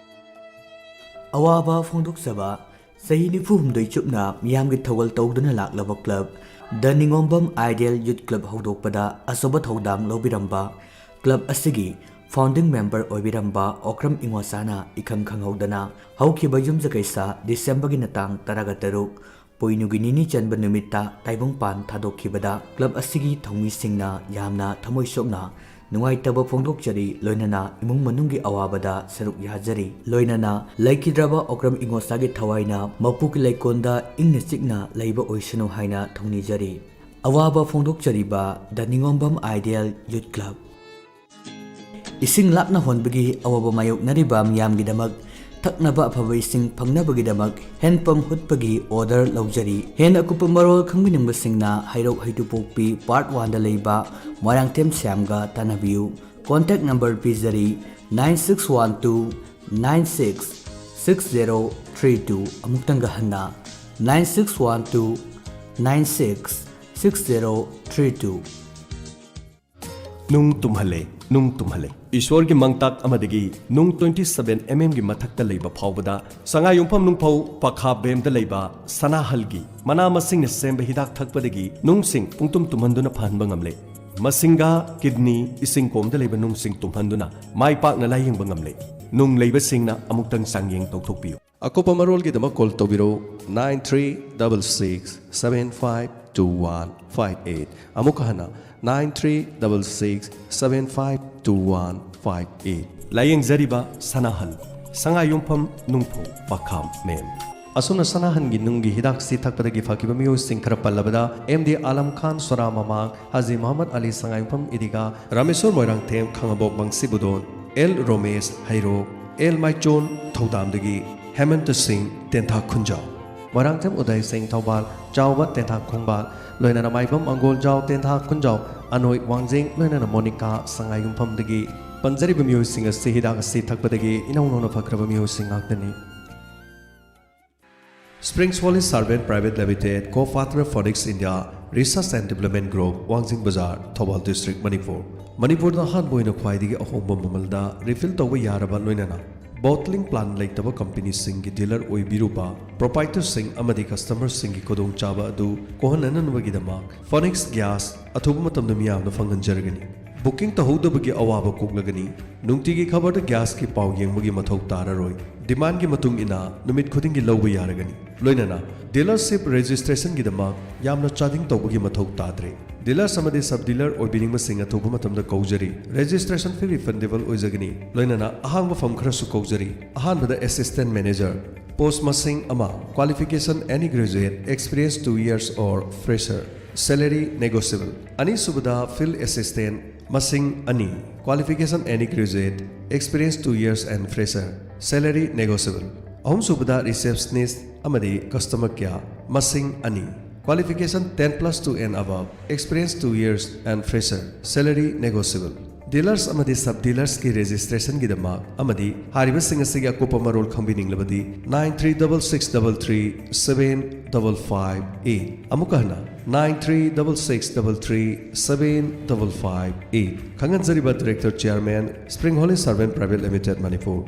ꯑꯋꯥꯕ ꯐꯣꯡꯗꯣꯛꯆꯕ꯫ ꯆꯍꯤ ꯅꯤꯐꯨ ꯍꯨꯝꯗꯣꯏ ꯆꯨꯞꯅ ꯃꯤꯌꯥꯝꯒꯤ ꯊꯧꯒꯜ ꯇꯧꯗꯨꯅ ꯂꯥꯛꯂꯕ ꯀ꯭ꯂꯕ ꯗ ꯅꯤꯉꯣꯝꯕꯝ ꯑꯥꯏꯗꯤꯌꯦꯜ ꯌꯨꯠ ꯀ꯭ꯂꯕ ꯍꯧꯗꯣꯛꯄꯗ ꯑꯆꯧꯕ ꯊꯧꯗꯥꯡ ꯂꯧꯕꯤꯔꯝꯕ ꯀ꯭ꯂꯕ ꯑꯁꯤꯒꯤ ꯐꯥꯎꯟꯗꯤꯡ ꯃꯦꯝꯕꯔ ꯑꯣꯏꯕꯤꯔꯝꯕ ꯑꯣꯀ꯭ꯔꯝ ꯏꯉꯣꯆꯥꯅ ꯏꯈꯪ ꯈꯪꯍꯧꯗꯅ ꯍꯧꯈꯤꯕ ꯌꯨꯝꯖꯀꯩꯁꯥ ꯗꯤꯁꯦꯝꯕꯔꯒꯤ ꯇꯥꯡ ꯇꯔꯥꯒ ꯇꯔꯨꯛ, ꯄꯣꯏꯅꯨꯒꯤ ꯅꯤꯅꯤ ꯆꯟꯕ ꯅꯨꯃꯤꯠꯇ ꯇꯥꯏꯕꯪꯄꯥꯟ ꯊꯥꯗꯣꯛꯈꯤꯕꯗ ꯀ꯭ꯂꯕ ꯑꯁꯤꯒꯤ ꯊꯧꯃꯤꯁꯤꯡꯅ ꯌꯥꯝꯅ ꯊꯃꯣꯏ ꯁꯣꯛꯅ ꯅꯨꯡꯉꯥꯏꯇꯕ ꯐꯣꯡꯗꯣꯛꯆꯔꯤ, ꯂꯣꯏꯅꯅ ꯏꯃꯨꯡ ꯃꯅꯨꯡꯒꯤ ꯑꯋꯥꯕꯗ ꯁꯔꯨꯛ ꯌꯥꯖꯔꯤ, ꯂꯣꯏꯅꯅ ꯂꯩꯈꯤꯗ꯭ꯔꯕ ꯑꯣꯀ꯭ꯔꯝ ꯏꯉꯣꯆꯥꯒꯤ ꯊꯋꯥꯏꯅ ꯃꯄꯨꯒꯤ ꯂꯩꯀꯣꯜꯗ ꯏꯪꯅ ꯆꯤꯛꯅ ꯂꯩꯕ ꯑꯣꯏꯁꯅꯨ ꯍꯥꯏꯅ ꯊꯧꯅꯤꯖꯔꯤ꯫ ꯑꯋꯥꯕ ꯐꯣꯡꯗꯣꯛꯆꯔꯤꯕ ꯗ ꯅꯤꯉꯣꯝꯕꯝ ꯑꯥꯏꯗꯤꯌꯦꯜ ꯌꯨꯠ ꯀ꯭ꯂꯕ꯫ ꯏꯁꯤꯡ ꯂꯥꯞꯅ ꯍꯣꯟꯕꯒꯤ ꯑꯋꯥꯕ ꯃꯥꯌꯣꯛꯅꯔꯤꯕ ꯃꯤꯌꯥꯝꯒꯤꯗꯃꯛ ꯊꯛꯅꯕ ꯑꯐꯕ ꯏꯁꯤꯡ ꯐꯪꯅꯕꯒꯤꯗꯃꯛ ꯍꯦꯟ ꯄꯝ ꯍꯨꯠꯄꯒꯤ ꯑꯣꯔꯗꯔ ꯂꯧꯖꯔꯤ꯫ ꯍꯦꯟꯅ ꯑꯀꯨꯞꯄ ꯃꯔꯣꯜ ꯈꯪꯕꯤꯅꯤꯡꯕꯁꯤꯡꯅ ꯍꯩꯔꯣꯛ ꯍꯩꯇꯨꯄꯣꯛꯄꯤ ꯄꯥꯔꯠ ꯋꯥꯟꯗ ꯂꯩꯕ ꯃꯣꯏꯔꯥꯡꯊꯦꯝ ꯁ꯭ꯌꯥꯝꯒ ꯇꯥꯟꯅꯕꯤꯌꯨ꯫ ꯀꯣꯟꯇꯦꯛ ꯅꯝꯕꯔ ꯄꯤꯖꯔꯤ, nine six one two nine six six zero three two. ꯑꯃꯨꯛꯇꯪꯒ ꯍꯟꯅ, nine six one two nine six six zero three two. ꯅꯨꯡ ꯇꯨꯝꯍꯜꯂꯦ, ꯅꯨꯡ ꯇꯨꯝꯍꯜꯂꯦ꯫ ꯏꯁꯣꯔꯒꯤ ꯃꯪꯇꯥꯛ ꯑꯃꯗꯒꯤ ꯅꯨꯡ twenty seven mm ꯒꯤ ꯃꯊꯛꯇ ꯂꯩꯕ ꯐꯥꯎꯕꯗ ꯁꯉꯥꯏꯌꯨꯝꯐꯝ ꯅꯨꯡꯐꯧ ꯄꯈꯥ ꯕꯦꯝꯗ ꯂꯩꯕ ꯁꯅꯥꯍꯜꯒꯤ ꯃꯅꯥ ꯃꯁꯤꯡꯅ ꯁꯦꯝꯕ ꯍꯤꯗꯥꯛ ꯊꯛꯄꯗꯒꯤ ꯅꯨꯡꯁꯤꯡ ꯄꯨꯡꯇꯨꯝ ꯇꯨꯝꯍꯟꯗꯨꯅ ꯐꯍꯟꯕ ꯉꯝꯂꯦ꯫ ꯃꯁꯤꯡꯒ, ꯀꯤꯗꯅꯤ, ꯏꯁꯤꯡ ꯀꯣꯝꯗ ꯂꯩꯕ ꯅꯨꯡꯁꯤꯡ ꯇꯨꯝꯍꯟꯗꯨꯅ ꯃꯥꯏ ꯄꯥꯛꯅ ꯂꯥꯌꯦꯡꯕ ꯉꯝꯂꯦ꯫ ꯅꯨꯡ ꯂꯩꯕꯁꯤꯡꯅ ꯑꯃꯨꯛꯇꯪ ꯆꯥꯡꯌꯦꯡ ꯇꯧꯊꯣꯛꯄꯤꯌꯨ꯫ ꯑꯀꯨꯞꯄ ꯃꯔꯣꯜꯒꯤꯗꯃꯛ ꯀꯣꯜ ꯇꯧꯕꯤꯔꯛꯎ, nine three double six seven five two one five eight꯫ ꯑꯃꯨꯛꯀ ꯍꯟꯅ, nine three double six seven five two one five eight꯫ ꯂꯥꯌꯦꯡꯖꯔꯤꯕ ꯁꯅꯥꯍꯟ, ꯁꯉꯥꯏꯌꯨꯝꯐꯝ ꯅꯨꯡꯐꯧ ꯄꯈꯥꯝ ꯃꯦꯝ꯫ ꯑꯁꯨꯝꯅ ꯁꯅꯥꯍꯟꯒꯤ ꯅꯨꯡꯒꯤ ꯍꯤꯗꯥꯛꯁꯤ ꯊꯛꯄꯗꯒꯤ ꯐꯈꯤꯕ ꯃꯤꯑꯣꯏꯁꯤꯡ ꯈꯔ ꯄꯜꯂꯕꯗ, ꯑꯦꯝ ꯗꯤ ꯑꯥꯂꯝ ꯈꯥꯟ ꯁꯣꯔꯥ ꯃꯃꯥꯡ, ꯍꯥꯖꯤ ꯃꯨꯍꯝꯃꯗ ꯑꯂꯤ ꯁꯉꯥꯏꯌꯨꯝꯐꯝ ꯏꯗꯤꯒꯥ, ꯔꯥꯃꯦꯁꯣꯔ ꯃꯣꯏꯔꯥꯡꯊꯦꯝ ꯈꯥꯉꯕꯣꯛ ꯃꯪꯁꯤꯕꯨꯗꯣꯟ, ꯑꯦꯜ ꯔꯣꯃꯦꯁ ꯍꯩꯔꯣꯛ, ꯑꯦꯜ ꯃꯥꯏꯆꯣꯟ ꯊꯧꯗꯥꯝꯗꯒꯤ, ꯍꯦꯃꯟꯇ ꯁꯤꯡ ꯇꯦꯟꯊꯥ ꯈꯨꯟꯖꯥꯎ, ꯃꯣꯏꯔꯥꯡꯊꯦꯝ ꯎꯗꯥꯏ ꯁꯤꯡ ꯊꯧꯕꯥꯜ, ꯆꯥꯎꯕ ꯇꯦꯟꯊꯥ ꯈꯣꯡꯕꯥꯜ, ꯂꯣꯏꯅꯅ ꯃꯥꯏꯕꯝ ꯑꯪꯒꯣꯜꯖꯥꯎ ꯇꯦꯟꯊꯥ ꯈꯨꯟꯖꯥꯎ, ꯑꯅꯣꯏ ꯋꯥꯡꯖꯤꯡ, ꯂꯣꯏꯅꯅ ꯃꯣꯅꯤꯀꯥ ꯁꯉꯥꯏꯌꯨꯝꯐꯝꯗꯒꯤ꯫ ꯄꯟꯖꯔꯤꯕ ꯃꯤꯑꯣꯏꯁꯤꯡ ꯑꯁꯤ ꯍꯤꯗꯥꯛ ꯑꯁꯤ ꯊꯛꯄꯗꯒꯤ ꯏꯅꯧ ꯅꯧꯅ ꯐꯈ꯭ꯔꯕ ꯃꯤꯑꯣꯏꯁꯤꯡ ꯉꯥꯛꯇꯅꯤ꯫ Springs Valley Servant Private Limited, Co-Partner Phoenix India, Research and Development Group, ꯋꯥꯡꯖꯤꯡ ꯕꯖꯥꯔ, ꯊꯧꯕꯥꯜ District, ꯃꯅꯤꯄꯨꯔ꯫ ꯃꯅꯤꯄꯨꯔꯗ ꯑꯍꯥꯟꯕ ꯑꯣꯏꯅ ꯈ꯭ꯋꯥꯏꯗꯒꯤ ꯑꯍꯣꯡꯕ ꯃꯃꯜꯗ refill ꯇꯧꯕ ꯌꯥꯔꯕ, ꯂꯣꯏꯅꯅ Bottling plant ꯂꯩꯇꯕ ꯀꯝꯄꯅꯤꯁꯤꯡꯒꯤ ꯗꯤꯂꯔ ꯑꯣꯏꯕꯤꯔꯨꯕ ꯄ꯭ꯔꯣꯄꯥꯏꯇꯔꯁꯤꯡ ꯑꯃꯗꯤ ꯀꯁꯇꯃꯔꯁꯤꯡꯒꯤ ꯈꯨꯗꯣꯡꯆꯥꯕ ꯑꯗꯨ ꯀꯣꯛꯍꯟꯅꯅꯕꯒꯤꯗꯃꯛ ꯐꯣꯅꯤꯛꯁ ꯒ꯭ꯌꯥꯁ ꯑꯊꯨꯕ ꯃꯇꯝꯗ ꯃꯤꯌꯥꯝꯗ ꯐꯪꯍꯟꯖꯔꯒꯅꯤ꯫ ꯕꯨꯀꯤꯡ ꯇꯧꯍꯧꯗꯕꯒꯤ ꯑꯋꯥꯕ ꯀꯣꯛꯂꯒꯅꯤ꯫ ꯅꯨꯡꯇꯤꯒꯤ ꯈꯕꯔꯗ ꯒ꯭ꯌꯥꯁꯀꯤ ꯄꯥꯎ ꯌꯦꯡꯕꯒꯤ ꯃꯊꯧ ꯇꯥꯔꯔꯣꯏ꯫ ꯗꯤꯃꯥꯟꯒꯤ ꯃꯇꯨꯡ ꯏꯟꯅ ꯅꯨꯃꯤꯠ ꯈꯨꯗꯤꯡꯒꯤ ꯂꯧꯕ ꯌꯥꯔꯒꯅꯤ꯫ ꯂꯣꯏꯅꯅ ꯗꯤꯂꯔꯁꯤꯞ ꯔꯦꯖꯤꯁꯇ꯭ꯔꯦꯁꯟꯒꯤꯗꯃꯛ ꯌꯥꯝꯅ ꯆꯥꯗꯤꯡ ꯇꯧꯕꯒꯤ ꯃꯊꯧ ꯇꯥꯗ꯭ꯔꯦ꯫ ꯗꯤꯂꯔꯁ ꯑꯃꯗꯤ ꯁꯕ ꯗꯤꯂꯔ ꯑꯣꯏꯕꯤꯅꯤꯡꯕꯁꯤꯡ ꯑꯊꯨꯕ ꯃꯇꯝꯗ ꯀꯧꯖꯔꯤ꯫ ꯔꯦꯖꯤꯁꯇ꯭ꯔꯦꯁꯟ ꯐꯤ ꯔꯤꯐꯟꯗꯦꯕꯜ ꯑꯣꯏꯖꯒꯅꯤ꯫ ꯂꯣꯏꯅꯅ ꯑꯍꯥꯡꯕ ꯐꯝ ꯈꯔꯁꯨ ꯀꯧꯖꯔꯤ꯫ ꯑꯍꯥꯟꯕꯗ ꯑꯦꯁꯤꯁꯇꯦꯟ ꯃꯦꯅꯦꯖꯔ, ꯄꯣꯁ ꯃꯁꯤꯡ ꯑꯃ, qualification any graduate, experience two years or fresher, salary negotiable꯫ ꯑꯅꯤꯁꯨꯕꯗ ꯐꯤꯜꯗ ꯑꯦꯁꯤꯁꯇꯦꯟ, ꯃꯁꯤꯡ ꯑꯅꯤ, qualification any graduate, experience two years and fresher, salary negotiable꯫ ꯑꯍꯨꯝꯁꯨꯕꯗ ꯔꯤꯁꯦꯞꯁꯅꯤꯁ ꯑꯃꯗꯤ ꯀꯁꯇꯃꯔ ꯀꯦꯌꯥꯔ, ꯃꯁꯤꯡ ꯑꯅꯤ, qualification ten plus two and above, experience two years and fresher, salary negotiable꯫ ꯗꯤꯂꯔꯁ ꯑꯃꯗꯤ sub ꯗꯤꯂꯔꯁꯀꯤ ꯔꯦꯖꯤꯁꯇ꯭ꯔꯦꯁꯟꯒꯤꯗꯃꯛ ꯑꯃꯗꯤ ꯍꯥꯏꯔꯤꯕꯁꯤꯡ ꯑꯁꯤꯒꯤ ꯑꯀꯨꯞꯄ ꯃꯔꯣꯜ ꯈꯪꯕꯤꯅꯤꯡꯂꯕꯗꯤ nine three double six double three seven double five eight꯫ ꯑꯃꯨꯛꯀ ꯍꯟꯅ, nine three double six double three seven double five eight꯫ ꯈꯪꯍꯟꯖꯔꯤꯕ ꯗꯤꯔꯦꯛꯇꯔ ꯆꯤꯌꯥꯔꯃꯦꯟ, ꯁ꯭ꯄ꯭ꯔꯤꯡ ꯍꯣꯂꯤ ꯁꯔꯚꯦꯟ ꯄ꯭ꯔꯥꯏꯚꯦꯠ ꯂꯤꯃꯤꯇꯦꯗ, ꯃꯅꯤꯄꯨꯔ꯫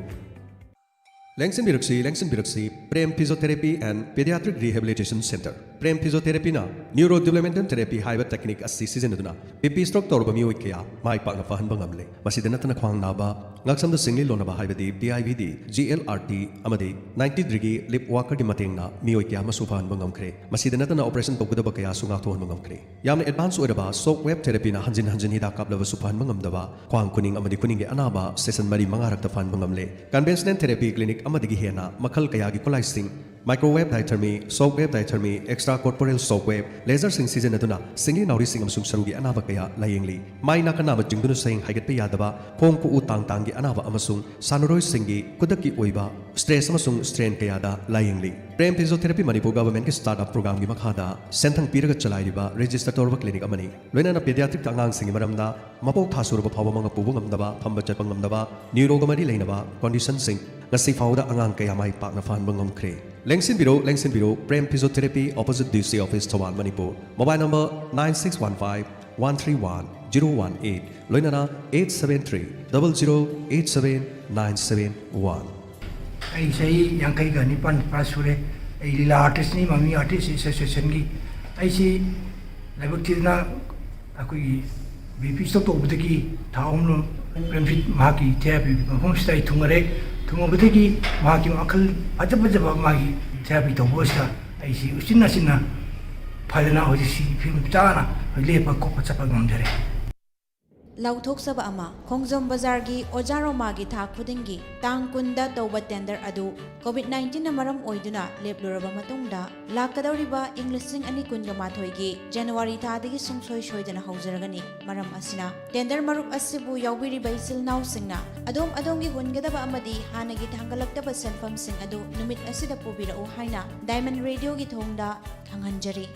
ꯂꯦꯡꯁꯤꯟꯕꯤꯔꯛꯁꯤ, ꯂꯦꯡꯁꯤꯟꯕꯤꯔꯛꯁꯤ, Prem physiotherapy and paediatric rehabilitation centre. Prem ꯐꯤꯖꯤꯑꯣꯊꯦꯔꯥꯄꯤꯅ neuro developmental therapy ꯍꯥꯏꯕ technique ꯑꯁꯤ ꯁꯤꯖꯤꯟꯅꯗꯨꯅ ꯕꯤ ꯄꯤ ꯁ꯭ꯇ꯭ꯔꯣꯛ ꯇꯧꯔꯕ ꯃꯤꯑꯣꯏ ꯀꯌꯥ ꯃꯥꯏ ꯄꯥꯛꯅ ꯐꯍꯟꯕ ꯉꯝꯂꯦ꯫ ꯃꯁꯤꯗ ꯅꯠꯇꯅ ꯈ꯭ꯋꯥꯡ ꯅꯥꯕ, ꯉꯛꯁꯝꯗ ꯁꯤꯡꯂꯤ ꯂꯣꯟꯅꯕ ꯍꯥꯏꯕꯗꯤ P I V D, G L R T ꯑꯃꯗꯤ ꯅꯥꯏꯟꯇꯤ ꯗꯤꯒ꯭ꯔꯤ ꯂꯤꯞ ꯋꯥꯀꯔꯒꯤ ꯃꯇꯦꯡꯅ ꯃꯤꯑꯣꯏ ꯀꯌꯥ ꯑꯃꯁꯨ ꯐꯍꯟꯕ ꯉꯝꯈ꯭ꯔꯦ꯫ ꯃꯁꯤꯗ ꯅꯠꯇꯅ ꯑꯣꯄꯔꯦꯁꯟ ꯇꯧꯒꯗꯕ ꯀꯌꯥꯁꯨ ꯉꯥꯛꯊꯣꯛꯍꯟꯕ ꯉꯝꯈ꯭ꯔꯦ꯫ ꯌꯥꯝꯅ ꯑꯦꯗꯚꯥꯟꯁ ꯑꯣꯏꯔꯕ ꯁꯣꯛ ꯋꯦꯕ ꯊꯦꯔꯥꯄꯤꯅ ꯍꯟꯖꯤꯟ ꯍꯟꯖꯤꯟ ꯍꯤꯗꯥꯛ ꯀꯥꯞꯂꯕꯁꯨ ꯐꯍꯟꯕ ꯉꯝꯗꯕ, ꯈ꯭ꯋꯥꯡ, ꯈꯨꯅꯤꯡ ꯑꯃꯗꯤ ꯈꯨꯅꯤꯡꯒꯤ ꯑꯅꯥꯕ ꯁꯦꯁꯟ ꯃꯔꯤ ꯃꯉꯥꯔꯛꯇ ꯐꯍꯟꯕ ꯉꯝꯂꯦ꯫ ꯀꯟꯚꯦꯟꯁꯅꯦꯜ ꯊꯦꯔꯥꯄꯤ ꯀ꯭ꯂꯤꯅꯤꯛ ꯑꯃꯗꯒꯤ ꯍꯦꯟꯅ ꯃꯈꯜ ꯀꯌꯥꯒꯤ ꯈꯨꯠꯂꯥꯏꯁꯤꯡ, ꯃꯥꯏꯀ꯭ꯔꯣꯋꯦꯕ ꯗꯥꯏꯊꯔꯃꯤ, ꯁꯣꯛ ꯋꯦꯕ ꯗꯥꯏꯊꯔꯃꯤ, ꯑꯦꯛꯁꯇ꯭ꯔꯥ ꯀꯣꯔꯄꯣꯔꯦꯜ ꯁꯣꯛ ꯋꯦꯕ, ꯂꯦꯖꯔꯁꯤꯡ ꯁꯤꯖꯤꯟꯅꯗꯨꯅ ꯁꯤꯡꯂꯤ ꯅꯥꯎꯔꯤꯁꯤꯡ ꯑꯃꯁꯨꯡ ꯁꯔꯨꯒꯤ ꯑꯅꯥꯕ ꯀꯌꯥ ꯂꯥꯌꯦꯡꯂꯤ꯫ ꯃꯥꯏ ꯅꯥꯀꯟ ꯅꯥꯕ ꯆꯤꯡꯗꯨꯅ ꯁꯌꯦꯡ ꯍꯥꯏꯒꯠꯄ ꯌꯥꯗꯕ, ꯈꯣꯡ ꯈꯨꯎ ꯇꯥꯡ ꯇꯥꯡꯒꯤ ꯑꯅꯥꯕ ꯑꯃꯁꯨꯡ ꯁꯥꯟꯅꯔꯣꯏꯁꯤꯡꯒꯤ ꯈꯨꯗꯛꯀꯤ ꯑꯣꯏꯕ ꯁ꯭ꯇ꯭ꯔꯦꯁ ꯑꯃꯁꯨꯡ ꯁ꯭ꯇ꯭ꯔꯦꯟ ꯀꯌꯥꯗ ꯂꯥꯌꯦꯡꯂꯤ꯫ ꯄ꯭ꯔꯦꯝ ꯐꯤꯖꯤꯑꯣꯊꯦꯔꯥꯄꯤ ꯃꯅꯤꯄꯨꯔ ꯒꯚꯔꯟꯃꯦꯟꯠꯀꯤ ꯁ꯭ꯇꯥꯔꯠ ꯑꯞ ꯄ꯭ꯔꯣꯒ꯭ꯔꯥꯝꯒꯤ ꯃꯈꯥꯗ ꯁꯦꯟꯊꯪ ꯄꯤꯔꯒ ꯆꯂꯥꯏꯔꯤꯕ ꯔꯦꯖꯤꯁꯇꯔ ꯇꯧꯔꯕ ꯀ꯭ꯂꯤꯅꯤꯛ ꯑꯃꯅꯤ꯫ ꯂꯣꯏꯅꯅ ꯄꯦꯗꯤꯌꯥꯇ꯭ꯔꯤꯛꯇ ꯑꯉꯥꯡꯁꯤꯡꯒꯤ ꯃꯔꯝꯗ ꯃꯄꯣꯛ ꯊꯥ ꯁꯨꯔꯕ ꯐꯥꯎꯕ ꯃꯉꯛ ꯄꯨꯕ ꯉꯝꯗꯕ, ꯐꯝꯕ ꯆꯠꯄ ꯉꯝꯗꯕ, ꯅ꯭ꯌꯨꯔꯣꯒ ꯃꯔꯤ ꯂꯩꯅꯕ ꯀꯣꯟꯗꯤꯁꯟꯁꯤꯡ, ꯉꯁꯤ ꯐꯥꯎꯕꯗ ꯑꯉꯥꯡ ꯀꯌꯥ ꯃꯥꯏ ꯄꯥꯛꯅ ꯐꯍꯟꯕ ꯉꯝꯈ꯭ꯔꯦ꯫ ꯂꯦꯡꯁꯤꯟꯕꯤꯔꯣ, ꯂꯦꯡꯁꯤꯟꯕꯤꯔꯣ, ꯄ꯭ꯔꯦꯝ ꯐꯤꯖꯤꯑꯣꯊꯦꯔꯥꯄꯤ, ꯑꯣꯄꯣꯖꯤꯠ ꯗꯤ ꯁꯤ office, Thoubal, Manipur. Mobile number nine six one five one three one zero one eight, ꯂꯣꯏꯅꯅ eight seven three double zero eight seven Nine seven one. ꯑꯩ ꯆꯍꯤ ꯌꯥꯡꯈꯩꯒ ꯅꯤꯄꯥꯟ ꯄꯥꯁ ꯁꯨꯔꯦ꯫ ꯑꯩ ꯂꯤꯂꯥ ꯑꯥꯔꯇꯤꯁꯅꯤ, ꯃꯃꯤ ꯑꯥꯔꯇꯤꯁ ꯑꯦꯁꯣꯁꯤꯌꯦꯁꯟꯒꯤ꯫ ꯑꯩꯁꯤ ꯂꯥꯏꯕꯛ ꯊꯤꯗꯅ ꯑꯩꯈꯣꯏꯒꯤ ꯕꯤ ꯄꯤ ꯁ꯭ꯇꯣꯛ ꯇꯧꯕꯗꯒꯤ ꯊꯥ ꯑꯍꯨꯝ ꯄ꯭ꯔꯦꯝꯖꯤꯠ ꯃꯍꯥꯛꯀꯤ ꯊꯦꯔꯥꯄꯤ ꯃꯐꯝꯁꯤꯗ ꯑꯩ ꯊꯨꯡꯉꯔꯦ꯫ ꯊꯨꯡꯉꯕꯗꯒꯤ ꯃꯍꯥꯛꯀꯤ ꯃꯈꯜ ꯐꯖ ꯐꯖꯕ ꯃꯥꯒꯤ ꯊꯦꯔꯥꯄꯤ ꯇꯧꯕ ꯑꯁꯤꯗ ꯑꯩꯁꯤ ꯎꯆꯤꯟ ꯅꯥꯆꯤꯟꯅ ꯐꯗꯅ ꯍꯧꯖꯤꯛꯁꯤ ꯐꯤꯕꯝ ꯆꯥꯅ ꯂꯦꯞꯄ ꯈꯣꯠꯄ ꯆꯠꯄ ꯉꯝꯖꯔꯦ꯫ ꯂꯥꯎꯊꯣꯛꯆꯕ ꯑꯃ, ꯈꯣꯡꯖꯣꯝ ꯕꯖꯥꯔꯒꯤ ꯑꯣꯖꯥ ꯔꯣꯃꯥꯒꯤ ꯊꯥ ꯈꯨꯗꯤꯡꯒꯤ ꯇꯥꯡ ꯀꯨꯟꯗ ꯇꯧꯕ ꯇꯦꯟꯗꯔ ꯑꯗꯨ ꯀꯣꯚꯤꯗ ꯅꯥꯏꯟꯇꯤꯟꯅ ꯃꯔꯝ ꯑꯣꯏꯗꯨꯅ ꯂꯦꯞꯂꯨꯔꯕ ꯃꯇꯨꯡꯗ, ꯂꯥꯛꯀꯗꯧꯔꯤꯕ ꯏꯪ ꯂꯤꯁꯤꯡ ꯑꯅꯤ ꯀꯨꯟꯒ ꯃꯥꯊꯣꯏꯒꯤ ꯖꯅꯋꯥꯔꯤ ꯊꯥꯗꯒꯤ ꯁꯨꯡꯁꯣꯏ ꯁꯣꯏꯗꯅ ꯍꯧꯖꯔꯒꯅꯤ꯫ ꯃꯔꯝ ꯑꯁꯤꯅ, ꯇꯦꯟꯗꯔ ꯃꯔꯨꯞ ꯑꯁꯤꯕꯨ ꯌꯥꯎꯕꯤꯔꯤꯕ ꯏꯆꯤꯜ ꯏꯅꯥꯎꯁꯤꯡꯅ ꯑꯗꯣꯝ ꯑꯗꯣꯝꯒꯤ ꯍꯨꯟꯒꯗꯕ ꯑꯃꯗꯤ ꯍꯥꯟꯅꯒꯤ ꯊꯥꯡꯒꯠꯂꯛꯇꯕ ꯁꯦꯟꯐꯝꯁꯤꯡ ꯑꯗꯨ ꯅꯨꯃꯤꯠ ꯑꯁꯤꯗ ꯄꯨꯕꯤꯔꯛꯎ ꯍꯥꯏꯅ ꯗꯥꯏꯃꯟ ꯔꯦꯗꯤꯑꯣꯒꯤ ꯊꯣꯡꯗ ꯈꯪꯍꯟꯖꯔꯤ꯫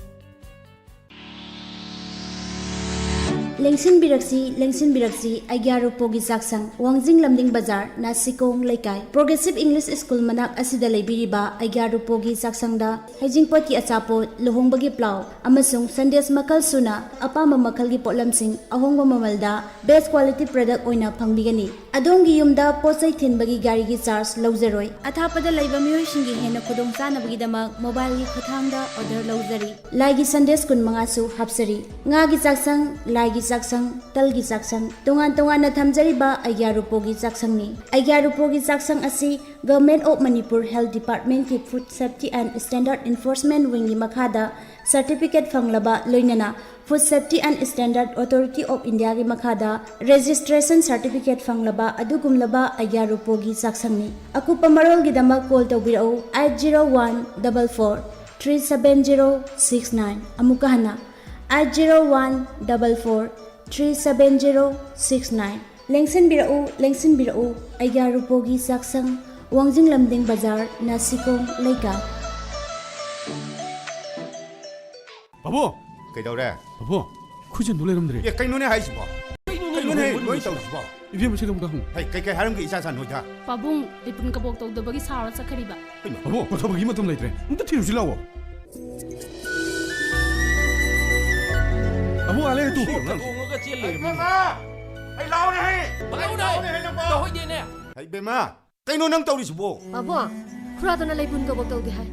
ꯂꯦꯡꯁꯤꯟꯕꯤꯔꯛꯁꯤ, ꯂꯦꯡꯁꯤꯟꯕꯤꯔꯛꯁꯤ, ꯑꯩꯒ꯭ꯌꯥ ꯔꯨꯄꯣꯒꯤ ꯆꯥꯛꯁꯪ, ꯋꯥꯡꯖꯤꯡ ꯂꯝꯗꯤꯡ ꯕꯖꯥꯔ, ꯅꯥꯁꯤꯀꯣꯡ ꯂꯩꯀꯥꯏ, ꯄ꯭ꯔꯣꯒ꯭ꯔꯦꯁꯤꯚ ꯏꯪꯂꯤꯁ ꯁ꯭ꯀꯨꯜ ꯃꯅꯥꯛ ꯑꯁꯤꯗ ꯂꯩꯕꯤꯔꯤꯕ ꯑꯩꯒ꯭ꯌꯥ ꯔꯨꯄꯣꯒꯤ ꯆꯥꯛꯁꯪꯗ ꯍꯩꯖꯤꯡꯄꯣꯠꯀꯤ ꯑꯆꯥꯄꯣꯠ, ꯂꯨꯍꯣꯡꯕꯒꯤ ꯄ꯭ꯂꯥꯎ ꯑꯃꯁꯨꯡ ꯁꯟꯗꯦꯁ ꯃꯈꯜ ꯁꯨꯅ ꯑꯄꯥꯝꯕ ꯃꯈꯜꯒꯤ ꯄꯣꯠꯂꯝꯁꯤꯡ ꯑꯍꯣꯡꯕ ꯃꯃꯜꯗ best quality product ꯑꯣꯏꯅ ꯐꯪꯕꯤꯒꯅꯤ꯫ ꯑꯗꯣꯝꯒꯤ ꯌꯨꯝꯗ ꯄꯣꯠ ꯆꯩ ꯊꯤꯟꯕꯒꯤ ꯒꯥꯔꯤꯒꯤ ꯆꯥꯔꯖ ꯂꯧꯖꯔꯣꯏ꯫ ꯑꯊꯥꯞꯄꯗ ꯂꯩꯕ ꯃꯤꯑꯣꯏꯁꯤꯡꯒꯤ ꯍꯦꯟꯅ ꯈꯨꯗꯣꯡꯆꯥꯅꯕꯒꯤꯗꯃꯛ ꯃꯣꯕꯥꯏꯜꯒꯤ ꯈꯨꯠꯊꯥꯡꯗ ꯑꯣꯔꯗꯔ ꯂꯧꯖꯔꯤ꯫ ꯂꯥꯏꯒꯤ ꯁꯟꯗꯦꯁ ꯀꯨꯟꯃꯉꯥꯁꯨ ꯍꯥꯞꯆꯔꯤ꯫ ꯉꯥꯒꯤ ꯆꯥꯛꯁꯪ, ꯂꯥꯏꯒꯤ ꯆꯥꯛꯁꯪ, ꯇꯜꯒꯤ ꯆꯥꯛꯁꯪ, ꯇꯣꯉꯥꯟ ꯇꯣꯉꯥꯟꯅ ꯊꯝꯖꯔꯤꯕ ꯑꯩꯒ꯭ꯌꯥ ꯔꯨꯄꯣꯒꯤ ꯆꯥꯛꯁꯪꯅꯤ꯫ ꯑꯩꯒ꯭ꯌꯥ ꯔꯨꯄꯣꯒꯤ ꯆꯥꯛꯁꯪ ꯑꯁꯤ Government of Manipur Health Departmentꯀꯤ Food Safety and Standard Enforcement Wingꯒꯤ ꯃꯈꯥꯗ certificate ꯐꯪꯂꯕ, ꯂꯣꯏꯅꯅ Food Safety and Standard Authority of Indiaꯒꯤ ꯃꯈꯥꯗ registration certificate ꯐꯪꯂꯕ ꯑꯗꯨꯒꯨꯝꯂꯕ ꯑꯩꯒ꯭ꯌꯥ ꯔꯨꯄꯣꯒꯤ ꯆꯥꯛꯁꯪꯅꯤ꯫ ꯑꯀꯨꯞꯄ ꯃꯔꯣꯜꯒꯤꯗꯃꯛ call ꯇꯧꯕꯤꯔꯛꯎ, eight zero one double four three seven zero six nine꯫ ꯑꯃꯨꯛꯀ ꯍꯟꯅ, eight zero one double four three seven zero six nine꯫ ꯂꯦꯡꯁꯤꯟꯕꯤꯔꯛꯎ, ꯂꯦꯡꯁꯤꯟꯕꯤꯔꯛꯎ, ꯑꯩꯒ꯭ꯌꯥ ꯔꯨꯄꯣꯒꯤ ꯆꯥꯛꯁꯪ, ꯋꯥꯡꯖꯤꯡ ꯂꯝꯗꯤꯡ ꯕꯖꯥꯔ, ꯅꯥꯁꯤꯀꯣꯡ ꯂꯩꯀꯥꯏ꯫ ꯄꯥꯕꯨꯡ! ꯀꯩꯗꯧꯔꯦ? ꯄꯥꯕꯨꯡ, ꯈꯨꯖꯟꯗꯨ ꯂꯩꯔꯝꯗ꯭ꯔꯦ꯫ ꯑꯦ, ꯀꯩꯅꯣꯅꯦ ꯍꯥꯏꯁꯤꯕꯣ? ꯀꯩꯅꯣꯅꯦ ꯂꯣꯏ ꯇꯧꯔꯤꯁꯤꯕꯣ? ꯏꯕꯦꯝꯃ, ꯁꯤꯗ ꯑꯝꯇ ꯍꯪꯉꯨ꯫ ꯍꯩ, ꯀꯩꯀꯩ ꯍꯥꯏꯔꯝꯒꯦ ꯏꯆꯥ ꯏꯆꯥ ꯅꯣꯏꯗ? ꯄꯥꯕꯨꯡ, ꯂꯤꯄꯨꯟ ꯀꯕꯣꯛ ꯇꯧꯗꯕꯒꯤ ꯁꯥꯎꯔ ꯆꯠꯈ꯭ꯔꯤꯕ꯫ ꯀꯩꯅꯣ? ꯄꯥꯕꯨꯡ, ꯄꯣꯊꯥꯕꯒꯤ ꯃꯇꯝ ꯂꯩꯇ꯭ꯔꯦ꯫ ꯑꯝꯇ ꯊꯤꯔꯨꯁꯤ ꯂꯥꯛꯑꯣ꯫ ꯄꯥꯕꯨꯡ, ꯑꯥ ꯂꯩꯔꯦ ꯇꯨ꯫ ꯇꯣꯡꯉꯒ ꯆꯦꯜ ꯂꯩꯔꯝꯃꯤ꯫ ꯏꯃꯥ! ꯑꯩ ꯂꯥꯎꯔꯦ ꯍꯩ! ꯂꯥꯎꯔꯦ! ꯂꯥꯎꯔꯦ ꯍꯩ ꯅꯪꯕꯣ! ꯇꯧꯍꯣꯏꯗꯦꯅꯦ! ꯍꯩ ꯕꯦꯝꯃ, ꯀꯩꯅꯣ ꯅꯪ ꯇꯧꯔꯤꯁꯤꯕꯣ? ꯄꯥꯕꯨꯡ, ꯈꯨꯔꯥꯗꯨꯅ ꯂꯩꯄꯨꯟ ꯀꯕꯣꯛ ꯇꯧꯗꯦ ꯍꯥꯏ꯫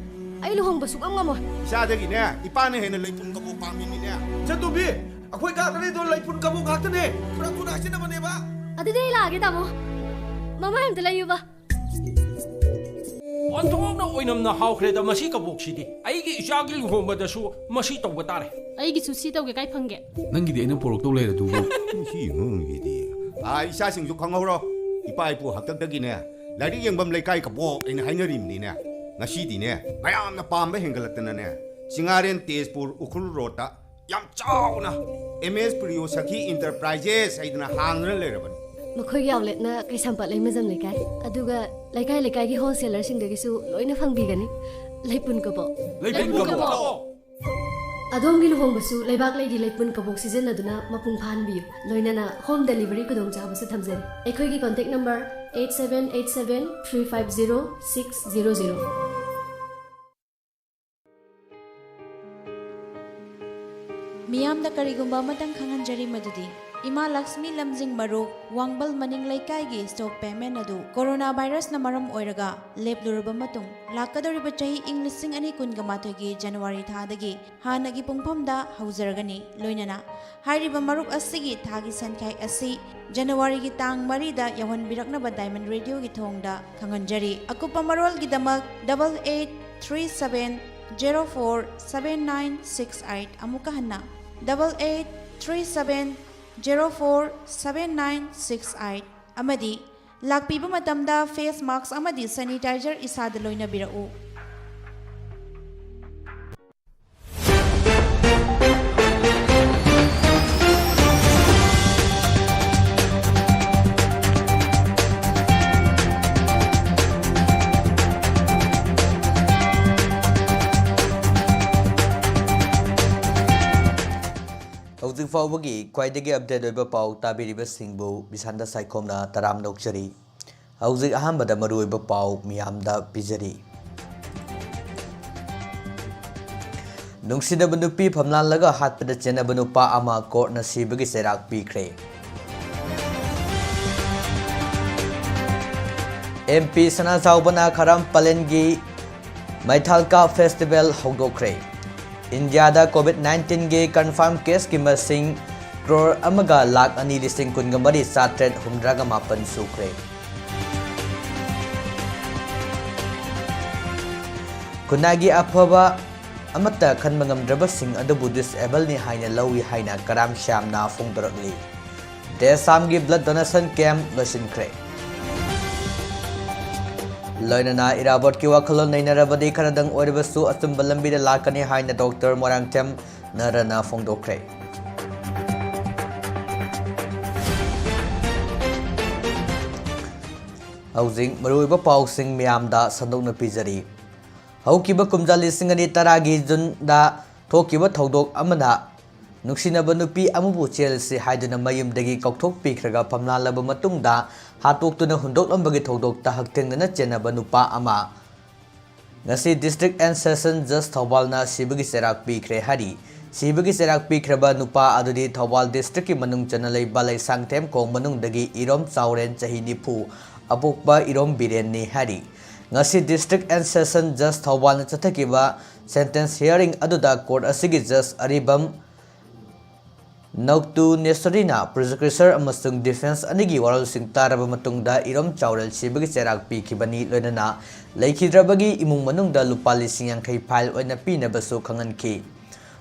ꯑꯩ ꯂꯨꯍꯣꯡꯕ ꯁꯨꯛꯉꯝ ꯉꯝꯃꯣꯏ꯫ ꯏꯆꯥꯗꯒꯤꯅꯦ ꯏꯄꯥꯅ ꯍꯦꯟꯅ ꯂꯩꯄꯨꯟ ꯀꯕꯣꯛ ꯄꯥꯝꯃꯤꯅꯤꯅꯦ꯫ ꯆꯠꯇꯣꯝꯕꯤ, ꯑꯩꯈꯣꯏ ꯀꯥꯗ ꯂꯩꯗꯣ ꯂꯩꯄꯨꯟ ꯀꯕꯣꯛ ꯉꯥꯛꯇꯅꯦ꯫ ꯈꯨꯔꯥ ꯈꯨꯔꯥ ꯍꯥꯏꯖꯤꯟꯅꯕꯅꯦꯕ꯫ ꯑꯗꯨꯗꯤ ꯑꯩ ꯂꯥꯛꯑꯒꯦ ꯇꯥꯃꯣ꯫ ꯃꯃꯥꯏ ꯑꯝꯇ ꯂꯩꯌꯨꯕ꯫ ꯑꯣꯟꯊꯣꯛꯅ ꯑꯣꯏꯅꯝꯅ ꯍꯥꯎꯈ꯭ꯔꯦꯗ ꯃꯁꯤ ꯀꯕꯣꯛꯁꯤꯗꯤ꯫ ꯑꯩꯒꯤ ꯏꯆꯥꯒꯤ ꯂꯨꯍꯣꯡꯕꯗꯁꯨ ꯃꯁꯤ ꯇꯧꯕ ꯇꯥꯔꯦ꯫ ꯑꯩꯒꯤꯁꯨ ꯁꯤ ꯇꯧꯒꯦ ꯀꯥꯏ ꯐꯪꯒꯦ? ꯅꯪꯒꯤꯗꯤ ꯑꯩꯅ ꯄꯣꯔꯛꯇꯧ ꯂꯩꯔꯗꯨꯕꯨ꯫ ꯁꯤ ꯑꯉꯥꯡꯒꯤꯗꯤ꯫ ꯑꯥ, ꯏꯆꯥꯁꯤꯡꯁꯨ ꯈꯪꯍꯧꯔꯣ꯫ ꯏꯄꯥ ꯏꯄꯨ ꯍꯥꯛꯇꯛꯇꯒꯤꯅꯦ ꯂꯥꯏꯔꯤꯛ ꯌꯦꯡꯐꯝ ꯂꯩꯀꯥꯏ ꯀꯕꯣꯛ ꯑꯩꯅ ꯍꯥꯏꯅꯔꯤꯕꯅꯤꯅꯦ꯫ ꯉꯁꯤꯗꯤꯅꯦ ꯃꯌꯥꯝꯅ ꯄꯥꯝꯕ ꯍꯦꯟꯒꯠꯂꯛꯇꯅꯅꯦ ꯆꯤꯡꯉꯥꯔꯦꯟ ꯇꯦꯖꯄꯨꯔ ꯎꯈ꯭ꯔꯨꯜ ꯔꯣꯗꯇ ꯌꯥꯝ ꯆꯥꯎꯅ ꯑꯦꯝ ꯑꯦꯁ ꯄ꯭ꯔꯤꯌꯣ ꯁꯈꯤ ꯏꯟꯇꯔꯄ꯭ꯔꯥꯏꯖꯦꯁ ꯍꯥꯏꯗꯅ ꯍꯥꯡꯗꯨꯅ ꯂꯩꯔꯕꯅꯤ꯫ ꯃꯈꯣꯏꯒꯤ ꯑꯥꯎꯠꯂꯦꯠꯅ ꯀꯩꯁꯥꯝꯄꯥꯠ ꯂꯩꯃꯖꯝ ꯂꯩꯀꯥꯏ, ꯑꯗꯨꯒ ꯂꯩꯀꯥꯏ ꯂꯩꯀꯥꯏꯒꯤ ꯍꯣꯜꯁꯦꯂꯔꯁꯤꯡꯗꯒꯤꯁꯨ ꯂꯣꯏꯅ ꯐꯪꯕꯤꯒꯅꯤ꯫ ꯂꯩꯄꯨꯟ ꯀꯕꯣꯛ꯫ ꯂꯩꯄꯨꯟ ꯀꯕꯣꯛ꯫ ꯑꯗꯣꯝꯒꯤ ꯂꯨꯍꯣꯡꯕꯁꯨ ꯂꯩꯕꯥꯛ ꯂꯩꯒꯤ ꯂꯩꯄꯨꯟ ꯀꯕꯣꯛ ꯁꯤꯖꯤꯟꯅꯗꯨꯅ ꯃꯄꯨꯡ ꯐꯥꯍꯟꯕꯤꯌꯨ꯫ ꯂꯣꯏꯅꯅ ꯍꯣꯝ ꯗꯦꯂꯤꯚꯔꯤ ꯈꯨꯗꯣꯡꯆꯥꯕꯁꯨ ꯊꯝꯖꯔꯤ꯫ ꯑꯩꯈꯣꯏꯒꯤ contact number eight seven eight seven three five zero six zero zero꯫ ꯃꯤꯌꯥꯝꯗ ꯀꯔꯤꯒꯨꯝꯕ ꯑꯃꯇꯪ ꯈꯪꯍꯟꯖꯔꯤ, ꯃꯗꯨꯗꯤ ꯏꯃꯥ ꯂꯛꯁꯃꯤ ꯂꯝꯖꯤꯡ ꯃꯔꯨꯞ ꯋꯥꯡꯕꯜ ꯃꯅꯤꯡ ꯂꯩꯀꯥꯏꯒꯤ ꯁ꯭ꯇꯣꯛ ꯄꯦꯃꯦꯟ ꯑꯗꯨ ꯀꯣꯔꯣꯅꯥ ꯚꯥꯏꯔꯁꯅ ꯃꯔꯝ ꯑꯣꯏꯔꯒ ꯂꯦꯞꯂꯨꯔꯕ ꯃꯇꯨꯡ, ꯂꯥꯛꯀꯗꯧꯔꯤꯕ ꯆꯍꯤ ꯏꯪ ꯂꯤꯁꯤꯡ ꯑꯅꯤ ꯀꯨꯟꯒ ꯃꯥꯊꯣꯏꯒꯤ ꯖꯅꯋꯥꯔꯤ ꯊꯥꯗꯒꯤ ꯍꯥꯟꯅꯒꯤ ꯄꯨꯡꯐꯝꯗ ꯍꯧꯖꯔꯒꯅꯤ꯫ ꯂꯣꯏꯅꯅ ꯍꯥꯏꯔꯤꯕ ꯃꯔꯨꯞ ꯑꯁꯤꯒꯤ ꯊꯥꯒꯤ ꯁꯦꯟꯈꯥꯏ ꯑꯁꯤ ꯖꯅꯋꯥꯔꯤꯒꯤ ꯇꯥꯡ ꯃꯔꯤꯗ ꯌꯧꯍꯟꯕꯤꯔꯛꯅꯕ ꯗꯥꯏꯃꯟ ꯔꯦꯗꯤꯑꯣꯒꯤ ꯊꯣꯡꯗ ꯈꯪꯍꯟꯖꯔꯤ꯫ ꯑꯀꯨꯞꯄ ꯃꯔꯣꯜꯒꯤꯗꯃꯛ double eight three seven zero four seven nine six eight, ꯑꯃꯨꯛꯀ ꯍꯟꯅ, double eight three seven zero four seven nine six eight, ꯑꯃꯗꯤ ꯂꯥꯛꯄꯤꯕ ꯃꯇꯝꯗ ꯐꯦꯁ ꯃꯥꯛꯁ ꯑꯃꯗꯤ ꯁꯦꯅꯤꯇꯥꯏꯖꯔ ꯏꯁꯥꯗ ꯂꯣꯏꯅꯕꯤꯔꯛꯎ꯫ ꯍꯧꯖꯤꯛ ꯐꯥꯎꯕꯒꯤ ꯈ꯭ꯋꯥꯏꯗꯒꯤ ꯑꯞꯗꯦꯠ ꯑꯣꯏꯕ ꯄꯥꯎ ꯇꯥꯕꯤꯔꯤꯕꯁꯤꯡꯕꯨ ꯕꯤꯁꯥꯟꯗ ꯁꯥꯏꯈꯣꯝꯅ ꯇꯔꯥꯝꯅ ꯑꯣꯛꯆꯔꯤ꯫ ꯍꯧꯖꯤꯛ ꯑꯍꯥꯟꯕꯗ ꯃꯔꯨꯑꯣꯏꯕ ꯄꯥꯎ ꯃꯤꯌꯥꯝꯗ ꯄꯤꯖꯔꯤ꯫ ꯅꯨꯡꯁꯤꯅꯕ ꯅꯨꯄꯤ ꯐꯝꯂꯥꯜꯂꯒ ꯍꯥꯠꯄꯗ ꯆꯦꯟꯅꯕ ꯅꯨꯄꯥ ꯑꯃ ꯀꯣꯔꯠꯅ ꯁꯤꯕꯒꯤ ꯆꯩꯔꯥꯛ ꯄꯤꯈ꯭ꯔꯦ꯫ ꯑꯦꯝ ꯄꯤ ꯁꯅꯥꯖꯥꯎꯕꯅ ꯈꯥꯔꯥꯝ ꯄꯂꯦꯟꯒꯤ ꯃꯩꯊꯥꯜꯀꯥ ꯐꯦꯁꯇꯤꯚꯦꯜ ꯍꯧꯗꯣꯛꯈ꯭ꯔꯦ꯫ ꯏꯟꯗꯤꯌꯥꯗ ꯀꯣꯚꯤꯗ ꯅꯥꯏꯟꯇꯤꯟꯒꯤ ꯀꯟꯐꯥꯔꯝ ꯀꯦꯁꯀꯤ ꯃꯁꯤꯡ ꯀ꯭ꯔꯣꯔ ꯑꯃꯒ ꯂꯥꯈ ꯑꯅꯤ ꯂꯤꯁꯤꯡ ꯀꯨꯟꯒ ꯃꯔꯤ ꯆꯥꯇ꯭ꯔꯦꯠ ꯍꯨꯝꯗ꯭ꯔꯥꯒ ꯃꯥꯄꯟ ꯁꯨꯈ꯭ꯔꯦ꯫ ꯈꯨꯟꯅꯥꯏꯒꯤ ꯑꯐꯕ ꯑꯃꯠꯇ ꯈꯟꯕ ꯉꯝꯗ꯭ꯔꯕꯁꯤꯡ ꯑꯗꯨꯕꯨ ꯗꯤꯁꯑꯦꯕꯜꯅꯤ ꯍꯥꯏꯅ ꯂꯧꯏ ꯍꯥꯏꯅ ꯀꯔꯥꯝ ꯁ꯭ꯌꯥꯝꯅ ꯐꯣꯡꯗꯣꯔꯛꯂꯤ꯫ ꯗꯦꯁꯥꯝꯒꯤ ꯕ꯭ꯂꯗ ꯗꯣꯅꯦꯁꯟ ꯀꯦꯝꯞ ꯂꯣꯏꯁꯤꯟꯈ꯭ꯔꯦ꯫ ꯂꯣꯏꯅꯅ ꯏꯔꯥꯕꯣꯠꯀꯤ ꯋꯥꯈꯜꯂꯣꯟ ꯅꯩꯅꯔꯕꯗꯤ ꯈꯔꯗꯪ ꯑꯣꯏꯔꯕꯁꯨ ꯑꯆꯨꯝꯕ ꯂꯝꯕꯤꯗ ꯂꯥꯛꯀꯅꯤ ꯍꯥꯏꯅ ꯗꯣꯛꯇꯔ ꯃꯣꯏꯔꯥꯡꯊꯦꯝ ꯅꯔꯅ ꯐꯣꯡꯗꯣꯛꯈ꯭ꯔꯦ꯫ ꯍꯧꯖꯤꯛ ꯃꯔꯨꯑꯣꯏꯕ ꯄꯥꯎꯁꯤꯡ ꯃꯤꯌꯥꯝꯗ ꯁꯟꯗꯣꯛꯅ ꯄꯤꯖꯔꯤ꯫ ꯍꯧꯈꯤꯕ ꯀꯨꯝꯖꯥ ꯂꯤꯁꯤꯡ ꯑꯅꯤ ꯇꯔꯥꯒꯤ ꯖꯨꯟꯗ ꯊꯣꯛꯈꯤꯕ ꯊꯧꯗꯣꯛ ꯑꯃꯅ ꯅꯨꯡꯁꯤꯅꯕ ꯅꯨꯄꯤ ꯑꯃꯕꯨ ꯆꯦꯜꯂꯁꯤ ꯍꯥꯏꯗꯨꯅ ꯃꯌꯨꯝꯗꯒꯤ ꯀꯧꯊꯣꯛꯄꯤꯈ꯭ꯔꯒ ꯐꯝꯂꯥꯜꯂꯕ ꯃꯇꯨꯡꯗ ꯍꯥꯠꯇꯣꯛꯇꯨꯅ ꯍꯨꯟꯗꯣꯛꯂꯝꯕꯒꯤ ꯊꯧꯗꯣꯛꯇ ꯍꯛꯊꯦꯡꯅꯅ ꯆꯦꯟꯅꯕ ꯅꯨꯄꯥ ꯑꯃ ꯉꯁꯤ ꯗꯤꯁꯇ꯭ꯔꯤꯛ ꯑꯦꯟ ꯁꯦꯁꯟ ꯖꯁ ꯊꯧꯕꯥꯜꯅ ꯁꯤꯕꯒꯤ ꯆꯩꯔꯥꯛ ꯄꯤꯈ꯭ꯔꯦ ꯍꯥꯏꯔꯤ꯫ ꯁꯤꯕꯒꯤ ꯆꯩꯔꯥꯛ ꯄꯤꯈ꯭ꯔꯕ ꯅꯨꯄꯥ ꯑꯗꯨꯗꯤ ꯊꯧꯕꯥꯜ ꯗꯤꯁꯇ꯭ꯔꯤꯛꯀꯤ ꯃꯅꯨꯡ ꯆꯟꯅ ꯂꯩꯕ ꯂꯩꯁꯥꯡꯊꯦꯝ ꯈꯣꯡ ꯃꯅꯨꯡꯗꯒꯤ ꯏꯔꯣꯝ ꯆꯥꯎꯔꯦꯟ ꯆꯍꯤ ꯅꯤꯐꯨ ꯑꯄꯣꯛꯄ ꯏꯔꯣꯝ ꯕꯤꯔꯦꯟꯅꯤ ꯍꯥꯏꯔꯤ꯫ ꯉꯁꯤ ꯗꯤꯁꯇ꯭ꯔꯤꯛ ꯑꯦꯟ ꯁꯦꯁꯟ ꯖꯁ ꯊꯧꯕꯥꯜꯅ ꯆꯠꯊꯈꯤꯕ ꯁꯦꯟꯇꯦꯟꯁ ꯍꯤꯌꯥꯔꯤꯡ ꯑꯗꯨꯗ ꯀꯣꯔꯠ ꯑꯁꯤꯒꯤ ꯖꯁ ꯑꯔꯤꯕꯝ ꯅꯧꯇꯨꯅꯦꯁꯣꯔꯤꯅ ꯄ꯭ꯔꯣꯁꯤꯀ꯭ꯌꯨꯁꯔ ꯑꯃꯁꯨꯡ ꯗꯤꯐꯦꯟꯁ ꯑꯅꯤꯒꯤ ꯋꯥꯔꯣꯜꯁꯤꯡ ꯇꯥꯔꯕ ꯃꯇꯨꯡꯗ ꯏꯔꯣꯝ ꯆꯥꯎꯔꯦꯜ ꯁꯤꯕꯒꯤ ꯆꯩꯔꯥꯛ ꯄꯤꯈꯤꯕꯅꯤ, ꯂꯣꯏꯅꯅ ꯂꯩꯈꯤꯗ꯭ꯔꯕꯒꯤ ꯏꯃꯨꯡ ꯃꯅꯨꯡꯗ ꯂꯨꯄꯥ ꯂꯤꯁꯤꯡ ꯌꯥꯡꯈꯩ ꯐꯥꯏꯜ ꯑꯣꯏꯅ ꯄꯤꯅꯕꯁꯨ ꯈꯪꯍꯟꯈꯤ꯫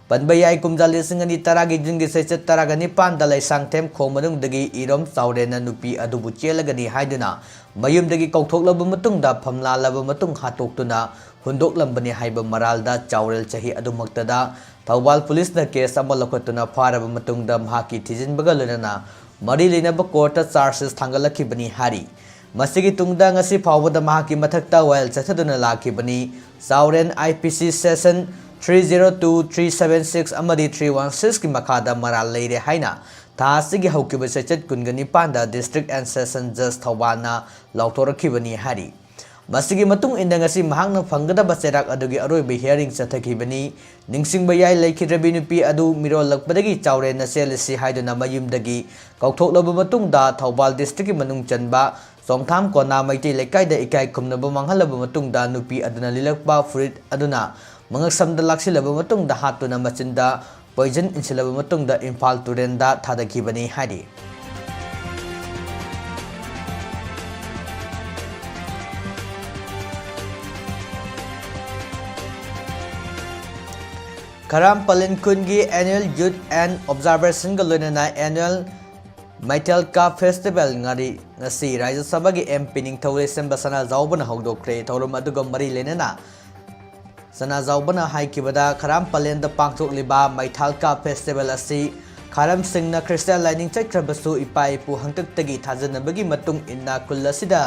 ꯄꯟꯕ ꯌꯥꯏ, ꯀꯨꯝꯖꯥ ꯂꯤꯁꯤꯡ ꯑꯅꯤ ꯇꯔꯥꯒꯤ ꯖꯨꯟꯒꯤ ꯆꯩꯆꯠ ꯇꯔꯥꯒ ꯅꯤꯄꯥꯟꯗ ꯂꯩꯁꯥꯡꯊꯦꯝ ꯈꯣꯡ ꯃꯅꯨꯡꯗꯒꯤ ꯏꯔꯣꯝ ꯆꯥꯎꯔꯦꯟꯅ ꯅꯨꯄꯤ ꯑꯗꯨꯕꯨ ꯆꯦꯜꯂꯒꯅꯤ ꯍꯥꯏꯗꯨꯅ ꯃꯌꯨꯝꯗꯒꯤ ꯀꯧꯊꯣꯛꯂꯕ ꯃꯇꯨꯡꯗ ꯐꯝꯂꯥꯜꯂꯕ ꯃꯇꯨꯡ ꯍꯥꯠꯇꯣꯛꯇꯨꯅ ꯍꯨꯟꯗꯣꯛꯂꯝꯕꯅꯤ ꯍꯥꯏꯕ ꯃꯔꯥꯜꯗ ꯆꯥꯎꯔꯦꯜ ꯆꯍꯤ ꯑꯗꯨꯃꯛꯇꯗ ꯊꯧꯕꯥꯜ ꯄꯨꯂꯤꯁꯅ ꯀꯦꯁ ꯑꯃ ꯂꯧꯈꯠꯇꯨꯅ ꯐꯥꯔꯕ ꯃꯇꯨꯡꯗ ꯃꯍꯥꯛꯀꯤ ꯊꯤꯖꯤꯟꯕꯒ ꯂꯣꯏꯅꯅ ꯃꯔꯤ ꯂꯩꯅꯕ ꯀꯣꯔꯠꯇ ꯆꯥꯔꯖꯦꯁ ꯊꯥꯡꯒꯠꯂꯛꯈꯤꯕꯅꯤ ꯍꯥꯏꯔꯤ꯫ ꯃꯁꯤꯒꯤ ꯇꯨꯡꯗ ꯉꯁꯤ ꯐꯥꯎꯕꯗ ꯃꯍꯥꯛꯀꯤ ꯃꯊꯛꯇ ꯋꯥꯌꯦꯜ ꯆꯠꯊꯗꯨꯅ ꯂꯥꯛꯈꯤꯕꯅꯤ꯫ ꯆꯥꯎꯔꯦꯟ ꯑꯥꯏ ꯄꯤ ꯁꯤ session three zero two, three seven six ꯑꯃꯗꯤ ꯊ꯭ꯔꯤ ꯋꯥꯟ ꯁꯤꯛꯁꯀꯤ ꯃꯈꯥꯗ ꯃꯔꯥꯜ ꯂꯩꯔꯦ ꯍꯥꯏꯅ ꯊꯥ ꯑꯁꯤꯒꯤ ꯍꯧꯈꯤꯕ ꯆꯩꯆꯠ ꯀꯨꯟꯒ ꯅꯤꯄꯥꯟꯗ ꯗꯤꯁꯇ꯭ꯔꯤꯛ ꯑꯦꯟ ꯁꯦꯁꯟ ꯖꯁ ꯊꯧꯕꯥꯜꯅ ꯂꯥꯎꯊꯣꯔꯛꯈꯤꯕꯅꯤ ꯍꯥꯏꯔꯤ꯫ ꯃꯁꯤꯒꯤ ꯃꯇꯨꯡ ꯏꯟꯅ ꯉꯁꯤ ꯃꯍꯥꯛꯅ ꯐꯪꯒꯗꯕ ꯆꯩꯔꯥꯛ ꯑꯗꯨꯒꯤ ꯑꯔꯣꯏꯕ hearing ꯆꯠꯊꯈꯤꯕꯅꯤ꯫ ꯅꯤꯡꯁꯤꯡꯕ ꯌꯥꯏ, ꯂꯩꯈꯤꯗ꯭ꯔꯕꯤ ꯅꯨꯄꯤ ꯑꯗꯨ ꯃꯤꯔꯣꯜꯂꯛꯄꯗꯒꯤ ꯆꯥꯎꯔꯦꯟꯅ ꯆꯦꯜꯂꯁꯤ ꯍꯥꯏꯗꯨꯅ ꯃꯌꯨꯝꯗꯒꯤ ꯀꯥꯎꯊꯣꯛꯂꯕ ꯃꯇꯨꯡꯗ ꯊꯧꯕꯥꯜ districtꯀꯤ ꯃꯅꯨꯡ ꯆꯟꯕ ꯆꯣꯡꯊꯥꯝ ꯀꯣꯅꯥ ꯃꯩꯇꯩ ꯂꯩꯀꯥꯏꯗ ꯏꯀꯥꯏ ꯈꯨꯝꯅꯕ ꯃꯥꯡꯍꯜꯂꯕ ꯃꯇꯨꯡꯗ ꯅꯨꯄꯤ ꯑꯗꯨꯅ ꯂꯤꯂꯛꯄ ꯐꯨꯔꯤꯠ ꯑꯗꯨꯅ ꯃꯉꯛꯁꯝꯗ ꯂꯥꯛꯁꯤꯜꯂꯕ ꯃꯇꯨꯡꯗ ꯍꯥꯠꯇꯨꯅ ꯃꯆꯤꯟꯗ poison ꯏꯟꯁꯤꯜꯂꯕ ꯃꯇꯨꯡꯗ ꯏꯝꯐꯥꯜ ꯇꯨꯔꯦꯜꯗ ꯊꯥꯗꯈꯤꯕꯅꯤ ꯍꯥꯏꯔꯤ꯫ ꯈꯔꯥꯝ ꯄꯂꯦꯟ ꯈꯨꯟꯒꯤ annual youth and observationꯒ ꯂꯣꯏꯅꯅ annual ꯃꯩꯊꯦꯜ ꯀꯥꯞ festival ꯉꯥꯔꯤ ꯉꯁꯤ ꯔꯥꯖ꯭ꯌ ꯁꯚꯥꯒꯤ MP ꯅꯤꯡꯊꯧ ꯂꯩꯁꯦꯝꯕ ꯁꯅꯥꯖꯥꯎꯕꯅ ꯍꯧꯗꯣꯛꯈ꯭ꯔꯦ꯫ ꯊꯧꯔꯝ ꯑꯗꯨꯒ ꯃꯔꯤ ꯂꯩꯅꯅ ꯁꯅꯥꯖꯥꯎꯕꯅ ꯍꯥꯏꯈꯤꯕꯗ, ꯈꯔꯥꯝ ꯄꯂꯦꯟꯗ ꯄꯥꯡꯊꯣꯛꯂꯤꯕ ꯃꯩꯊꯥꯜ ꯀꯥꯞ festival ꯑꯁꯤ ꯈꯥꯔꯝꯁꯤꯡꯅ ꯈ꯭ꯔꯤꯁꯇ ꯂꯥꯏꯅꯤꯡ ꯆꯠꯈ꯭ꯔꯕꯁꯨ ꯏꯄꯥ ꯏꯄꯨ ꯍꯥꯛꯇꯛꯇꯒꯤ ꯊꯥꯖꯅꯕꯒꯤ ꯃꯇꯨꯡ ꯏꯟꯅ ꯈꯨꯜ ꯑꯁꯤꯗ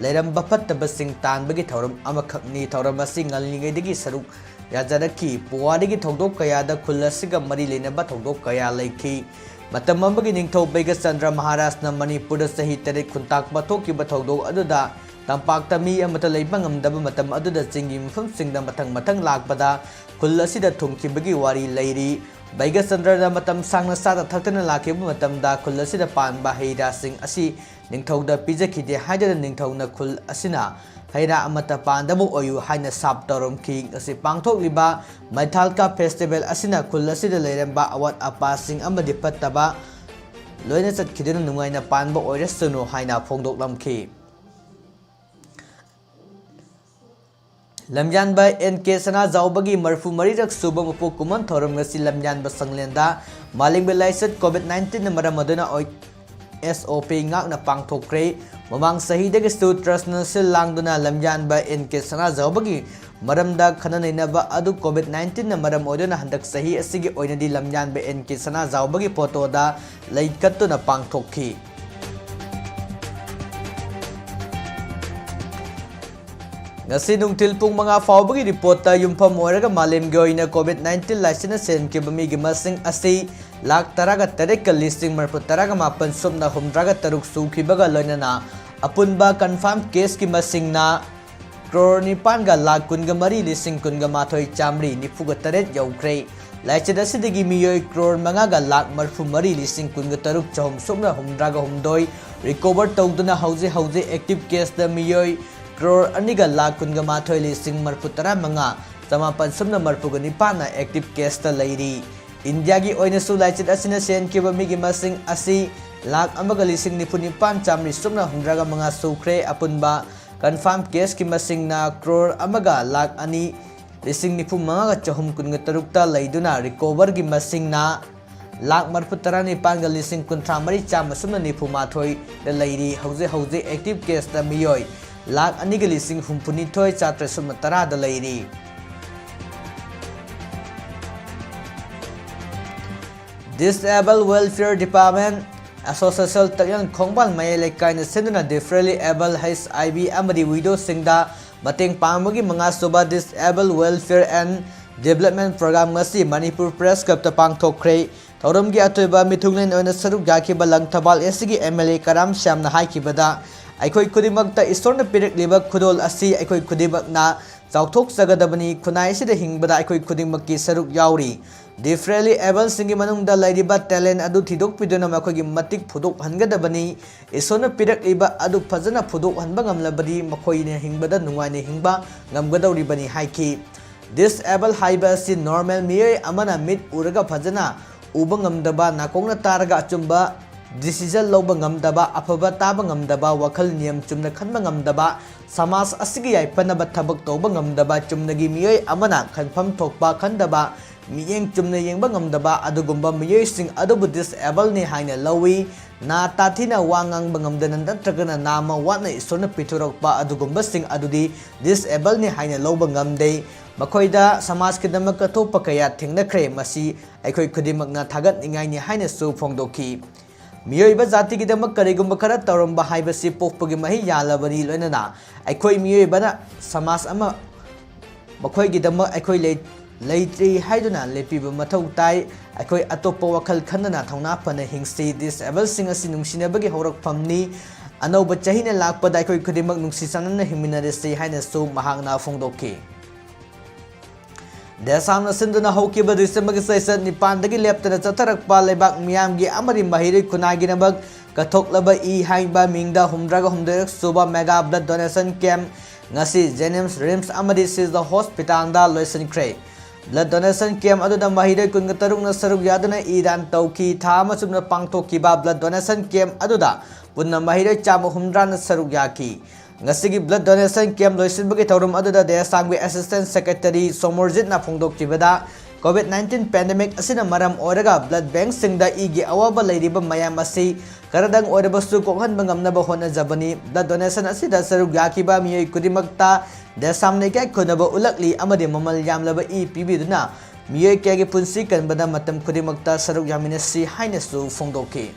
ꯂꯩꯔꯝꯕ ꯐꯠꯇꯕꯁꯤꯡ ꯇꯥꯟꯕꯒꯤ ꯊꯧꯔꯝ ꯑꯃꯈꯛꯅꯤ꯫ ꯊꯧꯔꯝ ꯑꯁꯤ ꯉꯜꯂꯤꯉꯩꯗꯒꯤ ꯁꯔꯨꯛ ꯌꯥꯖꯔꯛꯈꯤ꯫ ꯄꯨꯋꯥꯔꯤꯒꯤ ꯊꯧꯗꯣꯛ ꯀꯌꯥꯗ ꯈꯨꯜ ꯑꯁꯤꯒ ꯃꯔꯤ ꯂꯩꯅꯕ ꯊꯧꯗꯣꯛ ꯀꯌꯥ ꯂꯩꯈꯤ꯫ ꯃꯇꯝ ꯑꯃꯒꯤ ꯅꯤꯡꯊꯧ ꯕꯩꯒꯆꯟꯗ꯭ꯔ ꯃꯍꯥꯔꯥꯖꯅ ꯃꯅꯤꯄꯨꯔꯗ ꯆꯍꯤ ꯇꯔꯦꯠ ꯈꯨꯟꯇꯥꯛꯄ ꯊꯣꯛꯈꯤꯕ ꯊꯧꯗꯣꯛ ꯑꯗꯨꯗ ꯇꯝꯄꯥꯛꯇ ꯃꯤ ꯑꯃꯠꯇ ꯂꯩꯕ ꯉꯝꯗꯕ ꯃꯇꯝ ꯑꯗꯨꯗ ꯆꯤꯡꯒꯤ ꯃꯐꯝꯁꯤꯡꯗ ꯃꯊꯪ ꯃꯊꯪ ꯂꯥꯛꯄꯗ ꯈꯨꯜ ꯑꯁꯤꯗ ꯊꯨꯡꯈꯤꯕꯒꯤ ꯋꯥꯔꯤ ꯂꯩꯔꯤ꯫ ꯕꯩꯒꯆꯟꯗ꯭ꯔꯅ ꯃꯇꯝ ꯁꯥꯡꯅ ꯆꯥꯗ ꯊꯛꯇꯅ ꯂꯥꯛꯈꯤꯕ ꯃꯇꯝꯗ ꯈꯨꯜ ꯑꯁꯤꯗ ꯄꯥꯟꯕ ꯍꯩ ꯔꯥꯁꯤꯡ ꯑꯁꯤ ꯅꯤꯡꯊꯧꯗ ꯄꯤꯖꯈꯤꯗꯦ ꯍꯥꯏꯗꯨꯅ ꯅꯤꯡꯊꯧꯅ ꯈꯨꯜ ꯑꯁꯤꯅ ꯍꯩ ꯔꯥ ꯑꯃꯠꯇ ꯄꯥꯟꯗꯕ ꯑꯣꯏꯌꯨ ꯍꯥꯏꯅ ꯁꯥꯞ ꯇꯧꯔꯝꯈꯤ꯫ ꯉꯁꯤ ꯄꯥꯡꯊꯣꯛꯂꯤꯕ ꯃꯩꯊꯥꯜꯀꯥ festival ꯑꯁꯤꯅ ꯈꯨꯜ ꯑꯁꯤꯗ ꯂꯩꯔꯝꯕ ꯑꯋꯥꯠ ꯑꯄꯥꯁꯤꯡ ꯑꯃꯗꯤ ꯐꯠꯇꯕ ꯂꯣꯏꯅ ꯆꯠꯈꯤꯗꯨꯅ ꯅꯨꯡꯉꯥꯏꯅ ꯄꯥꯟꯕ ꯑꯣꯏꯔꯁꯅꯨ ꯍꯥꯏꯅ ꯐꯣꯡꯗꯣꯛꯂꯝꯈꯤ꯫ ꯂꯝꯌꯥꯟꯕ N K ꯁꯅꯥꯖꯥꯎꯕꯒꯤ ꯃꯔꯤꯐꯨ ꯃꯔꯤꯔꯛ ꯁꯨꯕ ꯃꯄꯣꯛ ꯀꯨꯝꯑꯣꯟ ꯊꯧꯔꯝ ꯉꯁꯤ ꯂꯝꯌꯥꯟꯕ ꯁꯪꯂꯦꯟꯗ ꯃꯥꯂꯦꯝꯒꯤ ꯂꯥꯏꯆꯠ COVID nineteenꯅ ꯃꯔꯝ ꯑꯣꯏꯗꯨꯅ ꯑꯣꯏ-, S O P ꯉꯥꯛꯅ ꯄꯥꯡꯊꯣꯛꯈ꯭ꯔꯦ꯫ ꯃꯃꯥꯡ ꯆꯍꯤꯗꯒꯤꯁꯨ trustꯅ ꯁꯤꯜ ꯂꯥꯡꯗꯨꯅ ꯂꯝꯌꯥꯟꯕ N K ꯁꯅꯥꯖꯥꯎꯕꯒꯤ ꯃꯔꯝꯗ ꯈꯟꯅ ꯅꯩꯅꯕ ꯑꯗꯨ COVID nineteenꯅ ꯃꯔꯝ ꯑꯣꯏꯗꯨꯅ ꯍꯟꯗꯛ ꯆꯍꯤ ꯑꯁꯤꯒꯤ ꯑꯣꯏꯅꯗꯤ ꯂꯝꯌꯥꯟꯕ N K ꯁꯅꯥꯖꯥꯎꯕꯒꯤ photoꯗ ꯂꯩ ꯀꯠꯇꯨꯅ ꯄꯥꯡꯊꯣꯛꯈꯤ꯫ ꯉꯁꯤ ꯅꯨꯡꯊꯤꯜ ꯄꯨꯡ ꯃꯉꯥ ꯐꯥꯎꯕꯒꯤ reportꯇ ꯌꯨꯝꯐꯝ ꯑꯣꯏꯔꯒ ꯃꯥꯂꯦꯝꯒꯤ ꯑꯣꯏꯅ COVID nineteen ꯂꯥꯏꯆꯠꯅ ꯁꯤꯍꯟꯈꯤꯕ ꯃꯤꯒꯤ ꯃꯁꯤꯡ ꯑꯁꯤ ꯂꯥꯈ ꯇꯔꯥꯒ ꯇꯔꯦꯠꯀ ꯂꯤꯁꯤꯡ ꯃꯔꯤꯐꯨ ꯇꯔꯥꯒ ꯃꯥꯄꯟ ꯁꯨꯞꯅ ꯍꯨꯝꯗ꯭ꯔꯥꯒ ꯇꯔꯨꯛ ꯁꯨꯈꯤꯕꯒ ꯂꯣꯏꯅꯅ ꯑꯄꯨꯟꯕ confirm caseꯀꯤ ꯃꯁꯤꯡꯅ ꯀ꯭ꯔꯣꯔ ꯅꯤꯄꯥꯟꯒ ꯂꯥꯈ ꯀꯨꯟꯒ ꯃꯔꯤ ꯂꯤꯁꯤꯡ ꯀꯨꯟꯒ ꯃꯥꯊꯣꯏ ꯆꯥꯃꯔꯤ ꯅꯤꯐꯨꯒ ꯇꯔꯦꯠ ꯌꯧꯈ꯭ꯔꯦ꯫ ꯂꯥꯏꯆꯠ ꯑꯁꯤꯗꯒꯤ ꯃꯤꯑꯣꯏ ꯀ꯭ꯔꯣꯔ ꯃꯉꯥꯒ ꯂꯥꯈ ꯃꯔꯤꯐꯨ ꯃꯔꯤ ꯂꯤꯁꯤꯡ ꯀꯨꯟꯒ ꯇꯔꯨꯛ ꯆꯍꯨꯝ ꯁꯨꯞꯅ ꯍꯨꯝꯗ꯭ꯔꯥꯒ ꯍꯨꯝꯗꯣꯏ ꯔꯤꯀꯣꯚꯔ ꯇꯧꯗꯨꯅ ꯍꯧꯖꯤꯛ ꯍꯧꯖꯤꯛ ꯑꯦꯛꯇꯤꯚ ꯀꯦꯁꯇ ꯃꯤꯑꯣꯏ ꯀ꯭ꯔꯣꯔ ꯑꯅꯤꯒ ꯂꯥꯈ ꯀꯨꯟꯒ ꯃꯥꯊꯣꯏ ꯂꯤꯁꯤꯡ ꯃꯔꯤꯐꯨ ꯇꯔꯥ ꯃꯉꯥ ꯆꯃꯥꯄꯟ ꯁꯨꯞꯅ ꯃꯔꯤꯐꯨꯒ ꯅꯤꯄꯥꯟꯅ ꯑꯦꯛꯇꯤꯚ ꯀꯦꯁꯇ ꯂꯩꯔꯤ꯫ ꯏꯟꯗꯤꯌꯥꯒꯤ ꯑꯣꯏꯅꯁꯨ ꯂꯥꯏꯆꯠ ꯑꯁꯤꯅ ꯁꯤꯍꯟꯈꯤꯕ ꯃꯤꯒꯤ ꯃꯁꯤꯡ ꯑꯁꯤ ꯂꯥꯈ ꯑꯃꯒ ꯂꯤꯁꯤꯡ ꯅꯤꯐꯨ ꯅꯤꯄꯥꯟ ꯆꯥꯃꯔꯤ ꯁꯨꯞꯅ ꯍꯨꯝꯗ꯭ꯔꯥꯒ ꯃꯉꯥ ꯁꯨꯈ꯭ꯔꯦ꯫ ꯑꯄꯨꯟꯕ ꯀꯟꯐꯥꯔꯝ ꯀꯦꯁꯀꯤ ꯃꯁꯤꯡꯅ ꯀ꯭ꯔꯣꯔ ꯑꯃꯒ ꯂꯥꯈ ꯑꯅꯤ ꯂꯤꯁꯤꯡ ꯅꯤꯐꯨ ꯃꯉꯥꯒ ꯆꯍꯨꯝ ꯀꯨꯟꯒ ꯇꯔꯨꯛꯇ ꯂꯩꯗꯨꯅ ꯔꯤꯀꯣꯚꯔꯒꯤ ꯃꯁꯤꯡꯅ ꯂꯥꯈ ꯃꯔꯤꯐꯨ ꯇꯔꯥ ꯅꯤꯄꯥꯟꯒ ꯂꯤꯁꯤꯡ ꯀꯨꯟꯊ꯭ꯔꯥ ꯃꯔꯤ ꯆꯥꯝꯃ ꯁꯨꯞꯅ ꯅꯤꯐꯨ ꯃꯥꯊꯣꯏꯗ ꯂꯩꯔꯤ꯫ ꯍꯧꯖꯤꯛ ꯍꯧꯖꯤꯛ ꯑꯦꯛꯇꯤꯚ ꯀꯦꯁꯇ ꯃꯤꯑꯣꯏ ꯂꯥꯈ ꯑꯅꯤꯒ ꯂꯤꯁꯤꯡ ꯍꯨꯝꯐꯨ ꯅꯤꯊꯣꯏ ꯆꯥꯇ꯭ꯔꯦꯠ ꯁꯨꯞꯅ ꯇꯔꯥꯗ ꯂꯩꯔꯤ꯫ Disable Welfare Department, Association ꯇꯛꯌꯦꯜ ꯈꯣꯡꯕꯥꯜ ꯃꯌꯥꯏ ꯂꯩꯀꯥꯏꯅ ꯁꯤꯟꯗꯨꯅ differently abled, H I V ꯑꯃꯗꯤ ꯋꯤꯗꯣꯁꯤꯡꯗ ꯃꯇꯦꯡ ꯄꯥꯡꯕꯒꯤ ꯃꯉꯥꯁꯨꯕ Disable Welfare and Development Program ꯉꯁꯤ ꯃꯅꯤꯄꯨꯔ ꯄ꯭ꯔꯦꯁ ꯀ꯭ꯂꯕꯇ ꯄꯥꯡꯊꯣꯛꯈ꯭ꯔꯦ꯫ ꯊꯧꯔꯝꯒꯤ ꯑꯇꯣꯏꯕ ꯃꯤꯊꯨꯡꯂꯦꯟ ꯑꯣꯏꯅ ꯁꯔꯨꯛ ꯌꯥꯈꯤꯕ ꯂꯪꯊꯕꯥꯜ ꯑꯦꯁ ꯁꯤꯒꯤ ꯑꯦꯝ ꯑꯦꯜ ꯑꯦ ꯀꯔꯥꯝ ꯁ꯭ꯌꯥꯝꯅ ꯍꯥꯏꯈꯤꯕꯗ, ꯑꯩꯈꯣꯏ ꯈꯨꯗꯤꯡꯃꯛꯇ ꯏꯁꯣꯔꯅ ꯄꯤꯔꯛꯂꯤꯕ ꯈꯨꯗꯣꯜ ꯑꯁꯤ ꯑꯩꯈꯣꯏ ꯈꯨꯗꯤꯡꯃꯛꯅ ꯆꯥꯎꯊꯣꯛꯆꯒꯗꯕꯅꯤ꯫ ꯈꯨꯟꯅꯥꯏ ꯑꯁꯤꯗ ꯍꯤꯡꯕꯗ ꯑꯩꯈꯣꯏ ꯈꯨꯗꯤꯡꯃꯛꯀꯤ ꯁꯔꯨꯛ ꯌꯥꯎꯔꯤ꯫ Differently abledꯁꯤꯡꯒꯤ ꯃꯅꯨꯡꯗ ꯂꯩꯔꯤꯕ talent ꯑꯗꯨ ꯊꯤꯗꯣꯛꯄꯤꯗꯨꯅ ꯃꯈꯣꯏꯒꯤ ꯃꯇꯤꯛ ꯐꯨꯗꯣꯛꯍꯟꯒꯗꯕꯅꯤ꯫ ꯏꯁꯣꯔꯅ ꯄꯤꯔꯛꯂꯤꯕ ꯑꯗꯨ ꯐꯖꯅ ꯐꯨꯗꯣꯛꯍꯟꯕ ꯉꯝꯂꯕꯗꯤ ꯃꯈꯣꯏꯅ ꯍꯤꯡꯕꯗ ꯅꯨꯡꯉꯥꯏꯅ ꯍꯤꯡꯕ ꯉꯝꯒꯗꯧꯔꯤꯕꯅꯤ ꯍꯥꯏꯈꯤ꯫ Disable ꯍꯥꯏꯕ ꯑꯁꯤ normal ꯃꯤꯑꯣꯏ ꯑꯃꯅ ꯃꯤꯠ ꯎꯔꯒ ꯐꯖꯅ ꯎꯕ ꯉꯝꯗꯕ, ꯅꯥꯀꯣꯡꯅ ꯇꯥꯔꯒ ꯑꯆꯨꯝꯕ decision ꯂꯧꯕ ꯉꯝꯗꯕ, ꯑꯐꯕ ꯇꯥꯕ ꯉꯝꯗꯕ, ꯋꯥꯈꯜ ꯅꯤꯌꯝ ꯆꯨꯝꯅ ꯈꯟꯕ ꯉꯝꯗꯕ, ꯁꯃꯥꯖ ꯑꯁꯤꯒꯤ ꯌꯥꯏꯐꯅꯕ ꯊꯕꯛ ꯇꯧꯕ ꯉꯝꯗꯕ, ꯆꯨꯝꯅꯒꯤ ꯃꯤꯑꯣꯏ ꯑꯃꯅ ꯈꯟꯐꯝ ꯊꯣꯛꯄ ꯈꯟꯗꯕ, ꯃꯤꯠꯌꯦꯡ ꯆꯨꯝꯅ ꯌꯦꯡꯕ ꯉꯝꯗꯕ ꯑꯗꯨꯒꯨꯝꯕ ꯃꯤꯑꯣꯏꯁꯤꯡ ꯑꯗꯨꯕꯨ disableꯅꯤ ꯍꯥꯏꯅ ꯂꯧꯏ꯫ ꯅꯥ ꯇꯥꯊꯤꯅ ꯋꯥ ꯉꯥꯡꯕ ꯉꯝꯗꯅ ꯅꯠꯇ꯭ꯔꯒꯅ ꯅꯥꯃ ꯋꯥꯠꯅ ꯏꯁꯣꯔꯅ ꯄꯤꯊꯣꯔꯛꯄ ꯑꯗꯨꯒꯨꯝꯕꯁꯤꯡ ꯑꯗꯨꯗꯤ disableꯅꯤ ꯍꯥꯏꯅ ꯂꯧꯕ ꯉꯝꯗꯦ꯫ ꯃꯈꯣꯏꯗ ꯁꯃꯥꯖꯀꯤꯗꯃꯛ ꯀꯠꯊꯣꯛꯄ ꯀꯌꯥ ꯊꯦꯡꯅꯈ꯭ꯔꯦ꯫ ꯃꯁꯤ ꯑꯩꯈꯣꯏ ꯈꯨꯗꯤꯡꯃꯛꯅ ꯊꯥꯒꯠꯅꯤꯡꯉꯥꯏꯅꯤ ꯍꯥꯏꯅꯁꯨ ꯐꯣꯡꯗꯣꯛꯈꯤ꯫ ꯃꯤꯑꯣꯏꯕ ꯖꯥꯇꯤꯒꯤꯗꯃꯛ ꯀꯔꯤꯒꯨꯝꯕ ꯈꯔ ꯇꯧꯔꯝꯕ ꯍꯥꯏꯕꯁꯤ ꯄꯣꯛꯄꯒꯤ ꯃꯍꯩ ꯌꯥꯜꯂꯕꯅꯤ꯫ ꯂꯣꯏꯅꯅ ꯑꯩꯈꯣꯏ ꯃꯤꯑꯣꯏꯕꯅ ꯁꯃꯥꯖ ꯑꯃ ꯃꯈꯣꯏꯒꯤꯗꯃꯛ ꯑꯩꯈꯣꯏ ꯂꯩ-, ꯂꯩꯇ꯭ꯔꯤ ꯍꯥꯏꯗꯨꯅ ꯂꯦꯞꯄꯤꯕ ꯃꯊꯧ ꯇꯥꯏ꯫ ꯑꯩꯈꯣꯏ ꯑꯇꯣꯞꯄ ꯋꯥꯈꯜ ꯈꯟꯗꯅ ꯊꯧꯅꯥ ꯐꯅ ꯍꯤꯡꯁꯤ꯫ Disableꯁꯤꯡ ꯑꯁꯤ ꯅꯨꯡꯁꯤꯅꯕꯒꯤ ꯍꯧꯔꯛꯐꯝꯅꯤ꯫ ꯑꯅꯧꯕ ꯆꯍꯤꯅ ꯂꯥꯛꯄꯗ ꯑꯩꯈꯣꯏ ꯈꯨꯗꯤꯡꯃꯛ ꯅꯨꯡꯁꯤ ꯆꯥꯟꯅꯅ ꯍꯤꯡꯃꯤꯟꯅꯔꯁꯤ ꯍꯥꯏꯅꯁꯨ ꯃꯍꯥꯛꯅ ꯐꯣꯡꯗꯣꯛꯈꯤ꯫ ꯗꯦꯁꯥꯝꯅ ꯁꯤꯟꯗꯨꯅ ꯍꯧꯈꯤꯕ ꯗꯤꯁꯦꯝꯕꯔꯒꯤ ꯆꯩꯆꯠ ꯅꯤꯄꯥꯟꯗꯒꯤ ꯂꯦꯞꯇꯅ ꯆꯠꯊꯔꯛꯄ ꯂꯩꯕꯥꯛ ꯃꯤꯌꯥꯝꯒꯤ ꯑꯃꯗꯤ ꯃꯍꯩꯔꯣꯏ ꯈꯨꯟꯅꯥꯏꯒꯤꯗꯃꯛ ꯀꯠꯊꯣꯛꯂꯕ ꯏ ꯍꯥꯏꯕ ꯃꯤꯡꯗ ꯍꯨꯝꯗ꯭ꯔꯥꯒ ꯍꯨꯝꯗꯣꯏꯔꯛ ꯁꯨꯕ mega blood donation camp ꯉꯁꯤ JNIMS, RIMS ꯑꯃꯗꯤ ꯁꯤꯖ ꯍꯣꯁꯄꯤꯇꯥꯜꯗ ꯂꯣꯏꯁꯤꯟꯈ꯭ꯔꯦ꯫ Blood donation camp ꯑꯗꯨꯗ ꯃꯍꯩꯔꯣꯏ ꯀꯨꯟꯒ ꯇꯔꯨꯛꯅ ꯁꯔꯨꯛ ꯌꯥꯗꯨꯅ ꯏ ꯗꯥꯟ ꯇꯧꯈꯤ꯫ ꯊꯥ ꯑꯃ ꯆꯨꯞꯅ ꯄꯥꯡꯊꯣꯛꯈꯤꯕ blood donation camp ꯑꯗꯨꯗ ꯄꯨꯟꯅ ꯃꯍꯩꯔꯣꯏ ꯆꯥꯝꯃ ꯍꯨꯝꯗ꯭ꯔꯥꯅ ꯁꯔꯨꯛ ꯌꯥꯈꯤ꯫ ꯉꯁꯤꯒꯤ blood donation camp ꯂꯣꯏꯁꯤꯟꯕꯒꯤ ꯊꯧꯔꯝ ꯑꯗꯨꯗ ꯗꯦꯁꯥꯝꯒꯤ Assistant Secretary ꯁꯣꯃꯣꯔꯖꯤꯠꯅ ꯐꯣꯡꯗꯣꯛꯈꯤꯕꯗ, COVID nineteen pandemic ꯑꯁꯤꯅ ꯃꯔꯝ ꯑꯣꯏꯔꯒ blood bankꯁꯤꯡꯗ ꯏꯒꯤ ꯑꯋꯥꯕ ꯂꯩꯔꯤꯕ ꯃꯌꯥꯝ ꯑꯁꯤ ꯈꯔꯗꯪ ꯑꯣꯏꯔꯕꯁꯨ ꯀꯣꯛꯍꯟꯕ ꯉꯝꯅꯕ ꯍꯣꯠꯅꯖꯕꯅꯤ꯫ Blood donation ꯑꯁꯤꯗ ꯁꯔꯨꯛ ꯌꯥꯈꯤꯕ ꯃꯤꯑꯣꯏ ꯈꯨꯗꯤꯡꯃꯛꯇ ꯗꯦꯁꯥꯝꯅ ꯏꯀꯥꯏ ꯈꯨꯝꯅꯕ ꯎꯠꯂꯛꯂꯤ ꯑꯃꯗꯤ ꯃꯃꯜ ꯌꯥꯝꯂꯕ ꯏ ꯄꯤꯕꯤꯗꯨꯅ ꯃꯤꯑꯣꯏ ꯀꯌꯥꯒꯤ ꯄꯨꯟꯁꯤ ꯀꯟꯕꯗ ꯃꯇꯝ ꯈꯨꯗꯤꯡꯃꯛꯇ ꯁꯔꯨꯛ ꯌꯥꯃꯤꯟꯅꯁꯤ ꯍꯥꯏꯅꯁꯨ ꯐꯣꯡꯗꯣꯛꯈꯤ꯫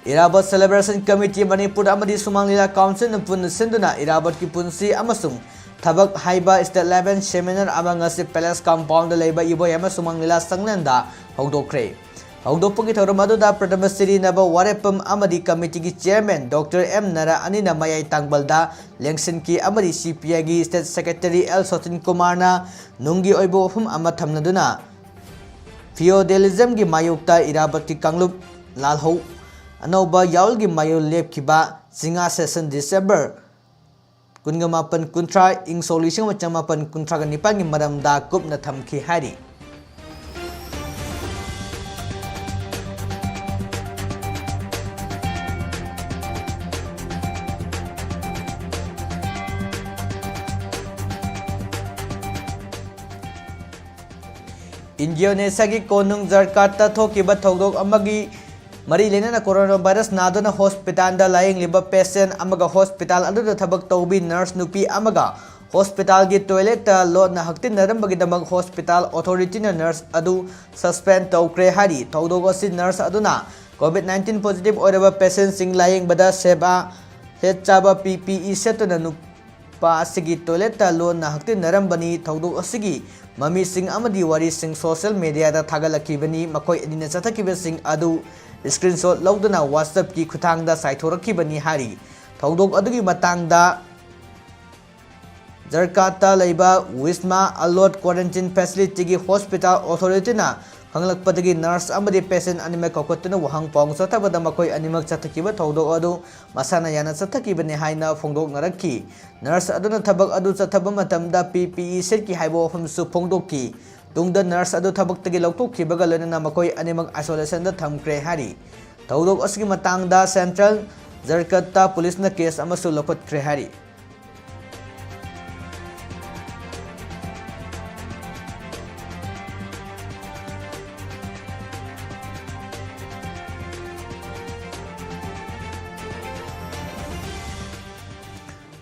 ꯏꯔꯥꯕꯣꯠ Celebration Committee ꯃꯅꯤꯄꯨꯔ ꯑꯃꯗꯤ ꯁꯨꯃꯥꯡ ꯂꯤꯂꯥ ꯀꯥꯎꯟꯁꯤꯜꯅ ꯄꯨꯟꯅ ꯁꯤꯟꯗꯨꯅ ꯏꯔꯥꯕꯣꯠꯀꯤ ꯄꯨꯟꯁꯤ ꯑꯃꯁꯨꯡ ꯊꯕꯛ ꯍꯥꯏꯕ state level seminar ꯑꯃ ꯉꯁꯤ Palace Compoundꯗ ꯂꯩꯕ ꯏꯕꯣꯌꯥꯏꯃ ꯁꯨꯃꯥꯡ ꯂꯤꯂꯥ ꯁꯪꯂꯦꯟꯗ ꯍꯧꯗꯣꯛꯈ꯭ꯔꯦ꯫ ꯍꯧꯗꯣꯛꯄꯒꯤ ꯊꯧꯔꯝ ꯑꯗꯨꯗ ꯄ꯭ꯔꯗꯃ ꯁ꯭ꯔꯤ ꯅꯕ ꯋꯥꯔꯦꯞꯄꯝ ꯑꯃꯗꯤ committeeꯒꯤ chairman Doctor ꯑꯦꯝ ꯅꯔꯥ ꯑꯅꯤꯅ ꯃꯌꯥꯏ ꯇꯥꯡꯕꯜꯗ ꯂꯦꯡꯁꯤꯟꯈꯤ ꯑꯃꯗꯤ CPIꯒꯤ state secretary ꯑꯦꯜ ꯁꯣꯆꯤꯟ ꯀꯨꯃꯥꯔꯅ ꯅꯨꯡꯒꯤ ꯑꯣꯏꯕ ꯋꯥꯐꯝ ꯑꯃ ꯊꯝꯅꯗꯨꯅ feudalismꯒꯤ ꯃꯥꯌꯣꯛꯇ ꯏꯔꯥꯕꯠꯀꯤ ꯀꯥꯡꯂꯨꯞ ꯂꯥꯜꯍꯧ ꯑꯅꯧꯕ ꯌꯥꯑꯣꯜꯒꯤ ꯃꯥꯌꯣꯜ ꯂꯦꯞꯈꯤꯕ ꯆꯤꯡꯉꯥ session December ꯀꯨꯟꯒ ꯃꯥꯄꯟ ꯀꯨꯟꯊ꯭ꯔꯥ ꯏꯪ ꯁꯣꯛ ꯂꯤꯁꯤꯡ ꯑꯃ ꯆꯃꯥꯄꯟ ꯀꯨꯟꯊ꯭ꯔꯥꯒ ꯅꯤꯄꯥꯟꯒꯤ ꯃꯔꯝꯗ ꯀꯨꯞꯅ ꯊꯝꯈꯤ ꯍꯥꯏꯔꯤ꯫ ꯏꯟꯗꯣꯅꯦꯁꯤꯌꯥꯒꯤ ꯀꯣꯅꯨꯡ ꯖꯔꯀꯥꯔꯇꯥ ꯊꯣꯛꯈꯤꯕ ꯊꯧꯗꯣꯛ ꯑꯃꯒꯤ ꯃꯔꯤ ꯂꯩꯅꯅ coronavirus ꯅꯥꯗꯨꯅ ꯍꯣꯁꯄꯤꯇꯥꯜꯗ ꯂꯥꯌꯦꯡꯂꯤꯕ patient ꯑꯃꯒ ꯍꯣꯁꯄꯤꯇꯥꯜ ꯑꯗꯨꯗ ꯊꯕꯛ ꯇꯧꯕꯤ nurse ꯅꯨꯄꯤ ꯑꯃꯒ ꯍꯣꯁꯄꯤꯇꯥꯜꯒꯤ toiletꯇ ꯂꯣꯠꯅ ꯍꯛꯇꯤꯟꯅꯔꯝꯕꯒꯤ ꯗꯃꯛ ꯍꯣꯁꯄꯤꯇꯥꯜ authorityꯅ nurse ꯑꯗꯨ suspend ꯇꯧꯈ꯭ꯔꯦ ꯍꯥꯏꯔꯤ꯫ ꯊꯧꯗꯣꯛ ꯑꯁꯤ nurse ꯑꯗꯨꯅ COVID nineteen positive ꯑꯣꯏꯔꯕ patientꯁꯤꯡ ꯂꯥꯌꯦꯡꯕꯗ ꯁꯦꯕꯥ ꯁꯦꯠ ꯆꯥꯕ PPE ꯁꯦꯠꯇꯨꯅ ꯅꯨꯄꯥ ꯑꯁꯤꯒꯤ toiletꯇ ꯂꯣꯟꯅ ꯍꯛꯇꯤꯟꯅꯔꯝꯕꯅꯤ꯫ ꯊꯧꯗꯣꯛ ꯑꯁꯤꯒꯤ ꯃꯃꯤꯁꯤꯡ ꯑꯃꯗꯤ ꯋꯥꯔꯤꯁꯤꯡ social mediaꯗ ꯊꯥꯒꯠꯂꯛꯈꯤꯕꯅꯤ꯫ ꯃꯈꯣꯏ ꯑꯅꯤꯅ ꯆꯠꯊꯈꯤꯕꯁꯤꯡ ꯑꯗꯨ screenshot ꯂꯧꯗꯨꯅ WhatsApp-ꯀꯤ ꯈꯨꯠꯊꯥꯡꯗ ꯆꯥꯏꯊꯣꯔꯛꯈꯤꯕꯅꯤ ꯍꯥꯏꯔꯤ꯫ ꯊꯧꯗꯣꯛ ꯑꯗꯨꯒꯤ ꯃꯇꯥꯡꯗ ꯖꯔꯀꯥꯠꯇ ꯂꯩꯕ ꯋꯤꯁꯃꯥ ꯑꯂꯣꯠ quarantine facility-ꯒꯤ hospital authority-ꯅ ꯈꯪꯂꯛꯄꯗꯒꯤ nurse ꯑꯃꯗꯤ patient ꯑꯅꯤꯃꯛ ꯀꯧꯈꯠꯇꯨꯅ ꯋꯥꯍꯪ ꯄꯥꯎ ꯆꯠꯊꯕꯗ ꯃꯈꯣꯏ ꯑꯅꯤꯃꯛ ꯆꯠꯊꯈꯤꯕ ꯊꯧꯗꯣꯛ ꯑꯗꯨ ꯃꯁꯥꯅ ꯌꯥꯅ ꯆꯠꯊꯈꯤꯕꯅꯤ ꯍꯥꯏꯅ ꯐꯣꯡꯗꯣꯛꯅꯔꯛꯈꯤ꯫ Nurse ꯑꯗꯨꯅ ꯊꯕꯛ ꯑꯗꯨ ꯆꯠꯊꯕ ꯃꯇꯝꯗ P P E ꯁꯦꯠꯈꯤ ꯍꯥꯏꯕ ꯋꯥꯐꯝꯁꯨ ꯐꯣꯡꯗꯣꯛꯈꯤ꯫ ꯇꯨꯡꯗ nurse ꯑꯗꯨ ꯊꯕꯛꯇꯒꯤ ꯂꯧꯊꯣꯛꯈꯤꯕꯒ ꯂꯣꯏꯅꯅ ꯃꯈꯣꯏ ꯑꯅꯤꯃꯛ isolation-ꯗ ꯊꯝꯈ꯭ꯔꯦ ꯍꯥꯏꯔꯤ꯫ ꯊꯧꯗꯣꯛ ꯑꯁꯤꯒꯤ ꯃꯇꯥꯡꯗ Central ꯖꯔꯀꯠꯇ police-ꯅ case ꯑꯃꯁꯨ ꯂꯧꯈꯠꯈ꯭ꯔꯦ ꯍꯥꯏꯔꯤ꯫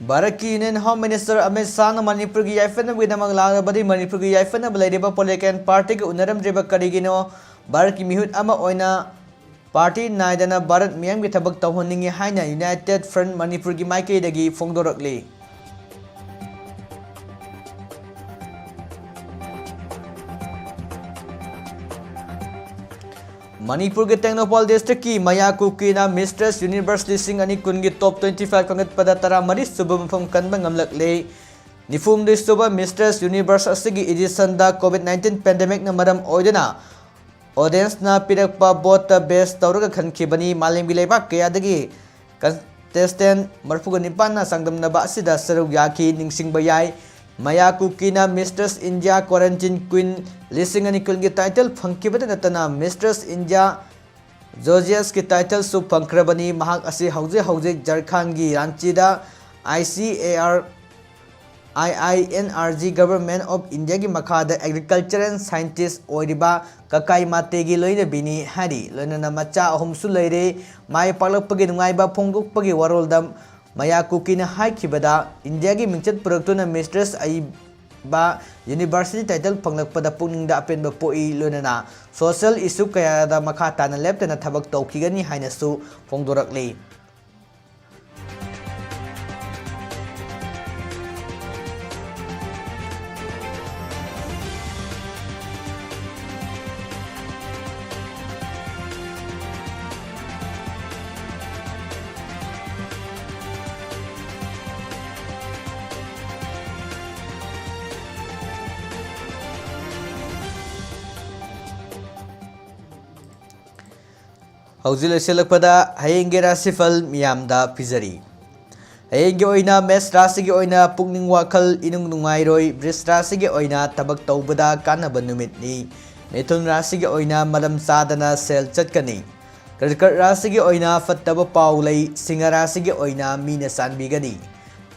ꯚꯥꯔꯠꯀꯤ Union Home Minister ꯑꯃꯤꯠ ꯁꯥꯍꯅ ꯃꯅꯤꯄꯨꯔꯒꯤ ꯌꯥꯏꯐꯅꯕꯒꯤꯗꯃꯛ ꯂꯥꯛꯂꯕꯗꯤ ꯃꯅꯤꯄꯨꯔꯒꯤ ꯌꯥꯏꯐꯅꯕ ꯂꯩꯔꯤꯕ political party-ꯒ ꯎꯅꯔꯝꯗ꯭ꯔꯤꯕ ꯀꯔꯤꯒꯤꯅꯣ? ꯚꯥꯔꯠꯀꯤ ꯃꯤꯍꯨꯠ ꯑꯃ ꯑꯣꯏꯅ party ꯅꯥꯏꯗꯅ ꯚꯥꯔꯠ ꯃꯤꯌꯥꯝꯒꯤ ꯊꯕꯛ ꯇꯧꯍꯟꯅꯤꯡꯏ ꯍꯥꯏꯅ United Front ꯃꯅꯤꯄꯨꯔꯒꯤ ꯃꯥꯏꯀꯩꯗꯒꯤ ꯐꯣꯡꯗꯣꯔꯛꯂꯤ꯫ ꯃꯅꯤꯄꯨꯔꯒꯤ ꯇꯦꯡꯅꯧꯄꯥꯜ district-ꯀꯤ ꯃꯌꯥ ꯀꯨꯀꯤꯅ Mistress Universe ꯂꯤꯁꯤꯡ ꯑꯅꯤ ꯀꯨꯟꯒꯤ top twenty five ꯈꯟꯒꯠꯄꯗ ꯇꯔꯥꯃꯔꯤ ꯁꯨꯕ ꯃꯐꯝ ꯀꯟꯕ ꯉꯝꯂꯛꯂꯦ꯫ ꯅꯤꯐꯨꯍꯨꯝꯗꯣꯏ ꯁꯨꯕ Mistress Universe ꯑꯁꯤꯒꯤ edition-ꯗ COVID nineteen pandemic-ꯅ ꯃꯔꯝ ꯑꯣꯏꯗꯨꯅ audience-ꯅ ꯄꯤꯔꯛꯄ vote-ꯇ base ꯇꯧꯔꯒ ꯈꯟꯈꯤꯕꯅꯤ꯫ ꯃꯥꯂꯦꯝꯒꯤ ꯂꯩꯕꯥꯛ ꯀꯌꯥꯗꯒꯤ contestant ꯃꯔꯤꯐꯨꯒ ꯅꯤꯄꯥꯟꯅ ꯆꯥꯡꯗꯝꯅꯕ ꯑꯁꯤꯗ ꯁꯔꯨꯛ ꯌꯥꯈꯤ꯫ ꯅꯤꯡꯁꯤꯡꯕ ꯌꯥꯏ, ꯃꯌꯥ ꯀꯨꯀꯤꯅ Mistress India Quarantine Queen ꯂꯤꯁꯤꯡ ꯑꯅꯤ ꯀꯨꯟꯒꯤ title ꯐꯪꯈꯤꯕꯇ ꯅꯠꯇꯅ Mistress India Georgiaꯒꯤ title-ꯁꯨ ꯐꯪꯈ꯭ꯔꯕꯅꯤ꯫ ꯃꯍꯥꯛ ꯑꯁꯤ ꯍꯧꯖꯤꯛ ꯍꯧꯖꯤꯛ ꯖꯔꯈꯥꯟꯒꯤ ꯔꯥꯟꯆꯤꯗ I C A R I I N R G Government of India-ꯒꯤ ꯃꯈꯥꯗ agricultural scientist ꯑꯣꯏꯔꯤꯕ ꯀꯀꯥꯏ ꯃꯥꯇꯦꯒꯤ ꯂꯣꯏꯅꯕꯤꯅꯤ ꯍꯥꯏꯔꯤ꯫ ꯂꯣꯏꯅꯅ ꯃꯆꯥ ꯑꯍꯨꯝꯁꯨ ꯂꯩꯔꯦ꯫ ꯃꯥꯏ ꯄꯥꯛꯂꯛꯄꯒꯤ ꯅꯨꯡꯉꯥꯏꯕ ꯐꯣꯡꯗꯣꯛꯄꯒꯤ ꯋꯥꯔꯣꯜꯗ ꯃꯌꯥ ꯀꯨꯀꯤꯅ ꯍꯥꯏꯈꯤꯕꯗ, India-ꯒꯤ ꯃꯤꯡꯆꯠ ꯄꯨꯔꯛꯇꯨꯅ Mistress ꯑꯏꯕ University title ꯐꯪꯂꯛꯄꯗ ꯄꯨꯛꯅꯤꯡꯗ ꯑꯄꯦꯟꯕ ꯄꯣꯛꯏ꯫ ꯂꯣꯏꯅꯅ social issue ꯀꯌꯥꯗ ꯃꯈꯥ ꯇꯥꯅ ꯂꯦꯞꯇꯅ ꯊꯕꯛ ꯇꯧꯈꯤꯒꯅꯤ ꯍꯥꯏꯅꯁꯨ ꯐꯣꯡꯗꯣꯔꯛꯂꯤ꯫ ꯍꯧꯖꯤꯛ ꯂꯣꯏꯁꯤꯜꯂꯛꯄꯗ ꯍꯌꯦꯡꯒꯤ ꯔꯥꯁꯤꯐꯜ ꯃꯤꯌꯥꯝꯗ ꯄꯤꯖꯔꯤ꯫ ꯍꯌꯦꯡꯒꯤ ꯑꯣꯏꯅ ꯃꯦꯁ ꯔꯥꯁꯤꯒꯤ ꯑꯣꯏꯅ ꯄꯨꯛꯅꯤꯡ ꯋꯥꯈꯜ ꯏꯅꯨꯡ ꯅꯨꯡꯉꯥꯏꯔꯣꯏ꯫ ꯕ꯭ꯔꯤꯁ ꯔꯥꯁꯤꯒꯤ ꯑꯣꯏꯅ ꯊꯕꯛ ꯇꯧꯕꯗ ꯀꯥꯟꯅꯕ ꯅꯨꯃꯤꯠꯅꯤ꯫ ꯃꯤꯊꯨꯟ ꯔꯥꯁꯤꯒꯤ ꯑꯣꯏꯅ ꯃꯔꯝ ꯆꯥꯗꯅ ꯁꯦꯜ ꯆꯠꯀꯅꯤ꯫ ꯀꯔꯀꯠ ꯔꯥꯁꯤꯒꯤ ꯑꯣꯏꯅ ꯐꯠꯇꯕ ꯄꯥꯎ ꯂꯩ꯫ ꯁꯤꯡꯍ ꯔꯥꯁꯤꯒꯤ ꯑꯣꯏꯅ ꯃꯤꯅ ꯆꯥꯟꯕꯤꯒꯅꯤ꯫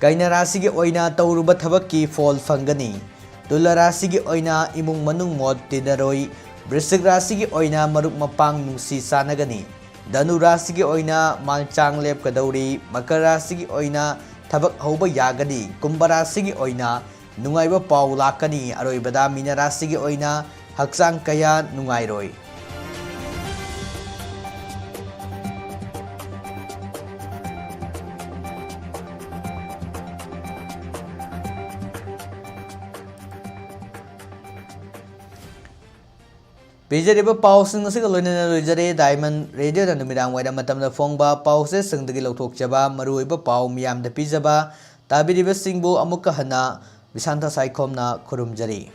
ꯀꯩꯅ ꯔꯥꯁꯤꯒꯤ ꯑꯣꯏꯅ ꯇꯧꯔꯨꯕ ꯊꯕꯛꯀꯤ ꯐꯣꯜ ꯐꯪꯒꯅꯤ꯫ ꯇꯨꯂꯥ ꯔꯥꯁꯤꯒꯤ ꯑꯣꯏꯅ ꯏꯃꯨꯡ ꯃꯅꯨꯡ ꯃꯣꯠ ꯇꯤꯟꯅꯔꯣꯏ꯫ ꯕ꯭ꯔꯤꯁꯤꯛ ꯔꯥꯁꯤꯒꯤ ꯑꯣꯏꯅ ꯃꯔꯨꯞ ꯃꯄꯥꯡ ꯅꯨꯡꯁꯤ ꯆꯥꯟꯅꯒꯅꯤ꯫ ꯙꯅꯨ ꯔꯥꯁꯤꯒꯤ ꯑꯣꯏꯅ ꯃꯥꯟꯆꯥꯡ ꯂꯦꯞꯀꯗꯧꯔꯤ꯫ ꯃꯀꯔ ꯔꯥꯁꯤꯒꯤ ꯑꯣꯏꯅ ꯊꯕꯛ ꯍꯧꯕ ꯌꯥꯒꯅꯤ꯫ ꯀꯨꯝꯚ ꯔꯥꯁꯤꯒꯤ ꯑꯣꯏꯅ ꯅꯨꯡꯉꯥꯏꯕ ꯄꯥꯎ ꯂꯥꯛꯀꯅꯤ꯫ ꯑꯔꯣꯏꯕꯗ ꯃꯤꯅ ꯔꯥꯁꯤꯒꯤ ꯑꯣꯏꯅ ꯍꯛꯆꯥꯡ ꯀꯌꯥ ꯅꯨꯡꯉꯥꯏꯔꯣꯏ꯫ ꯄꯤꯖꯔꯤꯕ ꯄꯥꯎꯁꯤꯡ ꯑꯁꯤꯒ ꯂꯣꯏꯅꯅ ꯂꯣꯏꯖꯔꯦ ꯗꯥꯏꯃꯟ ꯔꯦꯗꯤꯑꯣꯗ ꯅꯨꯃꯤꯗꯥꯡ ꯋꯥꯏꯔꯝ ꯃꯇꯝꯗ ꯐꯣꯡꯕ ꯄꯥꯎꯆꯦꯁꯤꯡꯗꯒꯤ ꯂꯧꯊꯣꯛꯆꯕ ꯃꯔꯨꯑꯣꯏꯕ ꯄꯥꯎ ꯃꯤꯌꯥꯝꯗ ꯄꯤꯖꯕ꯫ ꯇꯥꯕꯤꯔꯤꯕꯁꯤꯡꯕꯨ ꯑꯃꯨꯛꯀ ꯍꯟꯅ ꯕꯤꯁꯥꯟꯊ ꯁꯥꯏꯈꯣꯝꯅ ꯈꯨꯔꯨꯝꯖꯔꯤ꯫